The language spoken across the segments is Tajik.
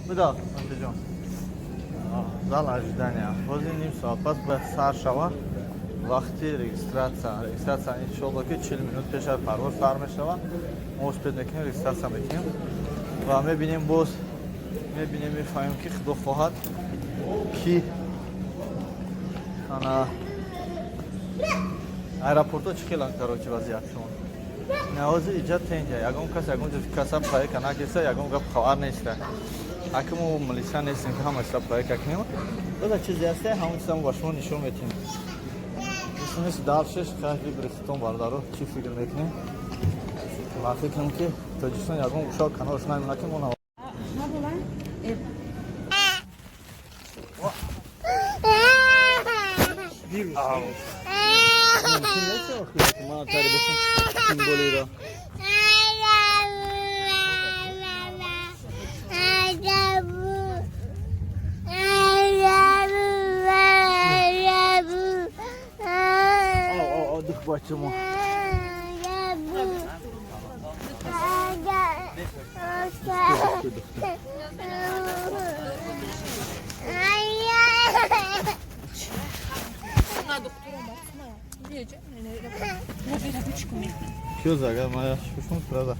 Буда, ҷон. Зал ожидания. Ҳозир ним соат пас бояд сар шава вақти регистрация. Регистрация, иншолло, ки 40 минут пеш аз парвоз сар мешава. Мо успеть мекунем, регистрация мекунем ва мебинем, боз мебинем, мефаҳмем, ки худо хоҳад, ки ана аэропортҳо чӣ хеланд. Короче, вазъиятшон ҳозир иҷа тенҷа, ягон кас ягон ҷо каса проверка накеса, ягон гап хабар неста. Аки мо милиса нестем, ки ҳама чиза проверка кунем. Боза чизе ҳасте, ҳамон чиза мо ба шумо нишон метиҳем. Мисли дальше хай выбор хитон, бародаро, чӣ фикр мекунем? Ман фикр кунам, ки Тоҷикистон ягон гӯшао канораш намемонад, ки мо мумкин нест, охир ман тари бошам символиро. О, о, дух бачамо. Киё агар ма шушум сразу.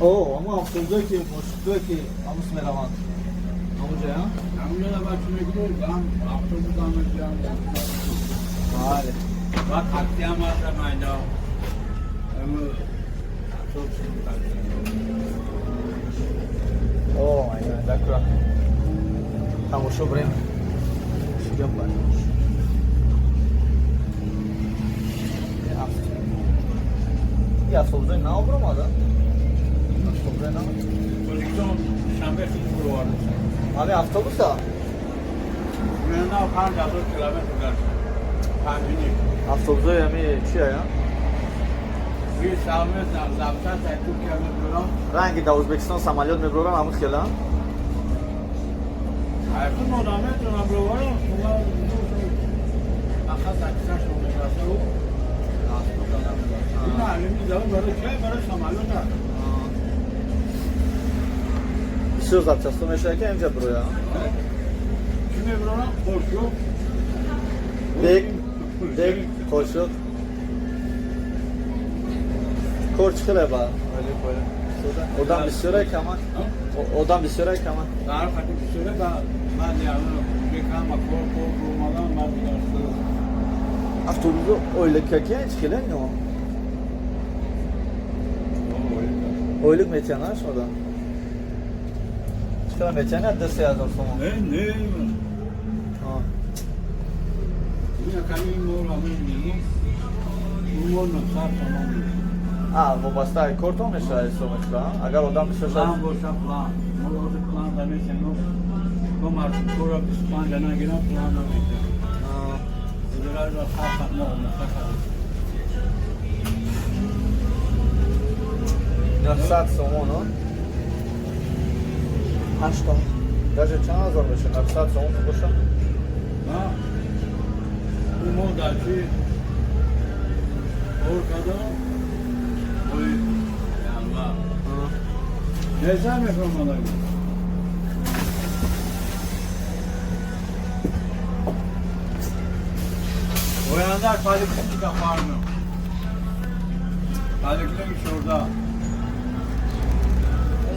О, ама автобусое ки маршрутое ки ҳамус мераванд. Ҳамуҷа, я? Ҳамуҷа бача мегирӣ, ҳам автобус ҳам мегирам. Бале. Ва такси ҳам ҳаст майда. Автобус такси. О, майда, дакура. Тамошо бирем. Чӣ гап бар? И автобусои нав биромада? Автобусои нав? Тоҷикистон шанбе хеле буровард. Ҳами автобуса? На, 5000 километр гашт. 5,5. Автобусои ҳами чия, я? Ви самолёт запчасть ай Туркия мебурам. Ранги дар Ӯзбекистон самолёт мебурорам, ҳамун хела? Ай худ мо наметонам бироварам, шумо ахаз аксашон мерасаву ин алими завод барои чай, барои самолёт аст. Бисёр запчастҳо мешавад, ки инҷа бироя? Чӣ мебурорам? Қошуқ. Бег, дег, қошуқ. Кор чӣ хеле ба? Одам бисёре, каман? Одам бисёре, каман? Дар хати бисёре, ба ман бекама кор кор омадам, ман дигар. Автобусо ойликаки чӣ хеле ино? Ойлик метиҳанд шумода? Чӣ хела метиҳанд? 2-3 ҳазор сомон? Не, не. Ина ками моро мебинем. Мо 900 сомон. А, вобаста кортон мешавад, ҳисоб мешавад? Агар одам бисёр План шавад? боша, план. Мо ҳозир план намесем. Мо маршруткора 25 нагирам, план намесем. Ҳозир халқ мо омӯхта кардем. 900 сомон, ҳашто даже чанд ҳазор мешавад? 900 сомон боша? Мо дар чи кор кардам? Ой, январ. Неза мефаҳмонад. Оянда поликлиника фармем. Поликлиника шурда.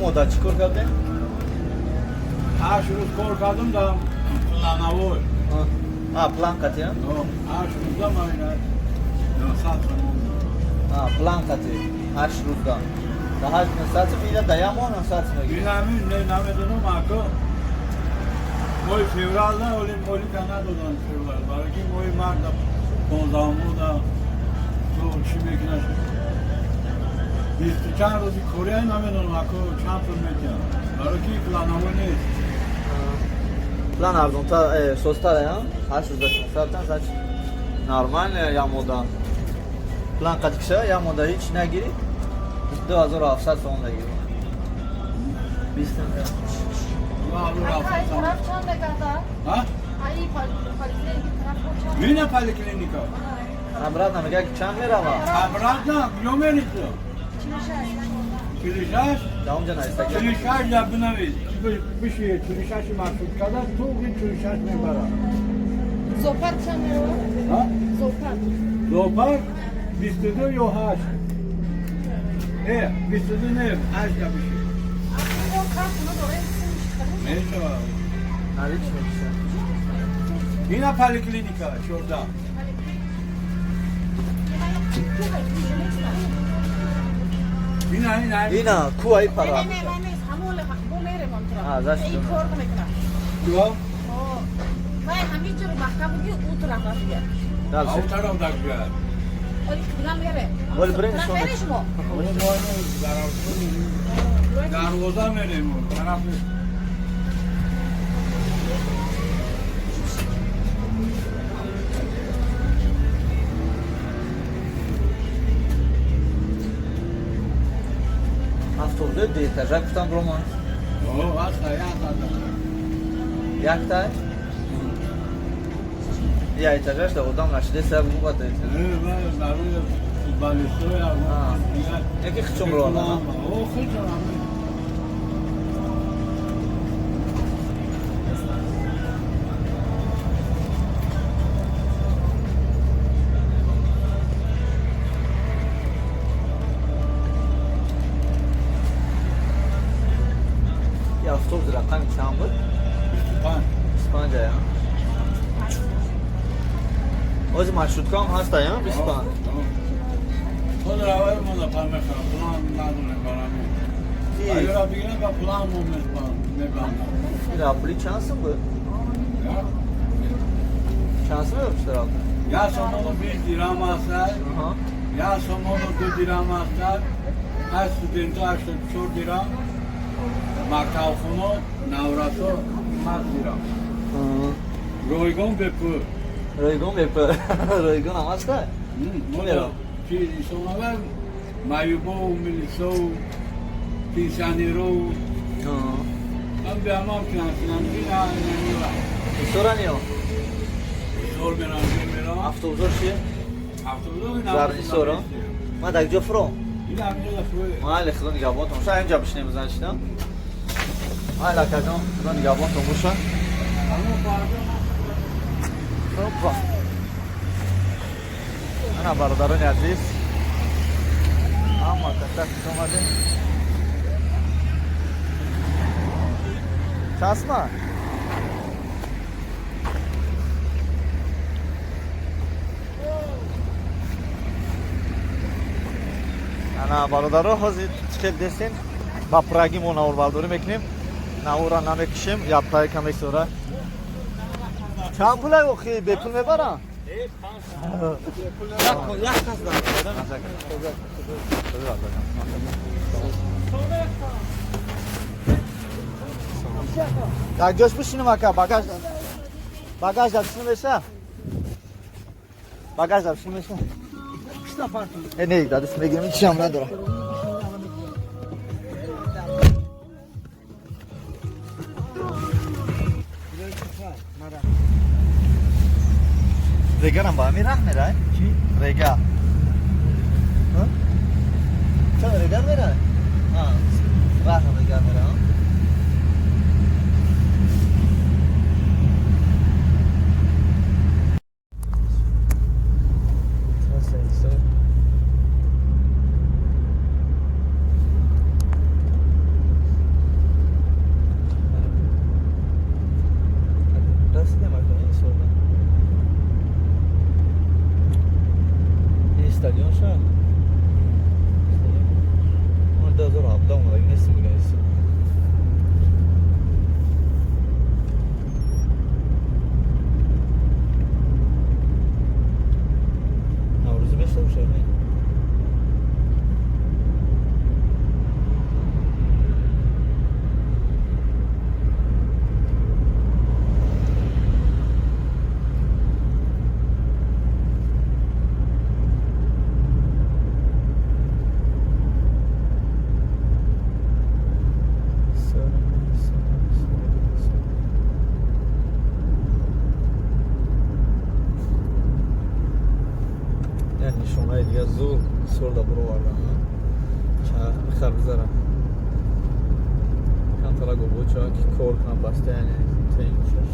Мо дар чӣ кор кардем? 8 рӯз кор кардам дар плановой. А, план қатӣ? 8 рӯза ман 900 сомон. План қатӣ 8 рӯзда да ҳашт 900 сом, ила да як моҳ 900 сом мегирӣ? Инами не, намедонам, ако моҳи феврал на, оли молика надодан феврал, барои ки моҳи март 15-уму да ту чӣ мекунаш? Бисту чанд рӯзи корея, намедонам, ако чанд пул метиҳам, барои ки плановой нест. План арзонтар, созтар, 8 рӯза 900 тан, значит, нормально. Як моҳда план қатӣ киша, як моҳда ҳеч нагирӣ, 2700 сомон мегирӣ. Бист. 2700 сомон. Тараф чанд мегардад? А? Ай поликлиника тараф чанд? Мина поликлиника. Обратно мегӯяд, ки чанд мерава? Обратно куҷо мерӣ ту? 46. Да онҷа наистагӣ. 46 да бинавис. Биши 46 маршрутка да туғи 46 мебарад. Зоопарк чанд мерава? Ҳа? Зоопарк. Зоопарк 22 ё 8. 22 не, 8 да биши. Мо карт надорем. Мешавад. Налич мекиша. Ина поликлиника 14. Ина ина. Ина куай пара. Не, не, не, не, ҳамон бо мерем он тараф. А, зашт. Ин кор мекунад. Куа? Вай ҳамин ҷо маҳкам буги ӯ тараф рафт. Дальше. Ав тараф да куа. Оли қибла мере. Оли бирем шумо. Мере шумо. Дарвоза мерем тараф. Автобусои дуэтажа гуфтам роман. О, аста, якта. Якта? Я этажаш да одам нашиде саб гуфта этаж. Не, барои футболистҳо. Яке хичом ро. О, хичом. Автобус рақами чанд буд? 25. 25 я. Ози маршруткаам ҳаста я 25. Худ равай монда памехам, план надорем барами. Агар бигирам ба план мо мебандам. Ира пули чанд сум буд? Чанд сум буд рафта? Я сомону 20 дирам аст. Я сомону 2 дирам аст. Ҳар студенту 84 дирам. Мактабхоно наврасо 7 дирам. Ройгон бепул. Ройгон бепул. Ройгон ҳам аст? Чи исонавар маюбову, милисову, пенсионерову. Ман беамам пенсионер. Исораниё? Исор мерам, мерам. Автобусор чи? Автобусор Зарнисоро? Ман дар ҷо фуром? Ин ҳаминҷо фуром. Майли, худо нигаҳбонтон боша. Ҳаминҷа бишинем, значит, майли, акаҷон, худо нигаҳбонтон боша. Опа. Ана, бародарони азиз, ҳама каса хуш омадем. Часма? Ана, бародаро, ҳозир чӣ хел дестен, ба праги мо наворбардорӣ мекунем. Навора намекушем, яптаи каме сора. Чанд пулай охи бепул мебарам? Так ҷош бишинем, ака, багаж багаж да бишинем еша? Багаж да бишинем еша? Э, не, дадис мегирем, ҳичиам надорам. Регарам ба ҳамин раҳ мерай? Чӣ? Рега. Чаро регар мерай? Раҳ регар мерай. Стадион ша? Стадион. 2017 омадаги нестим дига. Наврӯзӣ мешта боша не? Ҳисор да буровардан. Харбузара. Камтара гобоча ки кор кунам баста, яъне теншаш.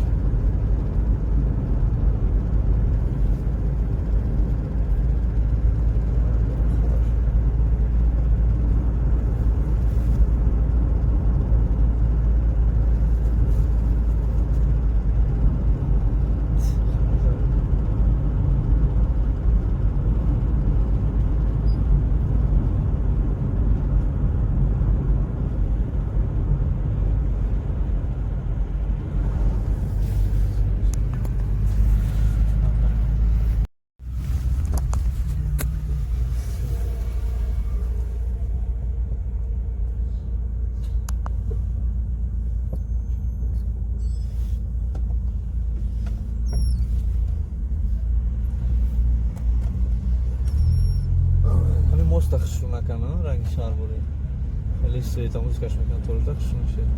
Ҳамин моста хушрӯ накана, ранги шарборӣ. Хеле света музикаш мекунад, торжда хушрӯ мешавад.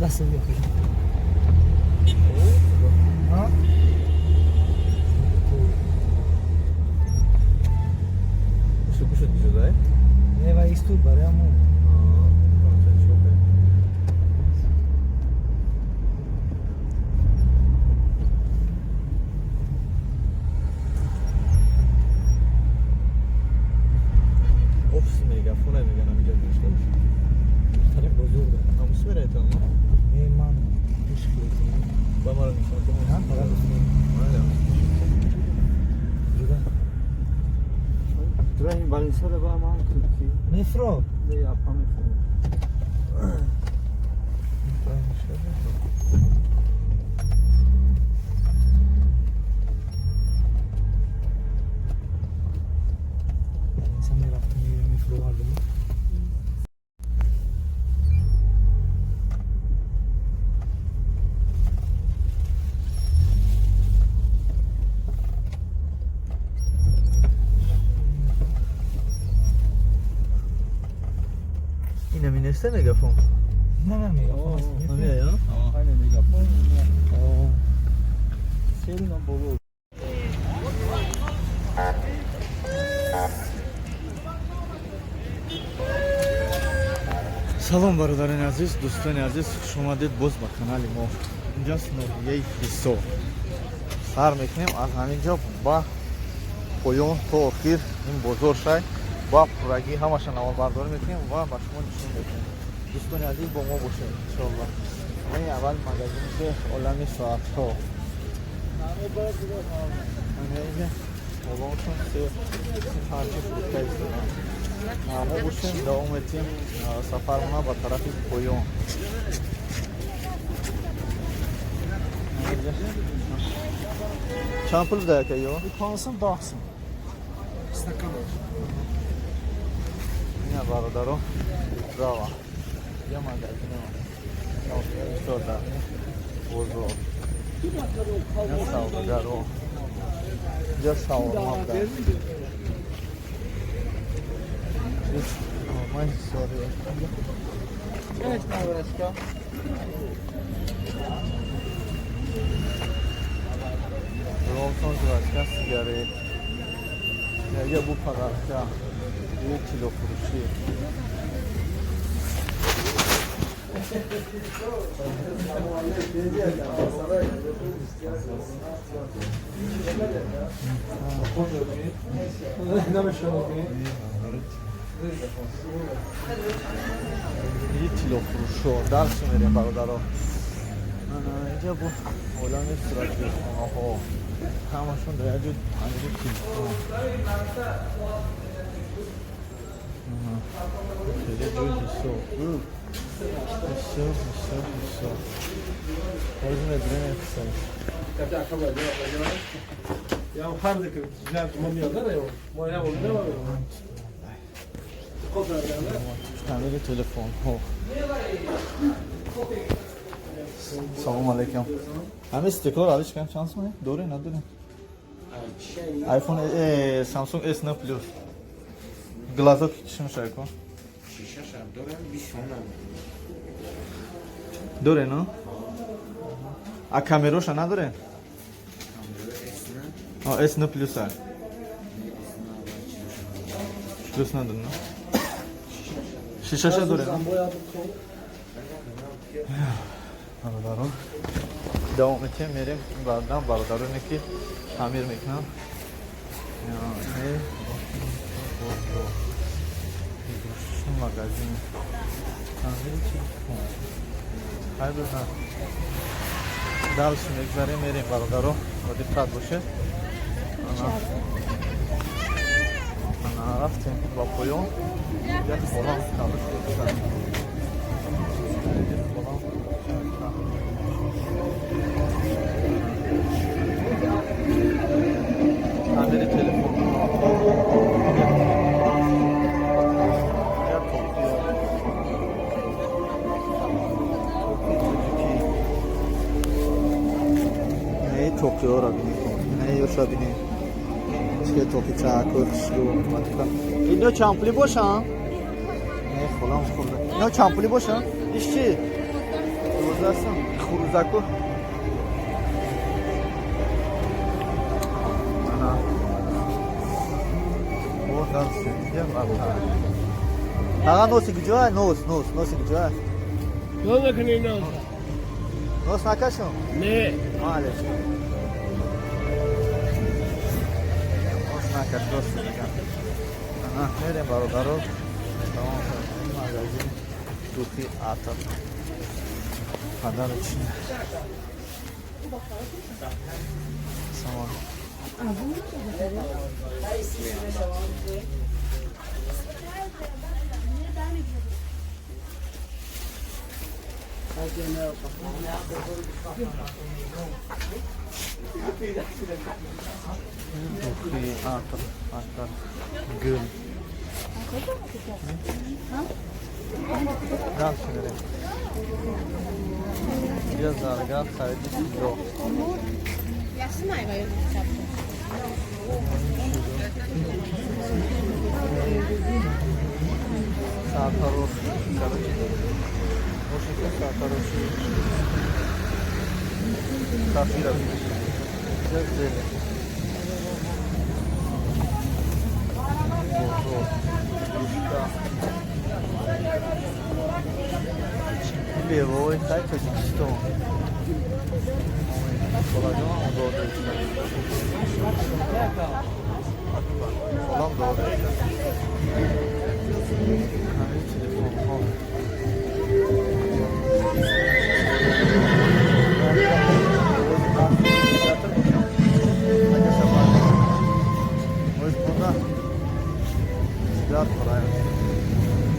Даст биё кажи. Ҳа? Гӯшу гӯшуд гишудай? Не, ва истуд барои ҳамон. Офиси мегафона меган ҳамиҷа гузошта бошад. Тари бозор да. Ҳамус мераетон? Не, ман пеш хеле. Ба маро нишон кун. Ҳа, фақат усмон. Майли. Ҷуда. Драйм балисада ба ман ки Мефро. не апа мефро. Инсан мерафт мефровардем. Инами неста мегафон? Не, не, мегафон аст. Ҳамия, я? Айне мегафон. Сел на боло. Салом, бародарони азиз, дӯстони азиз, хушомадед боз ба канали мо. Инҷост ноҳияи Ҳисор. Сар мекунем аз ҳамин ҷо ба поён то охир ин бозор шай ба пуррагӣ ҳамаша наворбардорӣ мекунем ва ба шумо нишон медиҳем. Дӯстони азиз, бо мо бошед, иншоалло. Ин аввал магазини ки олами соатҳо. Болоншон се ҳарчи фурӯхта истоданд. Мо бошем, давом метиҳем сафармона ба тарафи поён. Чанд пул буда яка ё? 510 сум. Стакан. Ина, бародаро, рава. Я магазин истода бозор. Ина савдагаро. Инҷа шаурма буда. Шаурмаи ҳисорӣ. Ромсон, жвачка, сигарет. Я бу подарка. Ю кило фурӯшӣ. И тилло фурӯшо. Дальше мерем, бародаро. Инҷа бу олами суратгирхонаҳо. Ҳамашон дар як ҷо панҷу телефон. Хеле ҷои ҳисоб. Ҳисоб, ҳисоб, ҳисоб. Ҳозир медурем ҳисоб. Ya harda ki ما میادره ما یا ولده تعمیر تلفن ها. سلام علیکم. همه стекло равиш кам чанд сомон? Доре, надоре? iPhone Samsung S9 Plus. Глазок чӣ мешавад ко? Шишашам дорам, 20 сомон. Доре, но? А камероша надоре? Камера S9. С9 плюс а. Плюс надо, на? Шишаша дорем. Бародарон. Давом метем, мерем баъдан бародароне ки таъмир мекунам. Магазин. Таъмири телефон. Хай бизан. Дальше мегзарем, мерем бародаро. Бо диққат бошед. Ана рафтем ба поён. Як холам калиш шуда. Як холам таъмири телефон. Як Токио. Токи тоҷикӣ. Не Токиоро бинем. Не ёша бинем. Чӣ токи чакор хушрӯ. Ино чанд пулӣ бошанд? Не, холам хӯрда. Ино чанд пулӣ бошанд? Иш чӣ? 12 сум. Хурӯзаку. Ана. О, дальше. Идем бартар. Ага, носи куҷоа? Нос, нос, носи куҷоа? Нос накашам? Не. Малеш. Нос накаш, рост мегам. Ана, мерем бародаро. Тамом кардем магазин духи атр. Подарочный. Салом. Духи атр, атр, гул. Дальше мерем. Я заргар хариди тилло. Ясинай ва ё Сартарош, короче. Бошед сартароши. Сафира. Як зеле. Бозор. Юшка. Меваҳои хай Тоҷикистон. Холадон озода. Холам дода. Ҳамин телефонҳо.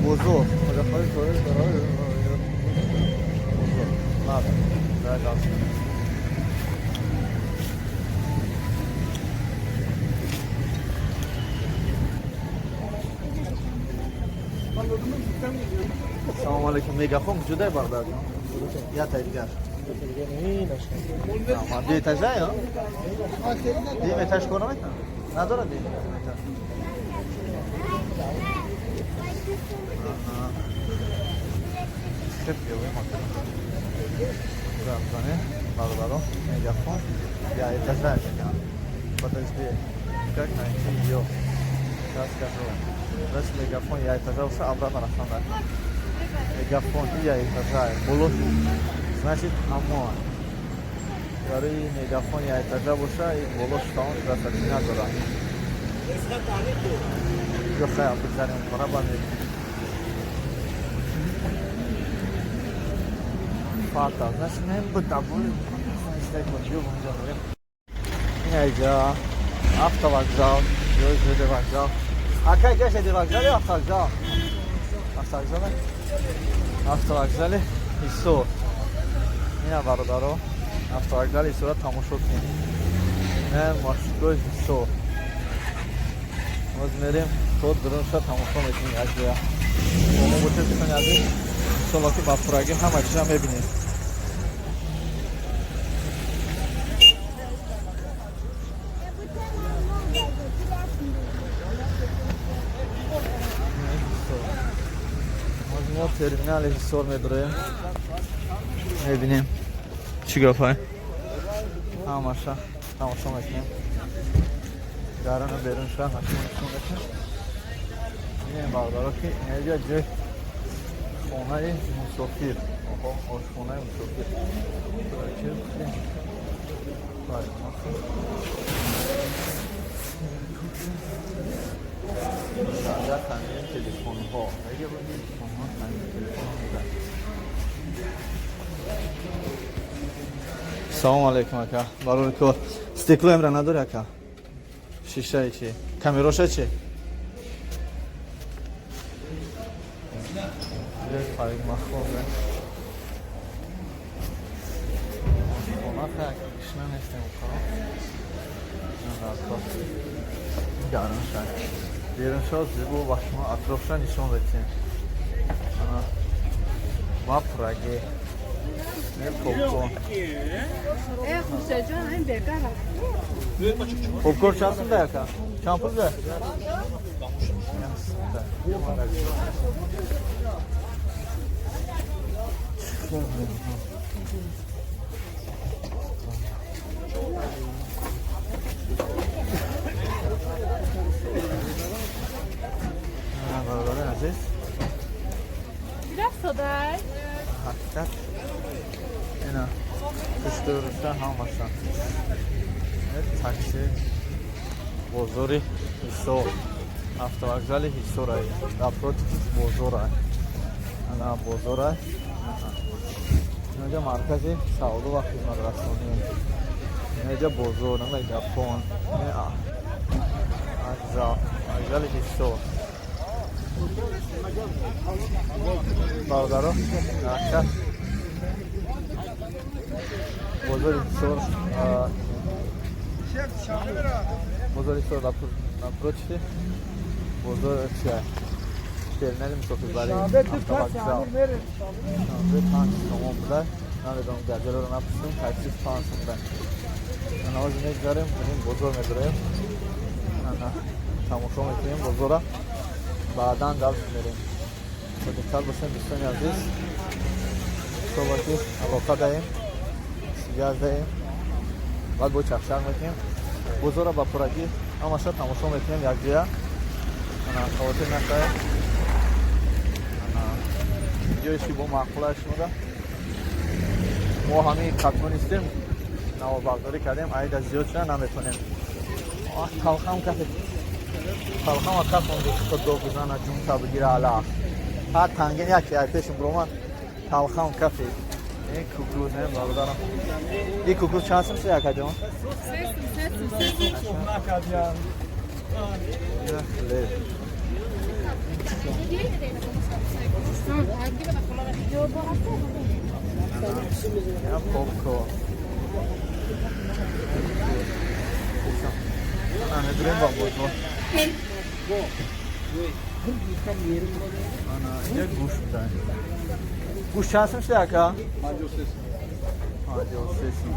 Бозор. Бозор. Ладно, давай дальше. Салом алейкум. Мегафон куҷодай, бародарҷон? Я тай дигар. Ду этажа ё? Дуюм этаж кор наметавонад? Надорад дуюм этаж? Аҳа. Хеб биёем Рамзане, бародаро, мегафон. Я этажа мегам. Подожди, как найти её? Сейчас скажу. Значит, мегафон я этажа уже обратно рафтан. Мегафон я этажа. Боло, значит, амон. Барои мегафон я этажа боша, и боло шутаон красоты надорад. Ё хай, бигзарем хона ба мебинем. Фата, значит, мем бутабули. Ина автовокзал, ё ЖД вокзал. Акай ҷа ЖД вокзал ё автовокзал? Автовокзал? Автовокзали Ҳисор. Ина бародаро, автовокзали Ҳисорро тамошо кунед. Ина маршрутгоҳи Ҳисор. Боз мерем то дурунша тамошо мекунем якҷоя. Мо бошед, дӯстони азиз, иншолло ки ба пуррагӣ ҳама чиза мебинед. Мо терминали Ҳисор медроем. Мебинем чӣ гапай. Ҳамаша тамошо мекунем. Даруну берун шуда ҳатман нишон медиҳем. Бинем бародаро ки инҷа ҷои хонаи мусофир, ошхонаи мусофир. Таъмири телефонҳо. Салом алейкум ака. Барори кор. Стекло эмра надори ака? Шишаи чи? Камероша чи? Парикмахозе. Ошхона кишна нестем укаро. Гарм шад. Берун шад зебо ба шумо атрофша нишон медиҳем. Ва Праге. Попкорн. Попкорн чанд сумда яка? Чанд пул да? Бародари азиз. Ҳақиқат ина пуштурушта ҳамаша такси бозори Ҳисор, автовокзали Ҳисор напротив бозора, ана бозора, инҷа маркази савдо ва хизматрасонӣ, инҷа бозор, мегафон, вокзали Ҳисор. Бародаро, ҳақиқат бозори Ҳисор, бозори Ҳисор напротив бозор чия терминали мусофирбарӣ автовокзал. Шанбе 5 сомон буда, намедонам газеларо напурсем, таксис 5 сом буда. Ана ҳозир мегузарем, мирем бозор медорем, ана тамошо мекунем бозора, баъдан дарс мерем. Диққат бошем дӯстони азиз, ҳисобати алоқа даем, сигар даем, баъд бо чахчах мекунем. Бозора ба пуррагӣ ҳамаша тамошо мекунем якҷоя. Ана хавотир нашавед. Ана ҷоеш ки бо маъқула шумода. Мо ҳамин қатмонистем, навобардорӣ кардем, айда зиёд шуда наметонем. Талхам кафе талхама кафонди худо бизана ҷунта бигира ала. Ҳар танген яке ай пешим биромад талхам кафе. Ин кукуз не бародарам. Ин кукуз чанд сум шуда якаҷон? 3 сум. Я попкорн. Ана медурем ба бозор. Ана инҷа гӯшт буда. Гӯшт чанд сум шуда ака? 53 сум. 53 сум.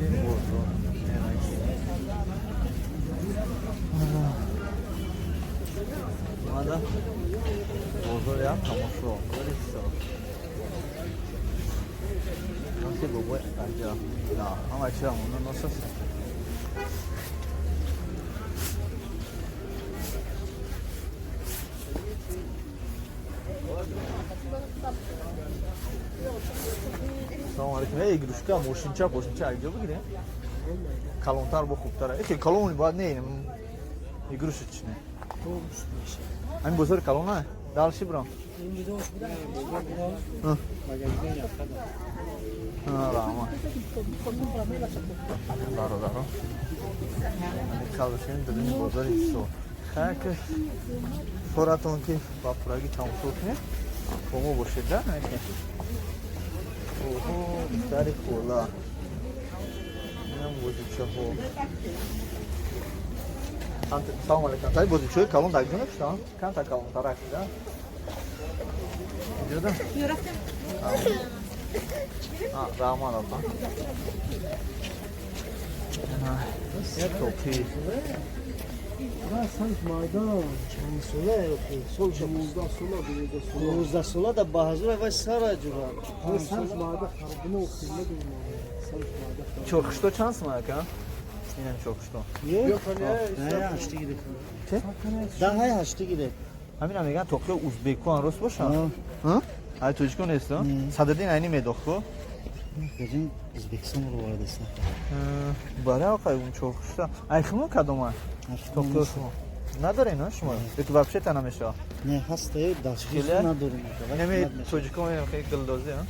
Ин бозор. Омада бозор як тамошо. Бобой аҷа. Ҳама чиза монда носаст. Салом алейкум. Эй, игрушка, мошинча, бошинча, айҷо бигирем. Калонтар бо хубтар. Э, калон бояд не, игрушечный. Ҳамин бозори калона? Дальше брам. Раҳмат. Бародаро. Калошин додем бозори Ҳисор. Хайр ки коратон ки ба пуррагӣ тамошо кунед, бо мо бошед, да? Оҳо, духтари хола. Инам бозичаҳо. Салом алейкум. Тай бозичаҳои калон дар куҷо мекушанд? Камтар калонтарак, да? Инҷода? Раҳмат апа. Як топи. Майдан чанд сола сол 19 сола 19 сола да ба ҳазур вай сара ҷура. Чорхушто чанд сум ака? Инам чокушто. Даҳаи ҳашти гирифт. Чӣ? Даҳаи ҳашти гирифт. Ҳамина меган тоқиё узбекон рост бошанд? Ҳа? Ай тоҷикон нест, Садриддин Айнӣ медохт ко? Бирин Ӯзбекистонро ворид аст. Баре оқай он чокушта. Ай химо кадома? Тоқиё шумо. Надоред, на шумо? Ё ки вообще та намешава? Не, ҳаста, дастгир надорем. Неми тоҷикон менам хеле гулдозӣ, а?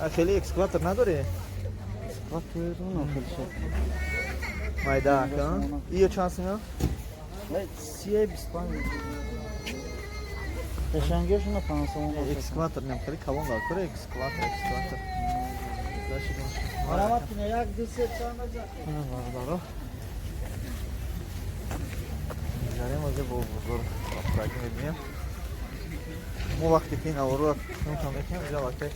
А хеле экскаватор надорӣ? Экскаватор хеле. Майда, а? Иё чанд сима? Сия 25. Қашангиашона 5 сомон. Экскаватор нем хеле калон дар кора экскаватор, экскаватор. Марамат куна як ду се чанд аза. Бародаро. Зарем озе бо бозор апраги мебинем. Мо вақте ки ин аворро съёмка мекунем, инҷа вақте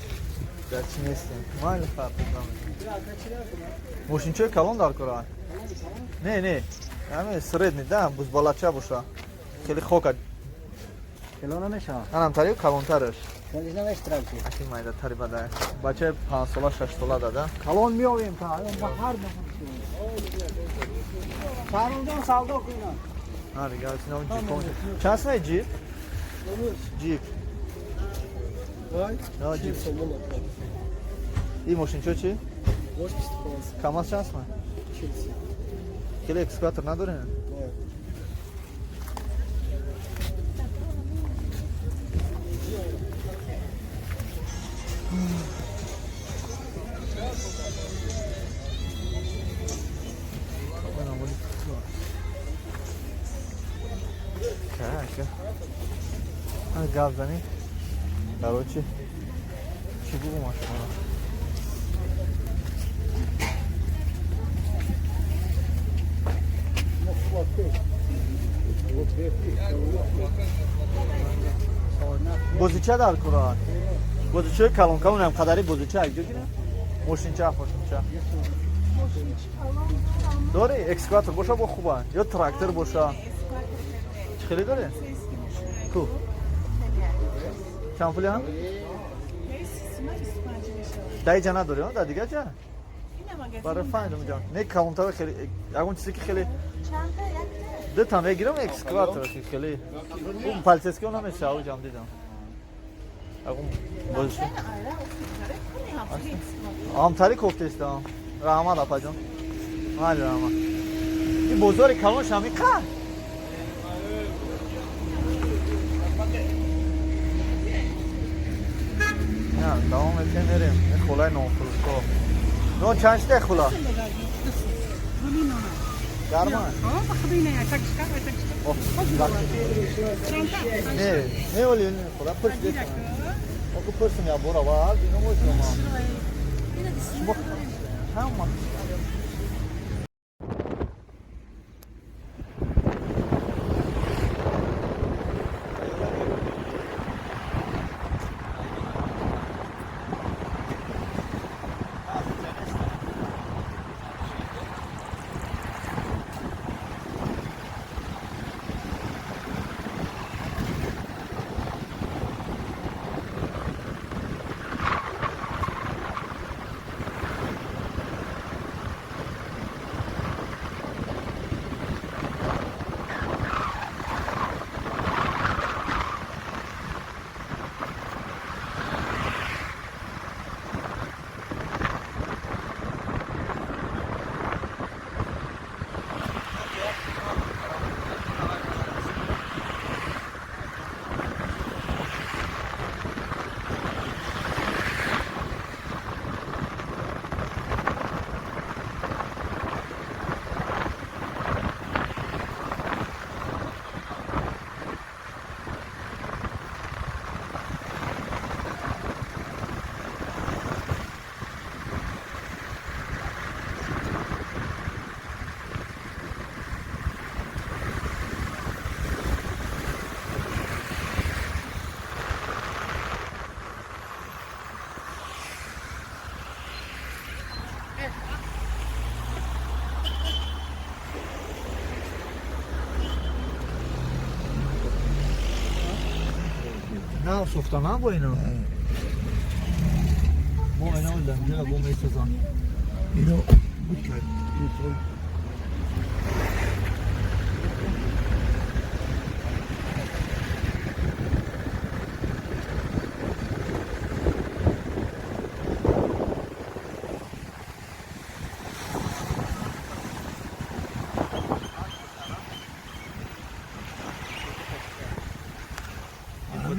дар чӣ нестем. Майли фарқ намекунем. Мошинчои калон дар кора? Не, не. Ҳаме средний, да, бузбалача боша. Хеле хока. Калон намешавад. Анам тари калонтараш. Хеле намештрак. Аки майда тари бада. Бачаи 5 сола, 6 сола дада. Калон меовем та, ба ҳар Фарунҷон савдо кунад. А, дига, сина он ҷип. Чанд сина ҷип? Ҷип. Вай, На ҷип. И мошинчо чи? Бош 25. КамАЗ чанд сина? 40. Хеле экскаватор надорем? Не. Гап занӣ. Короче, чӣ бугум шуморо? Бозича дар кора? Бозичаи калон калонам қадари бозича якҷо гирам? Мошинча, мошинча. Дори экскаватор боша бо хуба ё трактор боша. Чӣ хеле дори? Ку. Чанд пули ҳам? Дар иҷа надори, дар дигар ҷа? Барои фаҳмидам ҷон. Не калонтар хеле ягон чизе ки хеле ду та мегирам экскаватор ки хеле он полицейский намешава, ҷам дидам. Ягон бозича. Ҳамтари кофтестам. Раҳмат апаҷон. Майли раҳмат. Ин бозори калон шами қа? Не, давом метем мерем. Ин хулаи нонфурӯшгоҳ. Нон чанд шида хула? Гарма? Не, не оли не хула пурс. Оку пурсим я бора ва, дино мошима. Шумо ҳама На сӯхта на бо ино. Мо ино дамҷа бо месозам. Ино буд кард.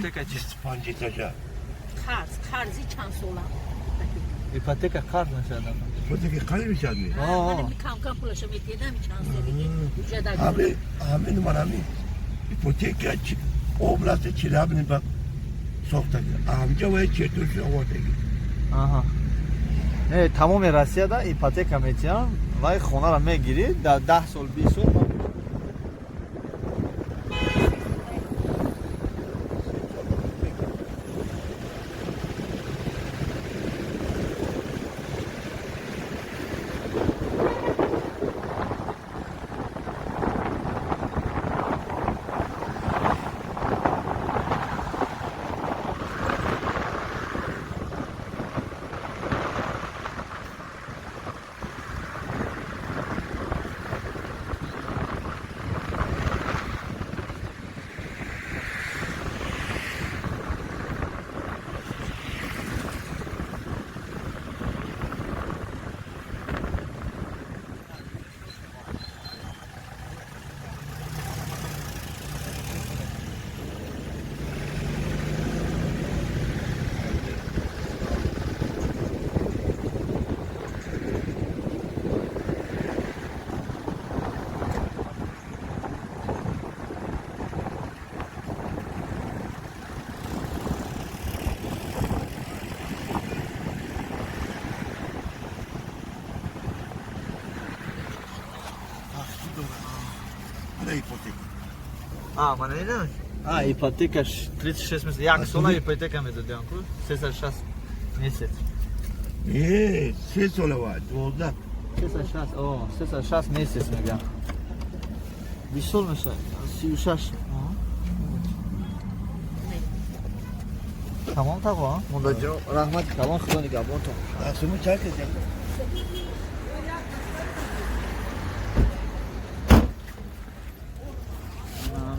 Ипотека чи? 25 этажа. Қарз, қарзи чанд сола. Ипотека қарз мешавад. Ипотека қарз мешавад ми? Кам кам пулаша метедам чанд солаги. Ҳамин ҳамин манами ипотека области Челябинск сохтаги. Ҳамҷа вай четур овардаги. Аҳа. Не, тамоми Россияда ипотека метиҳанд, вай хонаро мегирӣ дар 10 сол, 20 сол. А, мана ина? А, ипотека 36 месяц. Як сола ипотека медодиам ку? 306 месяц. Э, се сола ва, 12. 306, о, 306 месяц мегам. 20 сол мешавад. 36. Тамом тақо? Мундаҷон, раҳмат калон, худо нигаҳбонтон. Дастуму чак кардам.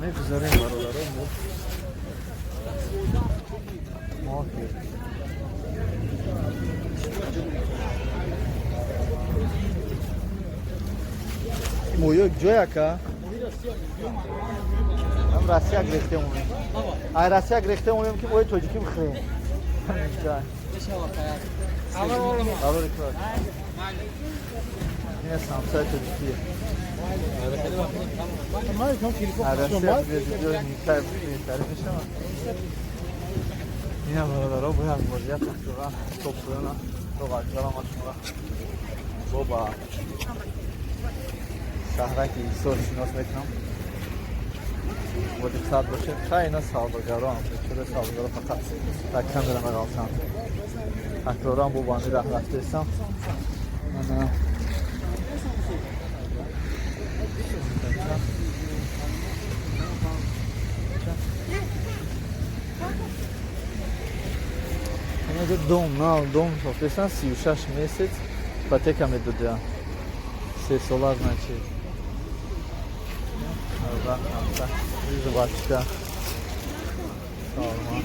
Мегузарем, бародаро, мо моё ҷояка ам Россия гирехте омем, ай Россия гирехте омем, ки мои тоҷикӣ бихӯрем. Ин самсаи тоҷикие. Ина, бародаро, бояд вазъият тақрибан то поёна, то вокзала машура бо ба шаҳраки Ҳисор шинос мекунам. Бо диққат бошед. Хай, ина савдогароам, бечора савдогаро фақат дар камера меғалтанд. Такроран бо банди раҳ рафтаистам. Ана Инҷо дом, нав дом сохтаистанд, 36 месяц ипотека медодианд. Се сола, значит. Жвачка. Салма.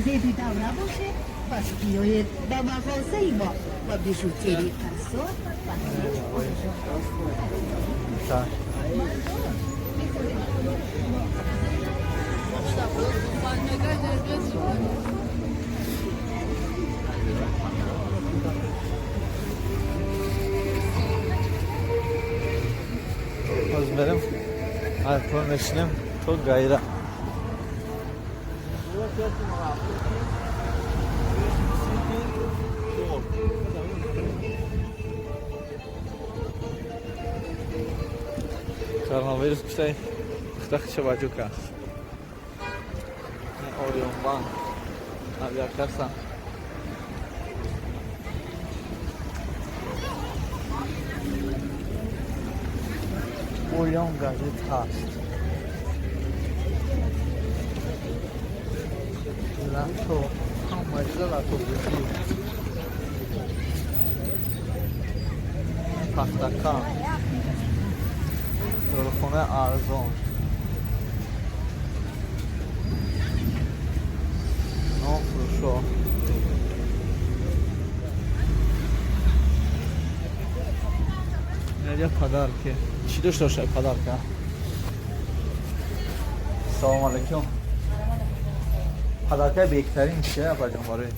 Зеби давра бошед, пас биёед ба мағозаи мо ва бижутерии қассоб ва Так. Боз мерем, айфон мешинем то гайра. Коронавирус куштай хтахча баҷука. Орион банк. Авиакасса. Орион газет ҳаст. Лато, ҳама чиза лато бузӣ. Пахтака. Дорухонаи арзон. Нонфурӯшо. Инҷа подарки. Чӣ дошта бошад подарка? Салом алейкум. Подаркаи беҳтарин чия, апаҷон, барои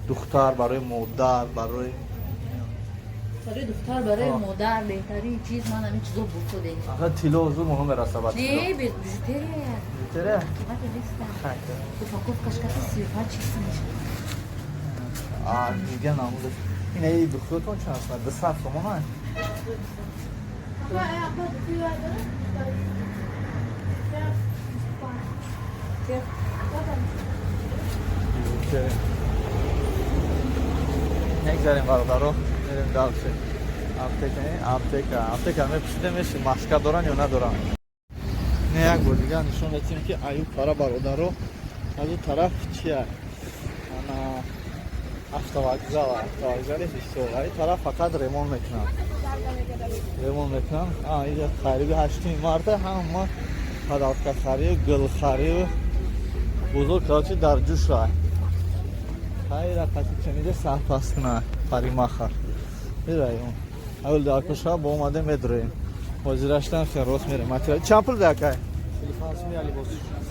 духтар, барои модар, барои Барои духтар, барои модар беҳтарин чиз ман ҳамин чизо бутуде. Аха, тилло зуд муҳим мераса ба тилло. Не, бижутерия. Бижутерия? Қимати неста. Упаковкаш кати 35 чиз мешавад. А, дига намудаш. Ин эй духтуртон чанд аст? 200 сомон ай? Бижутерия. Мегзарем, бародаро, мерем дальше. Аптека, аптека, аптека мепурсидем, меши маска доран ё надоран. Не, як бор дигар нишон медиҳем, ки аюб пара, бародаро, аз ӯ тараф чия? Ана автовокзал, автовокзали Ҳисор. Ай тараф фақат ремонт мекунанд. Ремонт мекунанд. А, иҷа қариби 8 марта ҳама подаркахарию, гулхарию бузург, короче, дар ҷӯш рай. Хайра қати ченида сарпаст куна парикмахер. Мираем. Аввал дар куша бо омадем, медроем. Ҳозираштан хел рост мерем. Материал чанд пул дакай?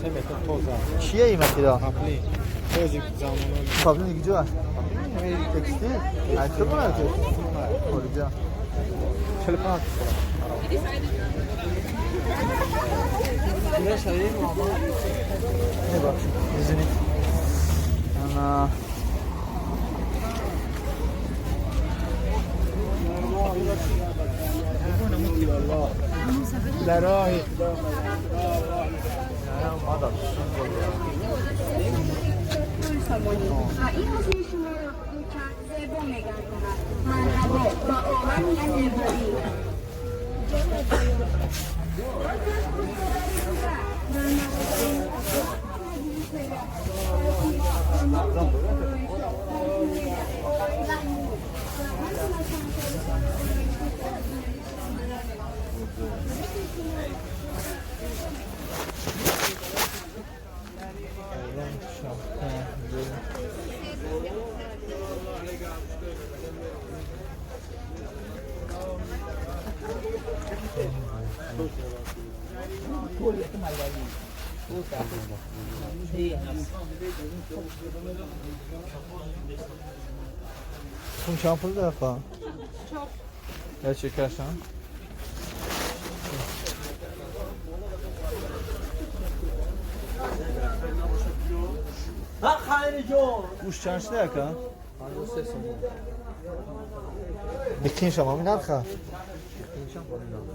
3 метр тоза. Чия ин материал? Паплин. Този замоно. Паплин куҷо? Текстил? Ай худмона хориҷа. 45 сомон. Мебахшед. Извините. Ана Дар роҳи омадам. و این حسن شما را دوچند زیبا میگرداند. مرحبا با عالم زیبایی. Сум чанд пул дафа? Я чекашам. Гӯшт чанд шуда, ака? 53 сомон. Бикин шам ҳамин нарха? Бикиншам ҳамин нарха.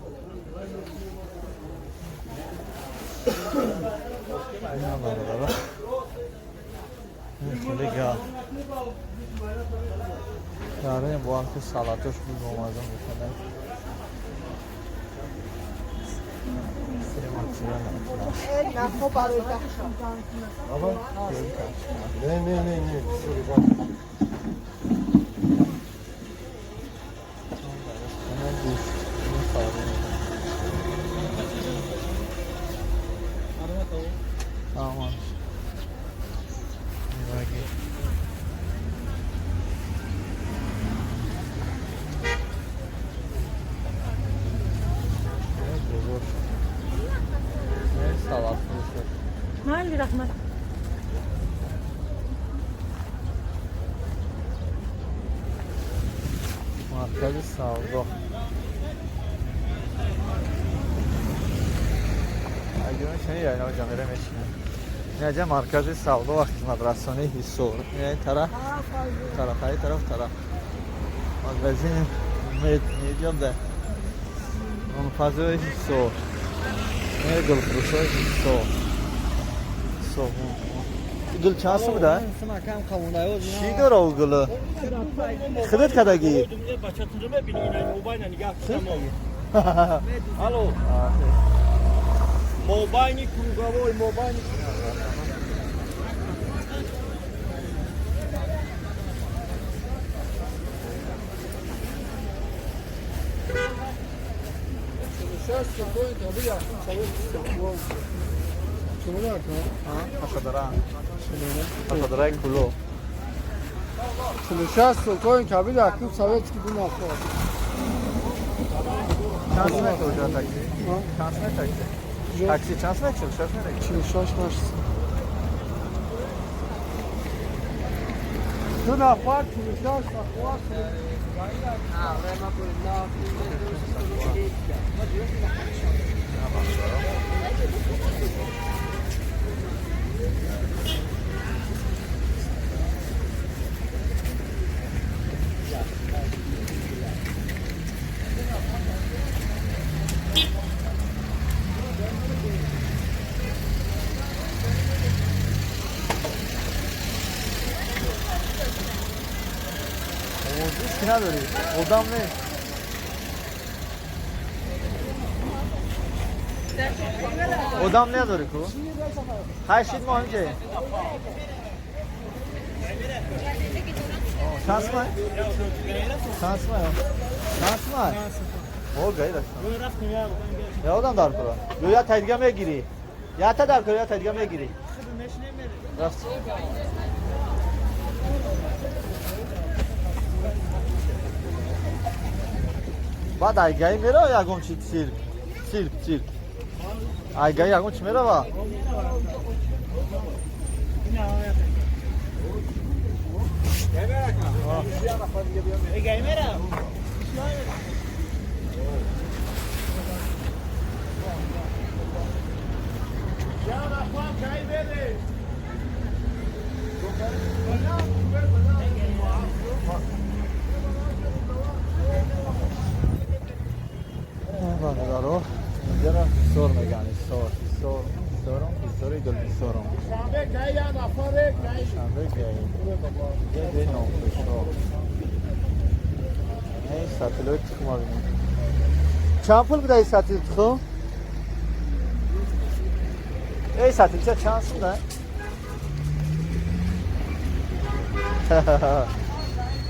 Ина, бародаро. Ин хеле гап. Дарем бо ҳам ки салатош буд, бомаза мекунад. Се материал. Баба? Не, не, не, не. Ина гӯшт. Ин савдо мекунад. Tamam. Меваги. Бозор. Салат фурӯшад. Майли, раҳмат. Маркази савдо. Агар мешини, я ино ҷамира мешинем. Ин аҷа маркази савдо ва хизматрасонии Ҳисор. Ин тараф, тараф, ай тараф, тараф. Магазини Умед медиам да. Манфазои Ҳисор. Ин гулфурӯшои Ҳисор. Ҳисор. Гул чанд сум да? Чӣ дора ӯ гулу? Худат кардагӣ? Алло. Мобайни круговой, мобайни. Пашадара. Пашадараи Кулоб. 46 султон кабир якум советский ду нафар. Чанд сум мекушад такси? Чанд сум такси? Такси чанд сомон? 46 мераги? 46 8. Ду нафар 46 нафар. Ки надорӣ? Одам нест. Одам надорӣ ку? Ҳай шид мо ҳаминҷа. Чанд сомон? Чанд сомон? Чанд сомон? О, гаи рафтам. Я одам дар кора. Ё я та дига мегирӣ. Я та дар кора, я та дига мегирӣ. Рафт. Баъд айгаи мерава ягон чи цирк. Цирк, цирк. Айгаи ягон чи мерава? Бародаро, инҷаро ҳисор мегӯянд, ҳисор, ҳисор, ҳисором, ҳисори Гулҳисором. Шанбе гаи. Ҷои номпешо. Ин сатилои тухма бинем. Чанд пул буда ин сатил тухм? Эй сатилча чанд сум да?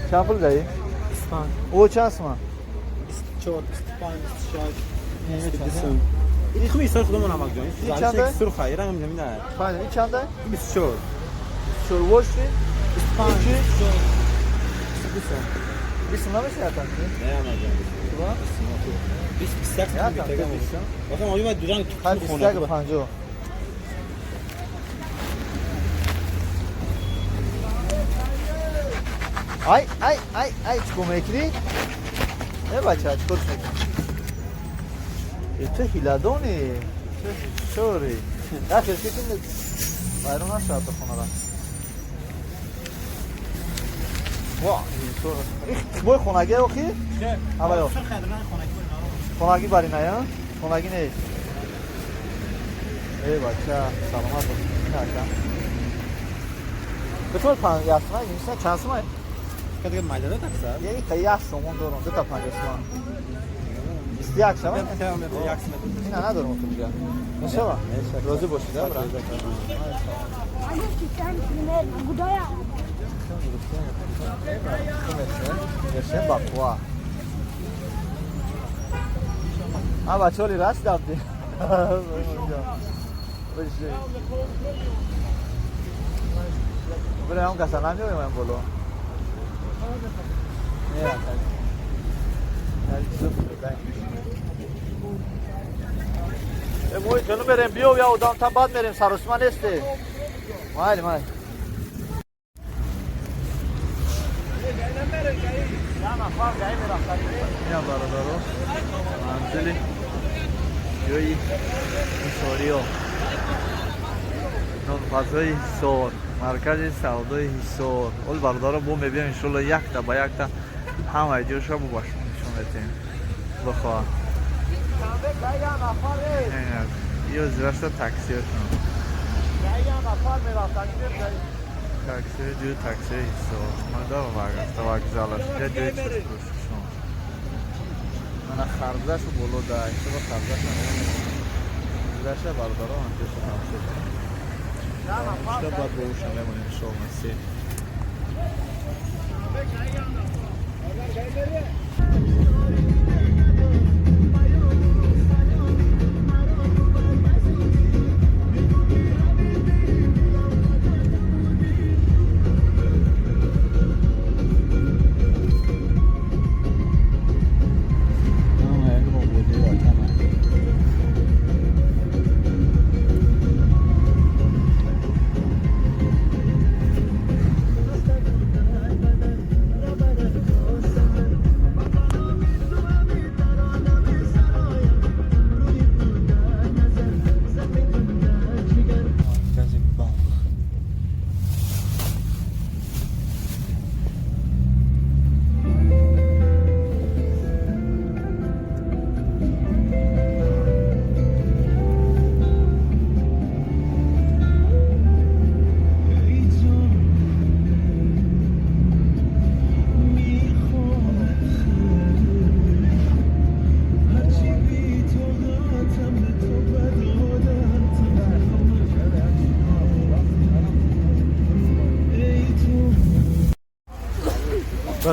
Чанд пул даи? 25. О чанд сум? 24, 25, 26. این خوبی سر خودمون هم جان. این چنده؟ سرخه، این رنگ نمیده. 5. این چنده؟ 24. 24 وش 25. 20 20 نمیشه حتی. نه نه جان. 20 21 واسه ما باید دوران تو خونه. 21 50. ай ай ай ай чикор мекунӣ? Э бача чикор мекунӣ? Ту ҳиладонӣ, ту ҳушёрӣ. Як хел ки вайрон нашавад то хонара. Ва, бой хонагӣ охи? Аваё. Хонагӣ бари на, я? Хонагӣ нест. Эй бача, саломат бош. Ина ака. Битвор панҷ ясма, инса чанд сумай? Кадга майдада такса? Яи та як сомон дорам, ду та 50 сомон. 21 шава? Ина надорам ту дига. Мешава? Розӣ бошӣ, да, брат? Гирифтем ба қувва. А бачоли раст дафти. Бира он каса намеоем боло. Мой ҷону мерем, биё я одам та баъд мерем, саросима несте. Майли, майли. Ина бародаро, манзили ҷои ҳисориё, нонпазои Ҳисор, маркази савдои Ҳисор. Ол бародаро бо мебиём иншолло якта ба якта ҳамаи ҷоша бо ба шумо нишон медиҳем. Бихоҳ. Ё зирашта таксиёшон. Такси ҷои таксиҳои Ҳисор. Мада вокзалаш, ҷои чизфурӯшишон. Мана харзашу боло да, ҳисоба харзаша. Зираша бародаро ҳамҷоша тамошо кунем. Шта баъд бо ӯша мемонем иншолло насиб.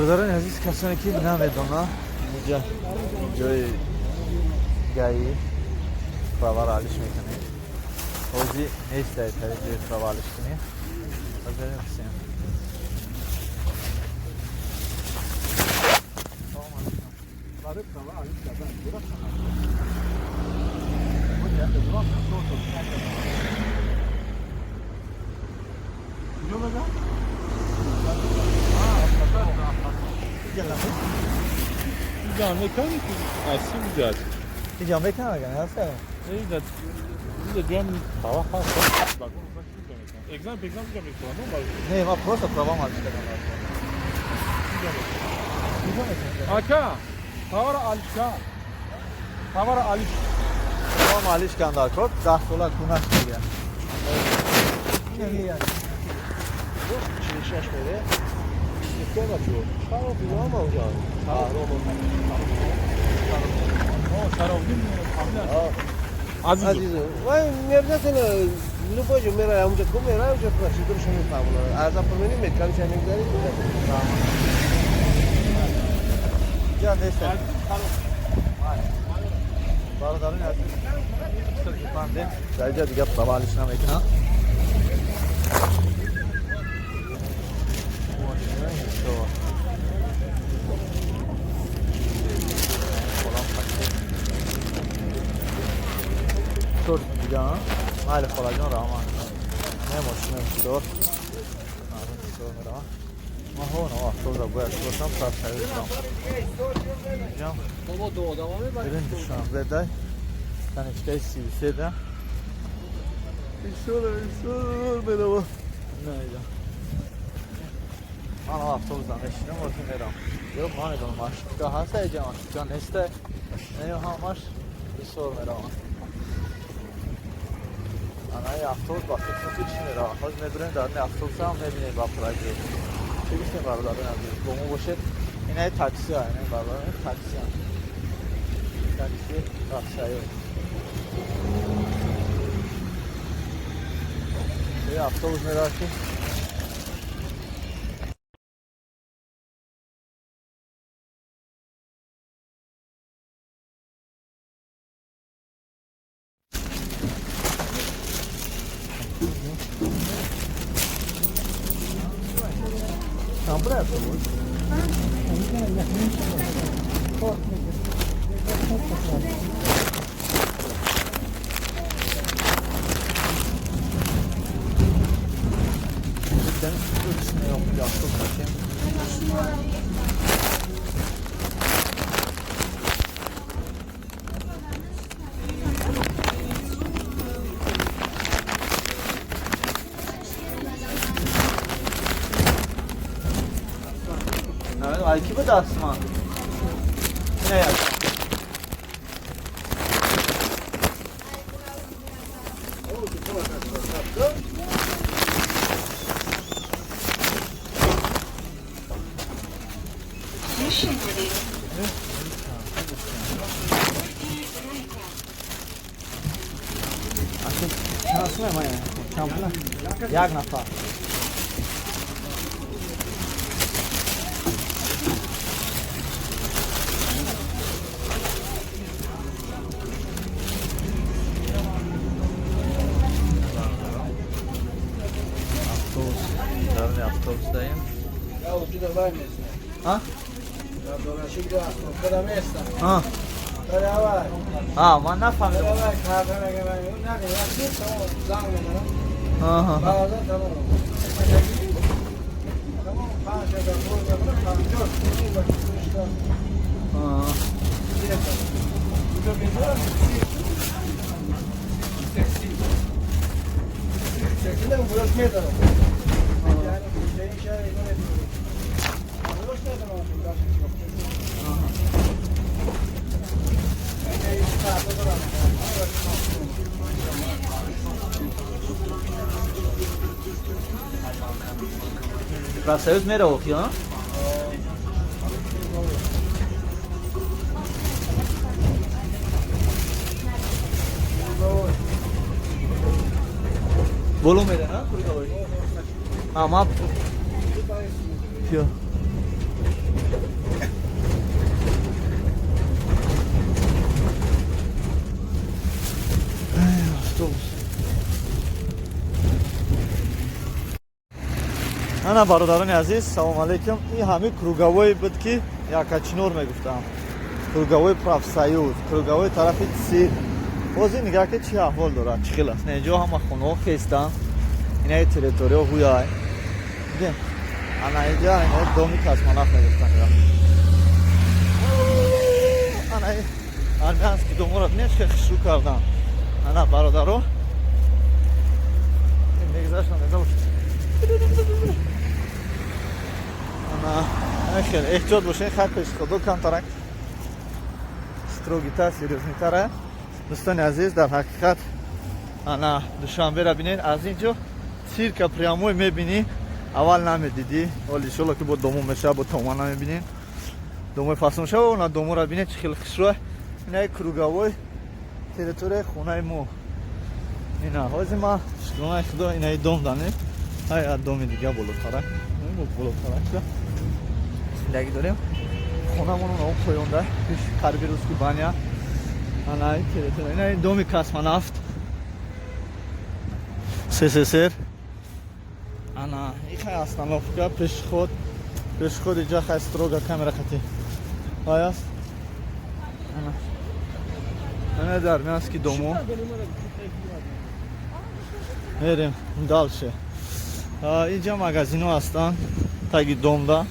Бародарони азиз, касоне ки намедонанд, инҷа ҷои ГАИ праваро алиш мекунем. Ҳозир нест дар тари ҷои права алиш кунем. Базарем писем. Салом алейкум. Барои права алиш кардан куҷо? Куҷо базар? Инҷа мекунӣ аси буҷад. Инҷа мекунам агар ҳаст? Инҷа инҷа ҷоям права ҳаст. Экзамен экзамен инҷа мекунам. Не, ман просто правам алиш кардам. Куҷо мекунӣ? Ака, праваро алиш кан. Праваро алиш. Правам алиш кан дар кор 10 сола кунаш дига. 46 мере. Азизу. Вай, не обязательно любой же мера, унҷа ку мера, унҷа процедурашо мефаҳмонад. Арза пурмени медкамиша мегзарӣ. Инҷа нест. Бародарони азиз, фаҳмидем. Дар инҷа дига права алиш намекунам. Чор дига, майли холаҷон, раҳмат. Не мошина бисёр. Мардум бисёр мераванд. Ман ҳо на автобуса бояд бошам, профсоюз дорам. Инҷам бибин Душанбе дай. Танишкаи 33 да. Бисёр бисёр мераванд. Не инҷа. Ман автобуса мешинам, озин мерам. Ё ман медонам маршрутка ҳаст, инҷа маршрутка нест. Не ҳамаш бисёр мераванд. Анаи автобус ба фикр ки чӣ меравад. Ҳозир мебирем дар ин автобусам мебинем ба проект. Чӣ гуфтем, бародарони азиз, бо мо бошед. Инаи таксиа, инаи бародарони таксиа. Такси профсоюз. Ин автобус меравад ки Чанд пул автобус? Ай ки ба дастман? Не як. Чанд пула? Як нафар. Автобус, даруни автобус даем. А? А? Ман нафаҳмидам. Аҳа. Профсоюз мерава охи, а? Боло мере, на? А, ма... Пиё. Ана, бародарони азиз, салом алейкум. Ин ҳамин круговой буд, ки Якачинор мегуфтам, круговой Профсоюз, круговой тарафи цирк. Ҳозир нигаҳ ки чӣ аҳвол дорад, чӣ хел аст. Инҷо ҳама хонаҳо хестанд, инаи территорияҳо ҳуяй. Ана инҷа ина доми космонавт мегуфтанд. Ана армянский доморо бинед, чӣ хушрӯ кардан. Ана, бародаро, мегузаштам. Ана хеле эҳтиёт бошед, хай, пешходо камтарак строгий тар, серьёзный тара. Дӯстони азиз, дар ҳақиқат, ана Душанбера бинед, аз ин ҷо цирка прямой мебинӣ, аввал намедидӣ. Ҳол иншолло ки бо домо мешава, бо тома намебинем, домои фасон шава. Она домора бинед, чӣ хеле хушрӯ. Инаи круговой территорияи хонаи мо. Ина ҳозир ма, шукронаи худо, инаи дом дане, ҳай доми дига болотарак, болотарак зиндагӣ дорем. Хонамон он поёнда, пеш қариби русский баня. Ана территория, ина доми космонавт СССР. Ана ихай остановка, пешход, пешход иҷа хай строго камера хати ай аст. Ана, ана дар армянский дому мерем дальше. Инҷа магазино ҳастанд, таги домда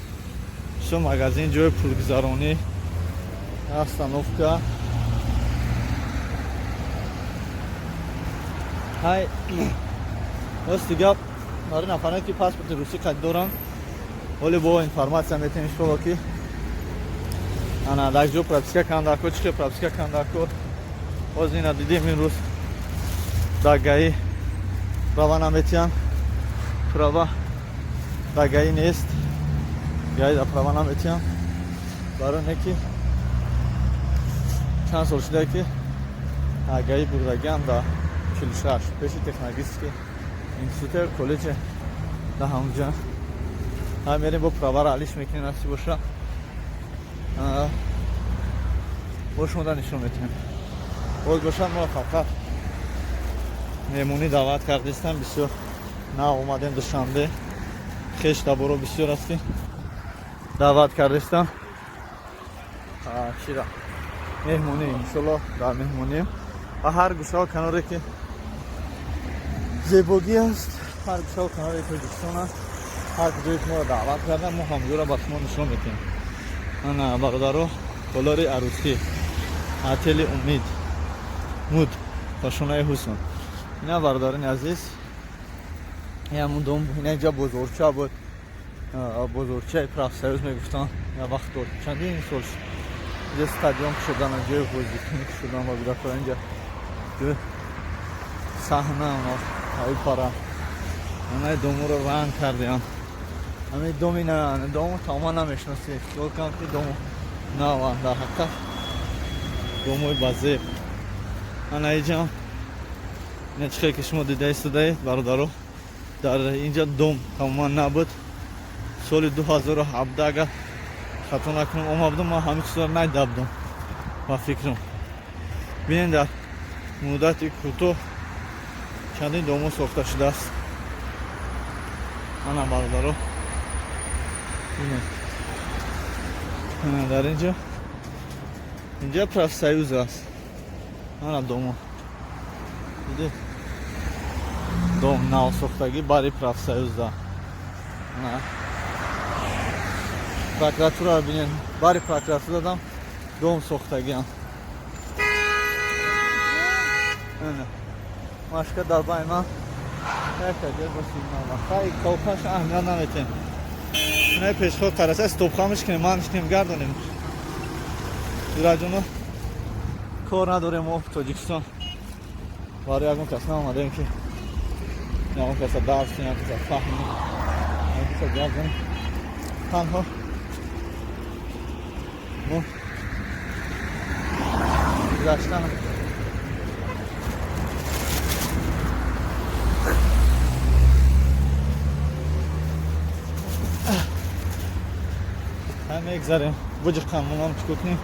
всё магазин, ҷои пулгузаронӣ, остановка. Ҳай, рости гап, барои нафаре ки паспорти русӣ қад доранд, ҳоле бо информация метем, иншолло, ки ана дар ҷо прописка кандако, чӣ хел прописка кандако. Ҳозир ина дидем, имрӯз дар ГАИ права наметиҳанд, права дар ГАИ нест, ГАИ дар права наметиҳанд, барои не ки чанд сол шуда ки ГАИ бурдагиам дар 46, пеши технологический институт, коллеҷ, дар ҳамунҷа. Ҳа, мерем, бо праваро алиш мекунем, насиб боша, бо шумо нишон метиҳем. Боз бошад, мо фақат меҳмонӣ даъват кардистам. Бисёр нав омадем Душанбе, хеш таборо бисёр аст ки даъват кардистам. Чира меҳмонӣ, иншолло, дар меҳмонием ва ҳар гӯшао каноре ки зебогӣ аст, ҳар гӯшао канори Тоҷикистон аст, ҳар куҷое ки моро даъват кардам, мо ҳамҷоро ба шумо нишон метиҳем. Ана, бародаро, толори арӯсӣ, отели Умид, муд кошонаи ҳусн. Ина, бародарони азиз, ҳамун дом, ина инҷа бозорча буд, бозорчаи Профсоюз мегуфтанд я вақт, чандин сол. Инҷа стадион шудан, ҷои бозикунӣ шудан ба кӯдакҳо, инҷа ҷои саҳна опера. Анаи домуро ранг кардиам. Ҳамин доми на дому тамоман намешиносӣ, хиёл кунам ки дому наванд. Дар ҳақиқат домои базеб. Ана иҷам, ина чӣ хел ки шумо дида истодаед, бародаро, дар инҷа дом тамоман набуд. Соли 2017, агар хато накунам, омада будам, ман ҳамин чизро надида будам ба фикрам. Бинед, дар муддати кӯтоҳ чандин домо сохта шудааст. Ана, бародаро, бинед, дар инҷа, инҷа Профсоюз аст. Ана домо, дидед, дом навсохтагӣ бари Профсоюзда. Прокуратура бинед, бари прокуратурадам дом сохтагиам. Машка дар бай ман хай калкаш аҳамият наметем. Инаи пешход қараса, стопхамиш кунем, ман шинем, гардонем. Ираҷоно, кор надорем мо Тоҷикистон. Барои ягон кас наомадем ки ягон каса дарс, ягон каса фаҳмем, ягон каса гап занем. Танҳо мо гузаштан. Мегзарем, буҷиқам, монам, чикор кунем?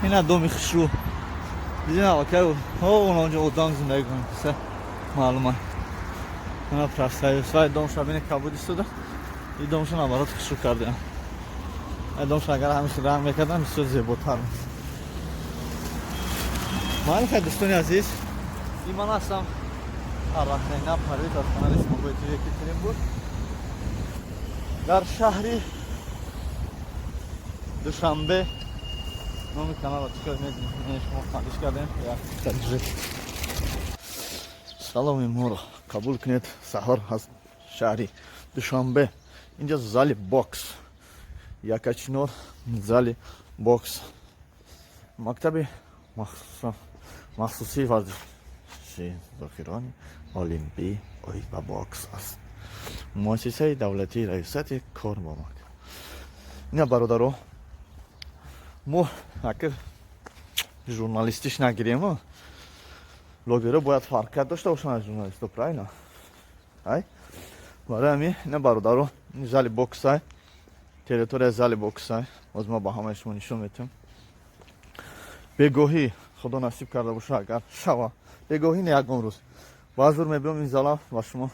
Ина доми хушрӯ дидин, аллакай онҷо одам зиндагӣ кунем, са маълума. Ана Профсоюз вай дом шабини кабуд истода. И домшон наоборот хушрӯ кардем. Домшон агар ҳамин ранг мекардам, бисёр зеботар. Майли, хай, дӯстони азиз, и ман ҳастам, Арвақтайна Парвиз, аз канали Шумогои ТВ Екатеринбург, дар шаҳри Душанбе. Номи каналро чӣ кор мебинед, шумо қандиш кардем. Саломи моро қабул кунед. Саҳар аз шаҳри Душанбе. Инҷа зали бокс Якачинор, зали бокс, мактаби махсусии варзиши зохирони олимпӣ оид ба бокс аст, муассисаи давлатии раёсати кор бо мактаб. Ина, бародаро, мо акр журналистиш нагирем. Блогеро бояд фарқият дошта бошанд аз журналисто, правильно? Ай барои ҳамин, ина, бародаро, зали боксай, территорияи зали боксай. Боз ма ба ҳамаи шумо нишон метиҳам. Бегоҳӣ, худо насиб карда боша, агар шава, бегоҳӣ не, ягон рӯз баъзур мебиём ин зала, ба шумо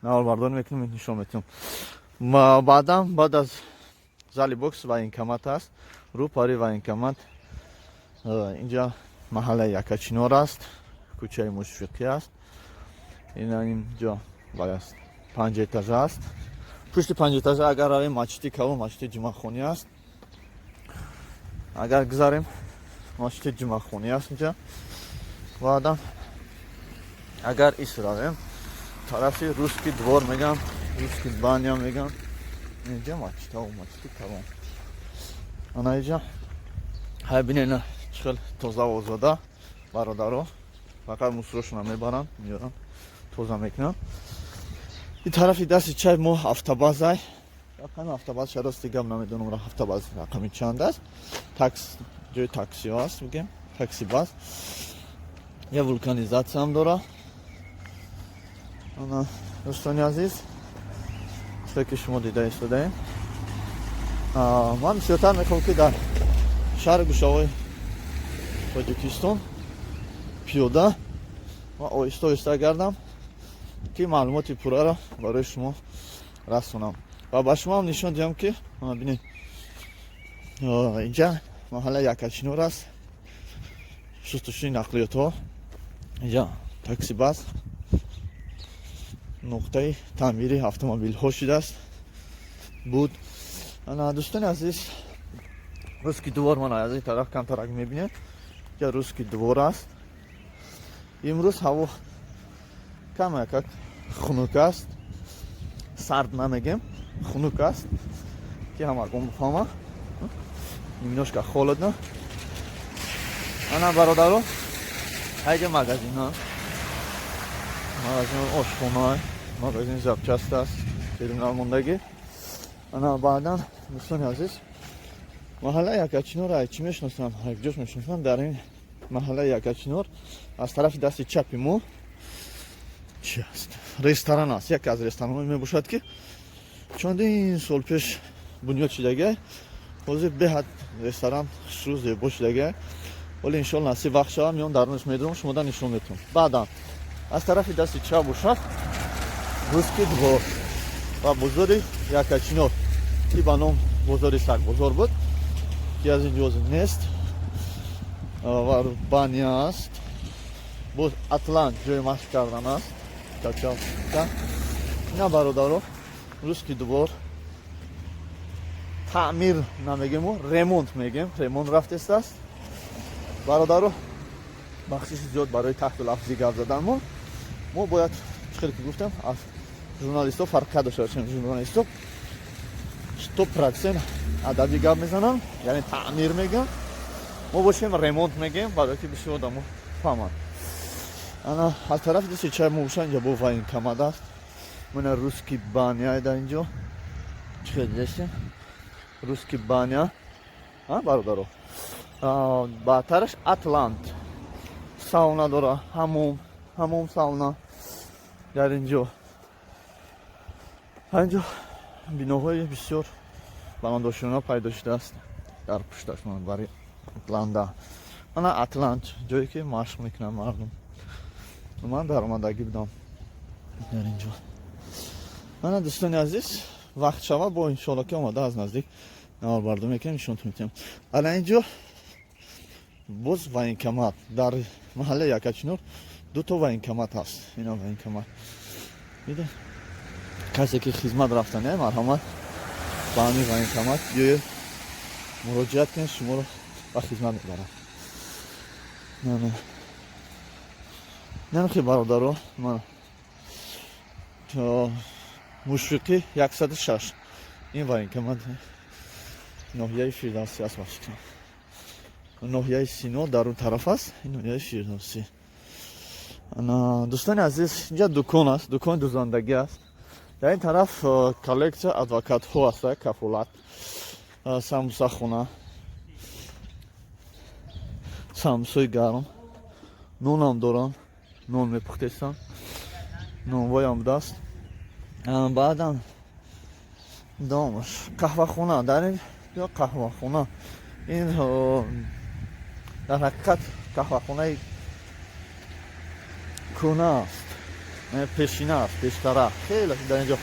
наворбардорӣ мекунем, нишон метиҳам. Баъдан, баъд аз зали бокс военкомат аст, рӯпари военкомат. Инҷа маҳаллаи Якачинор аст, кӯчаи Мушфиқӣ аст. Ина, инҷо вай аст, панҷэтажа аст. Пушти панҷэтажа агар равем, масҷиди калон, масҷиди ҷумъахонӣ аст. Агар гузарем, масҷиди ҷумъахонӣ аст инҷа. Баъдан агар ис равем, тарафи Русский двор мегам, Русский баня мегам, инҷа масҷидҳо, масҷиди калон. Ана инҷа ҳай, бинена, чӣ хел тоза, озода, бародаро. Фақат мусорошона мебаранд, меёранд, тоза мекунанд. Ин тарафи дасти чай мо автобазай. Рақами автобаз рости гап намедонам, автобаз рақами чанд аст. Такс, ҷои таксиҳо аст, бигем таксибаз. Я вулканизатсияам дора. Ана, дӯстони азиз, чизе ки шумо дида истодаем, ман бисёртар мехоҳам, ки дар шаҳри гӯшаҳои Тоҷикистон пиёда ва оҳиста оҳиста гардам, ки маълумоти пурраро барои шумо расонам ва ба шумо ҳам нишон диҳам, ки бинед, инҷа маҳалла Якачинор аст, шустушӯи нақлиётҳо, инҷа таксибас, нуқтаи таъмири автомобилҳо шудааст буд. Ана, дӯстони азиз, Русский двор, мана, аз ин тараф камтарак мебинед, инҷа Русский двор аст. Имрӯз ҳаво камякак хунук аст, сард намегем, хунук аст, ки ҳамагон бифаҳма, немножко холодно. Ана, бародаро, ҳайҷа магазинҳо, магазин, ошхона, магазин запчасть аст, терминал мондагӣ. Ана, баъдан, дӯстони азиз, маҳаллаи Якачинор ай чӣ мешиносам, ҷош мешиносам. Дар ин маҳаллаи Якачинор аз тарафи дасти чапи мо чи аст? Ресторан аст, яке аз ресторанҳое мебошад, ки чандин сол пеш бунёд шудагиай. Ҳозир беҳад ресторан хушрӯ, зебо шудагиай. Вале, иншоалло, насиб вақт шава, меом дарунаш, медурам, шумода нишон метавам. Баъдан аз тарафи дасти чап бошад Русский двор ва бозори Якачинор, ки ба ном бозори Сагбозор буд, ки аз ин ҷо нест, ва баня аст, боз Атлант, ҷои машқ кардан аст, качалка. Ина, бародаро, Русский двор таъмир намегему, ремонт мегем, ремонт рафтестааст. Бародаро, бахшиши зиёд барои таҳту лафзи гап задан. Мо бояд, чӣ хеле ки гуфтам, аз журналистҳо фарқият дошта бошем. Журналистҳо 100% адабӣ гап мезананд, яъне таъмир мегӯянд, мо бошем ремонт мегӯем, барое ки бисёр одамо фаҳманд. Ана, аз тарафи дасти чай мо боша, инҷа бо военкомат аст. Мана Русский баня, дар инҷо чӣ хел дидастем, Русский баня, бародаро. Баъдтараш Атлант, сауна дора, ҳамом, ҳамом, сауна дар инҷо. Инҷо биноҳои бисёр баландошёна пайдо шудааст дар пушташ бари Атланда. Ана Атлант, ҷое ки машқ мекунанд мардум, ман даромадагӣ будам дар инҷо. Ана, дӯстони азиз. Вақт шава, бо иншоалло ки омада аз наздик наворбардорӣ мекунем, нишонтон метиҳам. Ана инҷо боз военкомат. Дар маҳаллаи Якачинор дуто военкомат ҳаст. Ина военкомат. Дида, касе ки хизмат рафтане, марҳамат, ба ҳамин военкомат биёед, муроҷиат кунед, шуморо ба хизмат мебарад. На, нахи бародаро, ман Мушфиқӣ 106, ин военкомат ноҳияи Фирдавсӣ аст, ба фикрам. Ноҳияи Сино дар он тараф аст, ин ноҳияи Фирдавсӣ. Ана, дӯстони азиз, инҷа дукон аст, дукони дузандагӣ аст. Дар ин тараф коллексия адвокатҳо аст, кафолат, самбусахона, самбусои гарм, нонам дорам, нон мепухтестам, нонвоям будааст. Баъдан домаш қаҳвахона. Дар ин ё қаҳвахона, ин дар ҳақиқат қаҳвахонаи кӯна аст, пешина аст, пештара хеле дар инҷо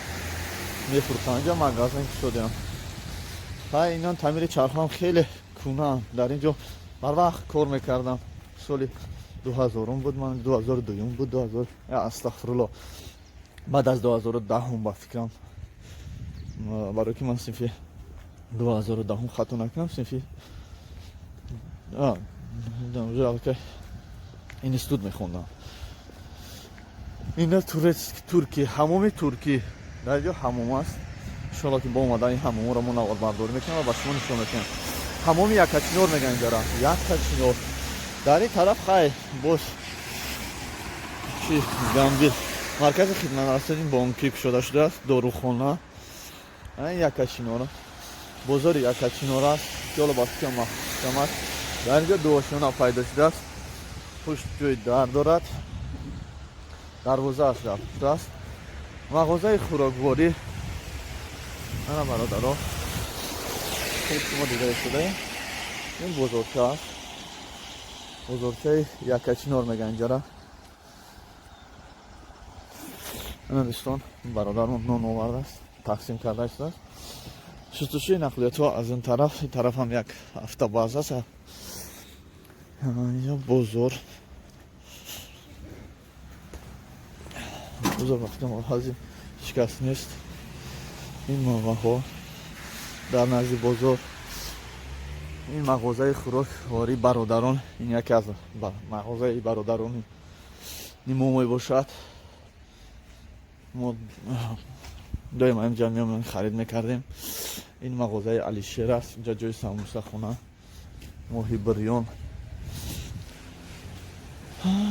мефурӯхтанд. Инҷо магазин кушодем. Ҳа, инон таъмири чархҳоам хеле кӯнаам. Дар инҷо барвақт кор мекардам, соли 2000-ум буд, ман 2002-юм буд, 2000, астағфирулло, баъд аз 2010-ум ба фикрам, барои ки ман синфи 2010-ум хато накунам, синфи уже институт мехондам. Ина туркӣ, ҳамоми туркӣ. Дар ҷо ҳамом аст. Иншоалло ки бо омадани ҳамомро мо наворбардорӣ мекунем ва ба шумо нишон медиҳем. Ҳамоми Якачинор мегӯям инҷара, Якачинор. Дар ин тараф хай боз чи гамбир, маркази хидматрасонии бонкӣ кушода шудааст, дорухона. Якачинор, бозори Якачинор аст, ки ҳоло ба фикрам маҳкам аст. Дар инҷо дуошона пайдо шудааст, пушт ҷои дар дорад, дарвозааш дар пушт аст. Мағозаи хӯрокворӣ. Ана, бародаро, хуб шумо дида истодаем, ин бозорча аст, бозорчаи Якачинор мегӯянд инҷара. Ана, дӯстон, бародармон нон овардааст, тақсим карда шудааст. Шустушӯи нақлиётҳо аз он тараф, ин тараф ҳам як автобаз аст. Инҷо бозор, бозор ба фикрам ҳозир ҳеҷ кас нест. Ин моваҳо дар назди бозор. Ин мағозаи хӯрокворӣ, бародарон, ин яке аз мағозаи бародарони мо мебошад. Мо доим инҷа меомем, харид мекардем. Ин мағозаи Алишер аст. Инҷа ҷои самбусахона, моҳи бирён.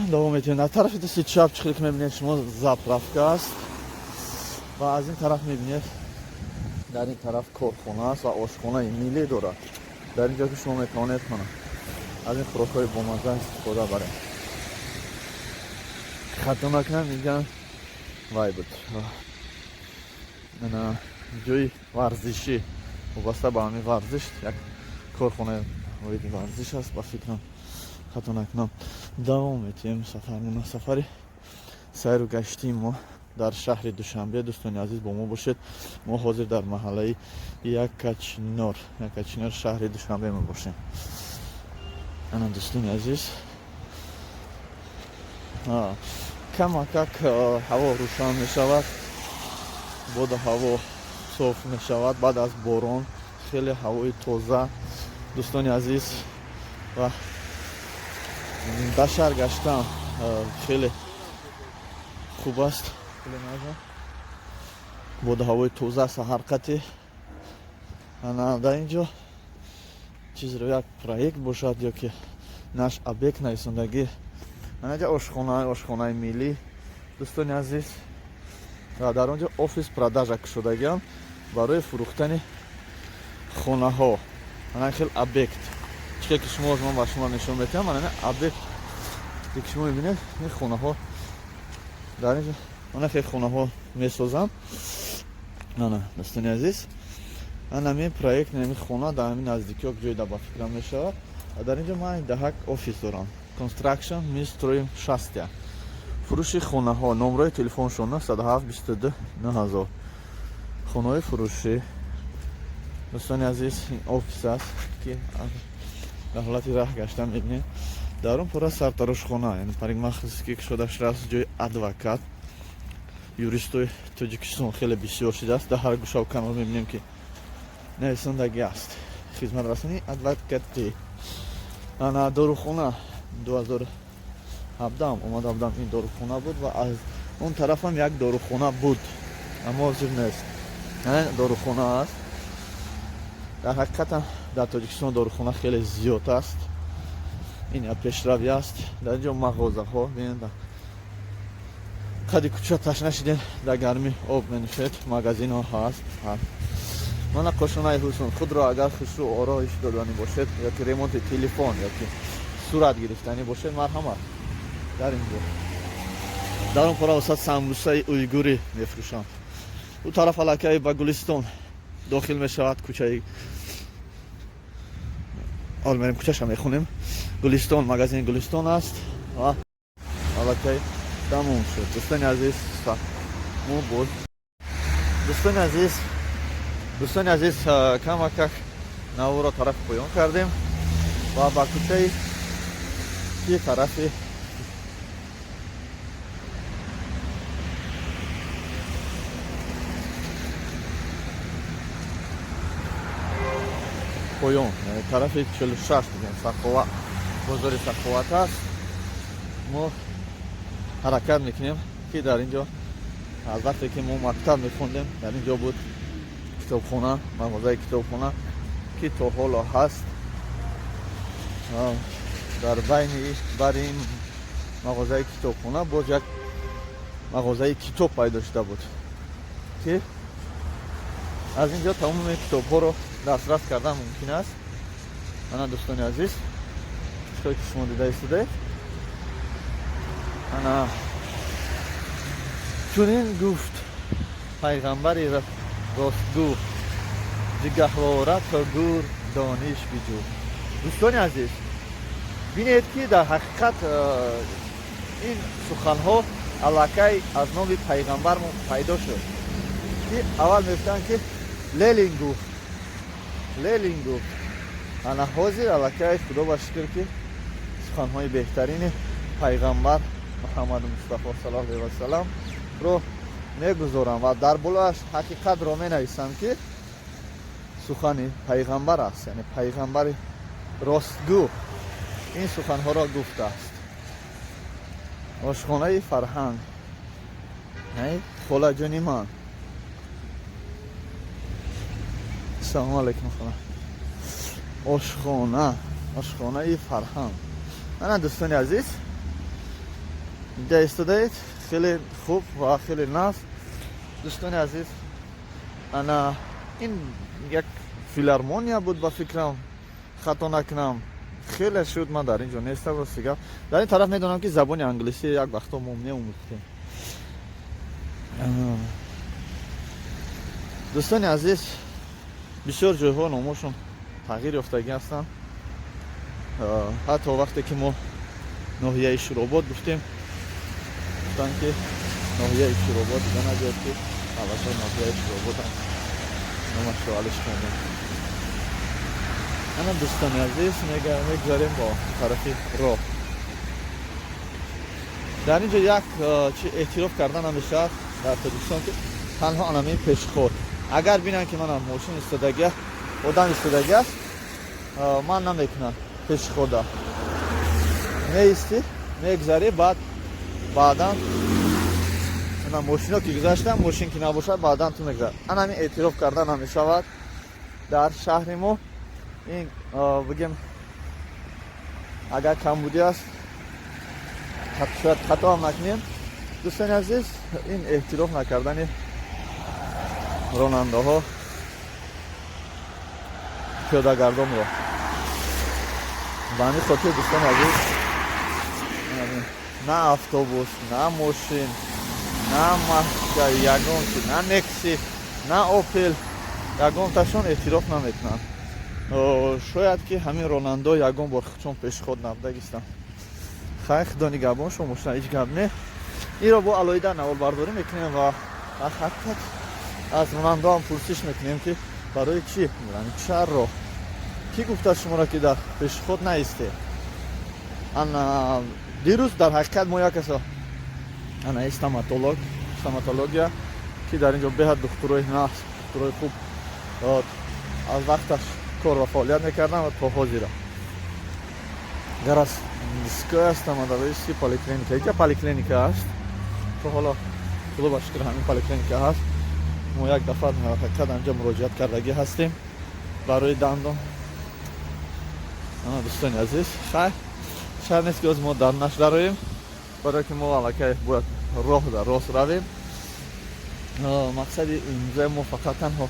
Давом метиҳем. Дар тарафи дасти чап, чӣ хеле ки мебинед шумо, заправка аст ва аз ин тараф мебинед, дар ин тараф корхона аст ва ошхонаи миллӣ дорад. Дар ин ҷо ки шумо метавонед кунад аз ин хӯрокҳои бомазза истифода баред. Хато накунам, инҷа вай буд, ана ҷои варзишӣ, вобаста ба ҳамин варзиш як корхонаи оиди варзиш аст, ба фикрам, хато накунам. Давом метиҳем сафармона, сафари сайру гаштии мо дар шаҳри Душанбе. Дӯстони азиз, бо мо бошед. Мо ҳозир дар маҳаллаи Якачинор, Якачинор, шаҳри Душанбе мебошем. Ана, дӯстони азиз, камакак ҳаво рӯшан мешавад, боду ҳаво соф мешавад баъд аз борон, хеле ҳавои тоза, дӯстони азиз, ва дар шаҳр гаштан хеле хуб аст. Боду ҳавои тоза аст ҳарқати. Ана, дар ин ҷо чизро як проект бошад ё ки наш объект нависондагӣ. Анаҷа ошхона, ошхонаи миллӣ, дӯстони азиз, ва дар он ҷо офис продажа кушодагиам барои фурӯхтани хонаҳо. Ана хел объект, чике ки шумо, ман ба шумо нишон метиҳам, ана объект ки шумо мебинед, ин хонаҳо дар инҷо, ана хел хонаҳо месозам. Ана, дӯстони азиз, ана ҳамин проект, ҳамин хона дар ҳамин наздикиҳо ҷой да ба фикрам мешавад. Дар инҷо ман даҳак офис дорам. Construction, мы строим счастье, фурӯши хонаҳо. Номрои телефоншон 907 22 9000. Хонаҳои фурӯшӣ, дӯстони азиз, ин офис аст, ки дар ҳолати раҳ гаштан мебинем. Дар он пора сартарошхона, яъне парикмахерский кушода шудааст, ҷои адвокат, юристои Тоҷикистон хеле бисёр шудааст. Дар ҳар гӯшаву канор мебинем, ки нависондагӣ аст: хизматрасонии адвокатӣ. Ана дорухона, 2017 омада будам, ин дорухона буд ва аз он тарафам як дорухона буд, аммо ҳозир нест. Дорухона аст. Дар ҳақиқатан дар Тоҷикистон дорухона хеле зиёд аст, ин як пешравӣ аст. Дар ин ҷо мағозаҳо, бинед, қади кӯча ташна шидем, дар гармӣ об менӯшед, магазинҳо ҳаст. Мана Кошонаи ҳусн. Худро агар хушрӯ ороиш доданӣ бошед ёки ремонти телефон ёки сурат гирифтанӣ бошед, марҳамат, дар ин ҷо. Дар он пора васат самбусаи уйгурӣ мефурӯшанд. Ӯ тараф аллакай ба Гулистон дохил мешавад кӯчаи. Ҳол мерем, кӯчаша мехонем. Гулистон, магазини Гулистон аст ва аллакай тамом шуд. Дӯстони азиз, мо боз, дӯстони азиз, камакак наворо тарафи поён кардем ва ба кӯчаи ки тарафи поён, тарафи 46 бигем, Сахова, бозори Саховат аст. Мо ҳаракат мекунем, ки дар ин ҷо аз вақте ки мо мактаб мехондем, дар ин ҷо буд китобхона, мағозаи китобхона, ки то ҳоло ҳаст. Дар байни бари ин мағозаи китобхона боз як мағозаи китоб пайдо шуда буд, ки аз ин ҷо тамоми китобҳоро дастрас кардан мумкин аст. Ана, дӯстони азиз, чиқое ки шумо дида истодаед, ана чунин гуфт пайғамбари ростгӯ: зи гаҳвора то гӯр дониш биҷӯ. Дӯстони азиз, бинед, ки дар ҳақиқат ин суханҳо аллакай аз номи пайғамбармон пайдо шуд, ки аввал мегуфтанд, ки Ленин гуфт, Ленин гуфт. Ана ҳозир аллакай, худо ба шукр, ки суханҳои беҳтарини пайғамбар Муҳаммаду Мустафо саллаллоҳу алайҳи васалам ро мегузорам ва дар болоаш ҳақиқатро менависам, ки сухани пайғамбар аст, яъне пайғамбари ростгӯ ин суханҳоро гуфтааст. Ошхонаи Фарҳанг, холаҷони ман, салому алайкум, хола. Ошхона, ошхонаи Фарҳанг. Ана, дӯстони азиз, дида истодаед, хеле хуб ва хеле нағз. Дӯстони азиз, ана ин як филармония буд, ба фикрам, хато накунам. Хеле шуд ман дар ин ҷо нестам, рости гап. Дар ин тараф медонам, ки забони англисӣ як вақто мо меомӯхтем. Дӯстони азиз, бисёр ҷойҳо номошон тағйир ёфтагӣ ҳастанд. Ҳатто вақте ки мо ноҳияи Шуробод гуфтем, гуфтанд, ки ноҳияи Шуробод дида нагӯяд, ки албатта ноҳияи Шуробод номашро алиш кардем. Ана, дӯстони азиз, мегузарем бо тарафи роҳ. Дар ин ҷо як чи эътироф карда намешавад дар Тоҷикистон, ки танҳо анамин пешход, агар бинанд, ки манам мошин истодагӣ, одам истодагӣ аст, ман намекунам пешхода, меистӣ, мегузарӣ, баъд баъдан ана мошино ки гузаштан, мошин ки набошад, баъдан ту мегузар. Анамин эътироф карда намешавад дар шаҳри мо. Ин бигем, агар камбудӣ аст, шояд хато ҳам накунем, дӯстони азиз, ин эҳтироф накардани ронандаҳо пиёдагардонро. Ба ҳамин хотир, дӯстони азиз, на автобус, на мошин, на маска, ягон чи, на Некси, на Опел, ягонташон эътироф намекунанд. Шояд ки ҳамин ронандо ягон бор чун пешход набудагистанд. Хай, худо нигаҳбон шумо бошад, ҳеҷ гап не. Инро бо алоҳида наворбардорӣ мекунем ва дар ҳақиқат Аз ронандаам пурсиш мекунем, ки барои чӣ, чаро, кӣ гуфта шуморо, ки дар пешход наисте? Ана дирӯз дар ҳақиқат мо як касо, ана стоматолог, стоматология, ки дар ин ҷо беҳад духтурои нағз, духтурои хуб аз вақташ кор ва фаъолият мекардам ва то ҳозира. Городская стоматологическая поликлиника, иҷа поликлиника аст. То ҳоло, худо ба шукр, ҳамин поликлиника ҳаст. Мо як дафъа ҳақиқат анҷо муроҷиат кардагӣ ҳастем барои дандон. Ана, дӯстони азиз, хайр, шар нест, ки оз мо дар наш дароем, барое ки мо аллакай бояд роҳ дар рост равем. Мақсади имрӯзаи мо фақат танҳо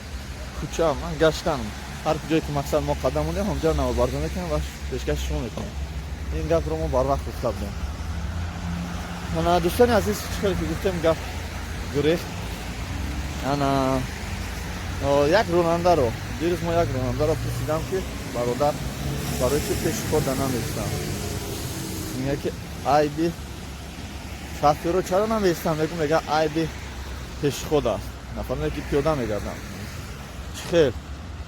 кӯча ман гаштан. Ҳар ҷое ки мақсад мо қадам монем, ҳамҷа наворбардор мекунем ва пешкаши шумо мекунем. Ин гапро мо барвақт гуфта будем. Ана, дӯстони азиз, чӣ хеле ки гуфтем, гап гурехт. Ана як ронандаро дирӯз мо як ронандаро пурсидам, ки бародар, барои чӣ пеши хода наместам? Мега, ки айби шофёро чаро наместам, мегу, мега, айби пешход аст, нафароне ки пиёда мегардам. Чӣ хел?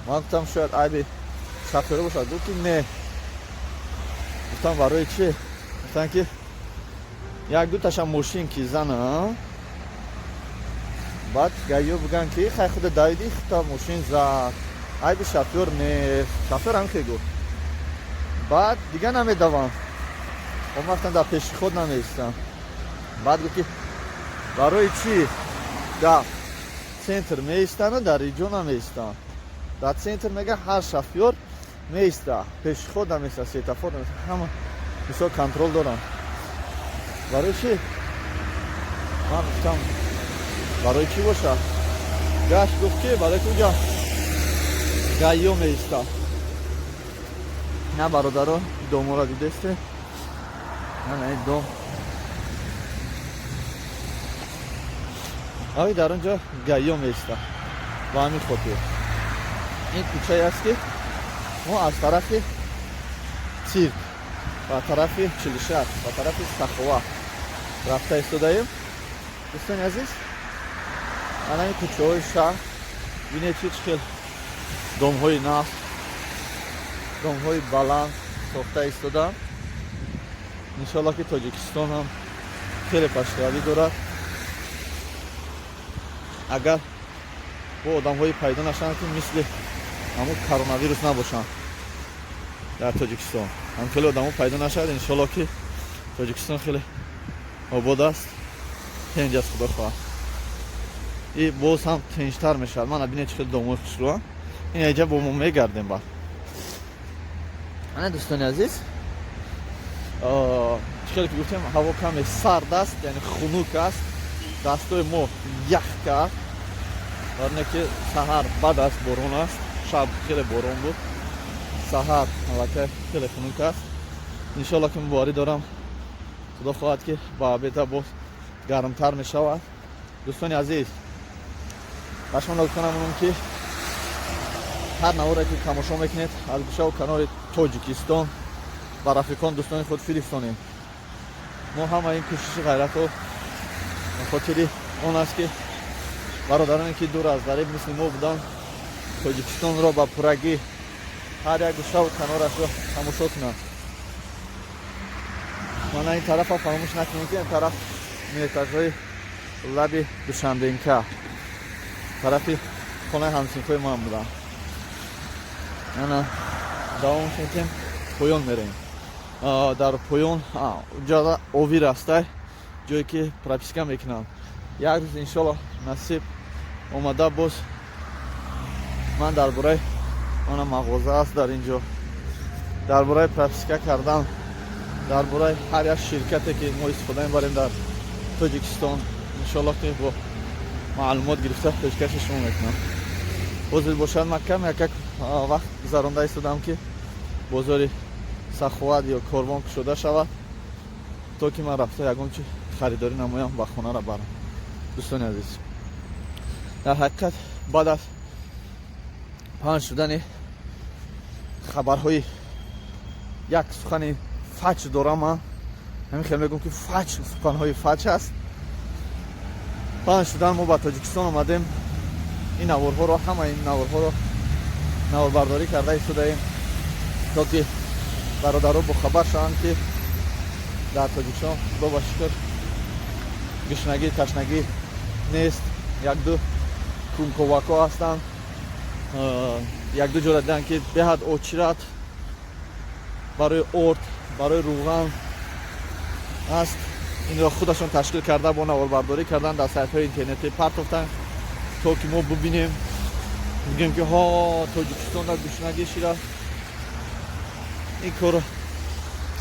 Ман гуфтам, шояд айби шофёро бошад. Гуфт, ки не. Гуфтам, барои чӣ? Гуфтам, ки як дуташа мошин ки зана, баъд гаё бигӯянд, ки хай, худа давиди, хута мошин зад, айби шофёр нест. Шофёр ҳам хел гуфт. Баъд дига намедавам, омафтам, дар пеши худ намеистам. Баъд гуфт, ки барои чӣ дар центр меистану дар иҷо намеистанд? Дар центр, мега, ҳар шофёр меиста, пешход намеиста, светофор намеиста, ҳама мисол контроль доранд. Барои чӣ? Ман гуфтам, барои чӣ бошад? Гашт, гуфт, ки барои ки уҷа ГАИ ё меиста. На, бародаро, домора дидесте? Ана ин дом ави, дар он ҷо ГАИ ё меиста. Ба ҳамин хотир ин кӯчае аст, ки мо аз тарафи цирк ба тарафи Чилишар, ба тарафи Сахова рафта истодаем. Дӯстони азиз, ана ин кӯчаҳои шаҳр, бинед, чӣ хел домҳои нав, домҳои баланд сохта истодаанд. Иншоалло, ки Тоҷикистон ҳам хеле пешравӣ дорад, агар бо одамҳое пайдо нашаванд, ки мисли ҳамун коронавирус набошанд. Дар Тоҷикистон ҳам хеле одамо пайдо нашавад, иншоалло, ки Тоҷикистон хеле обод аст, тинҷ аст, худо хоҳад, и боз ҳам тинҷтар мешавад. Мана, бинед, чӣ хеле домои хушрӯа. Ин иҷа бо мо мегардем. Баъд, ана, дӯстони азиз, чӣ хеле ки гуфтем, ҳаво каме сард аст, яъне хунук аст. Дастои мо ях кард, барои ки саҳар бад аст, борон аст, шаб хеле борон буд, саҳар аллакай хеле хунук аст. Иншоалло, ки муборӣ дорам, худо хоҳад, ки ба обеда боз гармтар мешавад. Дӯстони азиз, ба шумо ногуфта намонам, ки ҳар наворе ки тамошо мекунед аз гӯшаву канори Тоҷикистон, ба рафиқон, дӯстони худ фиристонем. Мо ҳама ин кӯшиши ғайратҳо ба хотири он аст, ки бародароне, ки дур аз дариб мисли мо буданд, Тоҷикистонро ба пуррагӣ, ҳар як гӯшаву канорашро тамошо кунанд. Мана ин тарафа фаромӯш накунем, ки ин тараф метажҳои лаби Душанбенка, тарафи хонаи ҳамсинфои ман буданд. Ана давом метем, поён мерем. Дар поён ҷода ОВИР астай, ҷое ки прописка мекунанд. Як рӯз, иншолло, насиб омада, боз ман дар бораи, мана мағоза аст дар ин ҷо, дар бораи прописка кардан, дар бораи ҳар як ширкате, ки мо истифода мебарем дар Тоҷикистон, иншолло, ки бо маълумот гирифта пешкаши шумо мекунам. Ҳозир бошад, ман кам якак вақт гузаронда истодам, ки бозори Саховат ё Корвон кушода шавад, то ки ман рафта ягон чи харидорӣ намоям, ба хонара барам. Дӯстони азиз, дар ҳақиқат, баъд аз паҳн шудани хабарҳои як сухани фач дорам, ман ҳамин хел мегӯм, ки фач, суханҳои фач аст, паҳн шудан, мо ба Тоҷикистон омадем. Ин наворҳоро, ҳама ин наворҳоро наворбардорӣ карда истодаем, то ки бародаро бохабар шаванд, ки дар Тоҷикистон, худо ба шукр, гушнагӣ, ташнагӣ нест. Якду кунковако ҳастанд, якду ҷора диданд, ки беҳад очират барои орд, барои рӯған аст. Инро худашон ташкил карда, бо наворбардорӣ кардан дар сайтҳои интернетӣ партофтанд, то ки мо бубинем, бигӯем, ки ҳо, Тоҷикистон дар гушнагӣ шира. Ин корро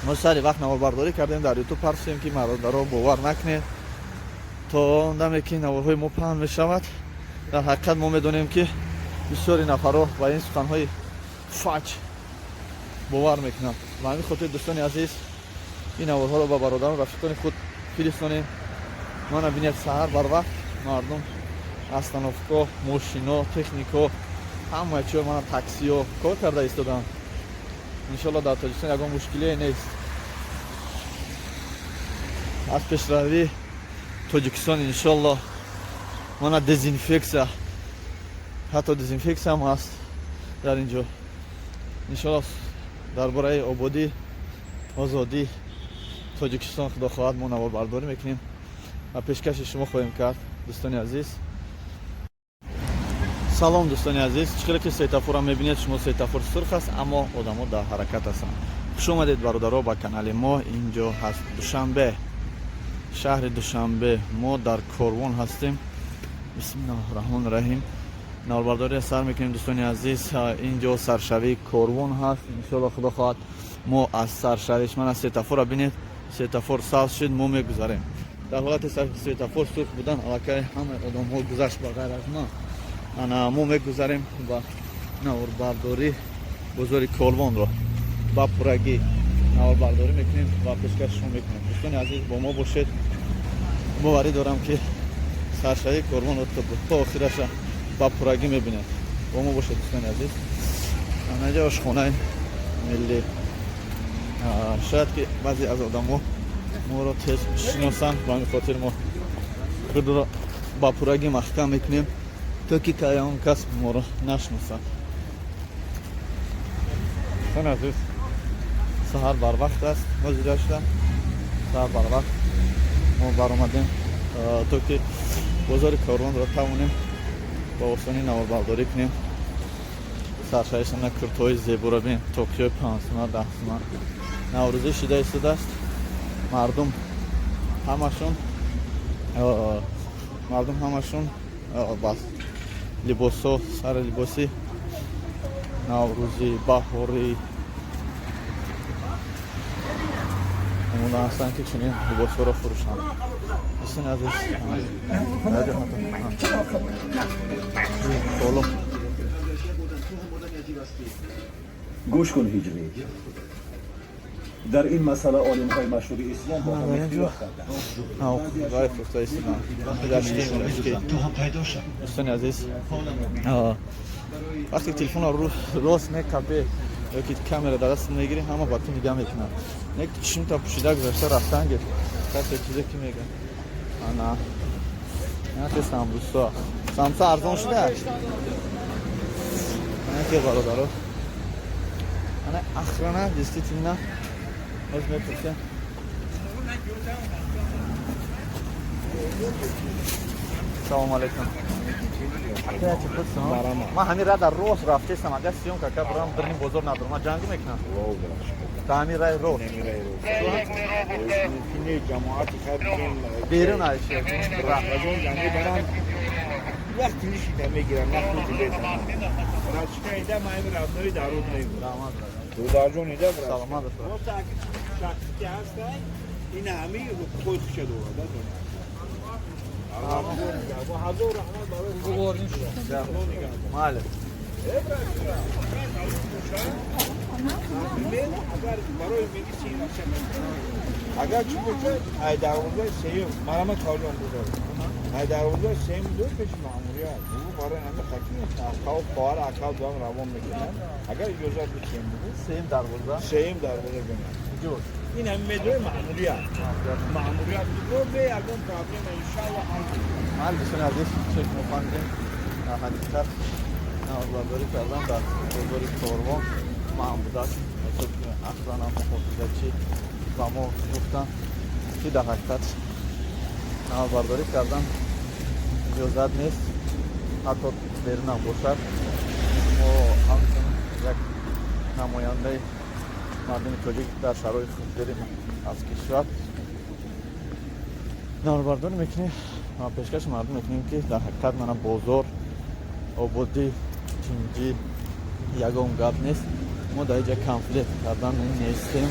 мо сари вақт наворбардорӣ кардем, дар Ютуб партофтем, ки бародаро бовар накунед. То он даме ки наворҳои мо паҳн мешавад, дар ҳақиқат мо медонем, ки бисёри нафарҳо ба ин суханҳои фаҷ бовар мекунанд. Ба ҳамин хотир, дӯстони азиз, ин наворҳоро ба бародарон, рафиқони худ фиристонем. Мана бинед, саҳар барвақт мардум, остановка, мошино, технико, ҳама чио, мана таксиё кор карда истоданд. Иншолло, дар Тоҷикистон ягон мушкилие нест. Аз пешравии Тоҷикистон, иншолло. Мана дезинфексия, ҳатто дезинфексия ҳам ҳаст дар ин ҷо. Иншолло, дар бораи ободӣ, озодӣ Тоҷикистон, худо хоҳад, мо наворбардорӣ мекунем ва пешкаши шумо хоҳем кард. Дӯстони азиз, салом. Дӯстони азиз, чӣ хеле ки светофорам мебинед шумо, светофор сурх аст, аммо одамо дар ҳаракат ҳастанд. Хуш омадед, бародаро, ба канали мо. Инҷо ҳаст Душанбе, шаҳри Душанбе. Мо дар корвон ҳастем. Бисмиллоҳи раҳмони раҳим, наворбардорӣ сар мекунем. Дӯстони азиз, инҷо саршавии корвон ҳаст. Иншоалло, худо хоҳад, мо аз саршавиш, мана светофора бинед, светофор сабз шуд, мо мегузарем. Дар ҳолати светофор сурх будан, аллакай ҳамаи одамҳо гузашт ба ғайр аз ман. Ана мо мегузарем ва наворбардорӣ бозори корвонро ба пуррагӣ наворбардорӣ мекунем ва пешкаши шумо мекунем. Дӯстони азиз, бо мо бошед. Боварӣ дорам, ки саршавии корвонро то охираша ба пуррагӣ мебинед. Бо мо бошед, дӯстони азиз. Анаҷа ошхонаи миллӣ. Шояд ки баъзе аз одамо моро тез шиносанд, ба ҳамин хотир мо худро ба пуррагӣ маҳкам мекунем, то ки ягон кас моро нашиносад. Дӯстони азиз, саҳар барвақт аст, мо зида шуда, саҳар барвақт мо баромадем, то ки бозори корвонро тавонем ба осонӣ наворбардорӣ кунем. Саршавишана куртои зеборо бин, тоқиёи 5 сума, 10 сума. Наврӯзӣ шида истодааст. Мардум ҳамашон ба либосҳо, сари либоси наврӯзӣ, баҳорӣ омода ҳастанд, ки чунин либосҳоро фурӯшанд. Дӯстони азиз, дар ҷо ҳатто боло. Гӯш кун, ҳиҷрӣ, дар ин масъала олимҳои машҳури ислом бо ҳам ихтилоф карданд. Вай фурӯхта истоданд. Рашки. Дӯстони азиз, вақте телефонро рост мекапе ё ки камера дар даст мегирӣ, ҳама ба ту нигаҳ мекунанд. Не, чишмта пӯшида гузашта рафтан гир, касе чизе ки мега. Ана яке самбуса, самса арзон шуда яке, бародаро. Ана охрана, действительно, боз мепурсем. Салому алейкум. Ман ҳамин ра дар рост рафтесам, агар съёмка ка бурам, дирни бозор надорам, ман ҷанг мекунам. Та ҳамин раи рост. Берун айше. Вақти нишида мегирам, нахуди безанам. Рачка ида, ман ин родной даруд мегӯям. Дударҷон ида. Саломат. Шахси ҳастай, ин ҳами ҳуқуқи худша дорад. Ҳазор раҳмат барои. Майли. Агар барои медицина, агар чӣ бошад, ай дарвозаи сеюм марама калон бузор, ай дарвозаи сеюм ду пеши маъмурият бугу, барои ҳами хаким акав, хоҳар акав дуам равон мекунам, агар иҷозат битиҳем, бугу. Сеюм дарвоза. Сеюм дарвоза бинам. Ин ҳами медои маъмурият бугу, бе ягон проблема, иншалло, ҳал. Майли, дӯстони азиз, чек мо фаҳмидем. Дар ҳақиқат наворбардорӣ кардан дар бозори Корвон манъ будааст. Аслан муҳофизатчӣ ба мо гуфтанд, ки дар ҳақиқат наворбардорӣ кардан иҷозат нест, ҳатто берунам бошад. Мо ҳамчун як намояндаи мардуми тоҷик дар шароити худдорӣ аз кишвар наворбардорӣ мекунем ва пешкаши мардум мекунем, ки дар ҳақиқат мана бозор ободӣ, тинҷӣ, ягон гап нест. Мо дар инҷа конфликт кардан нестем.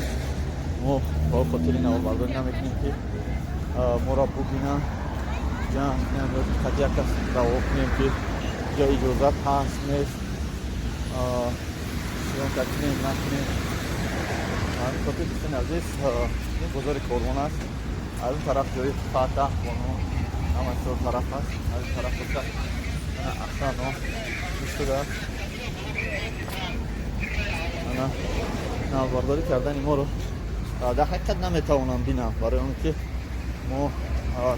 Мо ба хотири наворбардорӣ намекунем, ки моро бубинанд, ҷанг кунем ё қад як кас даъво кунем, ки ҷо иҷозат ҳаст, нест, съёмка кунем, накунем. Ҳамин хотир, дӯстони азиз, ин бозори Корвон аст. Аз он тараф ҷои Фатаҳ бону, ҳама чор тараф аст. Аз ин тараф боша охрана истодааст. Ана наворбардорӣ кардани моро дар ҳақиқат наметавонам бинам, барои он ки мо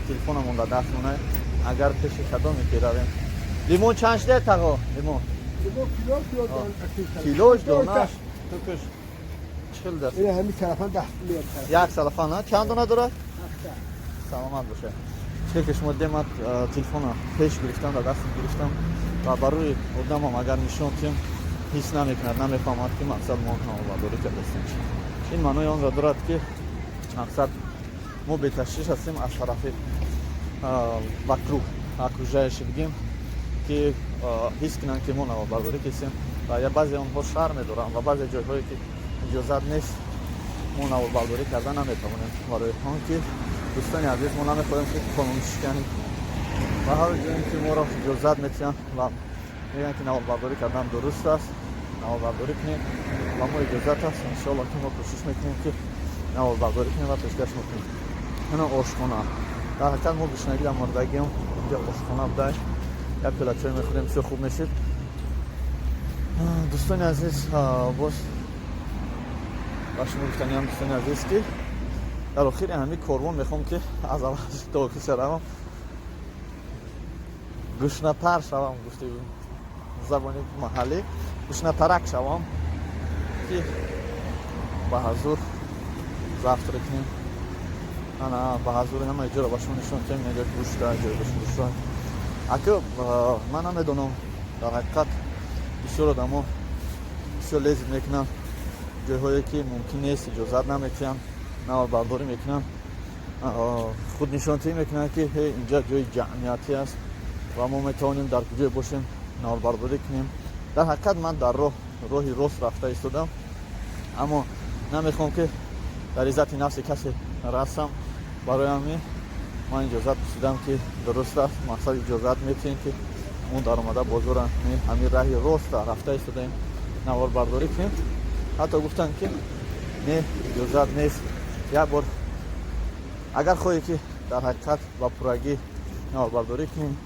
телефонамон дар даст монад. Агар пеши кадоме ки равем. Лимон чанд шуда, тағо, лимон? Килош, донаш, тукш 40 даст. Як салафан чанд дона дорад? Саломат бошад. Чизе ки шумо демад, телефона пеш гирифтам, дар дастам гирифтам ва барои одамам агар нишон тиҳем, ҳис намекунад, намефаҳмад, ки мақсад мо наворбардорӣ кардастем. Ин маънои онро дорад, ки мақсад мо беташвиш ҳастем аз тарафи вокруг, окружающий бигем, ки ҳис кунанд, ки мо наворбардорӣ кардем. Ва я баъзе онҳо шарм медоранд ва баъзе ҷойҳое ки иҷозат нест, мо наворбардорӣ карда наметавонем, барои он ки, дӯстони азиз, мо намехоҳем, ки қонуншиканӣ. Ва ҳар ҷое ки моро иҷозат метиҳанд ва мегӯянд, ки наворбардорӣ кардан дуруст аст, наворбардорӣ кунем ва мо иҷозат аст, иншоалло, ки мо кӯшиш мекунем, ки наворбардорӣ кунем ва пешкаш мекунем. Ина ошхона. Дар ҳақиқат мо гушнагӣ дар мурдагиам инҷа ошхона буда, як пиёла чой мехӯрем, бисёр хуб мешид. Дӯстони азиз, боз ба шумо гуфтаниам, дӯстони азиз, ки дар охири ҳамин корвон мехоҳам, ки аз аввал то охир шавам, гушнатар шавам, гуфти забони маҳаллӣ, гушнатарак шавам, ки ба ҳазур завтрак кунем. Ана ба ҳазури ҳама ҷоро ба шумо нишон тиҳем. Ҷои гӯшта, ҷои гӯшт. Ака, ман намедонам, дар ҳақиқат бисёр одамо бисёр лезить мекунанд ҷойҳое ки мумкин нест, иҷозат наметиҳанд, наворбардорӣ мекунанд, худнишонтиҳӣ мекунанд, ки инҷа ҷои ҷамъиятӣ аст ва мо метавонем дар куҷое бошем наворбардорӣ кунем. Дар ҳақиқат ман дар роҳ, роҳи рост рафта истодам, аммо намехоҳам, ки дар иззати нафси касе расам. Барои ҳамин ман иҷозат пурсидам, ки дуруст аст, мақсад иҷозат метиҳем, ки мо даромада бозора ҳамин раҳи роста рафта истодаем, наворбардорӣ кунем. Ҳатто гуфтанд, ки не, иҷозат нест. Як бор агар хоҳӣ, ки дар ҳақиқат ба пуррагӣ наворбардорӣ кунем,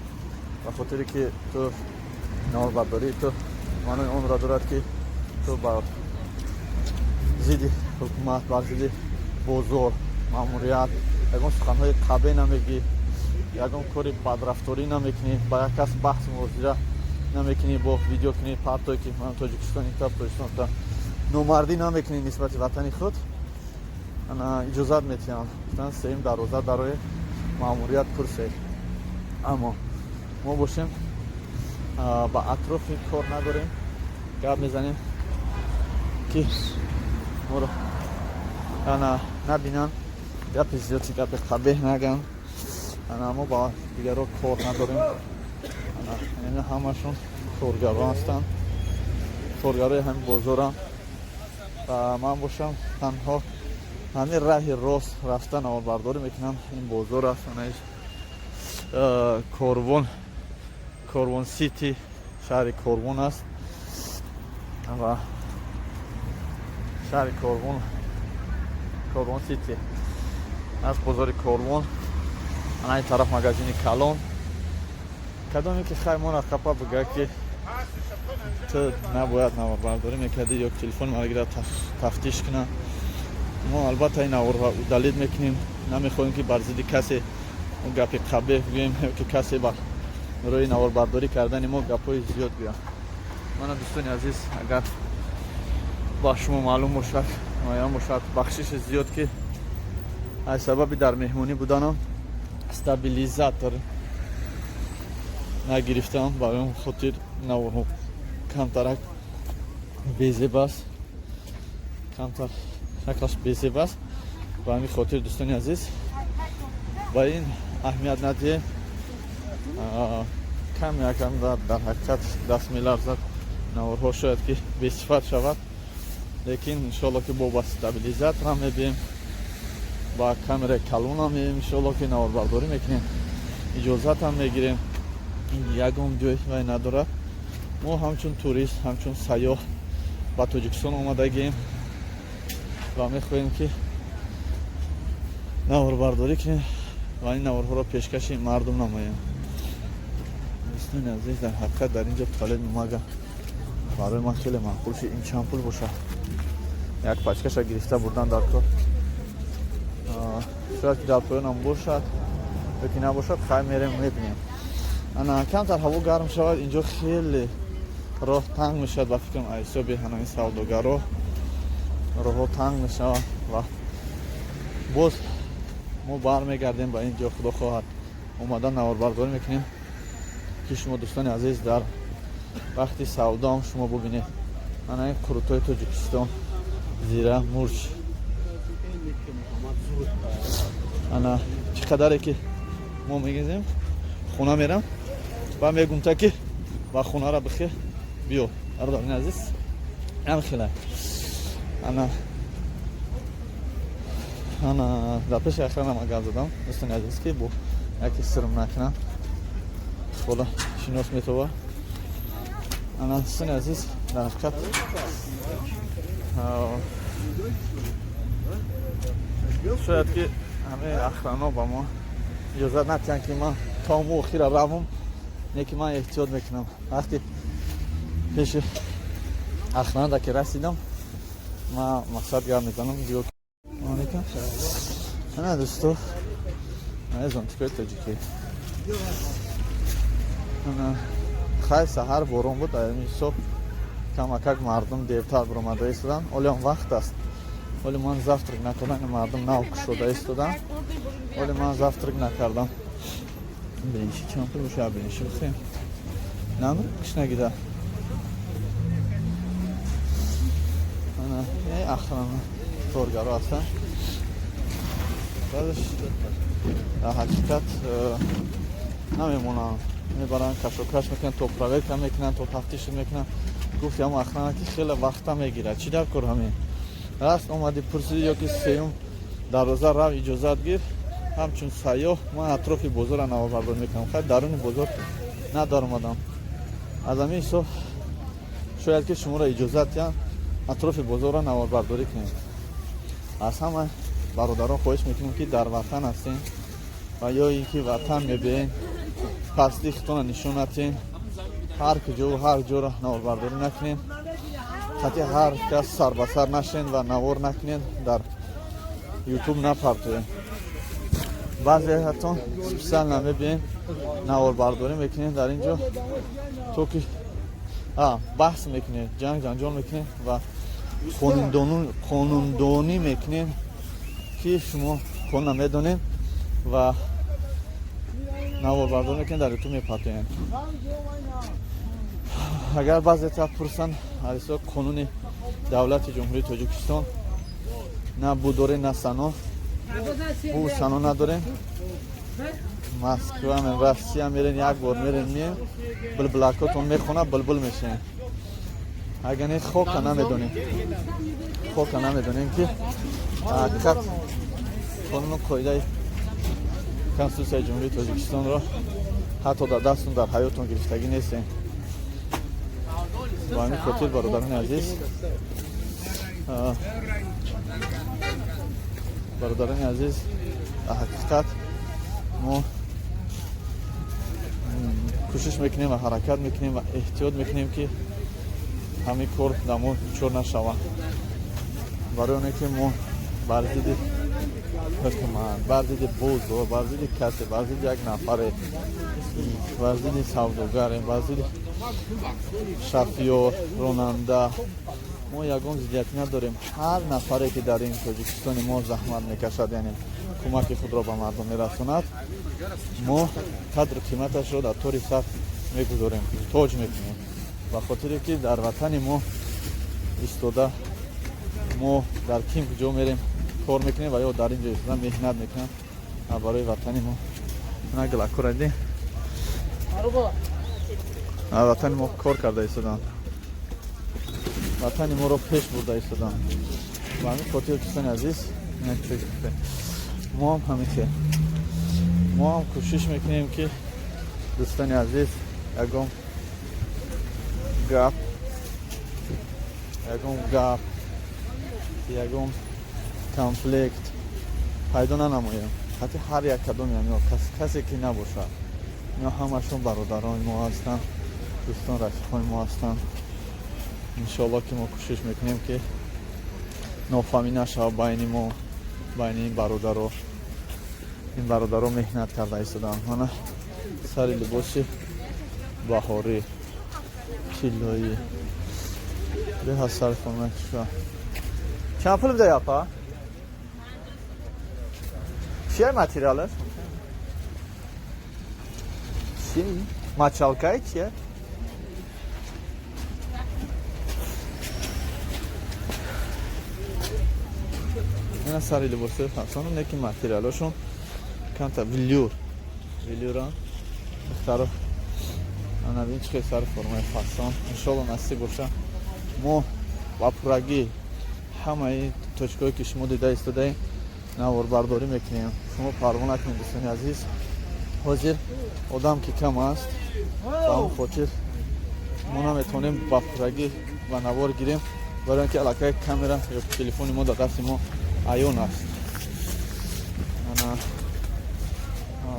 ба хотире ки ту наворбардории ту маънои онро дорад, ки ту ба зидди ҳукумат, бар зидди бозор, маъмурият ягон суханҳои қабеҳ намегӣ, ягон кори бадрафторӣ намекунӣ, ба як кас баҳс мувозира намекунӣ, бо видео кунӣ, партое, ки ман Тоҷикистон ин тараф, Тоҷикистон та, номардӣ намекунӣ нисбати ватани худ, ана иҷозат метиҳам. Гуфтанд, сеюм дарвоза дарои маъмурият пурсед. Аммо мо бошем, ба атрофи кор надорем, гап мезанем, ки моро ана набинанд, гапи зиёди, гапи қабеҳ наган. Ана мо ба дигаро кор надорем. Ана ина ҳамашон коргаро ҳастанд, коргарои ҳамин бозоранд ва ман бошам, танҳо ҳамин раҳи рост рафта наворбардорӣ мекунам. Ин бозор аст, ана Корвон, Корвон Сити, шаҳри Корвон аст ва шаҳри Корвон, Корвон Сити аз бозори Корвон. Ана ин тараф магазини калон. Кадоме ки хай мона хапа бига, ки ту набояд наворбардорӣ мекардӣ ё телефони маро гирад, тафтиш кунад, мо албатта ин наворро удалить мекунем. Намехоҳем, ки бар зидди касе гапи қабеҳ бигӯем ё ки касе ба Рӯи наворбардорӣ кардани мо гапҳои зиёд гӯям. Мана, дӯстони азиз, агар ба шумо маълум бошад, муайян бошад, бахшиши зиёд, ки аз сабаби дар меҳмонӣ буданам стабилизатор нагирифтам. Барои он хотир наворҳо камтарак безеб аст, камтар шаклаш безеб аст. Ба ҳамин хотир, дӯстони азиз, ба ин аҳамият надиҳем. Кам якам дар ҳақиқат даст меларзад, наворҳо шояд ки бесифат шавад, лекин иншоалло ки бо стабилизаторам мебием, ба камераи калонам меем, иншоалло ки наворбардорӣ мекунем, иҷозатам мегирем. Ин ягон ҷой вай надорад. Мо ҳамчун турист, ҳамчун сайёҳ ба Тоҷикистон омадагием ва мехоҳем, ки наворбардорӣ кунем ва ин наворҳоро пешкаши мардум намоем. Дӯстони азиз, дар ҳақиқат дар ин ҷо туалет бумага барои ман хеле маъқул шуд. Ин чанд пул бошад? Як пачкаша гирифта бурдан дар кор. Шояд ки дар поёнам бошад ё ки набошад, хай, мерем, мебинем. Ана камтар ҳаво гарм шавад, инҷо хеле роҳ танг мешавад. Ба фикрам, ҳисоби ҳанаи савдогаро роҳҳо танг мешавад ва боз мо бармегардем ба ин ҷо. Худо хоҳад, омада наворбардорӣ мекунем, ки шумо, дӯстони азиз, дар вақти савдоам шумо бубинед. Ана ин қурутҳои Тоҷикистон, зира, мурч. Ана чӣ қадаре ки мо мегизем, хона мерам ва мегум, та ки ба хонара бихе биё. Бародарини азиз, ам хела. Ана дар пеши охранам гап задам, дӯстони азиз, ки бо яке сирм накунам, бола шинос метова. Ана, дӯстони азиз, дар ҳақиқат шояд ки ҳамаи охрано ба мо иҷозат натиҳанд, ки ман то мо охира равам, не ки ман эҳтиёт мекунам. Вақти пеши охранада ки расидам, ман мақсад гап мезанам. Ана, дӯсто, зонтикои тоҷикӣ. Ана хай, саҳар борон буд, ами ҳисоб камакак мардум дертар баромада истоданд. Олиам вақт аст. Оли ман завтрак накардам, мардум нав кушода истоданд. Оли ман завтрак накардам. Биринчи чанд пул боша? Биринчи бихӯем, намр кишнагида. Ана охрана, коргаро ҳастанд. Баъдаш дар ҳақиқат намемонанд, мебаранд, кашокаш мекунанд, то проверка мекунанд, то тафтиш мекунанд. Гуфт ҳам охрана, ки хеле вақта мегирад. Чӣ дар кор? Ҳамин раст омадӣ, пурсидӣ ё ки сеюм дарвоза рав, иҷозат гир. Ҳамчун сайёҳ ман атрофи бозорро наворбардорӣ мекунам. Хай, даруни бозор надаромадам. Аз ҳамин ҳисоб шояд ки шуморо иҷозат диҳанд, атрофи бозорро наворбардорӣ кунед. Аз ҳама бародарон хоҳиш мекунем, ки дар ватан ҳастем ва ё ин ки ватан мебиен, пасти худтонро нишон натиҳем, ҳар куҷову ҳар ҷоро наворбардорӣ накунем, хати ҳар кас сарбасар нашен ва навор накунем, дар Ютуб напартоем. Баъзеҳатон специально мебиен, наворбардорӣ мекунем дар ин ҷо, то ки баҳс мекунем, ҷанг ҷанҷол мекунем ва қонундонӣ мекунем, ки шумо қонун намедонем ва наворбардорӣ мекунем, дар Ютуб мепартоем. Агар баъзета пурсанд, ҳисоб қонуни давлати Ҷумҳурии Тоҷикистон на бу дорем, на сано, бу сано надорем. Москва, Россия мерен, як бор мерен, мием, булбулакотон мехона, булбул мешавем. Агар не, хока намедонем, хока намедонем, ки ҳақиқат қонуну қоидаи Конститутсияи Ҷумҳурии Тоҷикистонро ҳатто дар дастон, дар ҳаётон гирифтагӣ нестем. Ба ҳамин хотир, бародарони азиз, дар ҳақиқат мо кӯшиш мекунем ва ҳаракат мекунем ва эҳтиёт мекунем, ки ҳамин кор дар мо дучор нашавад, барои оне ки мо Бар зидди ҳукумат, бар зидди бозор, бар зидди касе, бар зидди як нафаре, бар зидди савдогаре, бар зидди шофёр, ронанда мо ягон зиддиятӣ надорем. Ҳар нафаре, ки дар ин Тоҷикистони мо заҳмат мекашад, яъне кӯмаки худро ба мардум мерасонад, мо қадру қиматашро дар тори сар мегузорем, тоҷ мекунем, ба хотире ки дар ватани мо истода, мо дар ким куҷо мерем, кор мекунем ва ё дар ин ҷо истода меҳнат мекунам барои ватани мо. На глакора дидем, ватани мо кор карда истоданд, ватани моро пеш бурда истоданд. Ба ҳамин хотир, дӯстони азиз, мо ҳам ҳамин, мо ҳам кӯшиш мекунем, ки, дӯстони азиз, ягон гап, ягон конфликт пайдо нанамоем. Ҳатти ҳар як кадоми ё касе ки набошад, ино ҳамашон бародарони мо ҳастанд, дӯстон, рафиқони мо ҳастанд. Иншоалло, ки мо кӯшиш мекунем, ки нофаҳмӣ нашавад байни мо, байни ин бародаро. Ин бародаро меҳнат карда истоданд. Мана сари либоси баҳорӣ, тиллоӣ беҳад сари форма. Чанд пул бидай, апа? Чия материалаш? Чи мочалкай, чия? Ина сари либосҳои фасону, неки материалошон камта велюр, велюра. Духтаро, ана бин, чӣ хел сари формаи фасон. Иншолло, насиб боша, мо ба пуррагӣ ҳамаи точкое, ки шумо дида истодаем, наворбардорӣ мекунем. Шумо парво накунед, дӯстони азиз. Ҳозир одам ки кам аст, ба он хотир мо наметавонем ба пуррагӣ ба навор гирем, барои он ки аллакай камера ё телефони мо дар дасти мо аён аст. Ана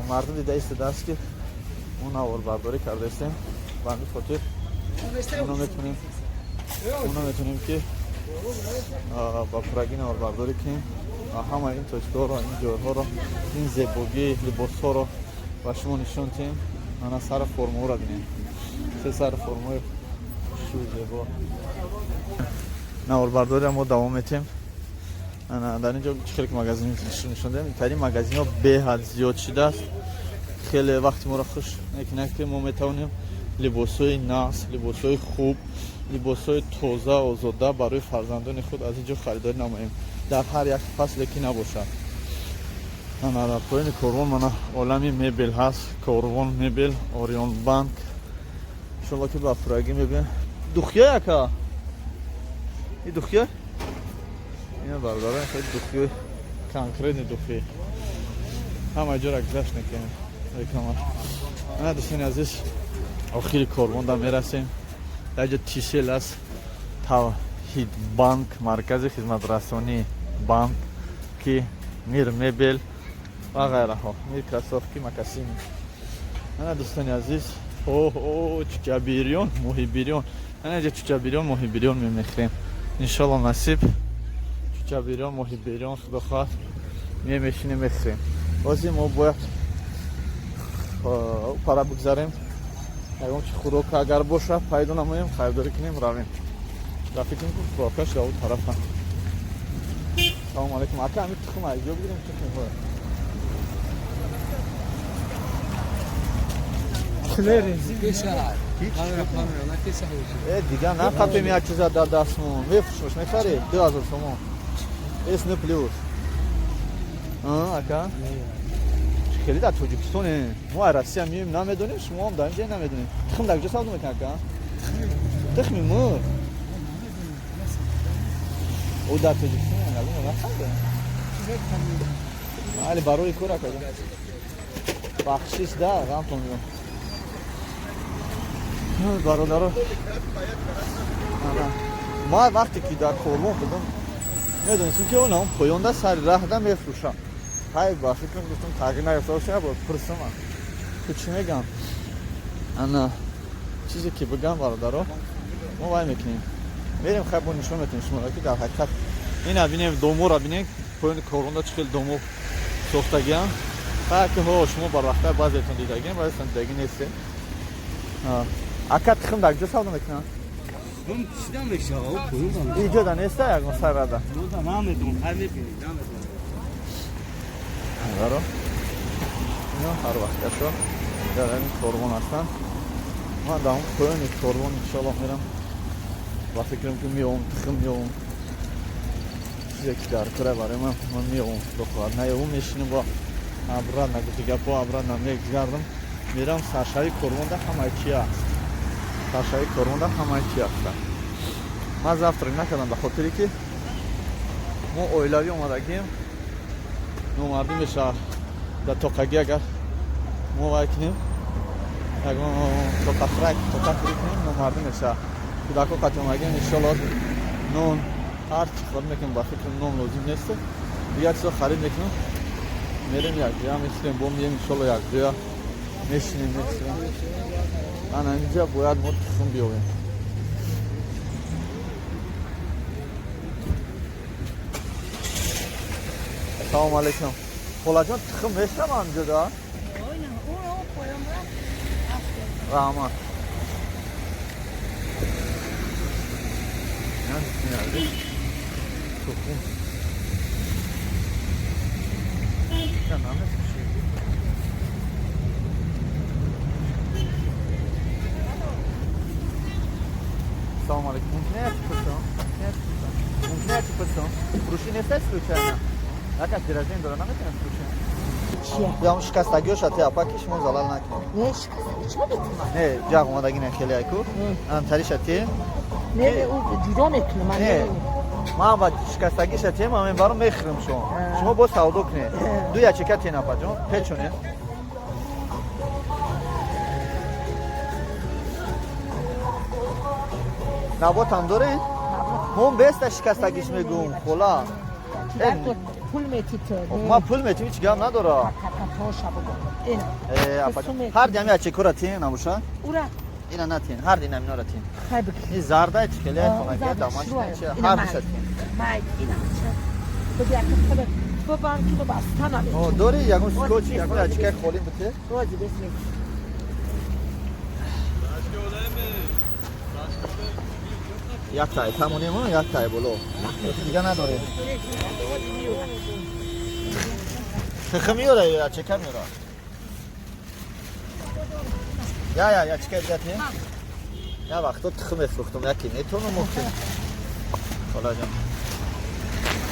мардум дида истодааст, ки мо наворбардорӣ карда истем. Ба ҳамин хотир мо наметавонем, ки ба пуррагӣ наворбардорӣ кунем ва ҳама ин точкаҳоро, ин ҷойҳоро, ин зебогии либосҳоро ба шумо нишон диҳем. Ана сари формаҳоро бинем, се сари формаҳои хушу зебо. Наворбардориро мо давом метиҳем. Ана дар ин ҷо чӣ хеле магазин нишон додем, тари магазинҳо беҳад зиёд шудааст. Хеле вақти моро хуш мекунад, ки мо метавонем либосҳои нағз, либосҳои хуб, либосҳои тоза, озода барои фарзандони худ аз ин ҷо харидорӣ намоем, дар ҳар як фасле ки набошад. Ана дар поёни корвон мана Олами мебел ҳаст, Корвон мебел, Орион банк. Иншолло, ки ба пуррагӣ мебинем. Духия яка и духия ина, бародарон, хеле духиёи конкретный духи ҳама ҷора гузашт мекунем, реклама. Ана, дӯстони азиз, охири корвонда мерасем. Дар ҷо Тисел аст, Тавҳид банк, маркази хизматрасонии банк, ки Мир мебел ва ғайраҳо, Мир кроссовки, мокасины. Ана, дӯстони азиз, о, чучабирён, моҳибирён. Ана ҷа чучабирён, моҳибирён мемехрем. Иншолло, насиб, чучабирён, моҳибирён, худо хоҳад, мемешинем, мехӯрем. Ҳозир мо бояд пара бигзарем, ягон чи хӯрока агар боша пайдо намоем, харидорӣ кунем, равем. Дар фикр мекунем, хӯрокаш дар он тарафа. Салому алейкум, ака. Ҳамин тухм аз ҷо бигирем, тухм? Дига нақапем, як чиза дар дастмон мефурӯшмош, мехарӣ? 2000 сомон эсне плюс, ака. Хеле дар Тоҷикистоне, мо аз Россия меоем, намедонем, шумоам дар инҷа намедонем. Тухм дар куҷо савдо мекунад, ака? Тухми мурғ о дар Тоҷикистон нахарда. Майли, барои кор, ака, бахшиш да ғамтон меём, бародаро. Ма вақте ки дар корвон будам, медонистем, ки онам поёнда сари раҳда мефурӯшам. Ҳай, ба фикрам, гуфтам, тағйир наёфта боша, бо пурсам, ту чӣ мегам. Ана чизе ки бигам, бародаро, мо вай мекунем, мерем, хай, бо нишон метавонем шуморо, ки дар ҳақиқат ина бинем, домора бинем. Поёни корвонда чӣ хел домо сохтагиам. Ки ҳо шумо барвақта баъзетон дидагиам, баъзетон дидагӣ нестем. Ака, тухм дар куҷо савдо мекунанд? Иҷода неста ягон сарада? Наро. Ино ҳар вақташо дар ҳамин корвон ҳастанд. Ман дар он поёни корвон иншоаллоҳ мерам. Ба фикрам ки меом, тухм меом. Чизе ки дар кора барои ман, ман меом, худо хоҳад. Наёвум, мешинем бо обратно, гуфти гапо, обратно мегардам. Мерам саршави корвонда, ҳамаи чи аст. Саршави корвонда ҳамаи чи аст. Ман завтрак накардам, ба хотире ки мо оилавӣ омадагим, номардӣ мешавад дар тоқагӣ, агар мо вай кунем, ягон тоқафрак тоқафрӣ кунем, номардӣ мешавад. Кӯдако қати омадагим, иншоалло нон ҳар чӣ харид мекунем, ба фикрам нон лозим нест, дигар чизо харид мекунем, мерем якҷоя мехӯрем, бо меем, иншоалло якҷоя мешинем, мехӯрем. Ана инҷа бояд мо тухм биёвем. Салом алейкум. Холаҷон, тухм мешавам ҳамҷода? Раҳмат. Тухм. Салом алейкум. Мумкин аст пурсам? Мумкин аст пурсам? Фурӯшӣ нест случайно? Яка дирожден дора, наметавонам фурӯшам. Ям шикастагиёша те, апа, ки шумо залал накунед. Не, шикастагӣ чӣ метавонам? Не, ҷағ омадагӣ не, хеле айку. Антариша те. Не, не, ӯ ҷудо мекунам, ман. Не. Ман ба шикастагиша те, ман мебарам мехӯрам шумо. Шумо боз савдо кунед. Ду ячека тен, апаҷон, печонед. Наботам доред? Мон беста шикастагиш мегӯм, хола. Пул мети ту. Ман пул метим, ҳеҷ гап надора. Ҳар дами ячекора тен набоша? Ура. Ина натен, ҳар дина минора тен. Ин зарда чӣ хеле хонаги дамаш чи ҳар диша тен. Май ина ча. Бигя ки худат бабан ки ба бастана. О, дори ягон скотч, ягон ячекаи холӣ бите? Рози бесми. Як тай тамонем, як тай боло. Дига надорем. Тухм меёра ё ячека меёра? Я ячека дига тем? Я вақто тухм мефурӯхтум, яке метавонам мумкин. Холаҷон.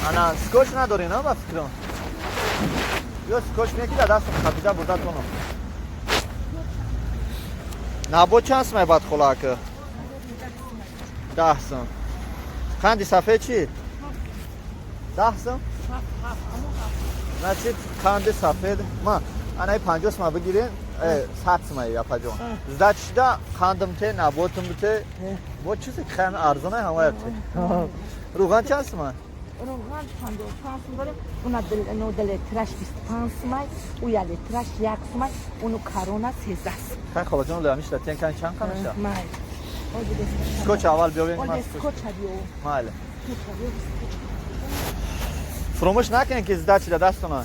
Ана скотч надорем, на ба фикрам. Ё скотч меки дар дастам хабида бурда тонам. Набо чанд сумай бад, хола, ака? 10 сум. Қанди сафед чӣ? 10 сум? Значит, қанди сафед ма анаи 50 сума бигирен, 100 сумаи, апаҷон. Сдачида қандам те, наботам бите. Бо чизе ки хеле арзона ҳамая те. Руған чанд сума? Равған 55 сум дорем. Уна ду литраш 25 сумай, ӯ як литраш 1 сумай, уну карона 13 сум. Хай, холаҷон, лоямиш латен кан чанд қамеша? Май. Скотч аввал биёвем. Ман скотч биё. Майли. Фуромӯш накунед ки сдачи да дастона.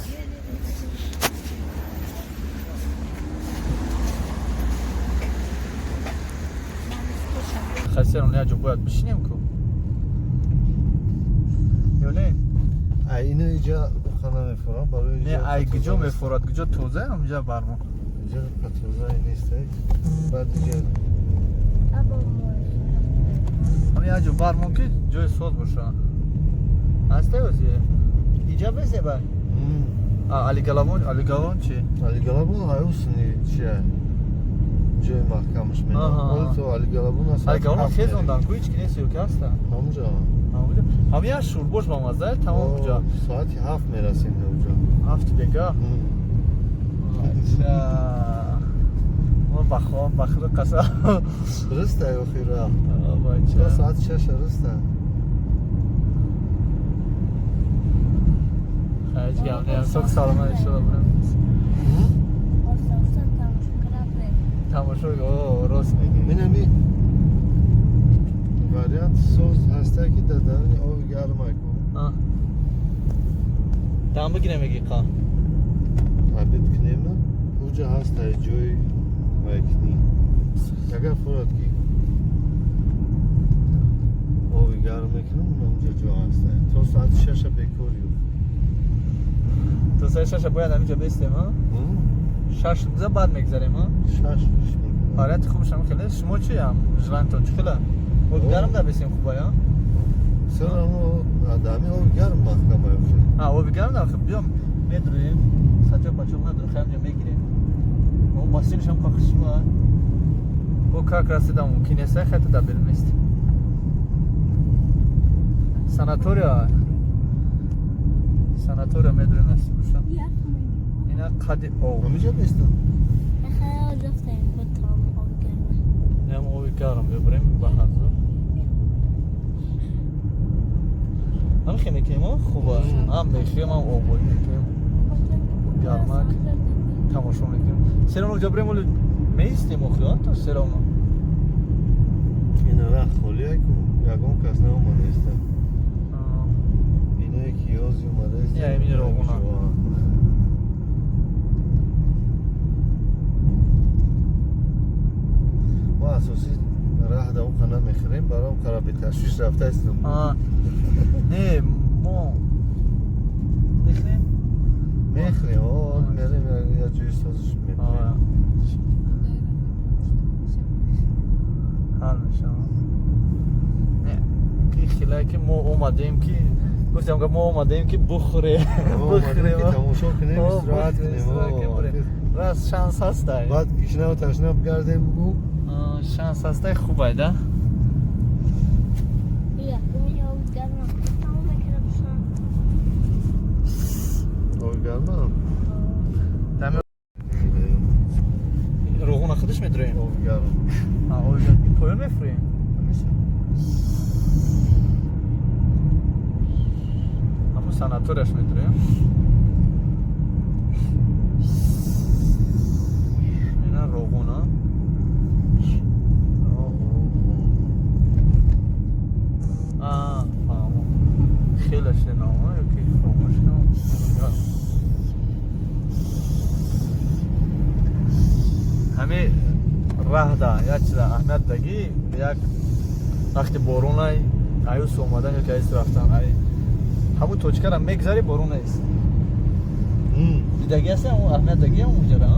Хасерон як ҷо бояд бишинем ку. Ё не? Ай ино иҷа хана мефурам барои Не, ай куҷо мефурад, куҷо тоза, ҳамҷа бармо. Иҷа тоза нест, баъд иҷа ҳам як ҷо бармон ки ҷои соз боша. Ҳасте ози? Иҷа безеба? Алигалавон, Алигалавон чи? Алигалавон аюсни чия? Ҷои маҳкамаш менам. То Алигалавон аст. Алигалавон хезондан ку, ҳеч ки нест ё ки ҳаста? Ҳамҷа. Ҳамҷа. Ҳам як шӯрбош ба мазза, тамом уҷа. Соати 7 мерасем уҷа. 7 бега? Мо бахом, ба худо қасам. Рыста охира. Бача. То соати 6 рыста. Ҳеҷ гап не, сок саломат иншоалло бурем. Тамошо, о, рост мегӣ. Минами вариант соз ҳаста ки дар даруни оби гарм айку. Дам бигирем меги қа. Обед кунем, уҷа ҳаст ай ҷои вайкунӣ. Агар фурад ки оби гарм мекунам, унҷа ҷо ҳаст. То соати 6 бекор ё. То соати 6 бояд ҳаминҷа бестем, ҳа? 6 биза баъд мегзарем, ҳа? 6 мекунам. Варианти хуб шам хеле. Шумо чи ам? Желанитон чӣ хела? Оби гарм да бесем хуба, я? Сарамо адами оби гарм маҳкам ай. А, оби гарм да хуб биём медроем. Сачо пачо надорем, хаям ҷа мегирем. О, бассейнш ҳам қахшма. Бо как раз да мумкин нест, хата да берун нест. Санатория. Санатория медроем насиб боша. Ина қади об. Ҳамиҷа бестам. Ням оби гарм бибарем ба ҳазур. Ҳам хе мекунем, хуба. Ҳам мехӯем, ҳам оббозӣ мекунем. Гармак тамошо мекунем. Серовно ҷо бирем, оле меистем охи, то серовно. Ина раҳ холия ку, ягон кас наомадааста. Иное ки ёзи омадааст. Я имин роғуна. Мо асосӣ раҳ да оқа намехӯрем, баром қара беташвиш рафтаистем. Не, мо мехӯрем? Мехӯрем, о, мерем як ҷои созиш мекунем. Ҳал мешавад. Не, ки хелае ки мо омадем ки гуфтем ки мо омадем ки бухӯрем. Бухӯрем, тамошо кунем, истироҳат кунем. Раз шанс ҳастай. Баъд гишнаву ташна бигардем бугу. Шанс ҳастай, хубай да? Оби гармам? Роғуна худаш медроем? Оби гарм. Оби гарм. Поён мефурем? Ҳамун санаторияш медроем. Ина роғуна. Фаҳмо. Хеле шиномо ё ки фаромӯш кардам. Ҳами раҳда як чиза аҳамият дагӣ, як вақти боронай аюс омадан ё ки аюс рафтан, ай ҳамун точкара мегзари, борон нест. Дидагӣ ҳаст ҳамун аҳамият дагӣ ҳамунҷара,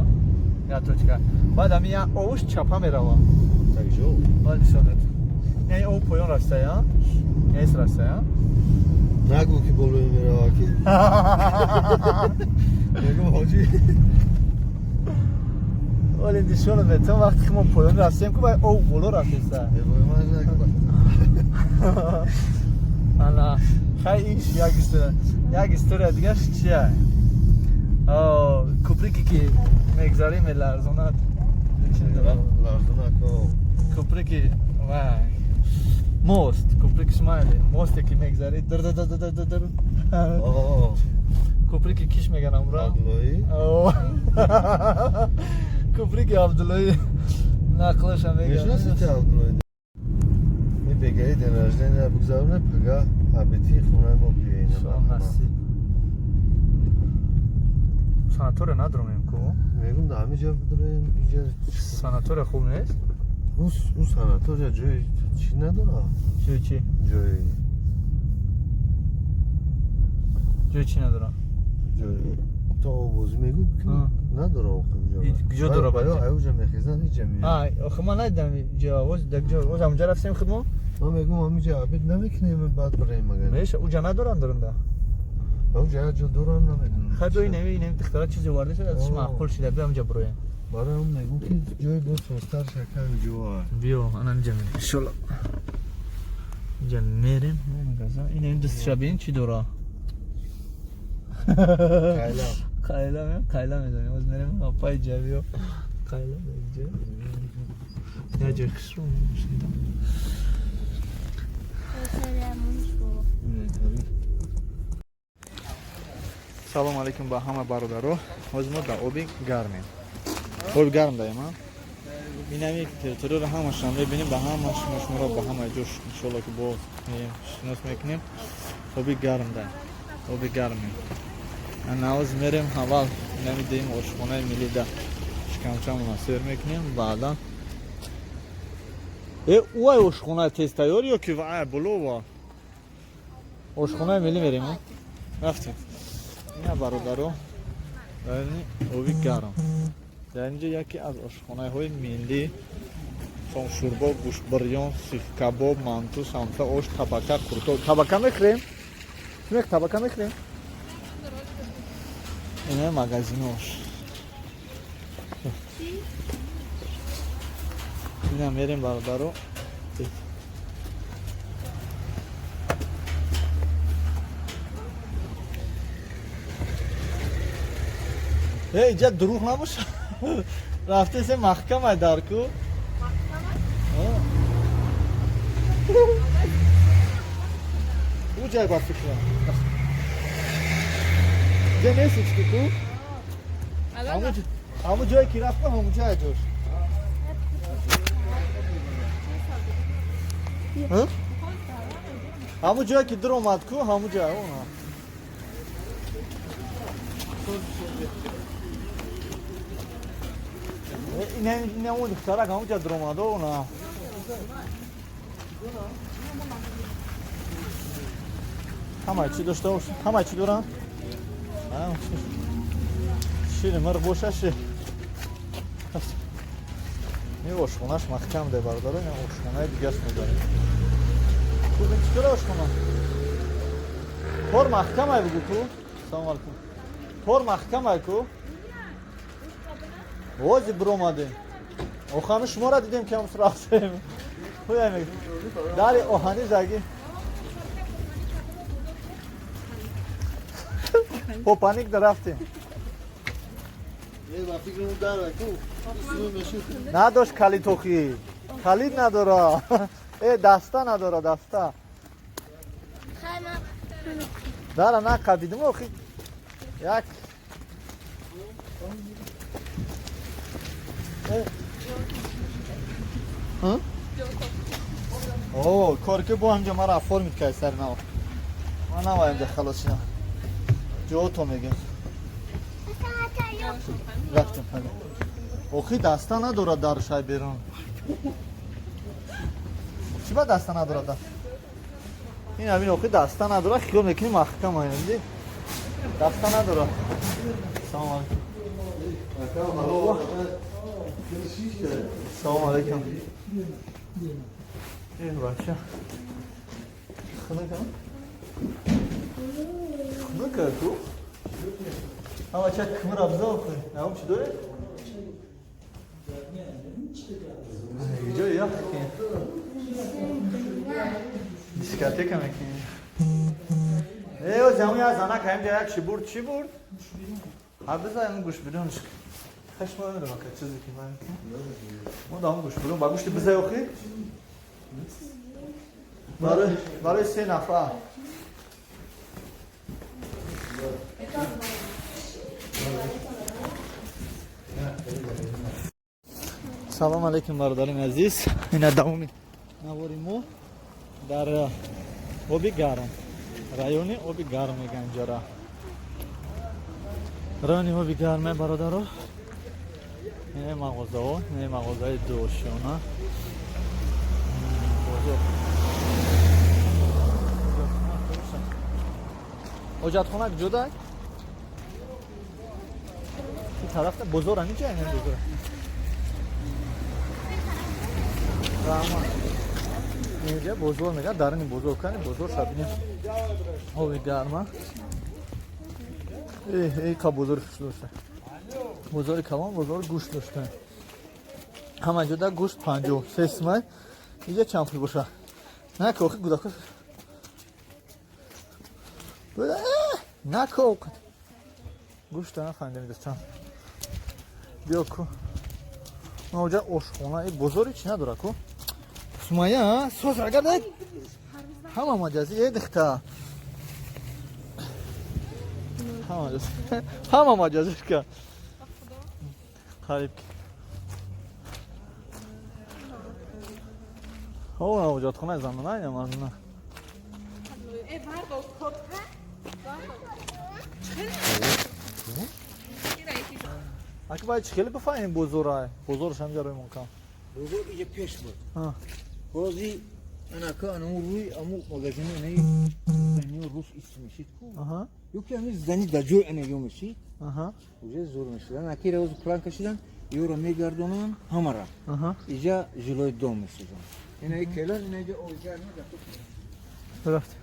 як точка. Баъд ҳами як овуш чапа мерава. Баъд нишонат. Яъне ов поён рафтая, нест рафтая. Нагӯ ки болои мерава ки. Мегум ҳоҷӣ. Оле нишона метам вақте ки мо поён рафтем ку бай ов боло рафтеста. Ана хай иш як история. Як история дигаш чия? Куприке ки мегзарем меларзонад. Ларзонад ко. Куприки вай. Мост, куприки шмайли, мосте ки мегзари др др др др др. Куприки киш меган амра? Абдуллои? Куприки Абдуллои нақлаша меган. Мешиноси ти Абдуллои? Ми бегаи день рождения бигзароне, пага обеди хонаи мо биёин. Насиб. Санатория надромем ку? Мегум да ҳамин ҷо бидроем, инҷа санатория хуб нест? Ӯ санатория ҷои чӣ надорад? Ҷои чӣ? Ҷои чӣ надорад? Ҷои то овозӣ мегӯ надорад охи ҷо. Куҷо дорад? Баё аюҷа мехезанд, иҷа меоянд. Охи ман надидам ҷо, оз дар ҷо, оз ҳамҷа рафтем худ мо? Ман мегӯм ҳаминҷа обед намекунем, баъд бирем магар. Меша, уҷа надоранд доранда? Уҷа як ҷо доранд, намедонам. Хай биё инами духтара чизе оварда шуд, аз маъқул шуда, биё ҳамҷа бироем. Барои он мегӯм ки ҷои боз созтар шакар ҷо. Биё, ана инҷа мерем. Иншолло. Инҷа мерем, магазин. Ин дастша бин чӣ дора? Қайла. Қайла, қайла мезанем. Оз мерем апай ҷа биё. Қайла инҷа. Я ҷои хушрӯ шунидам. Салом алейкум ба ҳама бародаро. Ҳозир мо дар оби гармем. Оби гарм даем, а? Инами территорияро ҳамашам мебинем, ба ҳама шумо шуморо ба ҳамаи ҷош иншолло ки боз меем шинос мекунем. Оби гарм даем. Оби гармем. Навоз мерем аввал намидем ошхонаи миллида шикамчамона сер мекунем, баъдан уай ошхонаи тезтайёр ё ки вай булова ошхонаи миллӣ мерем. Рафтем. Ина бародаро, райони Оби Гарм, дар инҷо яке аз ошхонаҳои миллӣ: шурбо, гӯштбирён, сихкабоб, манту, самса, ош, табака, қуртоб. Табака мехӯрем? Табака мехӯрем? Ина магазинош. Ина мерем, бародаро. Иҷа дурӯғ набоша, рафтесе маҳкамай дар ку. Ӯ ҷай ба фикрам ҷа нест ички ку, ҳамун ҷое ки рафтам, ҳамун ҷая ҷош. Ҳамун ҷое ки дуромад ку, ҳамун ҷая она. Инамун духтарак ҳамун ҷа дуромадо она. Ҳамаи чӣ дошта бош, ҳамаи чӣ доранд? Шири мирғ боша, шир. Ин ошхонаш маҳкам де, бародаро, ин ошхонаи дигаш мебарем. Хуб, ин читора ошхона? Тор маҳкамай бугу ку. Салом алейкум. Тор маҳкамай ку? Вози биромадем. Охану шуморо дидем ки ҳам рафтем. Дари оҳанӣ заги. По паник рафтем. Надошт калид охи. Калид надора. Даста надора, даста. Дара нақабидим охи. Як. О, кор ки бо ҳамҷа мара оформит кай сар нав. Ман навай инҷа халос шидам. Ҷото мегем. Рафтем пали. Охи даста надорад дар шай берун. Чӣ ба даста надорад дар? Ин ҳамин охи даста надорад, хиёл мекунӣ маҳкам ай. Даста надорад. Салом алейкум. Салом алейкум. Эй бача. Хунук, хунук ку? Ама чак кмир абзал охи. Ам чӣ доред? Иҷо ях ки. Дискотека мекунем. Э, оз ҳамун як занак ҳамин як чӣ бурд, чӣ бурд? Ҳа биза ҳамун гӯш бирёнш. Хаш ма намедонам ка чизе ки ман. Мо да ҳамун гӯш бирён ба гӯшти бизай охи? Барои се нафар. Салом алейкум, бародарони азиз. Ина давоми навори мо дар Оби Гарм, райони Оби Гарм мегӯянд ҷара. Райони Оби Гарме, бародаро. Ин мағозаҳо, ин мағозаи дуошиёна. Бозор. Ҳоҷатхона куҷода? Тарафта бозор ҳаминҷа, ин бозор. Раҳмат. Инҷа бозор мегӯяд, даруни бозор кани бозор шабинем. Оби гарма. Эй, ка бозори хуш дошта. Бозори калон, бозори гӯшт дошта. Ҳама ҷода гӯшт 53 сумай. Инҷа чанд пул боша? На ки охи гудако. На ки охи. Гӯшта нафаҳмидем дӯстон. Биё ку. Ма оҷа ошхона, и бозори чӣ надора ку? Сумая, соз агар дай. Ҳама маҷази, э дихта. Ҳама маҷази ка. Қариб. О, ҳоҷатхонаи занона ина мардона. Аки бояд чӣ хеле бифаҳмем бозора? Бозорш ҳамҷа рӯй мумкин. Бозор иҷа пеш буд. Ҳозир анака анаму рӯи аму магазини анаи зани рус истмешид ку. Ё ки ами зани дар ҷои ана ё мешид. Уже зур мешид. Анаки равоз план кашидан, ёро мегардонанд ҳамара. Иҷа жилой дом месозанд. Инаи келан инаҷа оҷар Рафтем.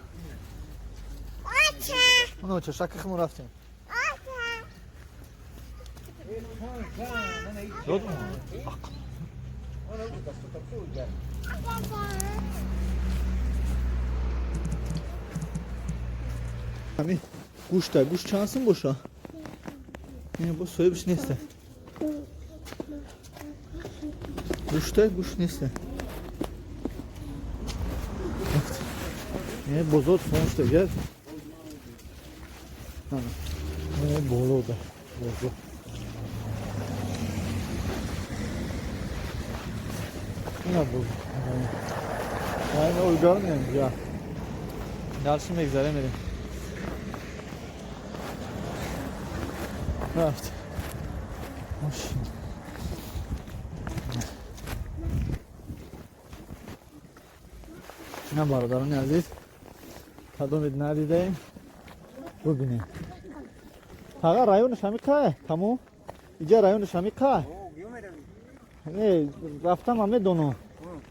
Оно чашаки хму рафтем. Дод. Ами гӯшта, гӯшт чанд сум боша? Не, бо соҳибш неста. Гӯшта, гӯшт неста. Не, бозор фоншта гар. Не, болода бозор. Ина бозор. Айн олгар меям ҷа. Дальше мегзарем мерем. Рафт. Мошин. Ина бародарони азиз, кадомед надидаем, бубинем. Фақат районаш ҳами қай? Тамом? Иҷа районаш ҳами қай? Не, рафтам ҳам медонам.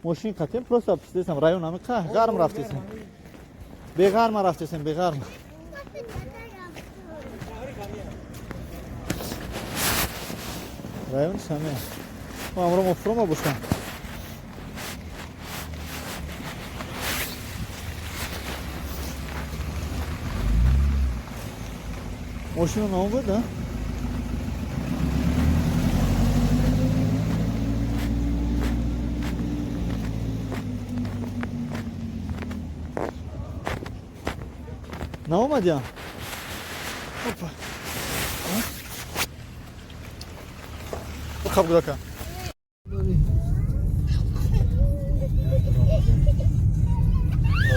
Мошин қатем, просто писдесам район ҳами қай? Гарм рафтесем. Беғарма рафтесем, беғарма. Районаш ҳами. Мо амро мо фурома бошам. Мошина наом буд, а? Наомадям? Опа. Хаб гудака.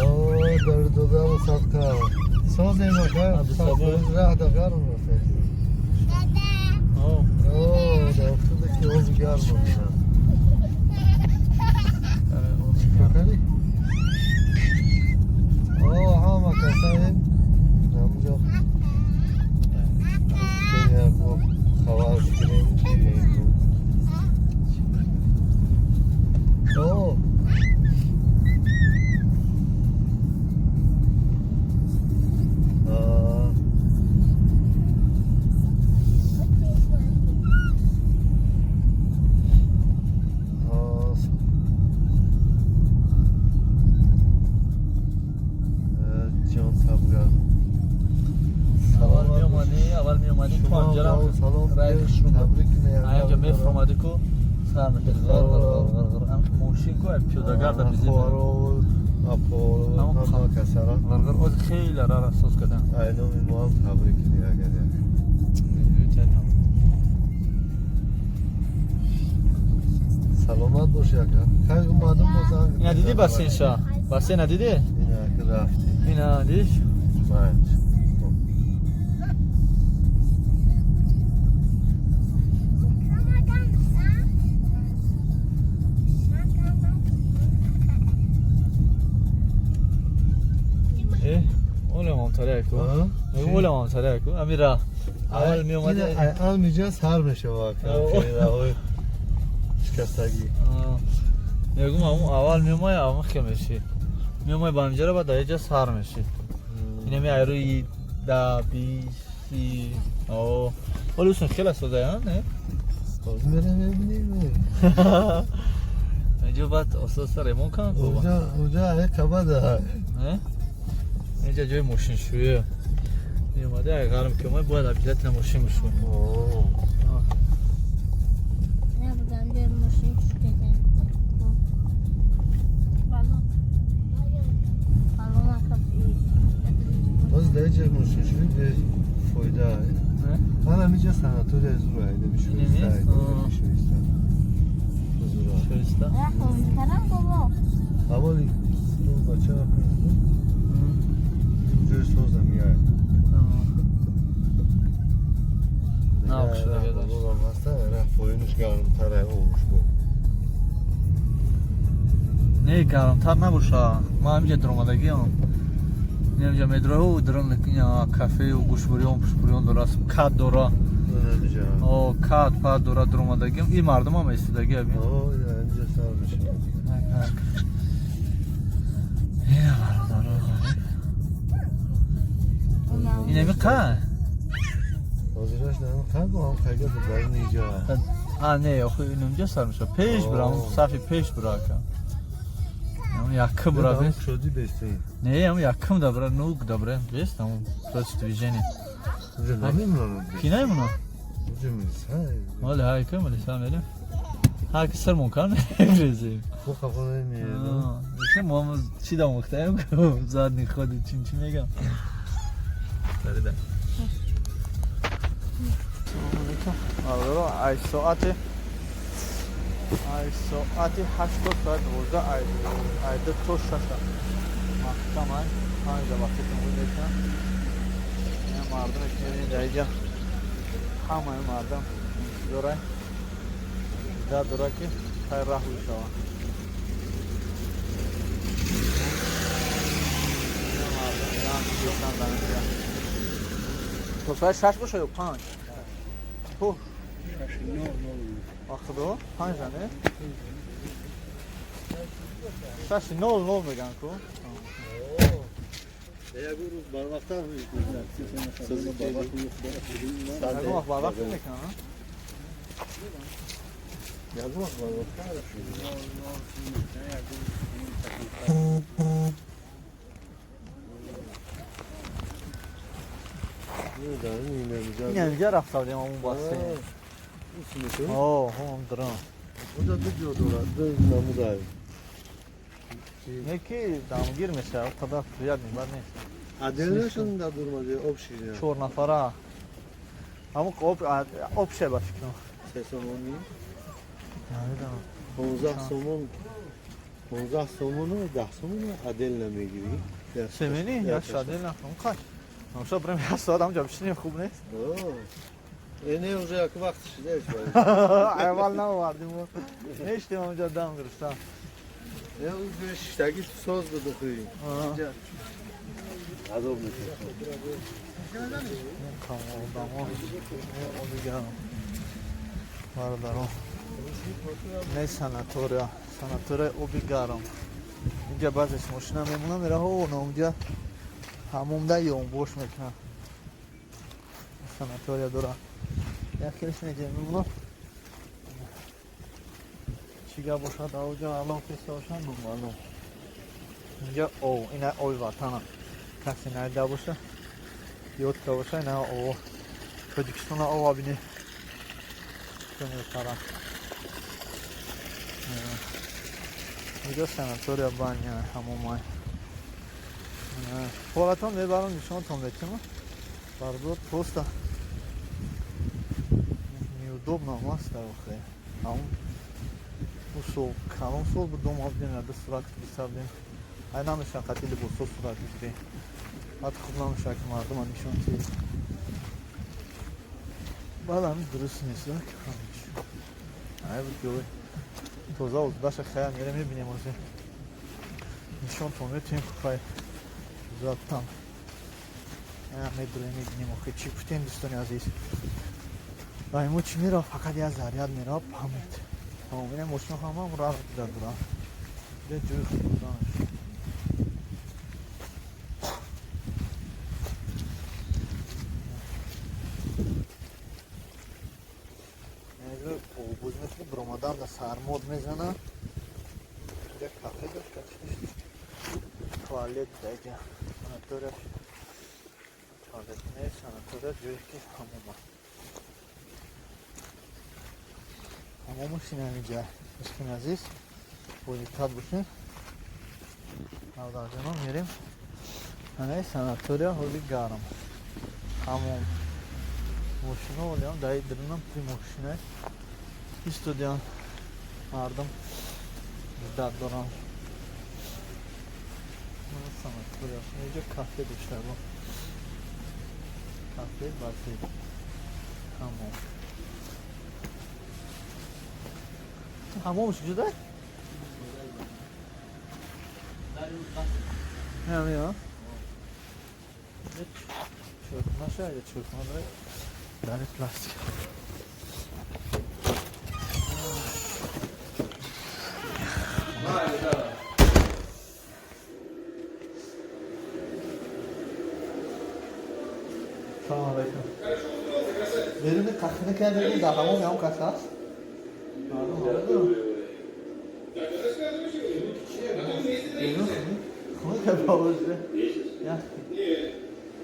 О, дар додам садқа. Созем ака, раҳда гарм рафт. О, дар афтода ки ози гарм мебинам. Чикор кардӣ? О, ҳама касаем. Ҳамҷо. Хабар бигирем, биёем. О, аввал меомадӣ то анҷарам аянҷа мефуромадӣ ку сар мекард ғар ғар ғар ғар ғар ам мошин ку пиёдагарда бизид ғар ғар оз хеле рара соз кардам. Айноми мо ҳам табрик кунӣ агар як. Саломат бошӣ ака. Хай омадам бо занг. Ина дидӣ бассейнша? Бассейна дидӣ? Ина ки рафтӣ. Ина дидиш? Манч. Олам амтаре ку. Амира. Аввал меомад. Ай миҷа сар мешава ака. Роҳи шикастагӣ. Мегум аму аввал меомай, аму хел меши. Меомай ба амҷара баъд дар ҷа сар меши. Инами ай рӯи 10, 20, 30. О. Вале усон хела созая, не? Боз мерем мебинем. Инҷо баъд ососа ремонт кунанд. Уҷа ай қабада. Не? Инҷа ҷои мошиншӯӣ. Меомада ай гарм ки омад бояд обязательно мошин бишӯем. Боз дар ҷои мошиншӯӣ бефоида. Ман ҳаминҷа санатория зур айда мешӯиста. Шӯиста? Аввали бача ҷои созам меояд. Нав шуда. Бозорам ҳаста, раҳ поинаш гармтара обуш бо. Не, гармтар набоша. Ман ҳаминҷа дуромадагиам. Инҷа медроу дрон кафею гӯшбуриён, пушбуриён дора, кад дора. О, кад пад дора дуромадагиам. Ин мардумам истодагӣ абин. О, инҷа сар мешавад. Ина бародаро. Инами қа? Ҳозираш нами қа бо ҳам қайга дар ниҷа. А, не, охи инамҷа сар мешавад. Пеш бира, сафи пеш бира ака. Ам якм бира бес. Шуди бести. Не, ам якм да бира, нук да бира, бес там против движения. Уже намемонад. Ки намемонад? Уже милиса. Вале ҳай ки милиса мерем. Ҳар ки сар мумкан мерезем. Хо хафа намеяд. Ки мо чӣ да мухтаем задний ходи чин чӣ мегам. Тарида. Ай соати 8 то соат 12 ай 2 то 6 маҳкам ай 5 вақти тамом мекунам. Ин мардум мебинед дар инҷа ҳамаи мардум дора дар дора ки хай раҳ бишавад. Мардум ҷамъ шуданд дар инҷа. То соат 6 боша ё 5? То Ахудо, 5 не? 6:00 меган ку. Ягон рӯз барвақттар Ягон вақт барвақт мекунам. Ягон вақт барвақттар. Инҷа рафта будем он бассейн. О, ҳам дрон. Онҷа ду ҷо дорад, ду намудай. Не ки дамгир мешавад, қадар приятный бад нест. Отдельно дар дурмади общий. 4 нафара. Ҳамон общая ба фикрам. 3 сомонӣ? Намедонам. 15 сомон, 15 сомону 10 сомону отдельно мегирӣ. Семени? Як отдельно. Он қай? Амша прям як соат ҳамҷа бишинем хуб нест? Не, уже як вақт шидаеш. Аввал наовардим. Нештем ҳамҷа дам гирифтам. Не, уже шиштаги соз буд охи. Азоб мекашад. Одамо, оби гарм. Бародарон. Не санатория, санатория оби гарм. Инҷа баъзеш мошина мемонад, мераҳо онҷа ҳамомда ёнбош мекунад. Санатория дора. Як хелеш неҷа мемонад. Чӣ гап бошад авҷа алон қисса бошад номаълум. Инҷа ов, ина оби ватана. Касе найда боша, ёд ка боша, ина ов. Тоҷикистона ова бинед. Чун инҷо санатория баня ҳамомай. Ҳолатон мебарам нишонтон метима. Бардор просто неудобно аст охе. Ҳамон усол калон сол буд дома будем, ду сурат гирифта будем. Ай намешавад қати либосҳо сурат бигирем. Ҳатто хуб намешавад ки мардума нишон диҳем. Баъд ҳамин дуруст нест. Ай буд ҷой тоза озудаша хая мерем мебинем озе. Нишонтон метиҳем хай заттам. Медурем мебинем охе чӣ гуфтем дӯстони азиз. Ай мо чӣ мерафт фақат як заряд мерафт памет. Тамом ина мошина ҳамам рафт дар дурам. Ҷои хуб буданаш. Обуз мекунӣ биромадан да сармод мезана. Инҷа кафе дошт, туалет даҷа санатория туалет не, санатория ҷое ки ҳамома. Ҳамомаш ин ҳаминҷа. Дӯстони азиз, бодиққат бошед. Бародарҷонон мерем. Ана санатория ҳоли гарм. Ҳамом. Мошино олиам даи дирунам при мошина истодиан мардум ждат дорам. Санатория. Инҷа кафе дошта бо. Кафе базе. Ҳамом. Ҳамомш куҷода? Ҳамин чойхона шояд, чойхона дорад, дари пластик. Салом алейкум. Беруни қахна кардем, дар ҳамом ям кас ҳаст? Мардум ҳоло берун хунук кард бобоҷа.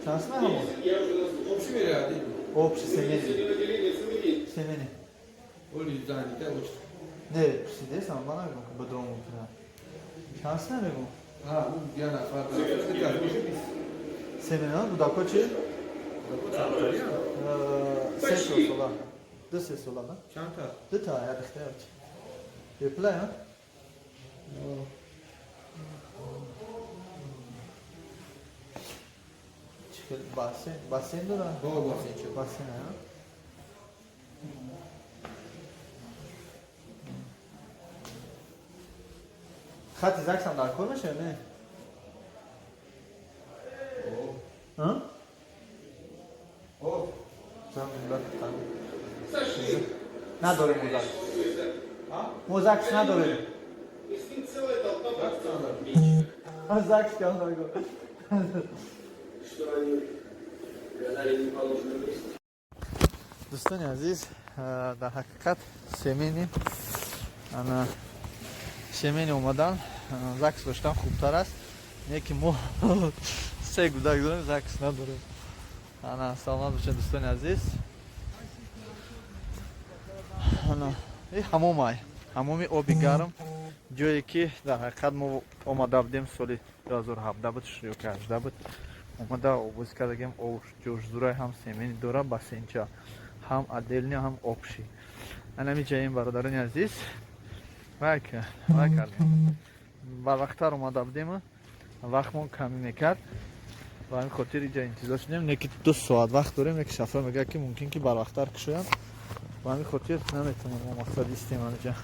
Чанд сумай ҳамон? Общий семейный. Семейный. Не, пурсидесам, ман намегӯм ки бадром мумкина. Чанд сумай мегӯм? Семейный кӯдако чи? 3 сола. 2-3 сола, да? Дута, як духтар. Бепула, а? Чӣ хел бассейн, бассейн дора? Бассейн, а? Хати ЗАГСам дар кор мешавад, не? А? Надорем мо ЗАГС. Мо ЗАГС надорем. ЗАГС кам нагу. Что они гадали не положенном месте. Дӯстони азиз, дар ҳақиқат семейный, ана семейный омадан, ЗАГС доштан хубтар аст. Не ки мо се гудак дорем, ЗАГС надорем. Ана саломат бошед, дӯстони азиз. Ана и ҳамомай, ҳамоми оби гарм, ҷое ки дар ҳақиқат мо омада будем, соли 2017 буд ё ки 18 буд, омада обоз кардагем. Об ҷошзурай, ҳам семейный дора, бассейнча ҳам отдельный, ҳам общий. Анами ҷаем, бародарони азиз, вай кардем. Барвақттар омада будем, вақтмон камӣ мекард, ба ҳамин хотир иҷа интизор шудем. Не ки 2 соат вақт дорем, яки шофёр мегӯяд, ки мумкин ки барвақттар кушоянд. Ба ҳамин хотир наметавонем мо мақсад истем ҳамиҷа.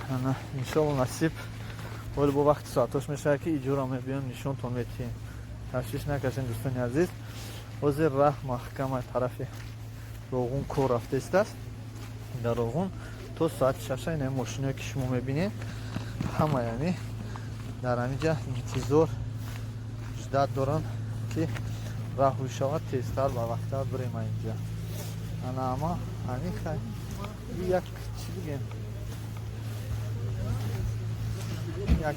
Ана иншоалло насиб, вале бо вақти соатош мешавад, ки иҷора мебиём, нишонтон метиҳем. Ташвиш накашем, дӯстони азиз. Ҳозир раҳ маҳкама, тарафи Роғун кор рафтаистааст. Дар Роғун то соати 6 ина мошиное ки шумо мебинед, ҳама яъне дар ҳамиҷа интизор, ждать доранд, ки раҳ шавад, тезтар, барвақттар бирем инҷа. Ана ама ҳамин хай, як чӣ бигем, як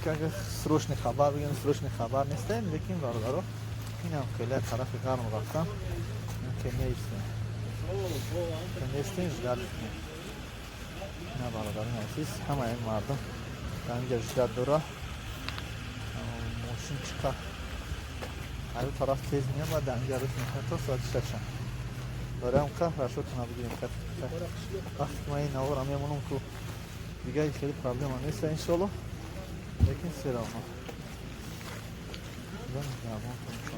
срочный хабар бигем, срочный хабар нестем, лекин бародаро, инам хеле тарафи гарм рафтан ки неистем, нестем, ждать мекунем. На, бародарони азиз, ҳамаи мардум дар инҷа ждать дора. Мошин чиқа аю тараф тез меомад, дар инҷа рӯз мекунад то соати 6. Бароям ка расчётона бигирем. Вақте ки ман ин навора мемонам, ку дига хеле проблема нест, иншоалло, лекин всё равно. Худо нигаҳбон,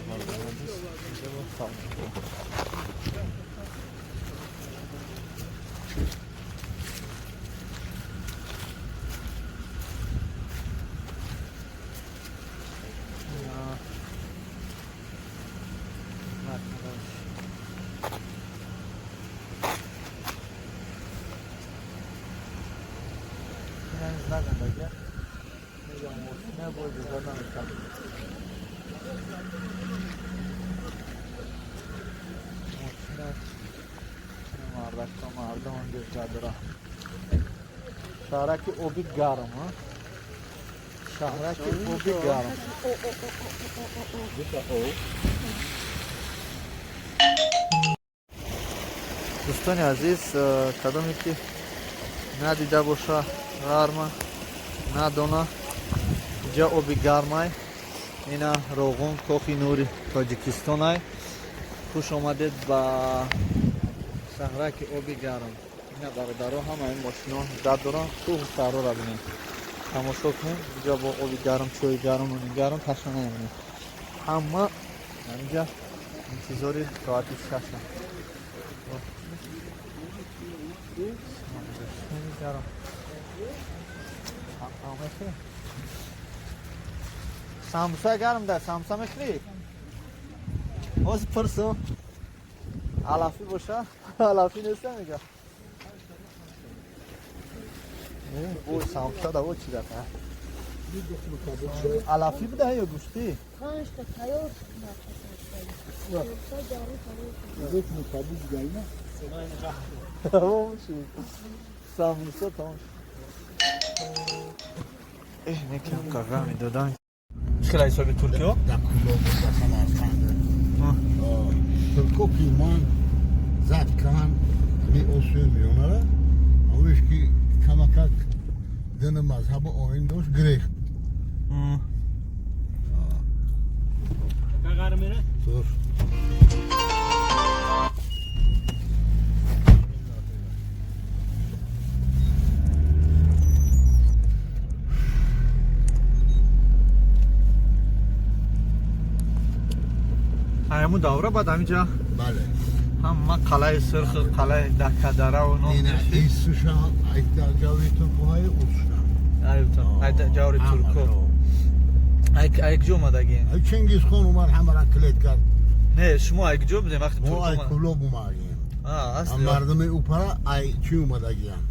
бародарони азиз. Инҷа бо салом. Знак андага мегам, мошина бо иҷозат намекард. Мошина мардакка, мардум онҷо дора. Шаҳраки оби гарм, шаҳраки оби гарм. Дӯстони азиз, кадоме ки надида боша гарма, надона, инҷа оби гармай, ина Роғун, Кохи Нури Тоҷикистонай. Хуш омадед ба шаҳраки оби гарм. Ина бародаро, ҳамаи мошино ждать доранд. Кӯҳу саҳроро бинем, тамошо кунем. Инҷа бо оби гарм, чойи гарм, нони гарм, ташна намемонем. Ҳама инҷа интизори соати 6. Гарм. Самбуса гарм да, самбуса мехӯрӣ? Ҳозир пурсум. Алафӣ боша? Алафӣ неста мега. Бо самбуса да, о чӣ дафа. Алафӣ буда ё гӯштӣ? Тамом шуд. Самбуса тамом шуд. Эҳ, некам қағам медодан. Чӣ хела ҳисоби туркиё? Дар Кулоб, дар Самарқанд. Турко ки ман зад кан ҳами Осиёи Миёнара, ҳамеш ки камакак дини мазҳабу оин дошт, гирехт. Тур. Ҳамун давра баъд ҳаминҷа Бале. Ҳама қалаи Сурх, қалаи Дакадараву ном. Ина исуша ҷаври туркоҳои усша. Ҷаври турко. Ай куҷо омадагӣ? Ай Чингизхон омад, ҳамара клет кард. Не, шумо ай куҷо будем вақти Мо турко ай омад? Кулоб омадагием. Асли Мардуми упара ай чӣ омадагиян?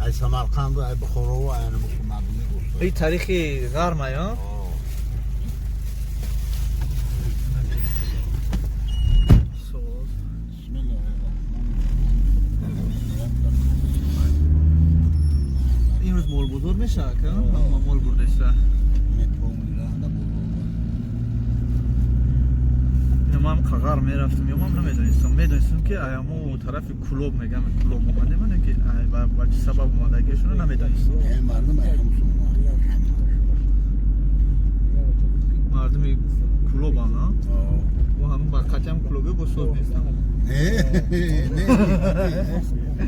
Ай Самарқанду, ай Бухорову, ай мардуми уса. И таърихи ғарма, ё? Соз. Имрӯз молбозор мешавад, ка? Ҳама мол бурдеста. Ина ман қағар мерафтам, ё ман намедонистам. Медонистам ки аямо тарафи Кулоб мегам, Кулоб омадем, ана ки ай ба чӣ сабаб омадагиашонро намедонистам. Мардум ай ҳамсун. Мардуми Кулобан, а? Бо ҳамин ба қатъиам кулобӣ бо соз нестам. Не, не,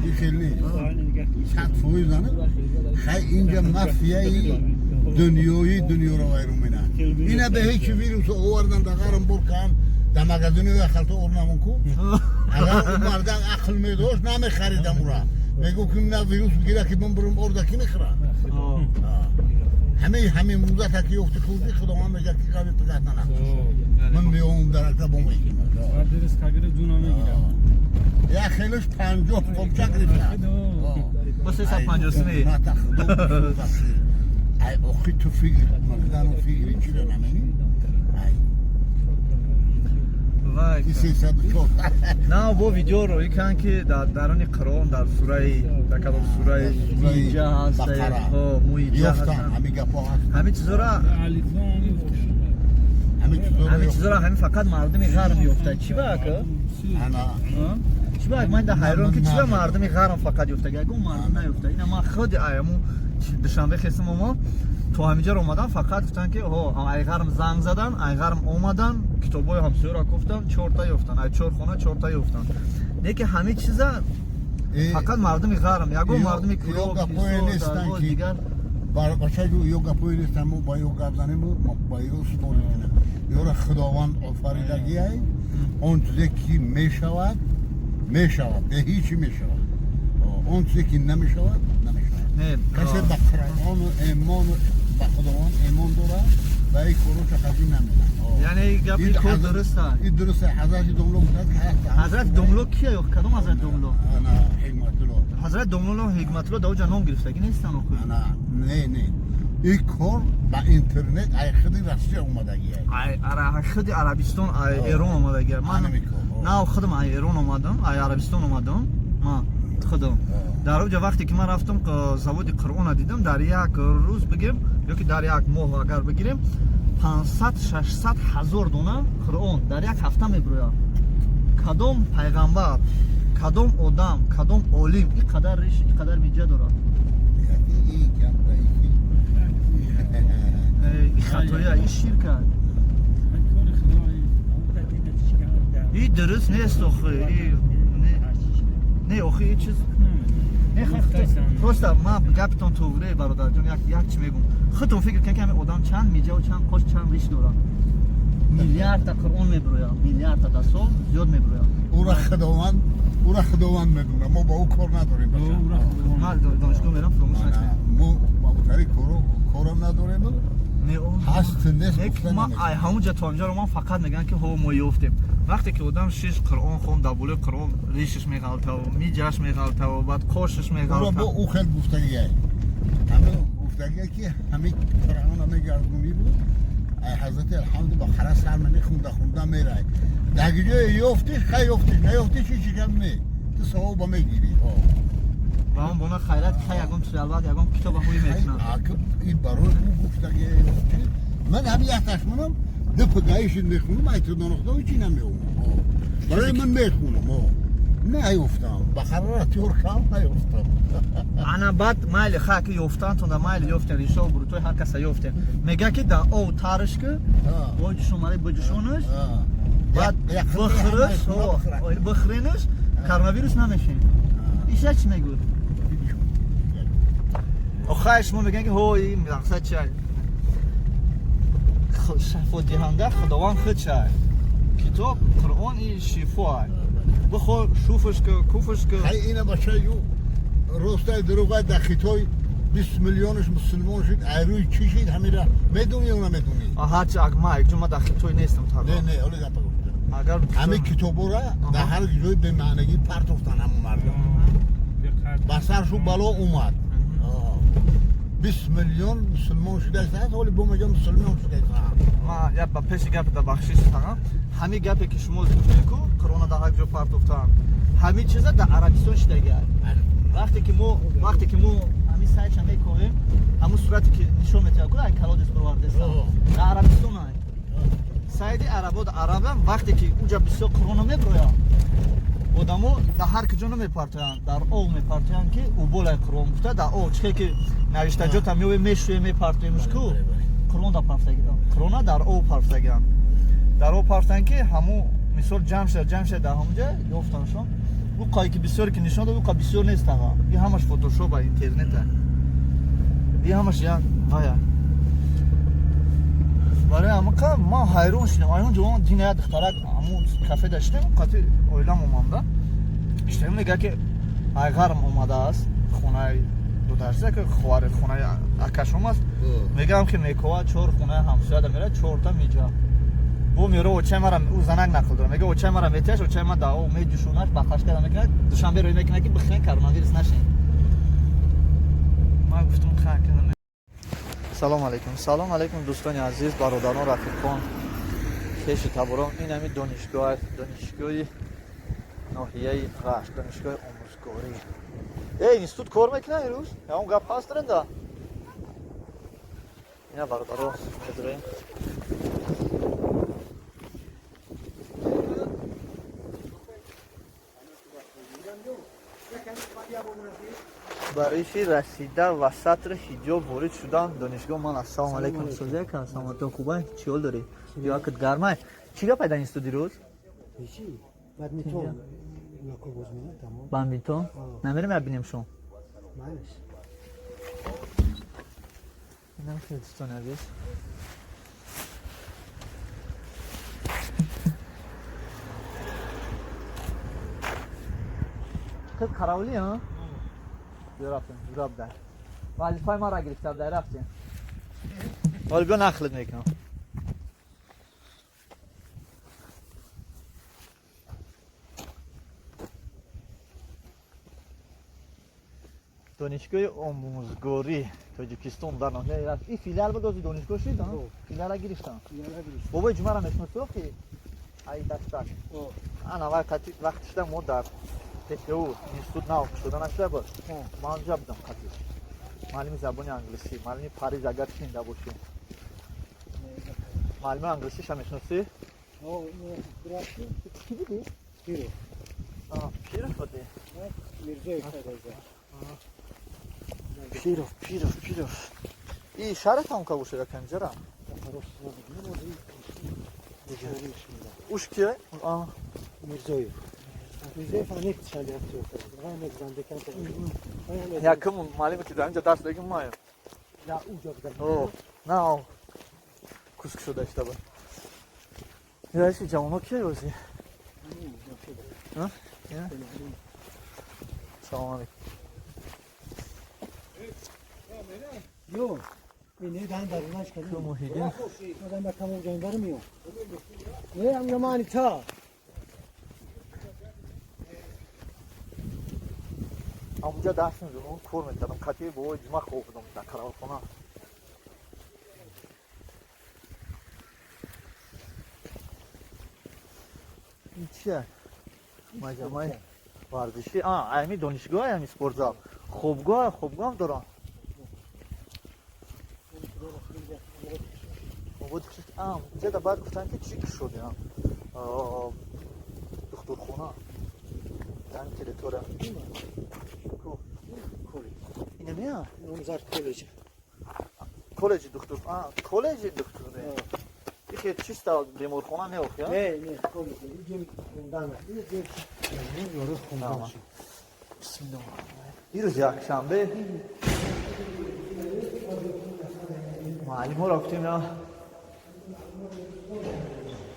ин хел нест. 100% ана. Хай инҷа мафияи дунёӣ дунёро вайрон менад. Ина ба ҳеҷ вирус овардан дар ғарм буркан, дар магазини халта орнамон ку. Агар ӯ мардак ақл медошт, намехаридам ура. Мегуфт ки на вирус бигира ки ман бурум орда ки мехӯрад. Ҳамаи ҳамин муддата ки ёфти хурдӣ, Худованд мегӯяд ки қабли пигат нанахӯр. Ман меомам даракта бо мекунам. Як хелаш 50 қопча гирифта. Бо 350 сумӣ. Ай охи ту фикр макдану фикри чиро намени? Ай Вай. 304. На, бо видео роӣ кан ки дар даруни Қуръон, дар сураи, дар кадом сураи муиҷа ҳаст, Бақара. ҳо, муиҷа Ёфтан ҳаст. ҳамин гапҳо ҳаст. Ҳамин чизора ҳамин чизоро ҳамин чизора ҳамин фақат мардуми ғарм ёфта. Чӣ ба ака? Ана. Чӣ ба ман дар ҳайрон ки чӣ ба мардуми ғарм фақат ёфта, ягон мардум наёфта. Ина ман худи аяму Душанбе хестам омо то ҳаминҷаро омадан, фақат гуфтан ки ҳо, ай ғарм занг задан, ай ғарм омадан, китобҳои ҳамсояро гуфтам, чорта ёфтан, ай чор хона чорта ёфтан. Не ки ҳамин чиза фақат мардуми ғарм, ягон мардуми Ё Кулоб, гапҳое Ҳисор, нестанд Дарвоз, ки дигар бачаҷу ё гапҳое нестанд, мо ба ё гап занем, мо ба ё спорӣ кунем. Ёра Худованд офаридагиай, он чизе ки мешавад, мешавад, бе ҳечи мешавад. Он чизе ки намешавад, намешавад. Не, Касе ба Қуръону имону ба Худованд имон дорад ва ин короча хаҷӣ наменад. Яъне ин гап ин кор дуруст аст. Ин дуруст аст. Ҳазрати Домло гуфтад ки ҳаст. Ҳазрати Домло кия ё кадом ҳазрати Домло? Ана Ҳикматулло. Ҳазрати Домло Ҳикматулло дар оҷа ном гирифтагӣ нестан охир. Ана не, не. Ин кор ба интернет ай худи Россия омадагӣ. Ай ара худи Арабистон, ай Эрон омадагӣ. Ман нав худам ай Эрон омадам, ай Арабистон омадам. Ман худам. Дар оҷа вақте ки ман рафтам заводи Қуръона дидам, дар як рӯз бигем ё ки дар як моҳ агар бигирем, 500-600 ҳазор дона Қуръон дар як ҳафта мебирояд. Кадом пайғамбар, кадом одам, кадом олим ин қадар риш, ин қадар миҷа дорад? Ин хатоя, ин ширка. Ин дуруст нест охи. Не, охи, ин чиз не, просто ман гаптон туғре, бародарҷон, як чи мегум. Худтон фикр кунед ки ҳамин одам чанд миҷаву чанд қош, чанд риш дорад. Миллиардта Қуръон мебирояд, миллиардта дар сол зиёд мебирояд. Ура Худованд, ура Худованд медуна. Мо ба ӯ кор надорем. Ман донишгоҳ мерам, фуромӯш накунед. Мо ба ӯ тари корам надорем. Ҳаст нест. Ман ҳамунҷа то ҳамҷаро ман фақат мегӯям ки ҳо мо ёфтем. Вақте ки одам шиш Қуръон хон, дар болои Қуръон ришаш меғалтаву, миҷаш меғалтаву, баъд қошаш меғалтав. Ура бо ӯ хел гуфтагиай. Ҳамин гуфтагиай ки ҳамин Қуръон ҳаме гардунӣ буд. Ай ҳазрати алҳамду ба хара сар мани хунда хунда мерай. Дар ҷое ёфтиш, хай ёфтиш, наёфтиш ҳеҷ гап не. Ту савоба мегирӣ. Ба он бона хайрат ки хай ягон чиз албат ягон китоба ҳуй мекунам. Ин барои ӯ гуфтагиай. Ман ҳамин якташ монам, ду пагаиши мехунам, ай ту донохта чӣ намеомам. Барои ман мехунам. Наёфтам. Ба харара тёр кам наёфтам. Ана баъд майли ха ки ёфтантонда майли ёфтен ришо бурутой ҳар каса ёфтен. Мега ки да ов тарш ки бо ҷушон мари бо ҷушонаш баъд бихӯриш, бихӯренаш коронавирус намешин. Иша чӣ мегӯд? Охай шумо мегӯянд ки ҳо ин мақсад чи шифодиҳанда Худованд худ чай. Китоб Қуръон и шифо ай. Бихӯр, шуфш ки, куфш ки. Хай ина бача ю ростай дурӯғай дар Хитой 20 миллионаш мусулмон шуд, айрӯи чӣ шид ҳамира медонӣ ё намедонӣ? Ҳарчи ма якҷо ма дар Хитой нестам та. Не, не, ҳоло гапа гуфтам. Агар ҳамин китобора дар ҳар ҷои бемаънагӣ партофтан ҳамон мардум. Ба саршу бало омад. 20 миллион мусулмон шудааст, ҳоло бо мегӯям мусулмон шудааст. Ма я ба пеши гапи да бахшиш тагам. Ҳамин гапе ки шумо гуфтед ку Қуръона дар ҳар ҷо партофтан. Ҳамин чиза дар Арабистон шудагиай. Вақте ки мо ҳамин сайтша мекунем, ҳамун сурате ки нишон метиҳад ку ай калодис бировардестан. Дар Арабистон ай. Сайди арабо дар арабам вақте ки уҷа бисёр Қуръона меброяд, одамо дар ҳар куҷо намепартоянд, дар ов мепартоянд ки уболай Қуръон гуфта дар ов чихе ки навиштаҷота меоем мешӯем мепартоемш ку Қуръон дар партагианд. Қуръона дар ов партагианд. Дар ов партанд ки ҳамун мисол ҷамъ шуда дар ҳамунҷа ёфтаншон. Ӯ қое ки бисёре ки нишон дод, ӯ қа бисёр нест ага. И ҳамаш фотошоп а интернета. И ҳамаш як вая. Барои ҳамақа ман ҳайрон шудам. Айон ҷо дина як духтарак ҳамун кафе даштем, қати оилам оманда. Иштем мега ки айғарм омадааст хонаи дударза ки хоҳари хонаи акашом аст. Мегам ки мекова чор хонаи ҳамсояда мерад, чорта миҷа. Бо меро очай мара ӯ занак нақл дорад. Мега очай мара метиҳаш, очай ма дао меҷушонаш, бақаш карда мекунад, душанбе рӯй мекунад ки бихӯрен коронавирус нашен. Ман гуфтам ха кунам. Салом алейкум. Салом алейкум дӯстони азиз, бародарон, рафиқон, хешу таборон. Ин ҳамин донишгоҳ аст, донишгоҳи ноҳияи Рашт, донишгоҳи омӯзгорӣ. Эй, институт кор мекунад имрӯз? Ягон гап ҳаст ренда? Ина бародаро медурем. Бариши расида ва сатри ҳиҷоб ворид шудан донишгоҳ. Ман ассалому алайкум созяка, саломатон хубай? Чӣ ҳол дорӣ? Ё гармай? Чӣ гап пайда институт дирӯз? Чӣ? Бадминтон боз мена тамом. Бадминтон? Намерем бинем шум. Малиш. Инам хеле дӯстони азиз. Қиз қаравлӣ, ҳа? Биё рафтем, ҷураб дар. Вазифаи маро гирифта дар рафтем. Ҳоло биё нақлит мекунам. Донишгоҳи омӯзгорӣ Тоҷикистон дар ноҳияи Рашт. Ин филиал буд, ози донишгоҳ шид, филиала гирифтам. Бобои ҷумъаро мешиносӣ ки ай дастак. Ана вақти шуда мо дар ТПУ институт нав шуда нашуда буд. Ман онҷа будам қати. Муаллими забони англисӣ, муаллими Париж агар шинда бошӣ. Муаллими англисиша мешиносӣ? Кӣ будӣ? Пиров. Пиров будӣ? Мирзоев пайдо. Пиров, Пиров, Пиров. И шаҳре там ка бошад яканҷара? Уш кие? Мирзоев. Мирзоев анек шалият. Якум муаллиме ки дар инҷа дарс дагим маем. На, уҷо будам. О, на, куск шуда иштаба. Раиси ҷавоно кие ози? Салом алейкум. Ё, не дан дарунаш кардем. Муҳиддин. Мадам ба тамом ҷонвар миём. Не, ам ямани та. Амуҷа дарс мезадам, кор мекардам, қатъи бобои ҷума хоб будам дар караватхона. Ин чия? Маҷамаи варзишӣ. Ами донишгоҳ, ами спортзал. Хобгоҳ, хобгоҳам дорам. Инҷа баъд гуфтанд, ки чӣ шуд, духтурхона дар ин территория. Инамия? Номзар коллеҷ. Коллеҷи духтур. Коллеҷи духтур. Ихе чиста беморхона не охи, Не, не, коллеҷ. Иҷем хондан. Иҷем ёрӯз хондан. Бисмиллоҳ. Ирӯз якшанбе. Муаллимҳоро гуфтем я.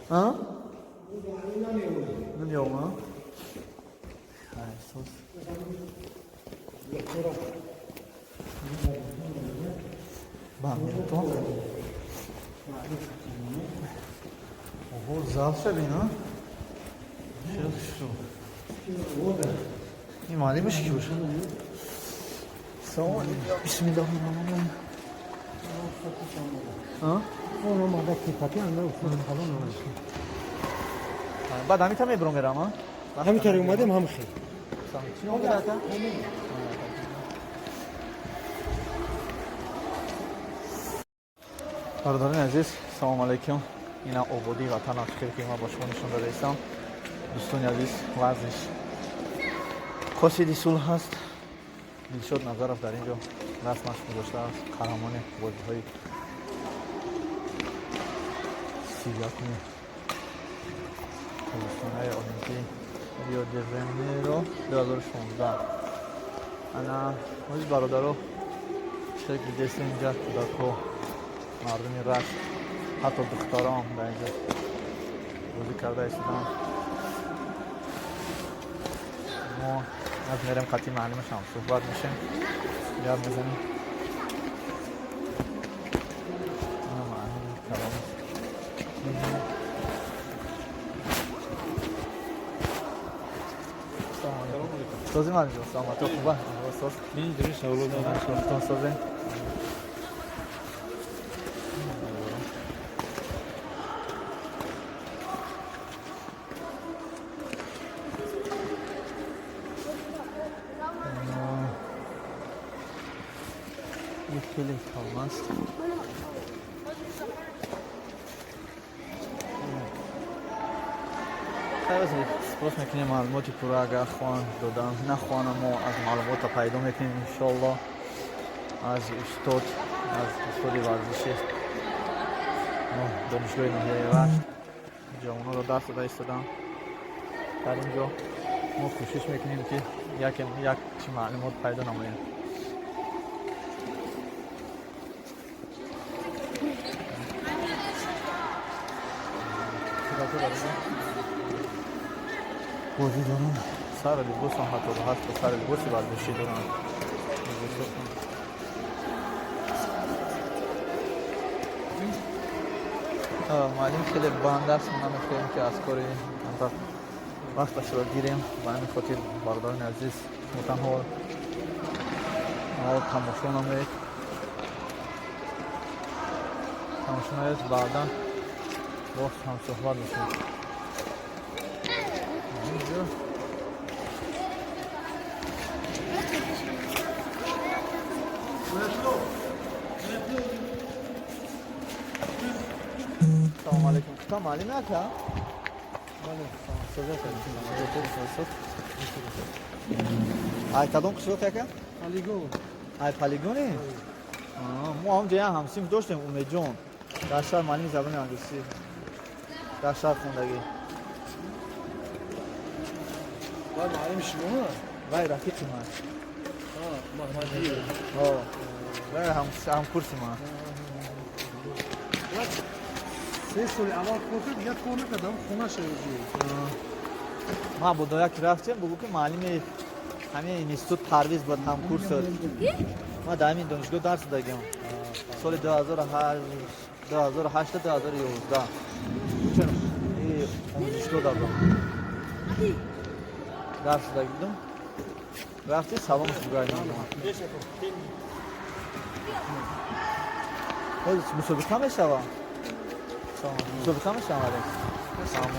А? Намеём, а? Хай, сос. Баминтон. Ого, зал шабин, а? Шо? Ин муаллимаш ки боша? Салом алейкум. Бисмиллоҳир роҳманир роҳим. А? Он омада китаки анда устод калон омада. Баъд ҳамита мебурам мерам, а? Ҳамитари омадем, ҳам хел. Чӣ ном дорад? Бародарони азиз, салом алейкум. Ина ободии ватан аст, хеле ки ман бо шумо нишон дода истам. Дӯстони азиз, вазиш қосиди сулҳ ҳаст. Дилшод Назаров дар ин ҷо расмаш гузоштааст, қаҳрамони бозиҳои 31-уми тобистонаи Олимпӣ Рио де Жанейро 2016. Ана ҳози бародаро, шекли дидеста, инҷа кӯдакҳо, мардуми Рашт, ҳатто духтарон дар инҷо бозӣ карда истоданд. Мо аз мерем қатъи маълимашам суҳбат мешем, гап мезанем. Маълими калом. Созӣ, маълимҷон, саломатӣ, хуба? Соз. Созем. Хеле калон аст. Сипос мекунем, маълумоти пурра агар хоҳанд додан, нахоҳанд, мо аз маълумота пайдо мекунем, иншоалло, аз устод, аз устоди варзиши донишгоҳи ноҳияи Рашт. Ҷавононро дарс дода истодам дар ин ҷо. Мо кӯшиш мекунем, ки як чи маълумот пайдо намоем. Бозӣ доранд, сари либосам ҳатто ҳаст, сари либоси варзишӣ доранд. Муаллим хеле банд аст, мо намехоҳем, ки аз кори вақташро гирем. Ба ҳамин хотир, бародарони азиз, шумо танҳо тамошо намоед, тамошо намоед, баъдан боз ҳамсӯҳбат мешавем. Инҷо салом алейкум. Кута маълим ака? Бале, ай кадом қишлоқ, ака? Полигон. Ай полигони? Мо ҳамҷо як ҳамсинф доштем, Умедҷон, дар шаҳр, маълими забони англисӣ, дар шаҳр хондагӣ. Вай маълими шумо? Вай рафиқи ман. Маҳмадӣ? Вай ҳамкурси ман. 3 соли аввал кор кард, дигар кор накардам, хона шавҷи. Ма бо дояк рафтем, бугу ки муаллими ҳамин институт Парвиз буд, ҳамкурс. Ма дар ҳамин донишгоҳ дарс додагим. Соли 2008, 2008 2011. Чун омӯзишгоҳ додам. Дарс додагидум. Рафти саломш бугайдам. Ҳозир мусобиқа мешава? Мусобиқа мешава, Алекс? Салом.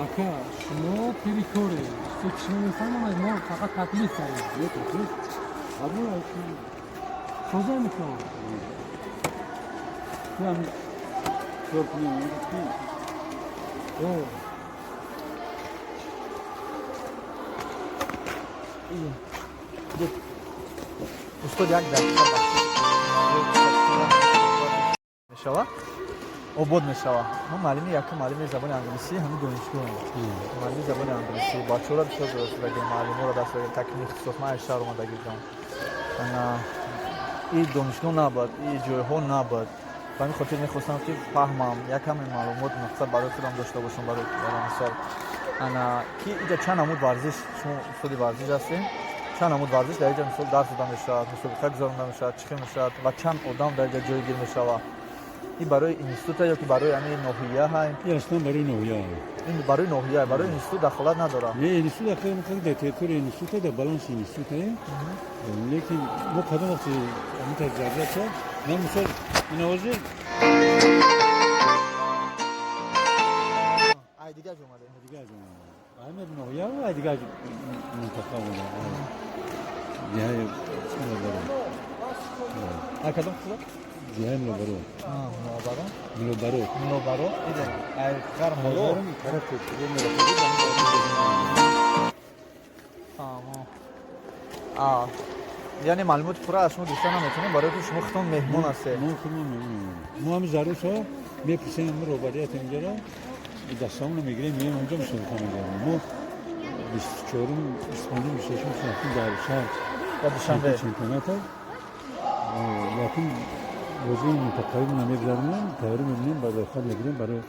Ака, шумо пири коре. Шумо мефаҳмонед, мо фақат таклиф дорем. Не таклиф. Қабул соза мекунам. Ту кор кунем. О. Устод, як дақиқа мешава, обод мешава. Мо муаллими, якум муаллими забони англисӣ ҳамин донишгоҳ, муаллими забони англисӣ бачаҳоро бисёр дарс додагим, муаллиморо дарс додагим, такмили ихтисос. Ман аз шаҳр омада гирдам. И донишгоҳ набуд, и ҷойҳо набуд. Ба ҳамин хотир мехостам, ки фаҳмам, як каме маълумот мақсад барои худам дошта бошам, барои мисол ана ки иҷа чанд намуд варзиш. Шумо устоди варзиш ҳастем, чанд намуд варзиш дар иҷа мисол дарс дода мешавад, мусобиқа гузаронда мешавад, чӣ хел мешавад ва чанд одам дар иҷа ҷойгир мешавад? Ин барои института ё ки барои ҳамин ноҳия ҳай? Ин аслан барои ноҳия. Ин барои ноҳия, барои институт дахолат надорад? Не, институт дахолат дар территорияи института, дар баланси института, лекин мо кадом вақти ҳамин тавр зарурат шуд, ман мисол ин ҳозир Ай дигар ҷо омада? Дигар ҷо омада, ҳамин ноҳия ва ай дигар минтақа омада. Деҳаи Милобаро. Ай кадом қишлоқ? Деҳаи Милобаро. Милобаро? Милобаро. Милобаро. Иде ай ғарм боло. Тараф Фаҳмо. Яъне маълумоти пурра аз шумо гирифта наметавонем, барои ки шумо худтон меҳмон ҳастед. Мо худмон меҳмон. Мо ҳамин зарур шава мепурсем ҳамин роҳбарияти инҷаро, дастамонро мегирем, меем онҷо мусобиқа мегардем. Мо 24-ум, 25-ум, 26-ум, 27-ум дар шаҳр дар Душанбе чемпионата якум бозии минтақавимона мегузаронем, тайёрӣ мебинем, баъд рохат мегирем барои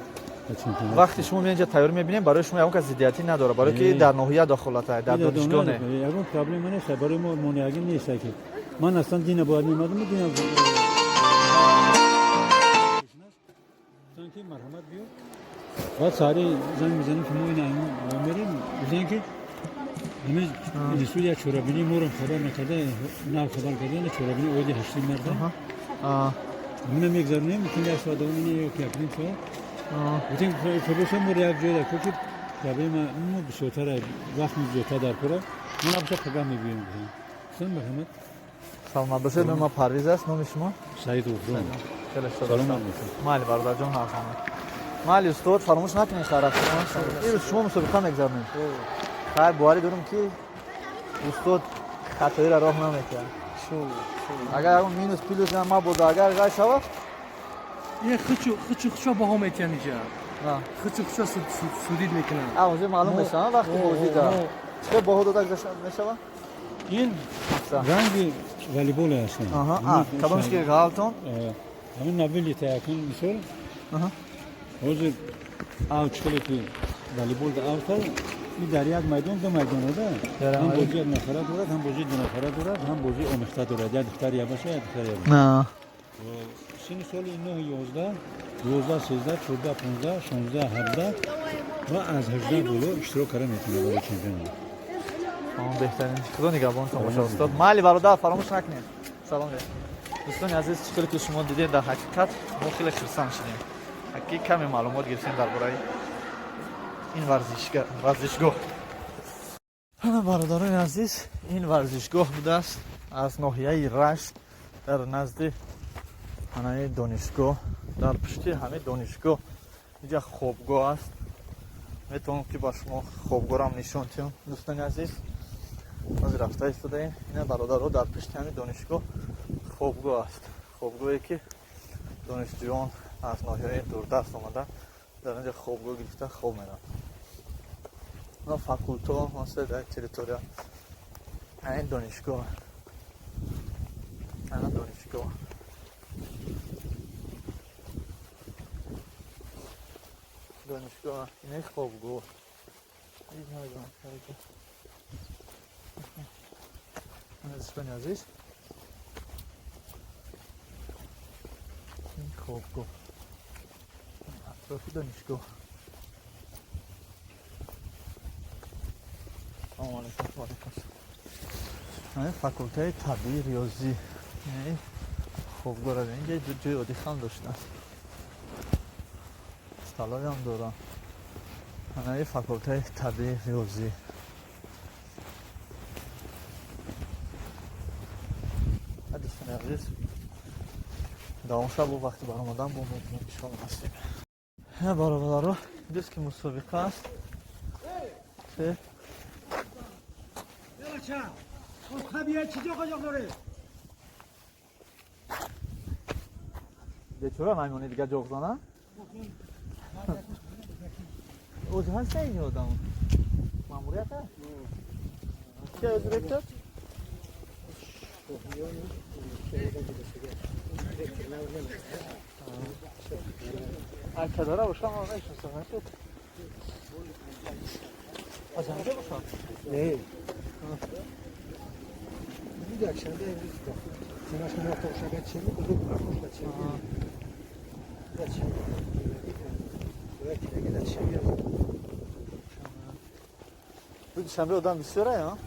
чемпионат. Вақте шумо меинҷа тайёрӣ мебинем, барои шумо ягон кас зиддиятӣ надорад, барои ки дар ноҳия дахолата, дар донишгоҳ не? Ягон проблема нест, барои мо монеагӣ нест. Ки ман аслан дина бояд меомадам, дина ки марҳамат биё. Баъд саҳари занг мезанем, ки мо ина мерем, гуфтем ки ҳамин институт як чорабинии моро хабар накарда, нав хабар карда, чорабинии оиди 8 марта. Ҳамина мегузаронем, мумкин як соат давом ё ки 1.5 соат. Гуфтем фабоша моро як ҷой дар ки проблема мо бисёртар вақт зиёдтар дар кора. Мо набоша пагah мебиёем, гуфтем. Гуфтем марҳамат. Саломат бошед. Номи ман Парвиз аст, номи шумо? Саид Ғуфрон. Хеле шод. Саломат бошед. Майли, бародарҷон, ҳарфама. Майли, устод, фаромӯш накунед шарафтон. Имрӯз шумо мусобиқа мегузаронед. Хайр, боварӣ дорам, ки устод хатоиро роҳ наметиҳад. Агар ягон минус плюс мабода, агар ғай шавад, Ин хучу хучу хучу баҳо метиҳанд иҷа. Хучу хучу судид мекунанд. А онҷо маълум мешавад вақти бозида. Чӣ хел баҳо дода мешавад? Ин ранги волейболе ҳастанд. Кадомш ки ғалтон? Ҳамин навилита якун мисол. Ҳозир авҷ хеле ки волейбол да авҷ ин дар як майдон ду майдон да. Ҳам бозии як нафара дорад, ҳам бозии ду нафара дорад, ҳам бозии омехта дорад. Як духтар я боша, як духтар я боша. Синни соли 9, 11, 12, 13, 14, 15, 16, 17 ва аз 18 боло иштирок карда метавонад барои чемпионат. Беҳтарин. Худо нигаҳбонтон бошад, устод. Майли, бародар, фаромӯш накунед. Салом. Дӯстони азиз, чӣ хеле ки шумо дидед, дар ҳақиқат мо хеле хурсанд шудем, ки каме маълумот гирифтем дар бораи ин варзишгоҳ. Ҳама бародарони азиз, ин варзишгоҳ будааст аз ноҳияи Рашт, дар назди ҳанаи донишгоҳ, дар пушти ҳамин донишгоҳ инҷа хобгоҳ аст. Метавонам, ки ба шумо хобгоҳрам нишон диҳам, дӯстони азиз. Ҳозир рафта истодаем. Ина, бародаро, дар пушти ҳамин донишгоҳ хобгоҳ аст, хобгоҳе ки донишҷӯён аз ноҳияи дурдаст омада дар инҷа хобгоҳ гирифта хоб мераванд. Ва факултҳо ҳаста дар территория ин донишгоҳ. Донишгоҳ. Донишгоҳ инаи хобгоҳ. Дӯстони азиз, ин хобгоҳ атрофи донишгоҳ. Салому алайкум. Ва алайкум ассалом. Факултаи табиӣ риёзӣ. Хобгоҳ инҷа ҷои оддӣ хам доштан, столоям дорам. Анаи факултаи табиӣ риёзӣ. Дӯстони азиз, давом шаб бо вақти баромадан бо мекунем, иншоалло насиб. Бародаро, дӯст ки мусобиқа аст. Бечора маймони дига ҷоғ зана? Оз ҳаст ин одам? Маъмурият аст? Ки аз ректор? Акадора бошам, ман мешиносам. Аз ҳамҷо бошам? Не. Якшанбе имрӯз симаш мувофиқ шагад чӣ бузург бошад чӣ. Душанбе одам бисёр а?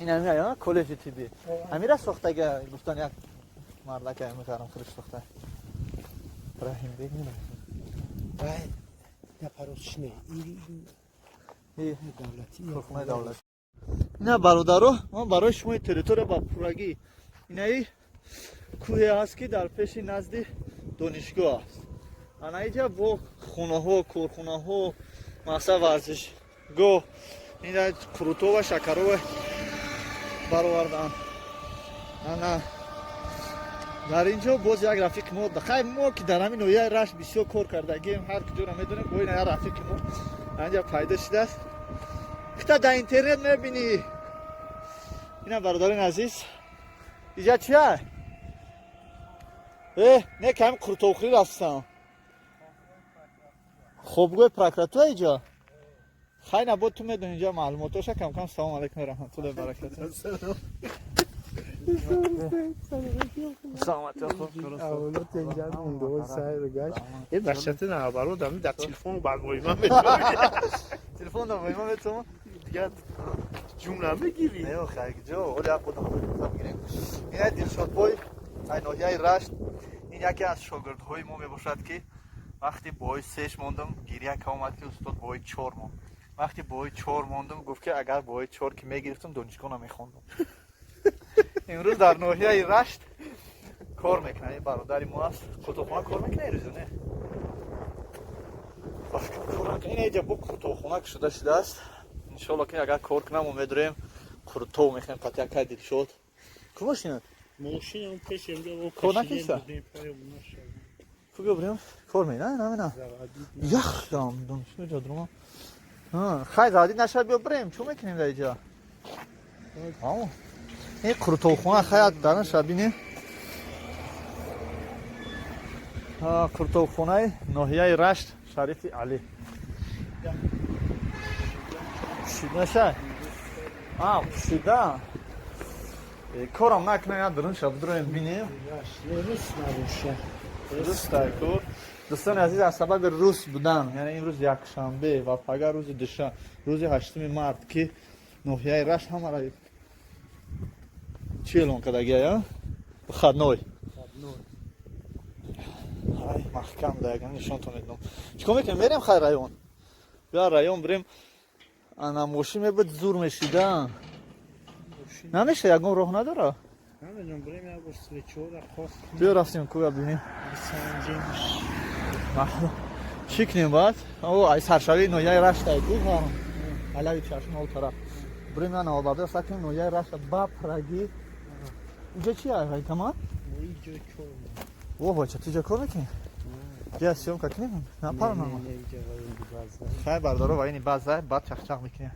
Ин ҳами ая коллеҷи тиббӣ. Ҳамира сохтага гуфтан як мардак ами гарм худаш сохта. Раҳимбек ми Вай нафаросшне. Давлатӣ. Корхонаи давлатӣ. Ина бародаро, ман барои шумо территория ба пуррагӣ. Инаи кӯҳе аст ки дар пеши назди донишгоҳ аст. Ана иҷа бо хонаҳо, корхонаҳо, мақсад варзишгоҳ, ина қурутова, шакарова баровардан. Ана дар ин ҷо боз як рафиқи мо, хай мо ки дар ҳамин ноҳияи Рашт бисёр кор кардагием, ҳар куҷоро медонем, бо ин як рафиқи мо анҷа пайдо шудааст. Хита дар интернет мебинӣ. Ина бародарони азиз, иҷа чия? Не ками қурутовхӯрӣ рафтам. Хобгоҳи прокуратура иҷа? Хай набод ту медонӣ инҷа маълумотоша кам-кам. Салому алайкум ва раҳматуллоҳи ва баракатуҳ. Телефон метавонам дигар ҷумла мегирӣ? Не, хай ҷо, оли як одам мегирем. Ин Дилшодбой ай ноҳияи Рашт. Ин яке аз шогирдҳои мо мебошад ки вақти бои сеш мондам, гиря омад ки устод бои чор монд. Вақти бои чор мондам, гуфт ки агар бои чор ки мегирифтам, донишгоҳ намехондам. Имрӯз дар ноҳияи Рашт кор мекунад. Ин бародари мо аст. Қуртовхона кор мекунад ирӯзо, не? Ин иҷа бо қуртовхона кушода шудааст. Иншоалло ки агар кор кунам, умедорем қуртов мехоҳем қатъи акай Дилшод. Ку мошинат? Мошинам пеш инҷо кор накиста? Ку биё бирем? Кор мена, намена. Яхдам, донишгоҳ ҷо дурума. Хай заводид нашавад, биё бирем. Чӣ мекунем дар иҷа? Ау. Ин қуртовхона хай дар наша бинем. Қуртовхонаи ноҳияи Рашт Шарифи Алӣ. Пӯшида? Пӯшида. Корам накунем, як дурун шаб дуроем бинем. Рус ку. Дӯстони азиз, аз сабаби рус будан, яъне имрӯз якшанбе ва пага рӯзи душанбе, рӯзи 8 март ки ноҳияи Рашт ҳамаро чӣ эълон кардагия? Выходной. Ай, маҳкам да яган нишонтон медиҳам. Чикор мекунем? Мерем хай район. Биё район бирем. Ана мошин мебуд зур мешида. Намеша, ягон роҳ надора? Намедонам, бирем як бор свечора қос. Биё рафтем кӯя бинем. Чӣ кунем баъд? О, ай саршавии ноҳияи Рашт ай ку алави чашма о тараф. Бирем я навобарда сакнем ноҳияи Рашт ба Праги. Инҷо чи ай ҳайкама? О, бача, ту ҷо кор мекунӣ? Ҷа съёмка кунем? Напарнама. Хай бародаро, ва ини база, баъд чахчах мекунем.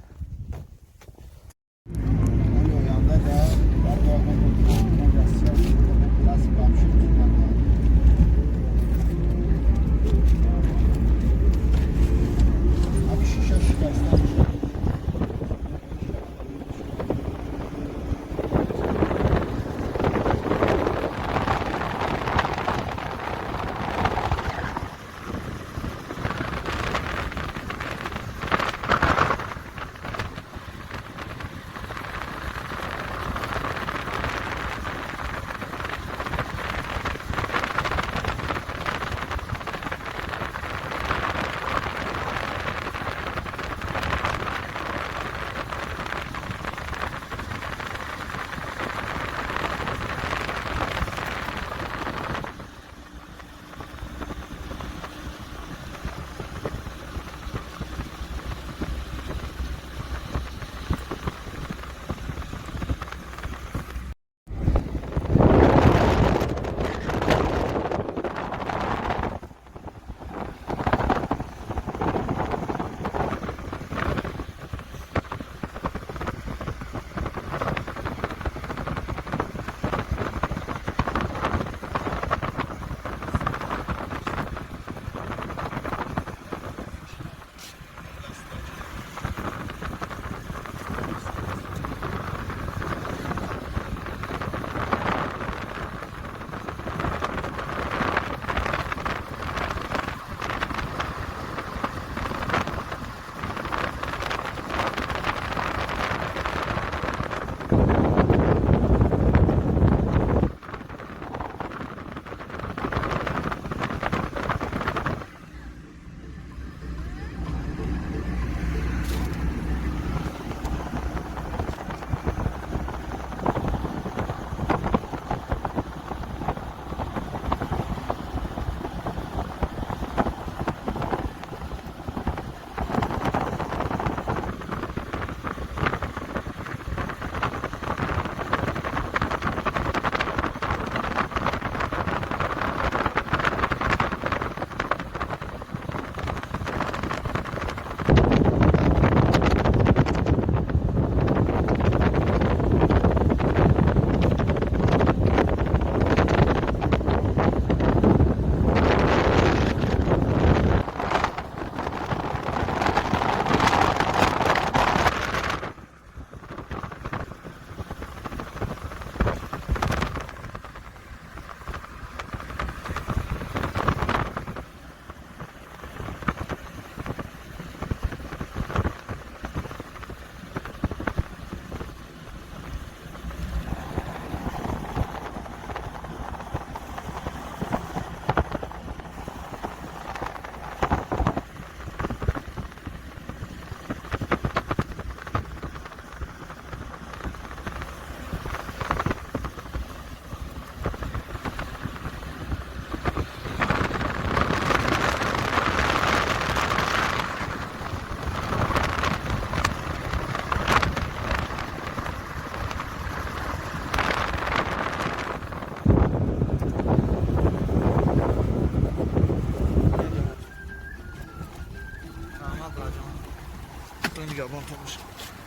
нигаҳбонтон бошад.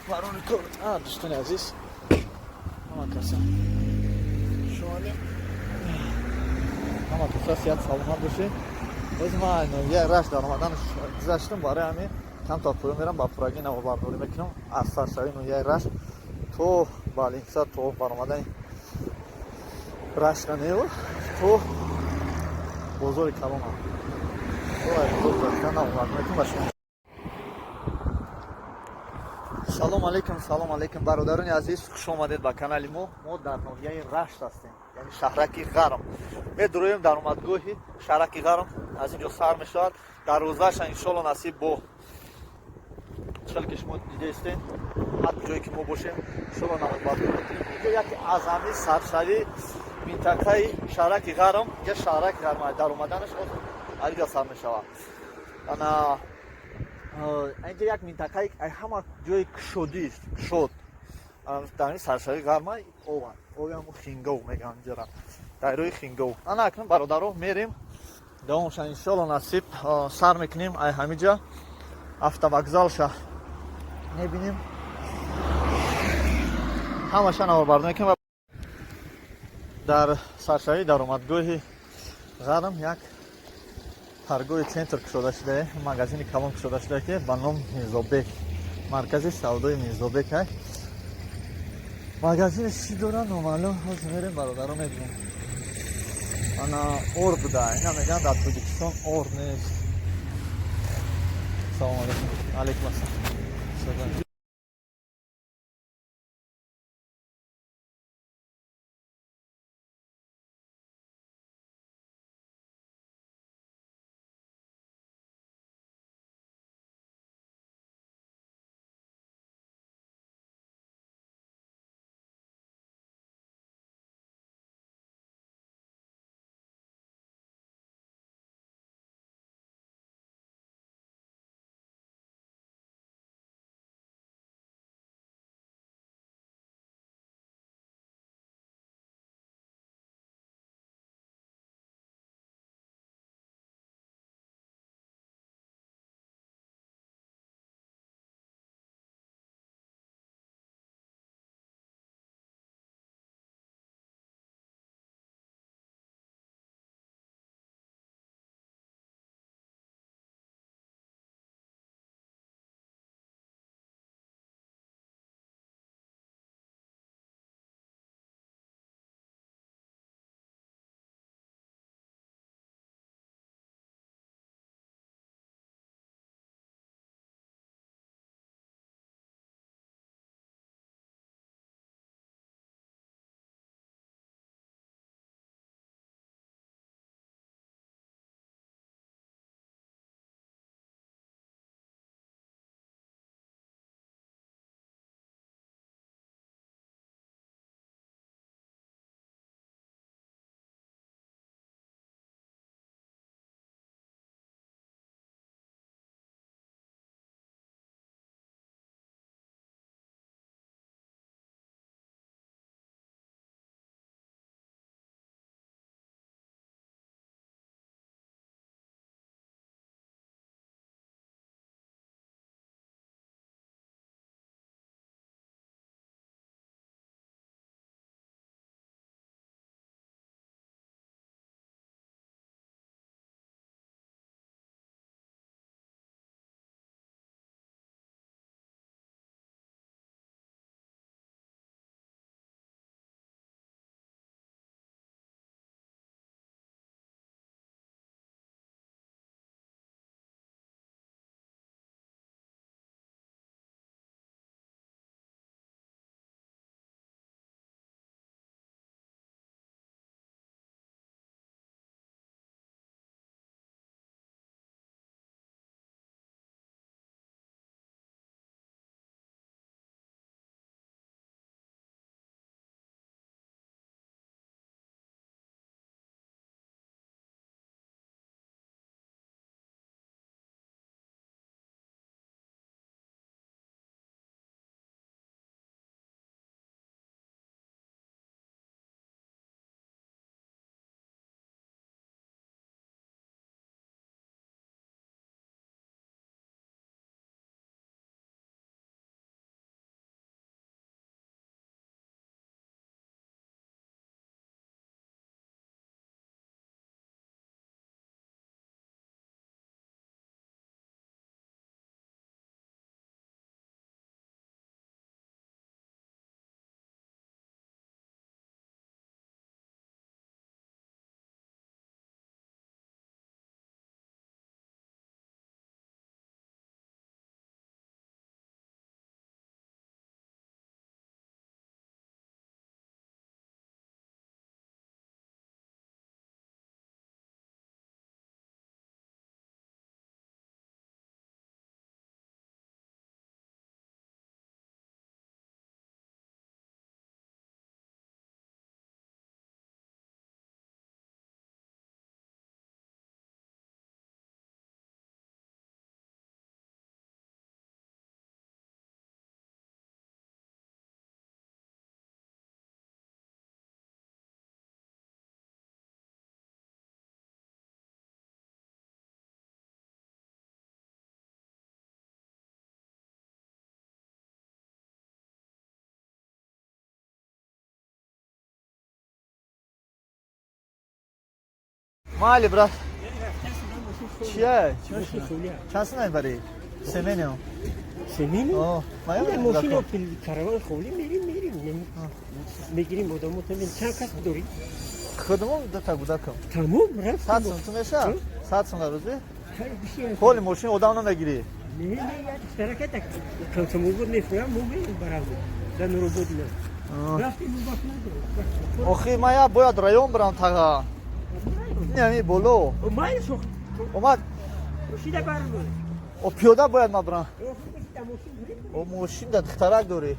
Барони кор, дӯстони азиз, ҳама каса шумоем, ҳама каса сиҳат саломат бошед. Боз ман ноҳияи Рашт даромадан гузаштам, барои ҳамин камтар поён мерам, ба пурагӣ наворбардорӣ мекунам аз саршавии ноҳияи Рашт то Балинса, то баромадани Рашта нео то бозори калонам. Салом алейкум, салом алейкум, бародарони азиз, хуш омадед ба канали мо. Мо дар ноҳияи Рашт ҳастем, яъне шаҳраки Ғарм. Медуроем даромадгоҳи шаҳраки Ғарм, аз ин ҷо сар мешавад. Дарвозаша иншолло насиб бо чхел ки шумо дидаистед, ҳар ҷое ки мо бошем, иншолло навбатдорӣ мекунем. Инҷо яке аз ҳамин саршавии минтақаи шаҳраки Ғарм, инҷа шаҳраки Ғарм даромаданаш аз инҷо сар мешавад. Ана инҷа як минтақаи ҳама ҷои кушодист, кушод. Дар ин саршавии Ғарма ованд, оям Хингов мегӯянд инҷара, дайрои Хингов. Ана акнун бародаро мерем, давомша иншолло насиб сар мекунем ай ҳамиҷа, автовокзалша мебинем, ҳамаша наворбардорӣ мекунем. Дар саршавии даромадгоҳи Ғарм як торговый центр кушода шуда, магазини калон кушода шуда, ки ба ном Мирзобек, маркази савдои Мирзобек. Ай магазини чӣ дора, номаълум. Ҳозир мерем, бародаро, мебинем. Ана ор буда, ина мегӯянд дар Тоҷикистон ор нест. Салому алейкум. Алейкум ассалом. Майли, брат. Чия? Чанд сум мебарӣ? Семенио. Семени? О, мошин караван холӣ мерим, мерим. Мегирим одамо тамин. Чанд кас дорӣ? Худмон дута гудакам. Тамом, рафт. 100 сум ту меша? 100 сум рӯзи? Холи мошин одам намегирӣ? Не, не, як духтарака так комсомол мефурам, мо мерим барам. Дар Нуробод ина. Рафтим, вақт надорам. Охи, ман я бояд район барам тага. Не, ми боло. Майлиш. Омад. Мошина барам. О, пиёда бояд ман барам. О, мошин да духтарак дорӣ.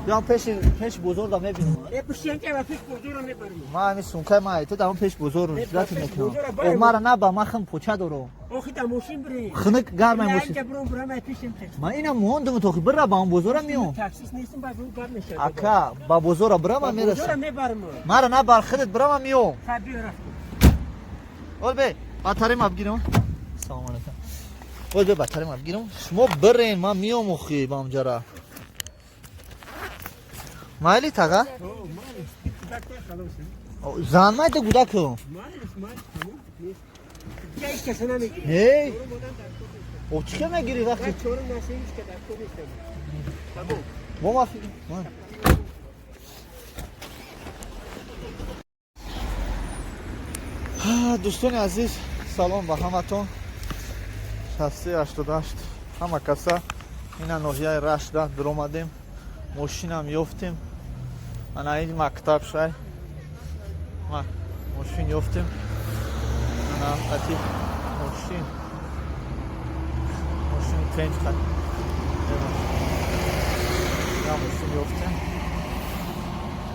Биям пеши пеш бозор да мебинам. Э, пушти ва пеш бозор мебарам. Ман ҳамин сумкаи ман ту дар пеш бозор рӯзат мекунам. О, мара наба, ман хим поча дорам. Охи, да мошин бирӣ. Хунук гармай мошин. Инҷа бурам, бурам, ай пешим. Ман инам мондум то бира ба он бозора миём. Таксист нестам, ба гап мешавад. Ака, ба бозора бира ман мерасам. Бозора мебарам. Мара набар, худат бира ман миём. Ха, биё, рафтем. Ол бе, батареям абгирам. Салом алейкум. Ол бе, батареям абгирам. Шумо бирен, ман миём охи ба онҷара. Майли тага? Зан майда гудаку. Эй! О, чӣ хел мегирӣ вақти? Бо ма дӯстони азиз, салом ба ҳаматон. 6388 ҳама каса ина ноҳияи Рашда биромадем, мошинам ёфтем. Ана ин мактаб шай. Мошин ёфтем. Ана қати мошин. Мошини тенҷ қат. Я мошин ёфтем.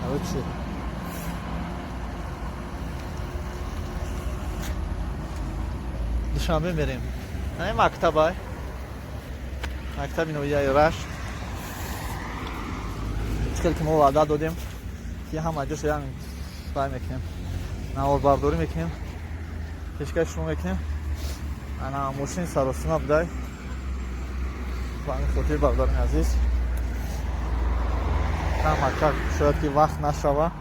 Короче. Душанбе мерем. Ана ин мактабай. Мактаби ноҳияи Рашт. Чӣ ки мо ваъда додем, ки ҳама ҷоша як сай мекунем, наворбардорӣ мекунем, пешкаш шумо мекунем. Ана мошини саросима будай. Ба ҳамин хотир, бародари азиз, камакак шояд ки вақт нашава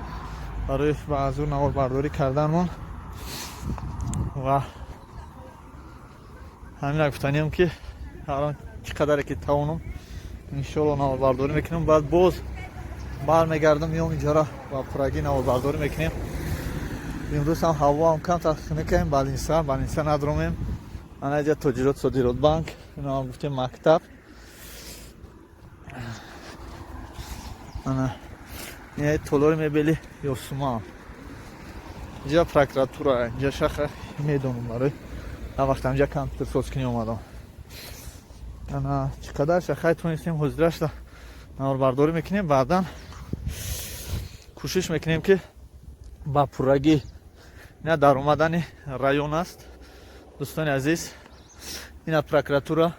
барои ба азур наворбардорӣ карданмон. Ва ҳамина гуфтаниям, ки ҳар чӣ қадаре ки тавонам, иншоалло наворбардорӣ мекунем. Баъд боз бармегардам, миём инҷара ва пурагӣ наворбардорӣ мекунем. Имрӯз ҳам ҳавоам камтар хунукаем, балинса балинса надромем. Ана иҷа Тоҷирот Содирот банк, иноам гуфтем мактаб. Ана ина толори мебели Ёсума. Инҷа прокуратура, инҷа шаха медонам, барои ҳар вақт инҷа компютерсозкунӣ омадам. Ана чӣ қадар шахай тонистем, ҳозирашда наворбардорӣ мекунем. Баъдан кӯшиш мекунем, ки ба пуррагӣ. Ина дар омадани район аст, дӯстони азиз. Ина прокуратура.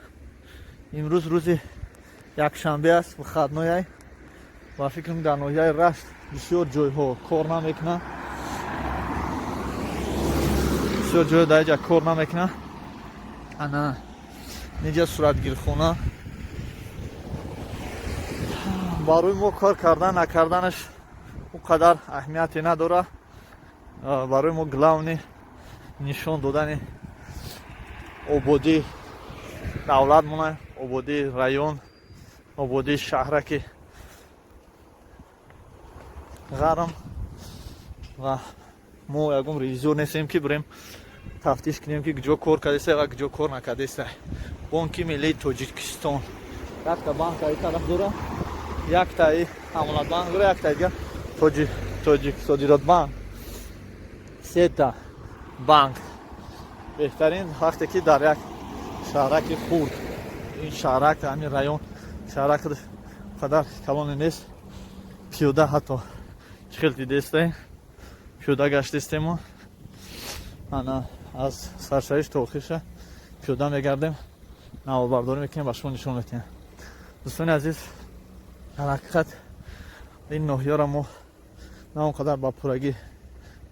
Имрӯз рӯзи якшанбе аст, выходной. Ба фикрам, дар ноҳияи Рашт бисёр ҷойҳо кор намекунанд, бисёр ҷойҳо дар иҷа кор намекунанд. Ана инҷа суратгирхона. Барои мо кор кардан накарданаш он қадар аҳамияте надорад. Барои мо главный нишон додани ободии давлатмона, ободии район, ободии шаҳраки Ғарм. Ва мо ягон ревизор нестем, ки бирем тафтиш кунем, ки куҷо кор кардеста ва куҷо кор накардеста. Бонки миллии Тоҷикистон, якта банк аи тараф дора, яктаи Амонатбанк дора, якта дигар Тоҷик Содиротбанк, сета банк. Беҳтарин вақте ки дар як шаҳраки хурд, ин шаҳрак, ҳамин район, шаҳрак қадар калоне нест, пиёда ҳатто чӣ хел дидестем, пиёда гаштестему ана аз саршавиш то охирша пиёда мегардем, наворбардорӣ мекунем, ба шумо нишон медиҳем. Дӯстони азиз, дар ҳақиқат ин ноҳияро мо на он қадар ба пуррагӣ,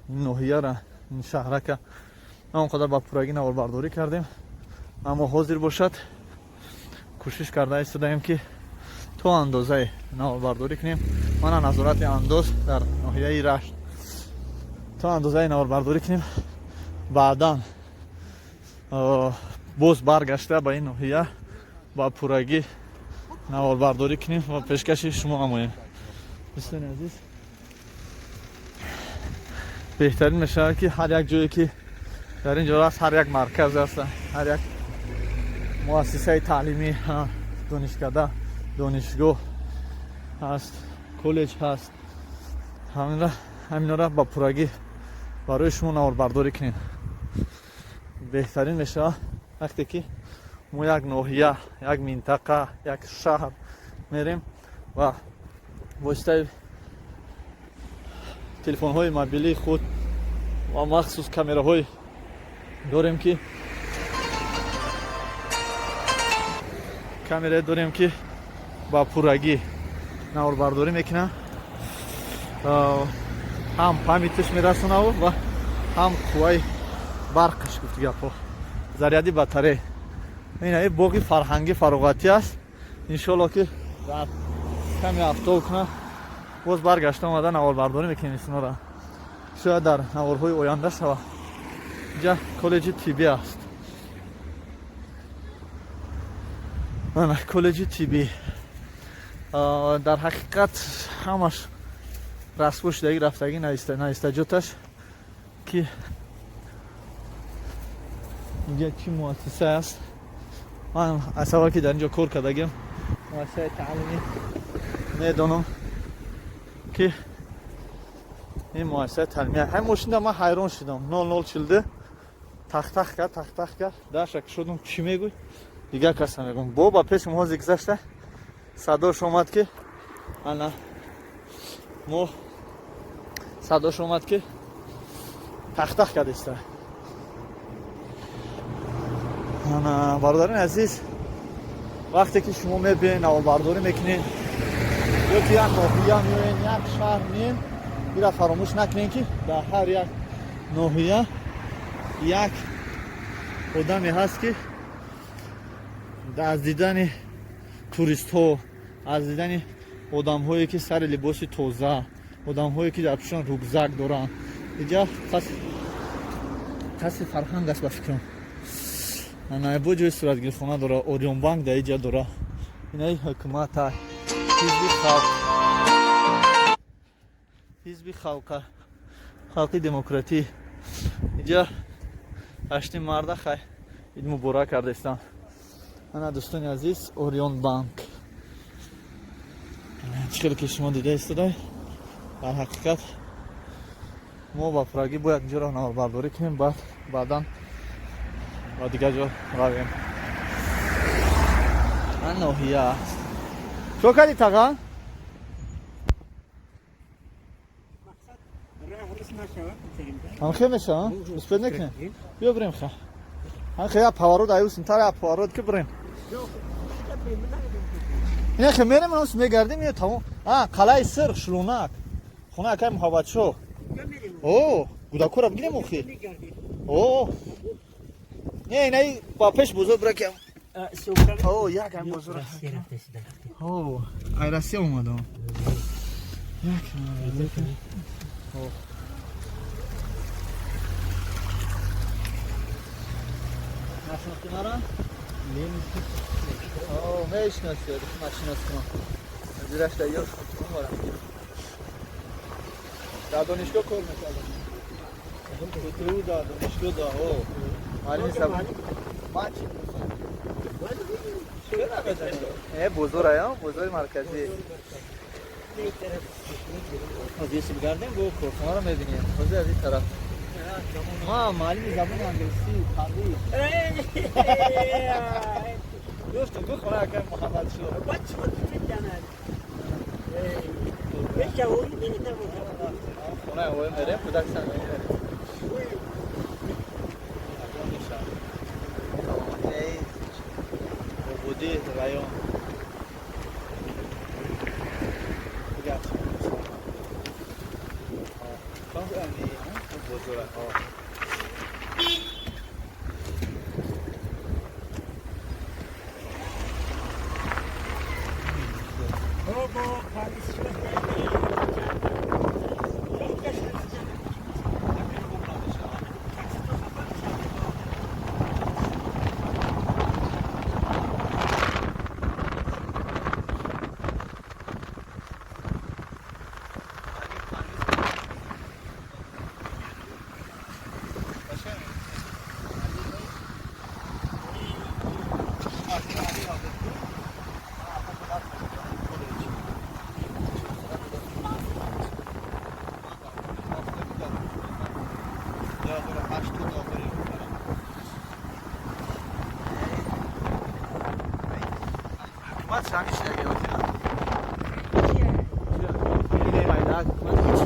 ин ноҳияра, ин шаҳрака на он қадар ба пуррагӣ наворбардорӣ кардем, аммо ҳозир бошад кӯшиш карда истодаем, ки то андозае наворбардорӣ кунем. Мана назорати андоз дар ноҳияи Рашт. То андозаи наворбардорӣ кунем, баъдан боз баргашта ба ин ноҳия ба пуррагӣ наворбардорӣ кунем ва пешкаши шумо намоем. Дӯстони азиз, беҳтарин мешавад, ки ҳар як ҷое ки дар ин ҷо аст, ҳар як марказ аст, ҳар як муассисаи таълимӣ, донишкада, донишгоҳ ҳаст, коллеҷ ҳаст, ҳаминора ба пуррагӣ барои шумо наворбардорӣ кунем. Беҳтарин мешавад, вақте ки мо як ноҳия, як минтақа, як шаҳр мерем ва воситаи телефонҳои мобилии худ ва махсус камераҳои дорем, ки камера дорем, ки ба пуррагӣ наворбардорӣ мекунад, ҳам памятиш мерасонаву ва ҳам қувваи барқаш, гуфти гапҳо, заряди батарея. Ина боғи фарҳангӣ фароғатӣ аст. Иншоалло, ки дар ками ҳафто куна боз баргашта омада наворбардорӣ мекунем инсонора, шояд дар наворҳои оянда шавад. Инҷа коллеҷи тиббӣ аст. Ана коллеҷи тиббӣ. Дар ҳақиқат ҳамаш расво шудаги рафтагӣ, наистаҷоташ ки инҷа чӣ муассиса аст. Ман аз аввал ки дар инҷо кор кардагим, муассисаи таълимӣ, медонам, ки ин муассисаи таълимӣ. Ҳамин мошинда ман ҳайрон шудам, 0042 тахтах кард, тахтах кард, даша кушодум, чӣ мегӯй, дигар каса мегӯм. Бо ба пеши мо гузашта садош омад, ки ана мо садош омад, ки тахтах кардеста. Ана, бародарони азиз, вақте ки шумо мебиен, наворбардорӣ мекунед ё ки як ноҳия меоен, як шаҳр меен, ира фаромӯш накунед, ки дар ҳар як ноҳия як одаме ҳаст, ки аз дидани туристҳо, аз дидани одамҳое, ки сари либоси тоза, одамҳое, ки дар пушон рюкзак доранд. Иҷа қасри фарҳанг аст, ба фикрам. Бо ҷои суратгирхона дора, Орионбанк дар иҷа дора, инаи ҳукумата, ҳизби халқ, ҳизби халқа, халқи демократӣ. Иҷа ҳашти марда хай ид муборак кардестам. Ана, дӯстони азиз, Орионбанк чӣ хеле ки шумо дида истодай. Дар ҳақиқат мо ба пуррагӣ бояд инҷоро наворбардорӣ кунем, баъд баъдан ба дигар ҷо равем. Ан ноҳия аст. Чо кардӣ, таға? Ҳамхе меша, успеть мекунем, биё бирем. Ха, ҳамхе я поворот аюсинтар, я поворот ки бирем. Ина хе мерем, ус мегардим, ё тамом. А қалаи сирх, шулунак, хона акай Муҳаббатшоҳ. О, гудакора бигирем охи. О, не, инаи ба пеш бозор бира, ки о як ам бозор. О, ай Россия омадам. Як. О, нашинохти мара? О, мешиноси, машинос кунам. Зираш дар ёш кунам. Дар донишгоҳ кор мекардам. ПТУ, дар донишгоҳ, да, о. Маълими саб. Ман чӣ? Бозор ая, бозори марказӣ. Ҳозир если бигардем, бо корхонаро мебинем. Ҳозир аз ин тараф. Ма маълими забони англисӣ, Париж. Гуфтам, гуфт хона акай Муҳаммад шуд. Хонаи овои мерем, кӯдак сан мерем. Ободӣ район. Дигар чӣ? Бозора. Ҳукумат шами шидаги ҳозир. Ине майда ҳукумат ҳеч.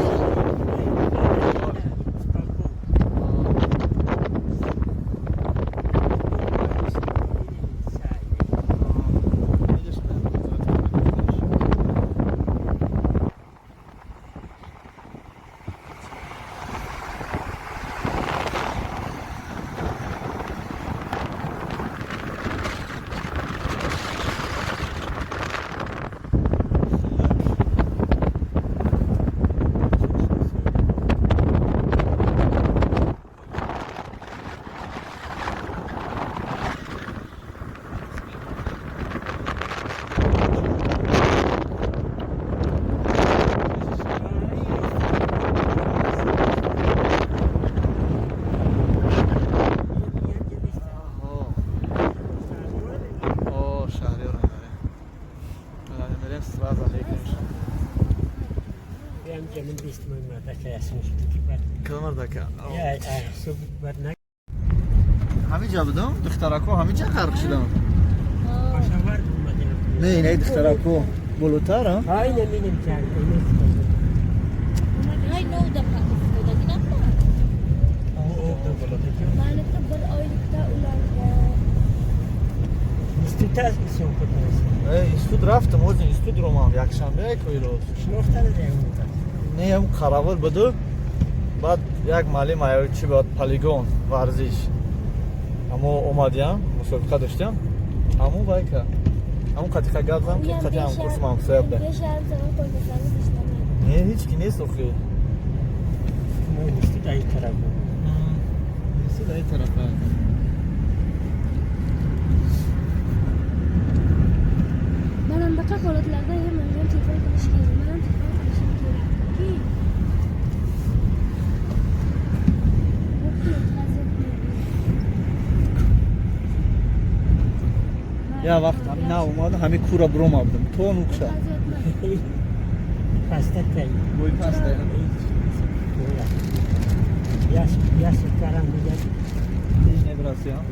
О, шаҳриёр мебарем. Мерем сразу мекунем. Кадом мардака? Ҳамин ҷа будам, духтарако ҳамин ҷа ғарқ шудам. Не, инаи духтарако болотар, а? Ҳай ноуда афтодагӣ набуданд. Maniki bir oylikda ularga Институт рафтам, ҳозир институт ромам, якшанбе якои рӯз. Не, ҳам қаравул буду. Баъд як маълим аю чи буд, полигон, варзиш. Ҳамо омадиям, мусобиқа доштям. Ҳамон вайка. Ҳамон қатиқа гап зам, ки қати ҳамкурси ҳамсоя буда. 5,5 soat qo'ymasangiz ishlamaydi. Не, ҳеч ки нест охи. Институт ай тарафа. Mana bunaqa holatlarda ham menga ham telefon qilish kerak. Man ham telefon qilishim kerakki. Bo'pti, yetkazib Я вақт ҳамин нав омадам, ҳамин кура бирома будам. То нукша. Бой паста. Небирасиям.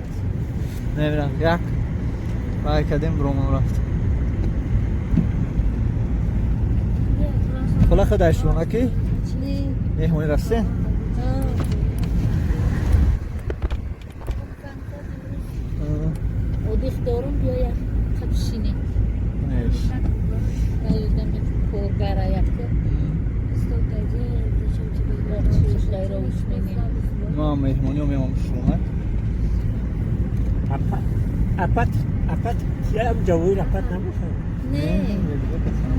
Небирам. Як вай кардем, биромам рафт. Хола худаш ки Не. меҳмонӣ рафтем? Одих дорум, биёя қабшинем. Неш. Наёдам коргара якта. Ма меҳмонио меомам шумак. Не.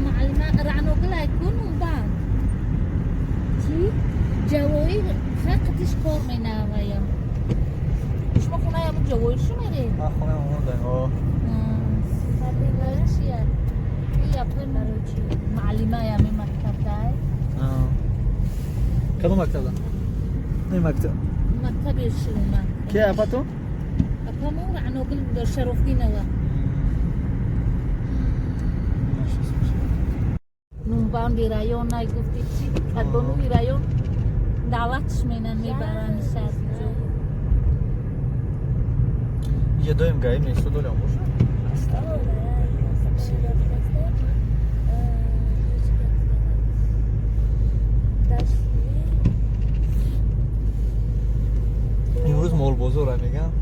Муаллима Раъногул айкун банд. Чӣ? Ҷавоир фақатиш кор менамоям. Шумо хонаи ҳамун ҷавоир шу меред? Ман хонаи омодаем. О. Барои чия? Япон муаллимаи ҳамин мактабдай. Кадом мактабда? Не мактаб. Мактаби шума. Ки апатон? Апамон Раъногул Шарофдинова. Нунбанди район най гуфти чи? Кадбонуи район даъватш менан мебаранд шаҳрҷо. Иҷа доим гаим нест, долям боша. Имрӯз молбозора мегам.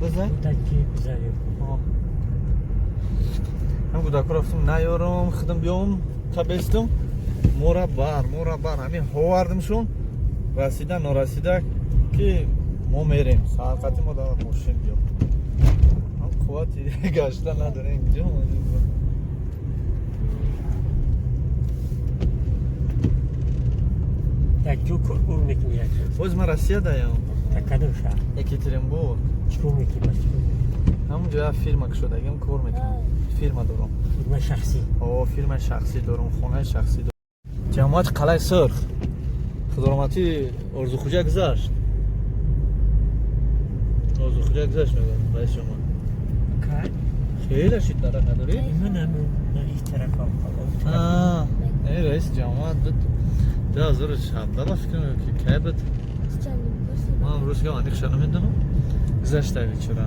Бизай? Ҳам кӯдако рафтум, наёрам, худам биём, табестум. Мора бар, мора бар, ҳамин ҳовардимшон. Расида, норасида ки мо мерем. Сарқати мо дар мошин биё. Ҳам қуввати гашта надорем. Куҷо омадем? Боз ман Россия даям. Екатеринбург. Ҳамун ҷо як фирма кушодагим, кор мекунам. Фирма дорам. О, фирмаи шахсӣ дорам, хонаи шахсӣ дорам. Ҷамоати Қалаи Сурх. Худороҳматӣ Орзухуҷа гузашт. Орзухуҷа гузашт мегӯям, раиси ҷамоат. Хеле шид дарак надорӣ? Не, раиси ҷамоат 2017 ба фикр мекунам ки кай буд. Ман рӯз гап аниқша намедонам. Гузашта вечора.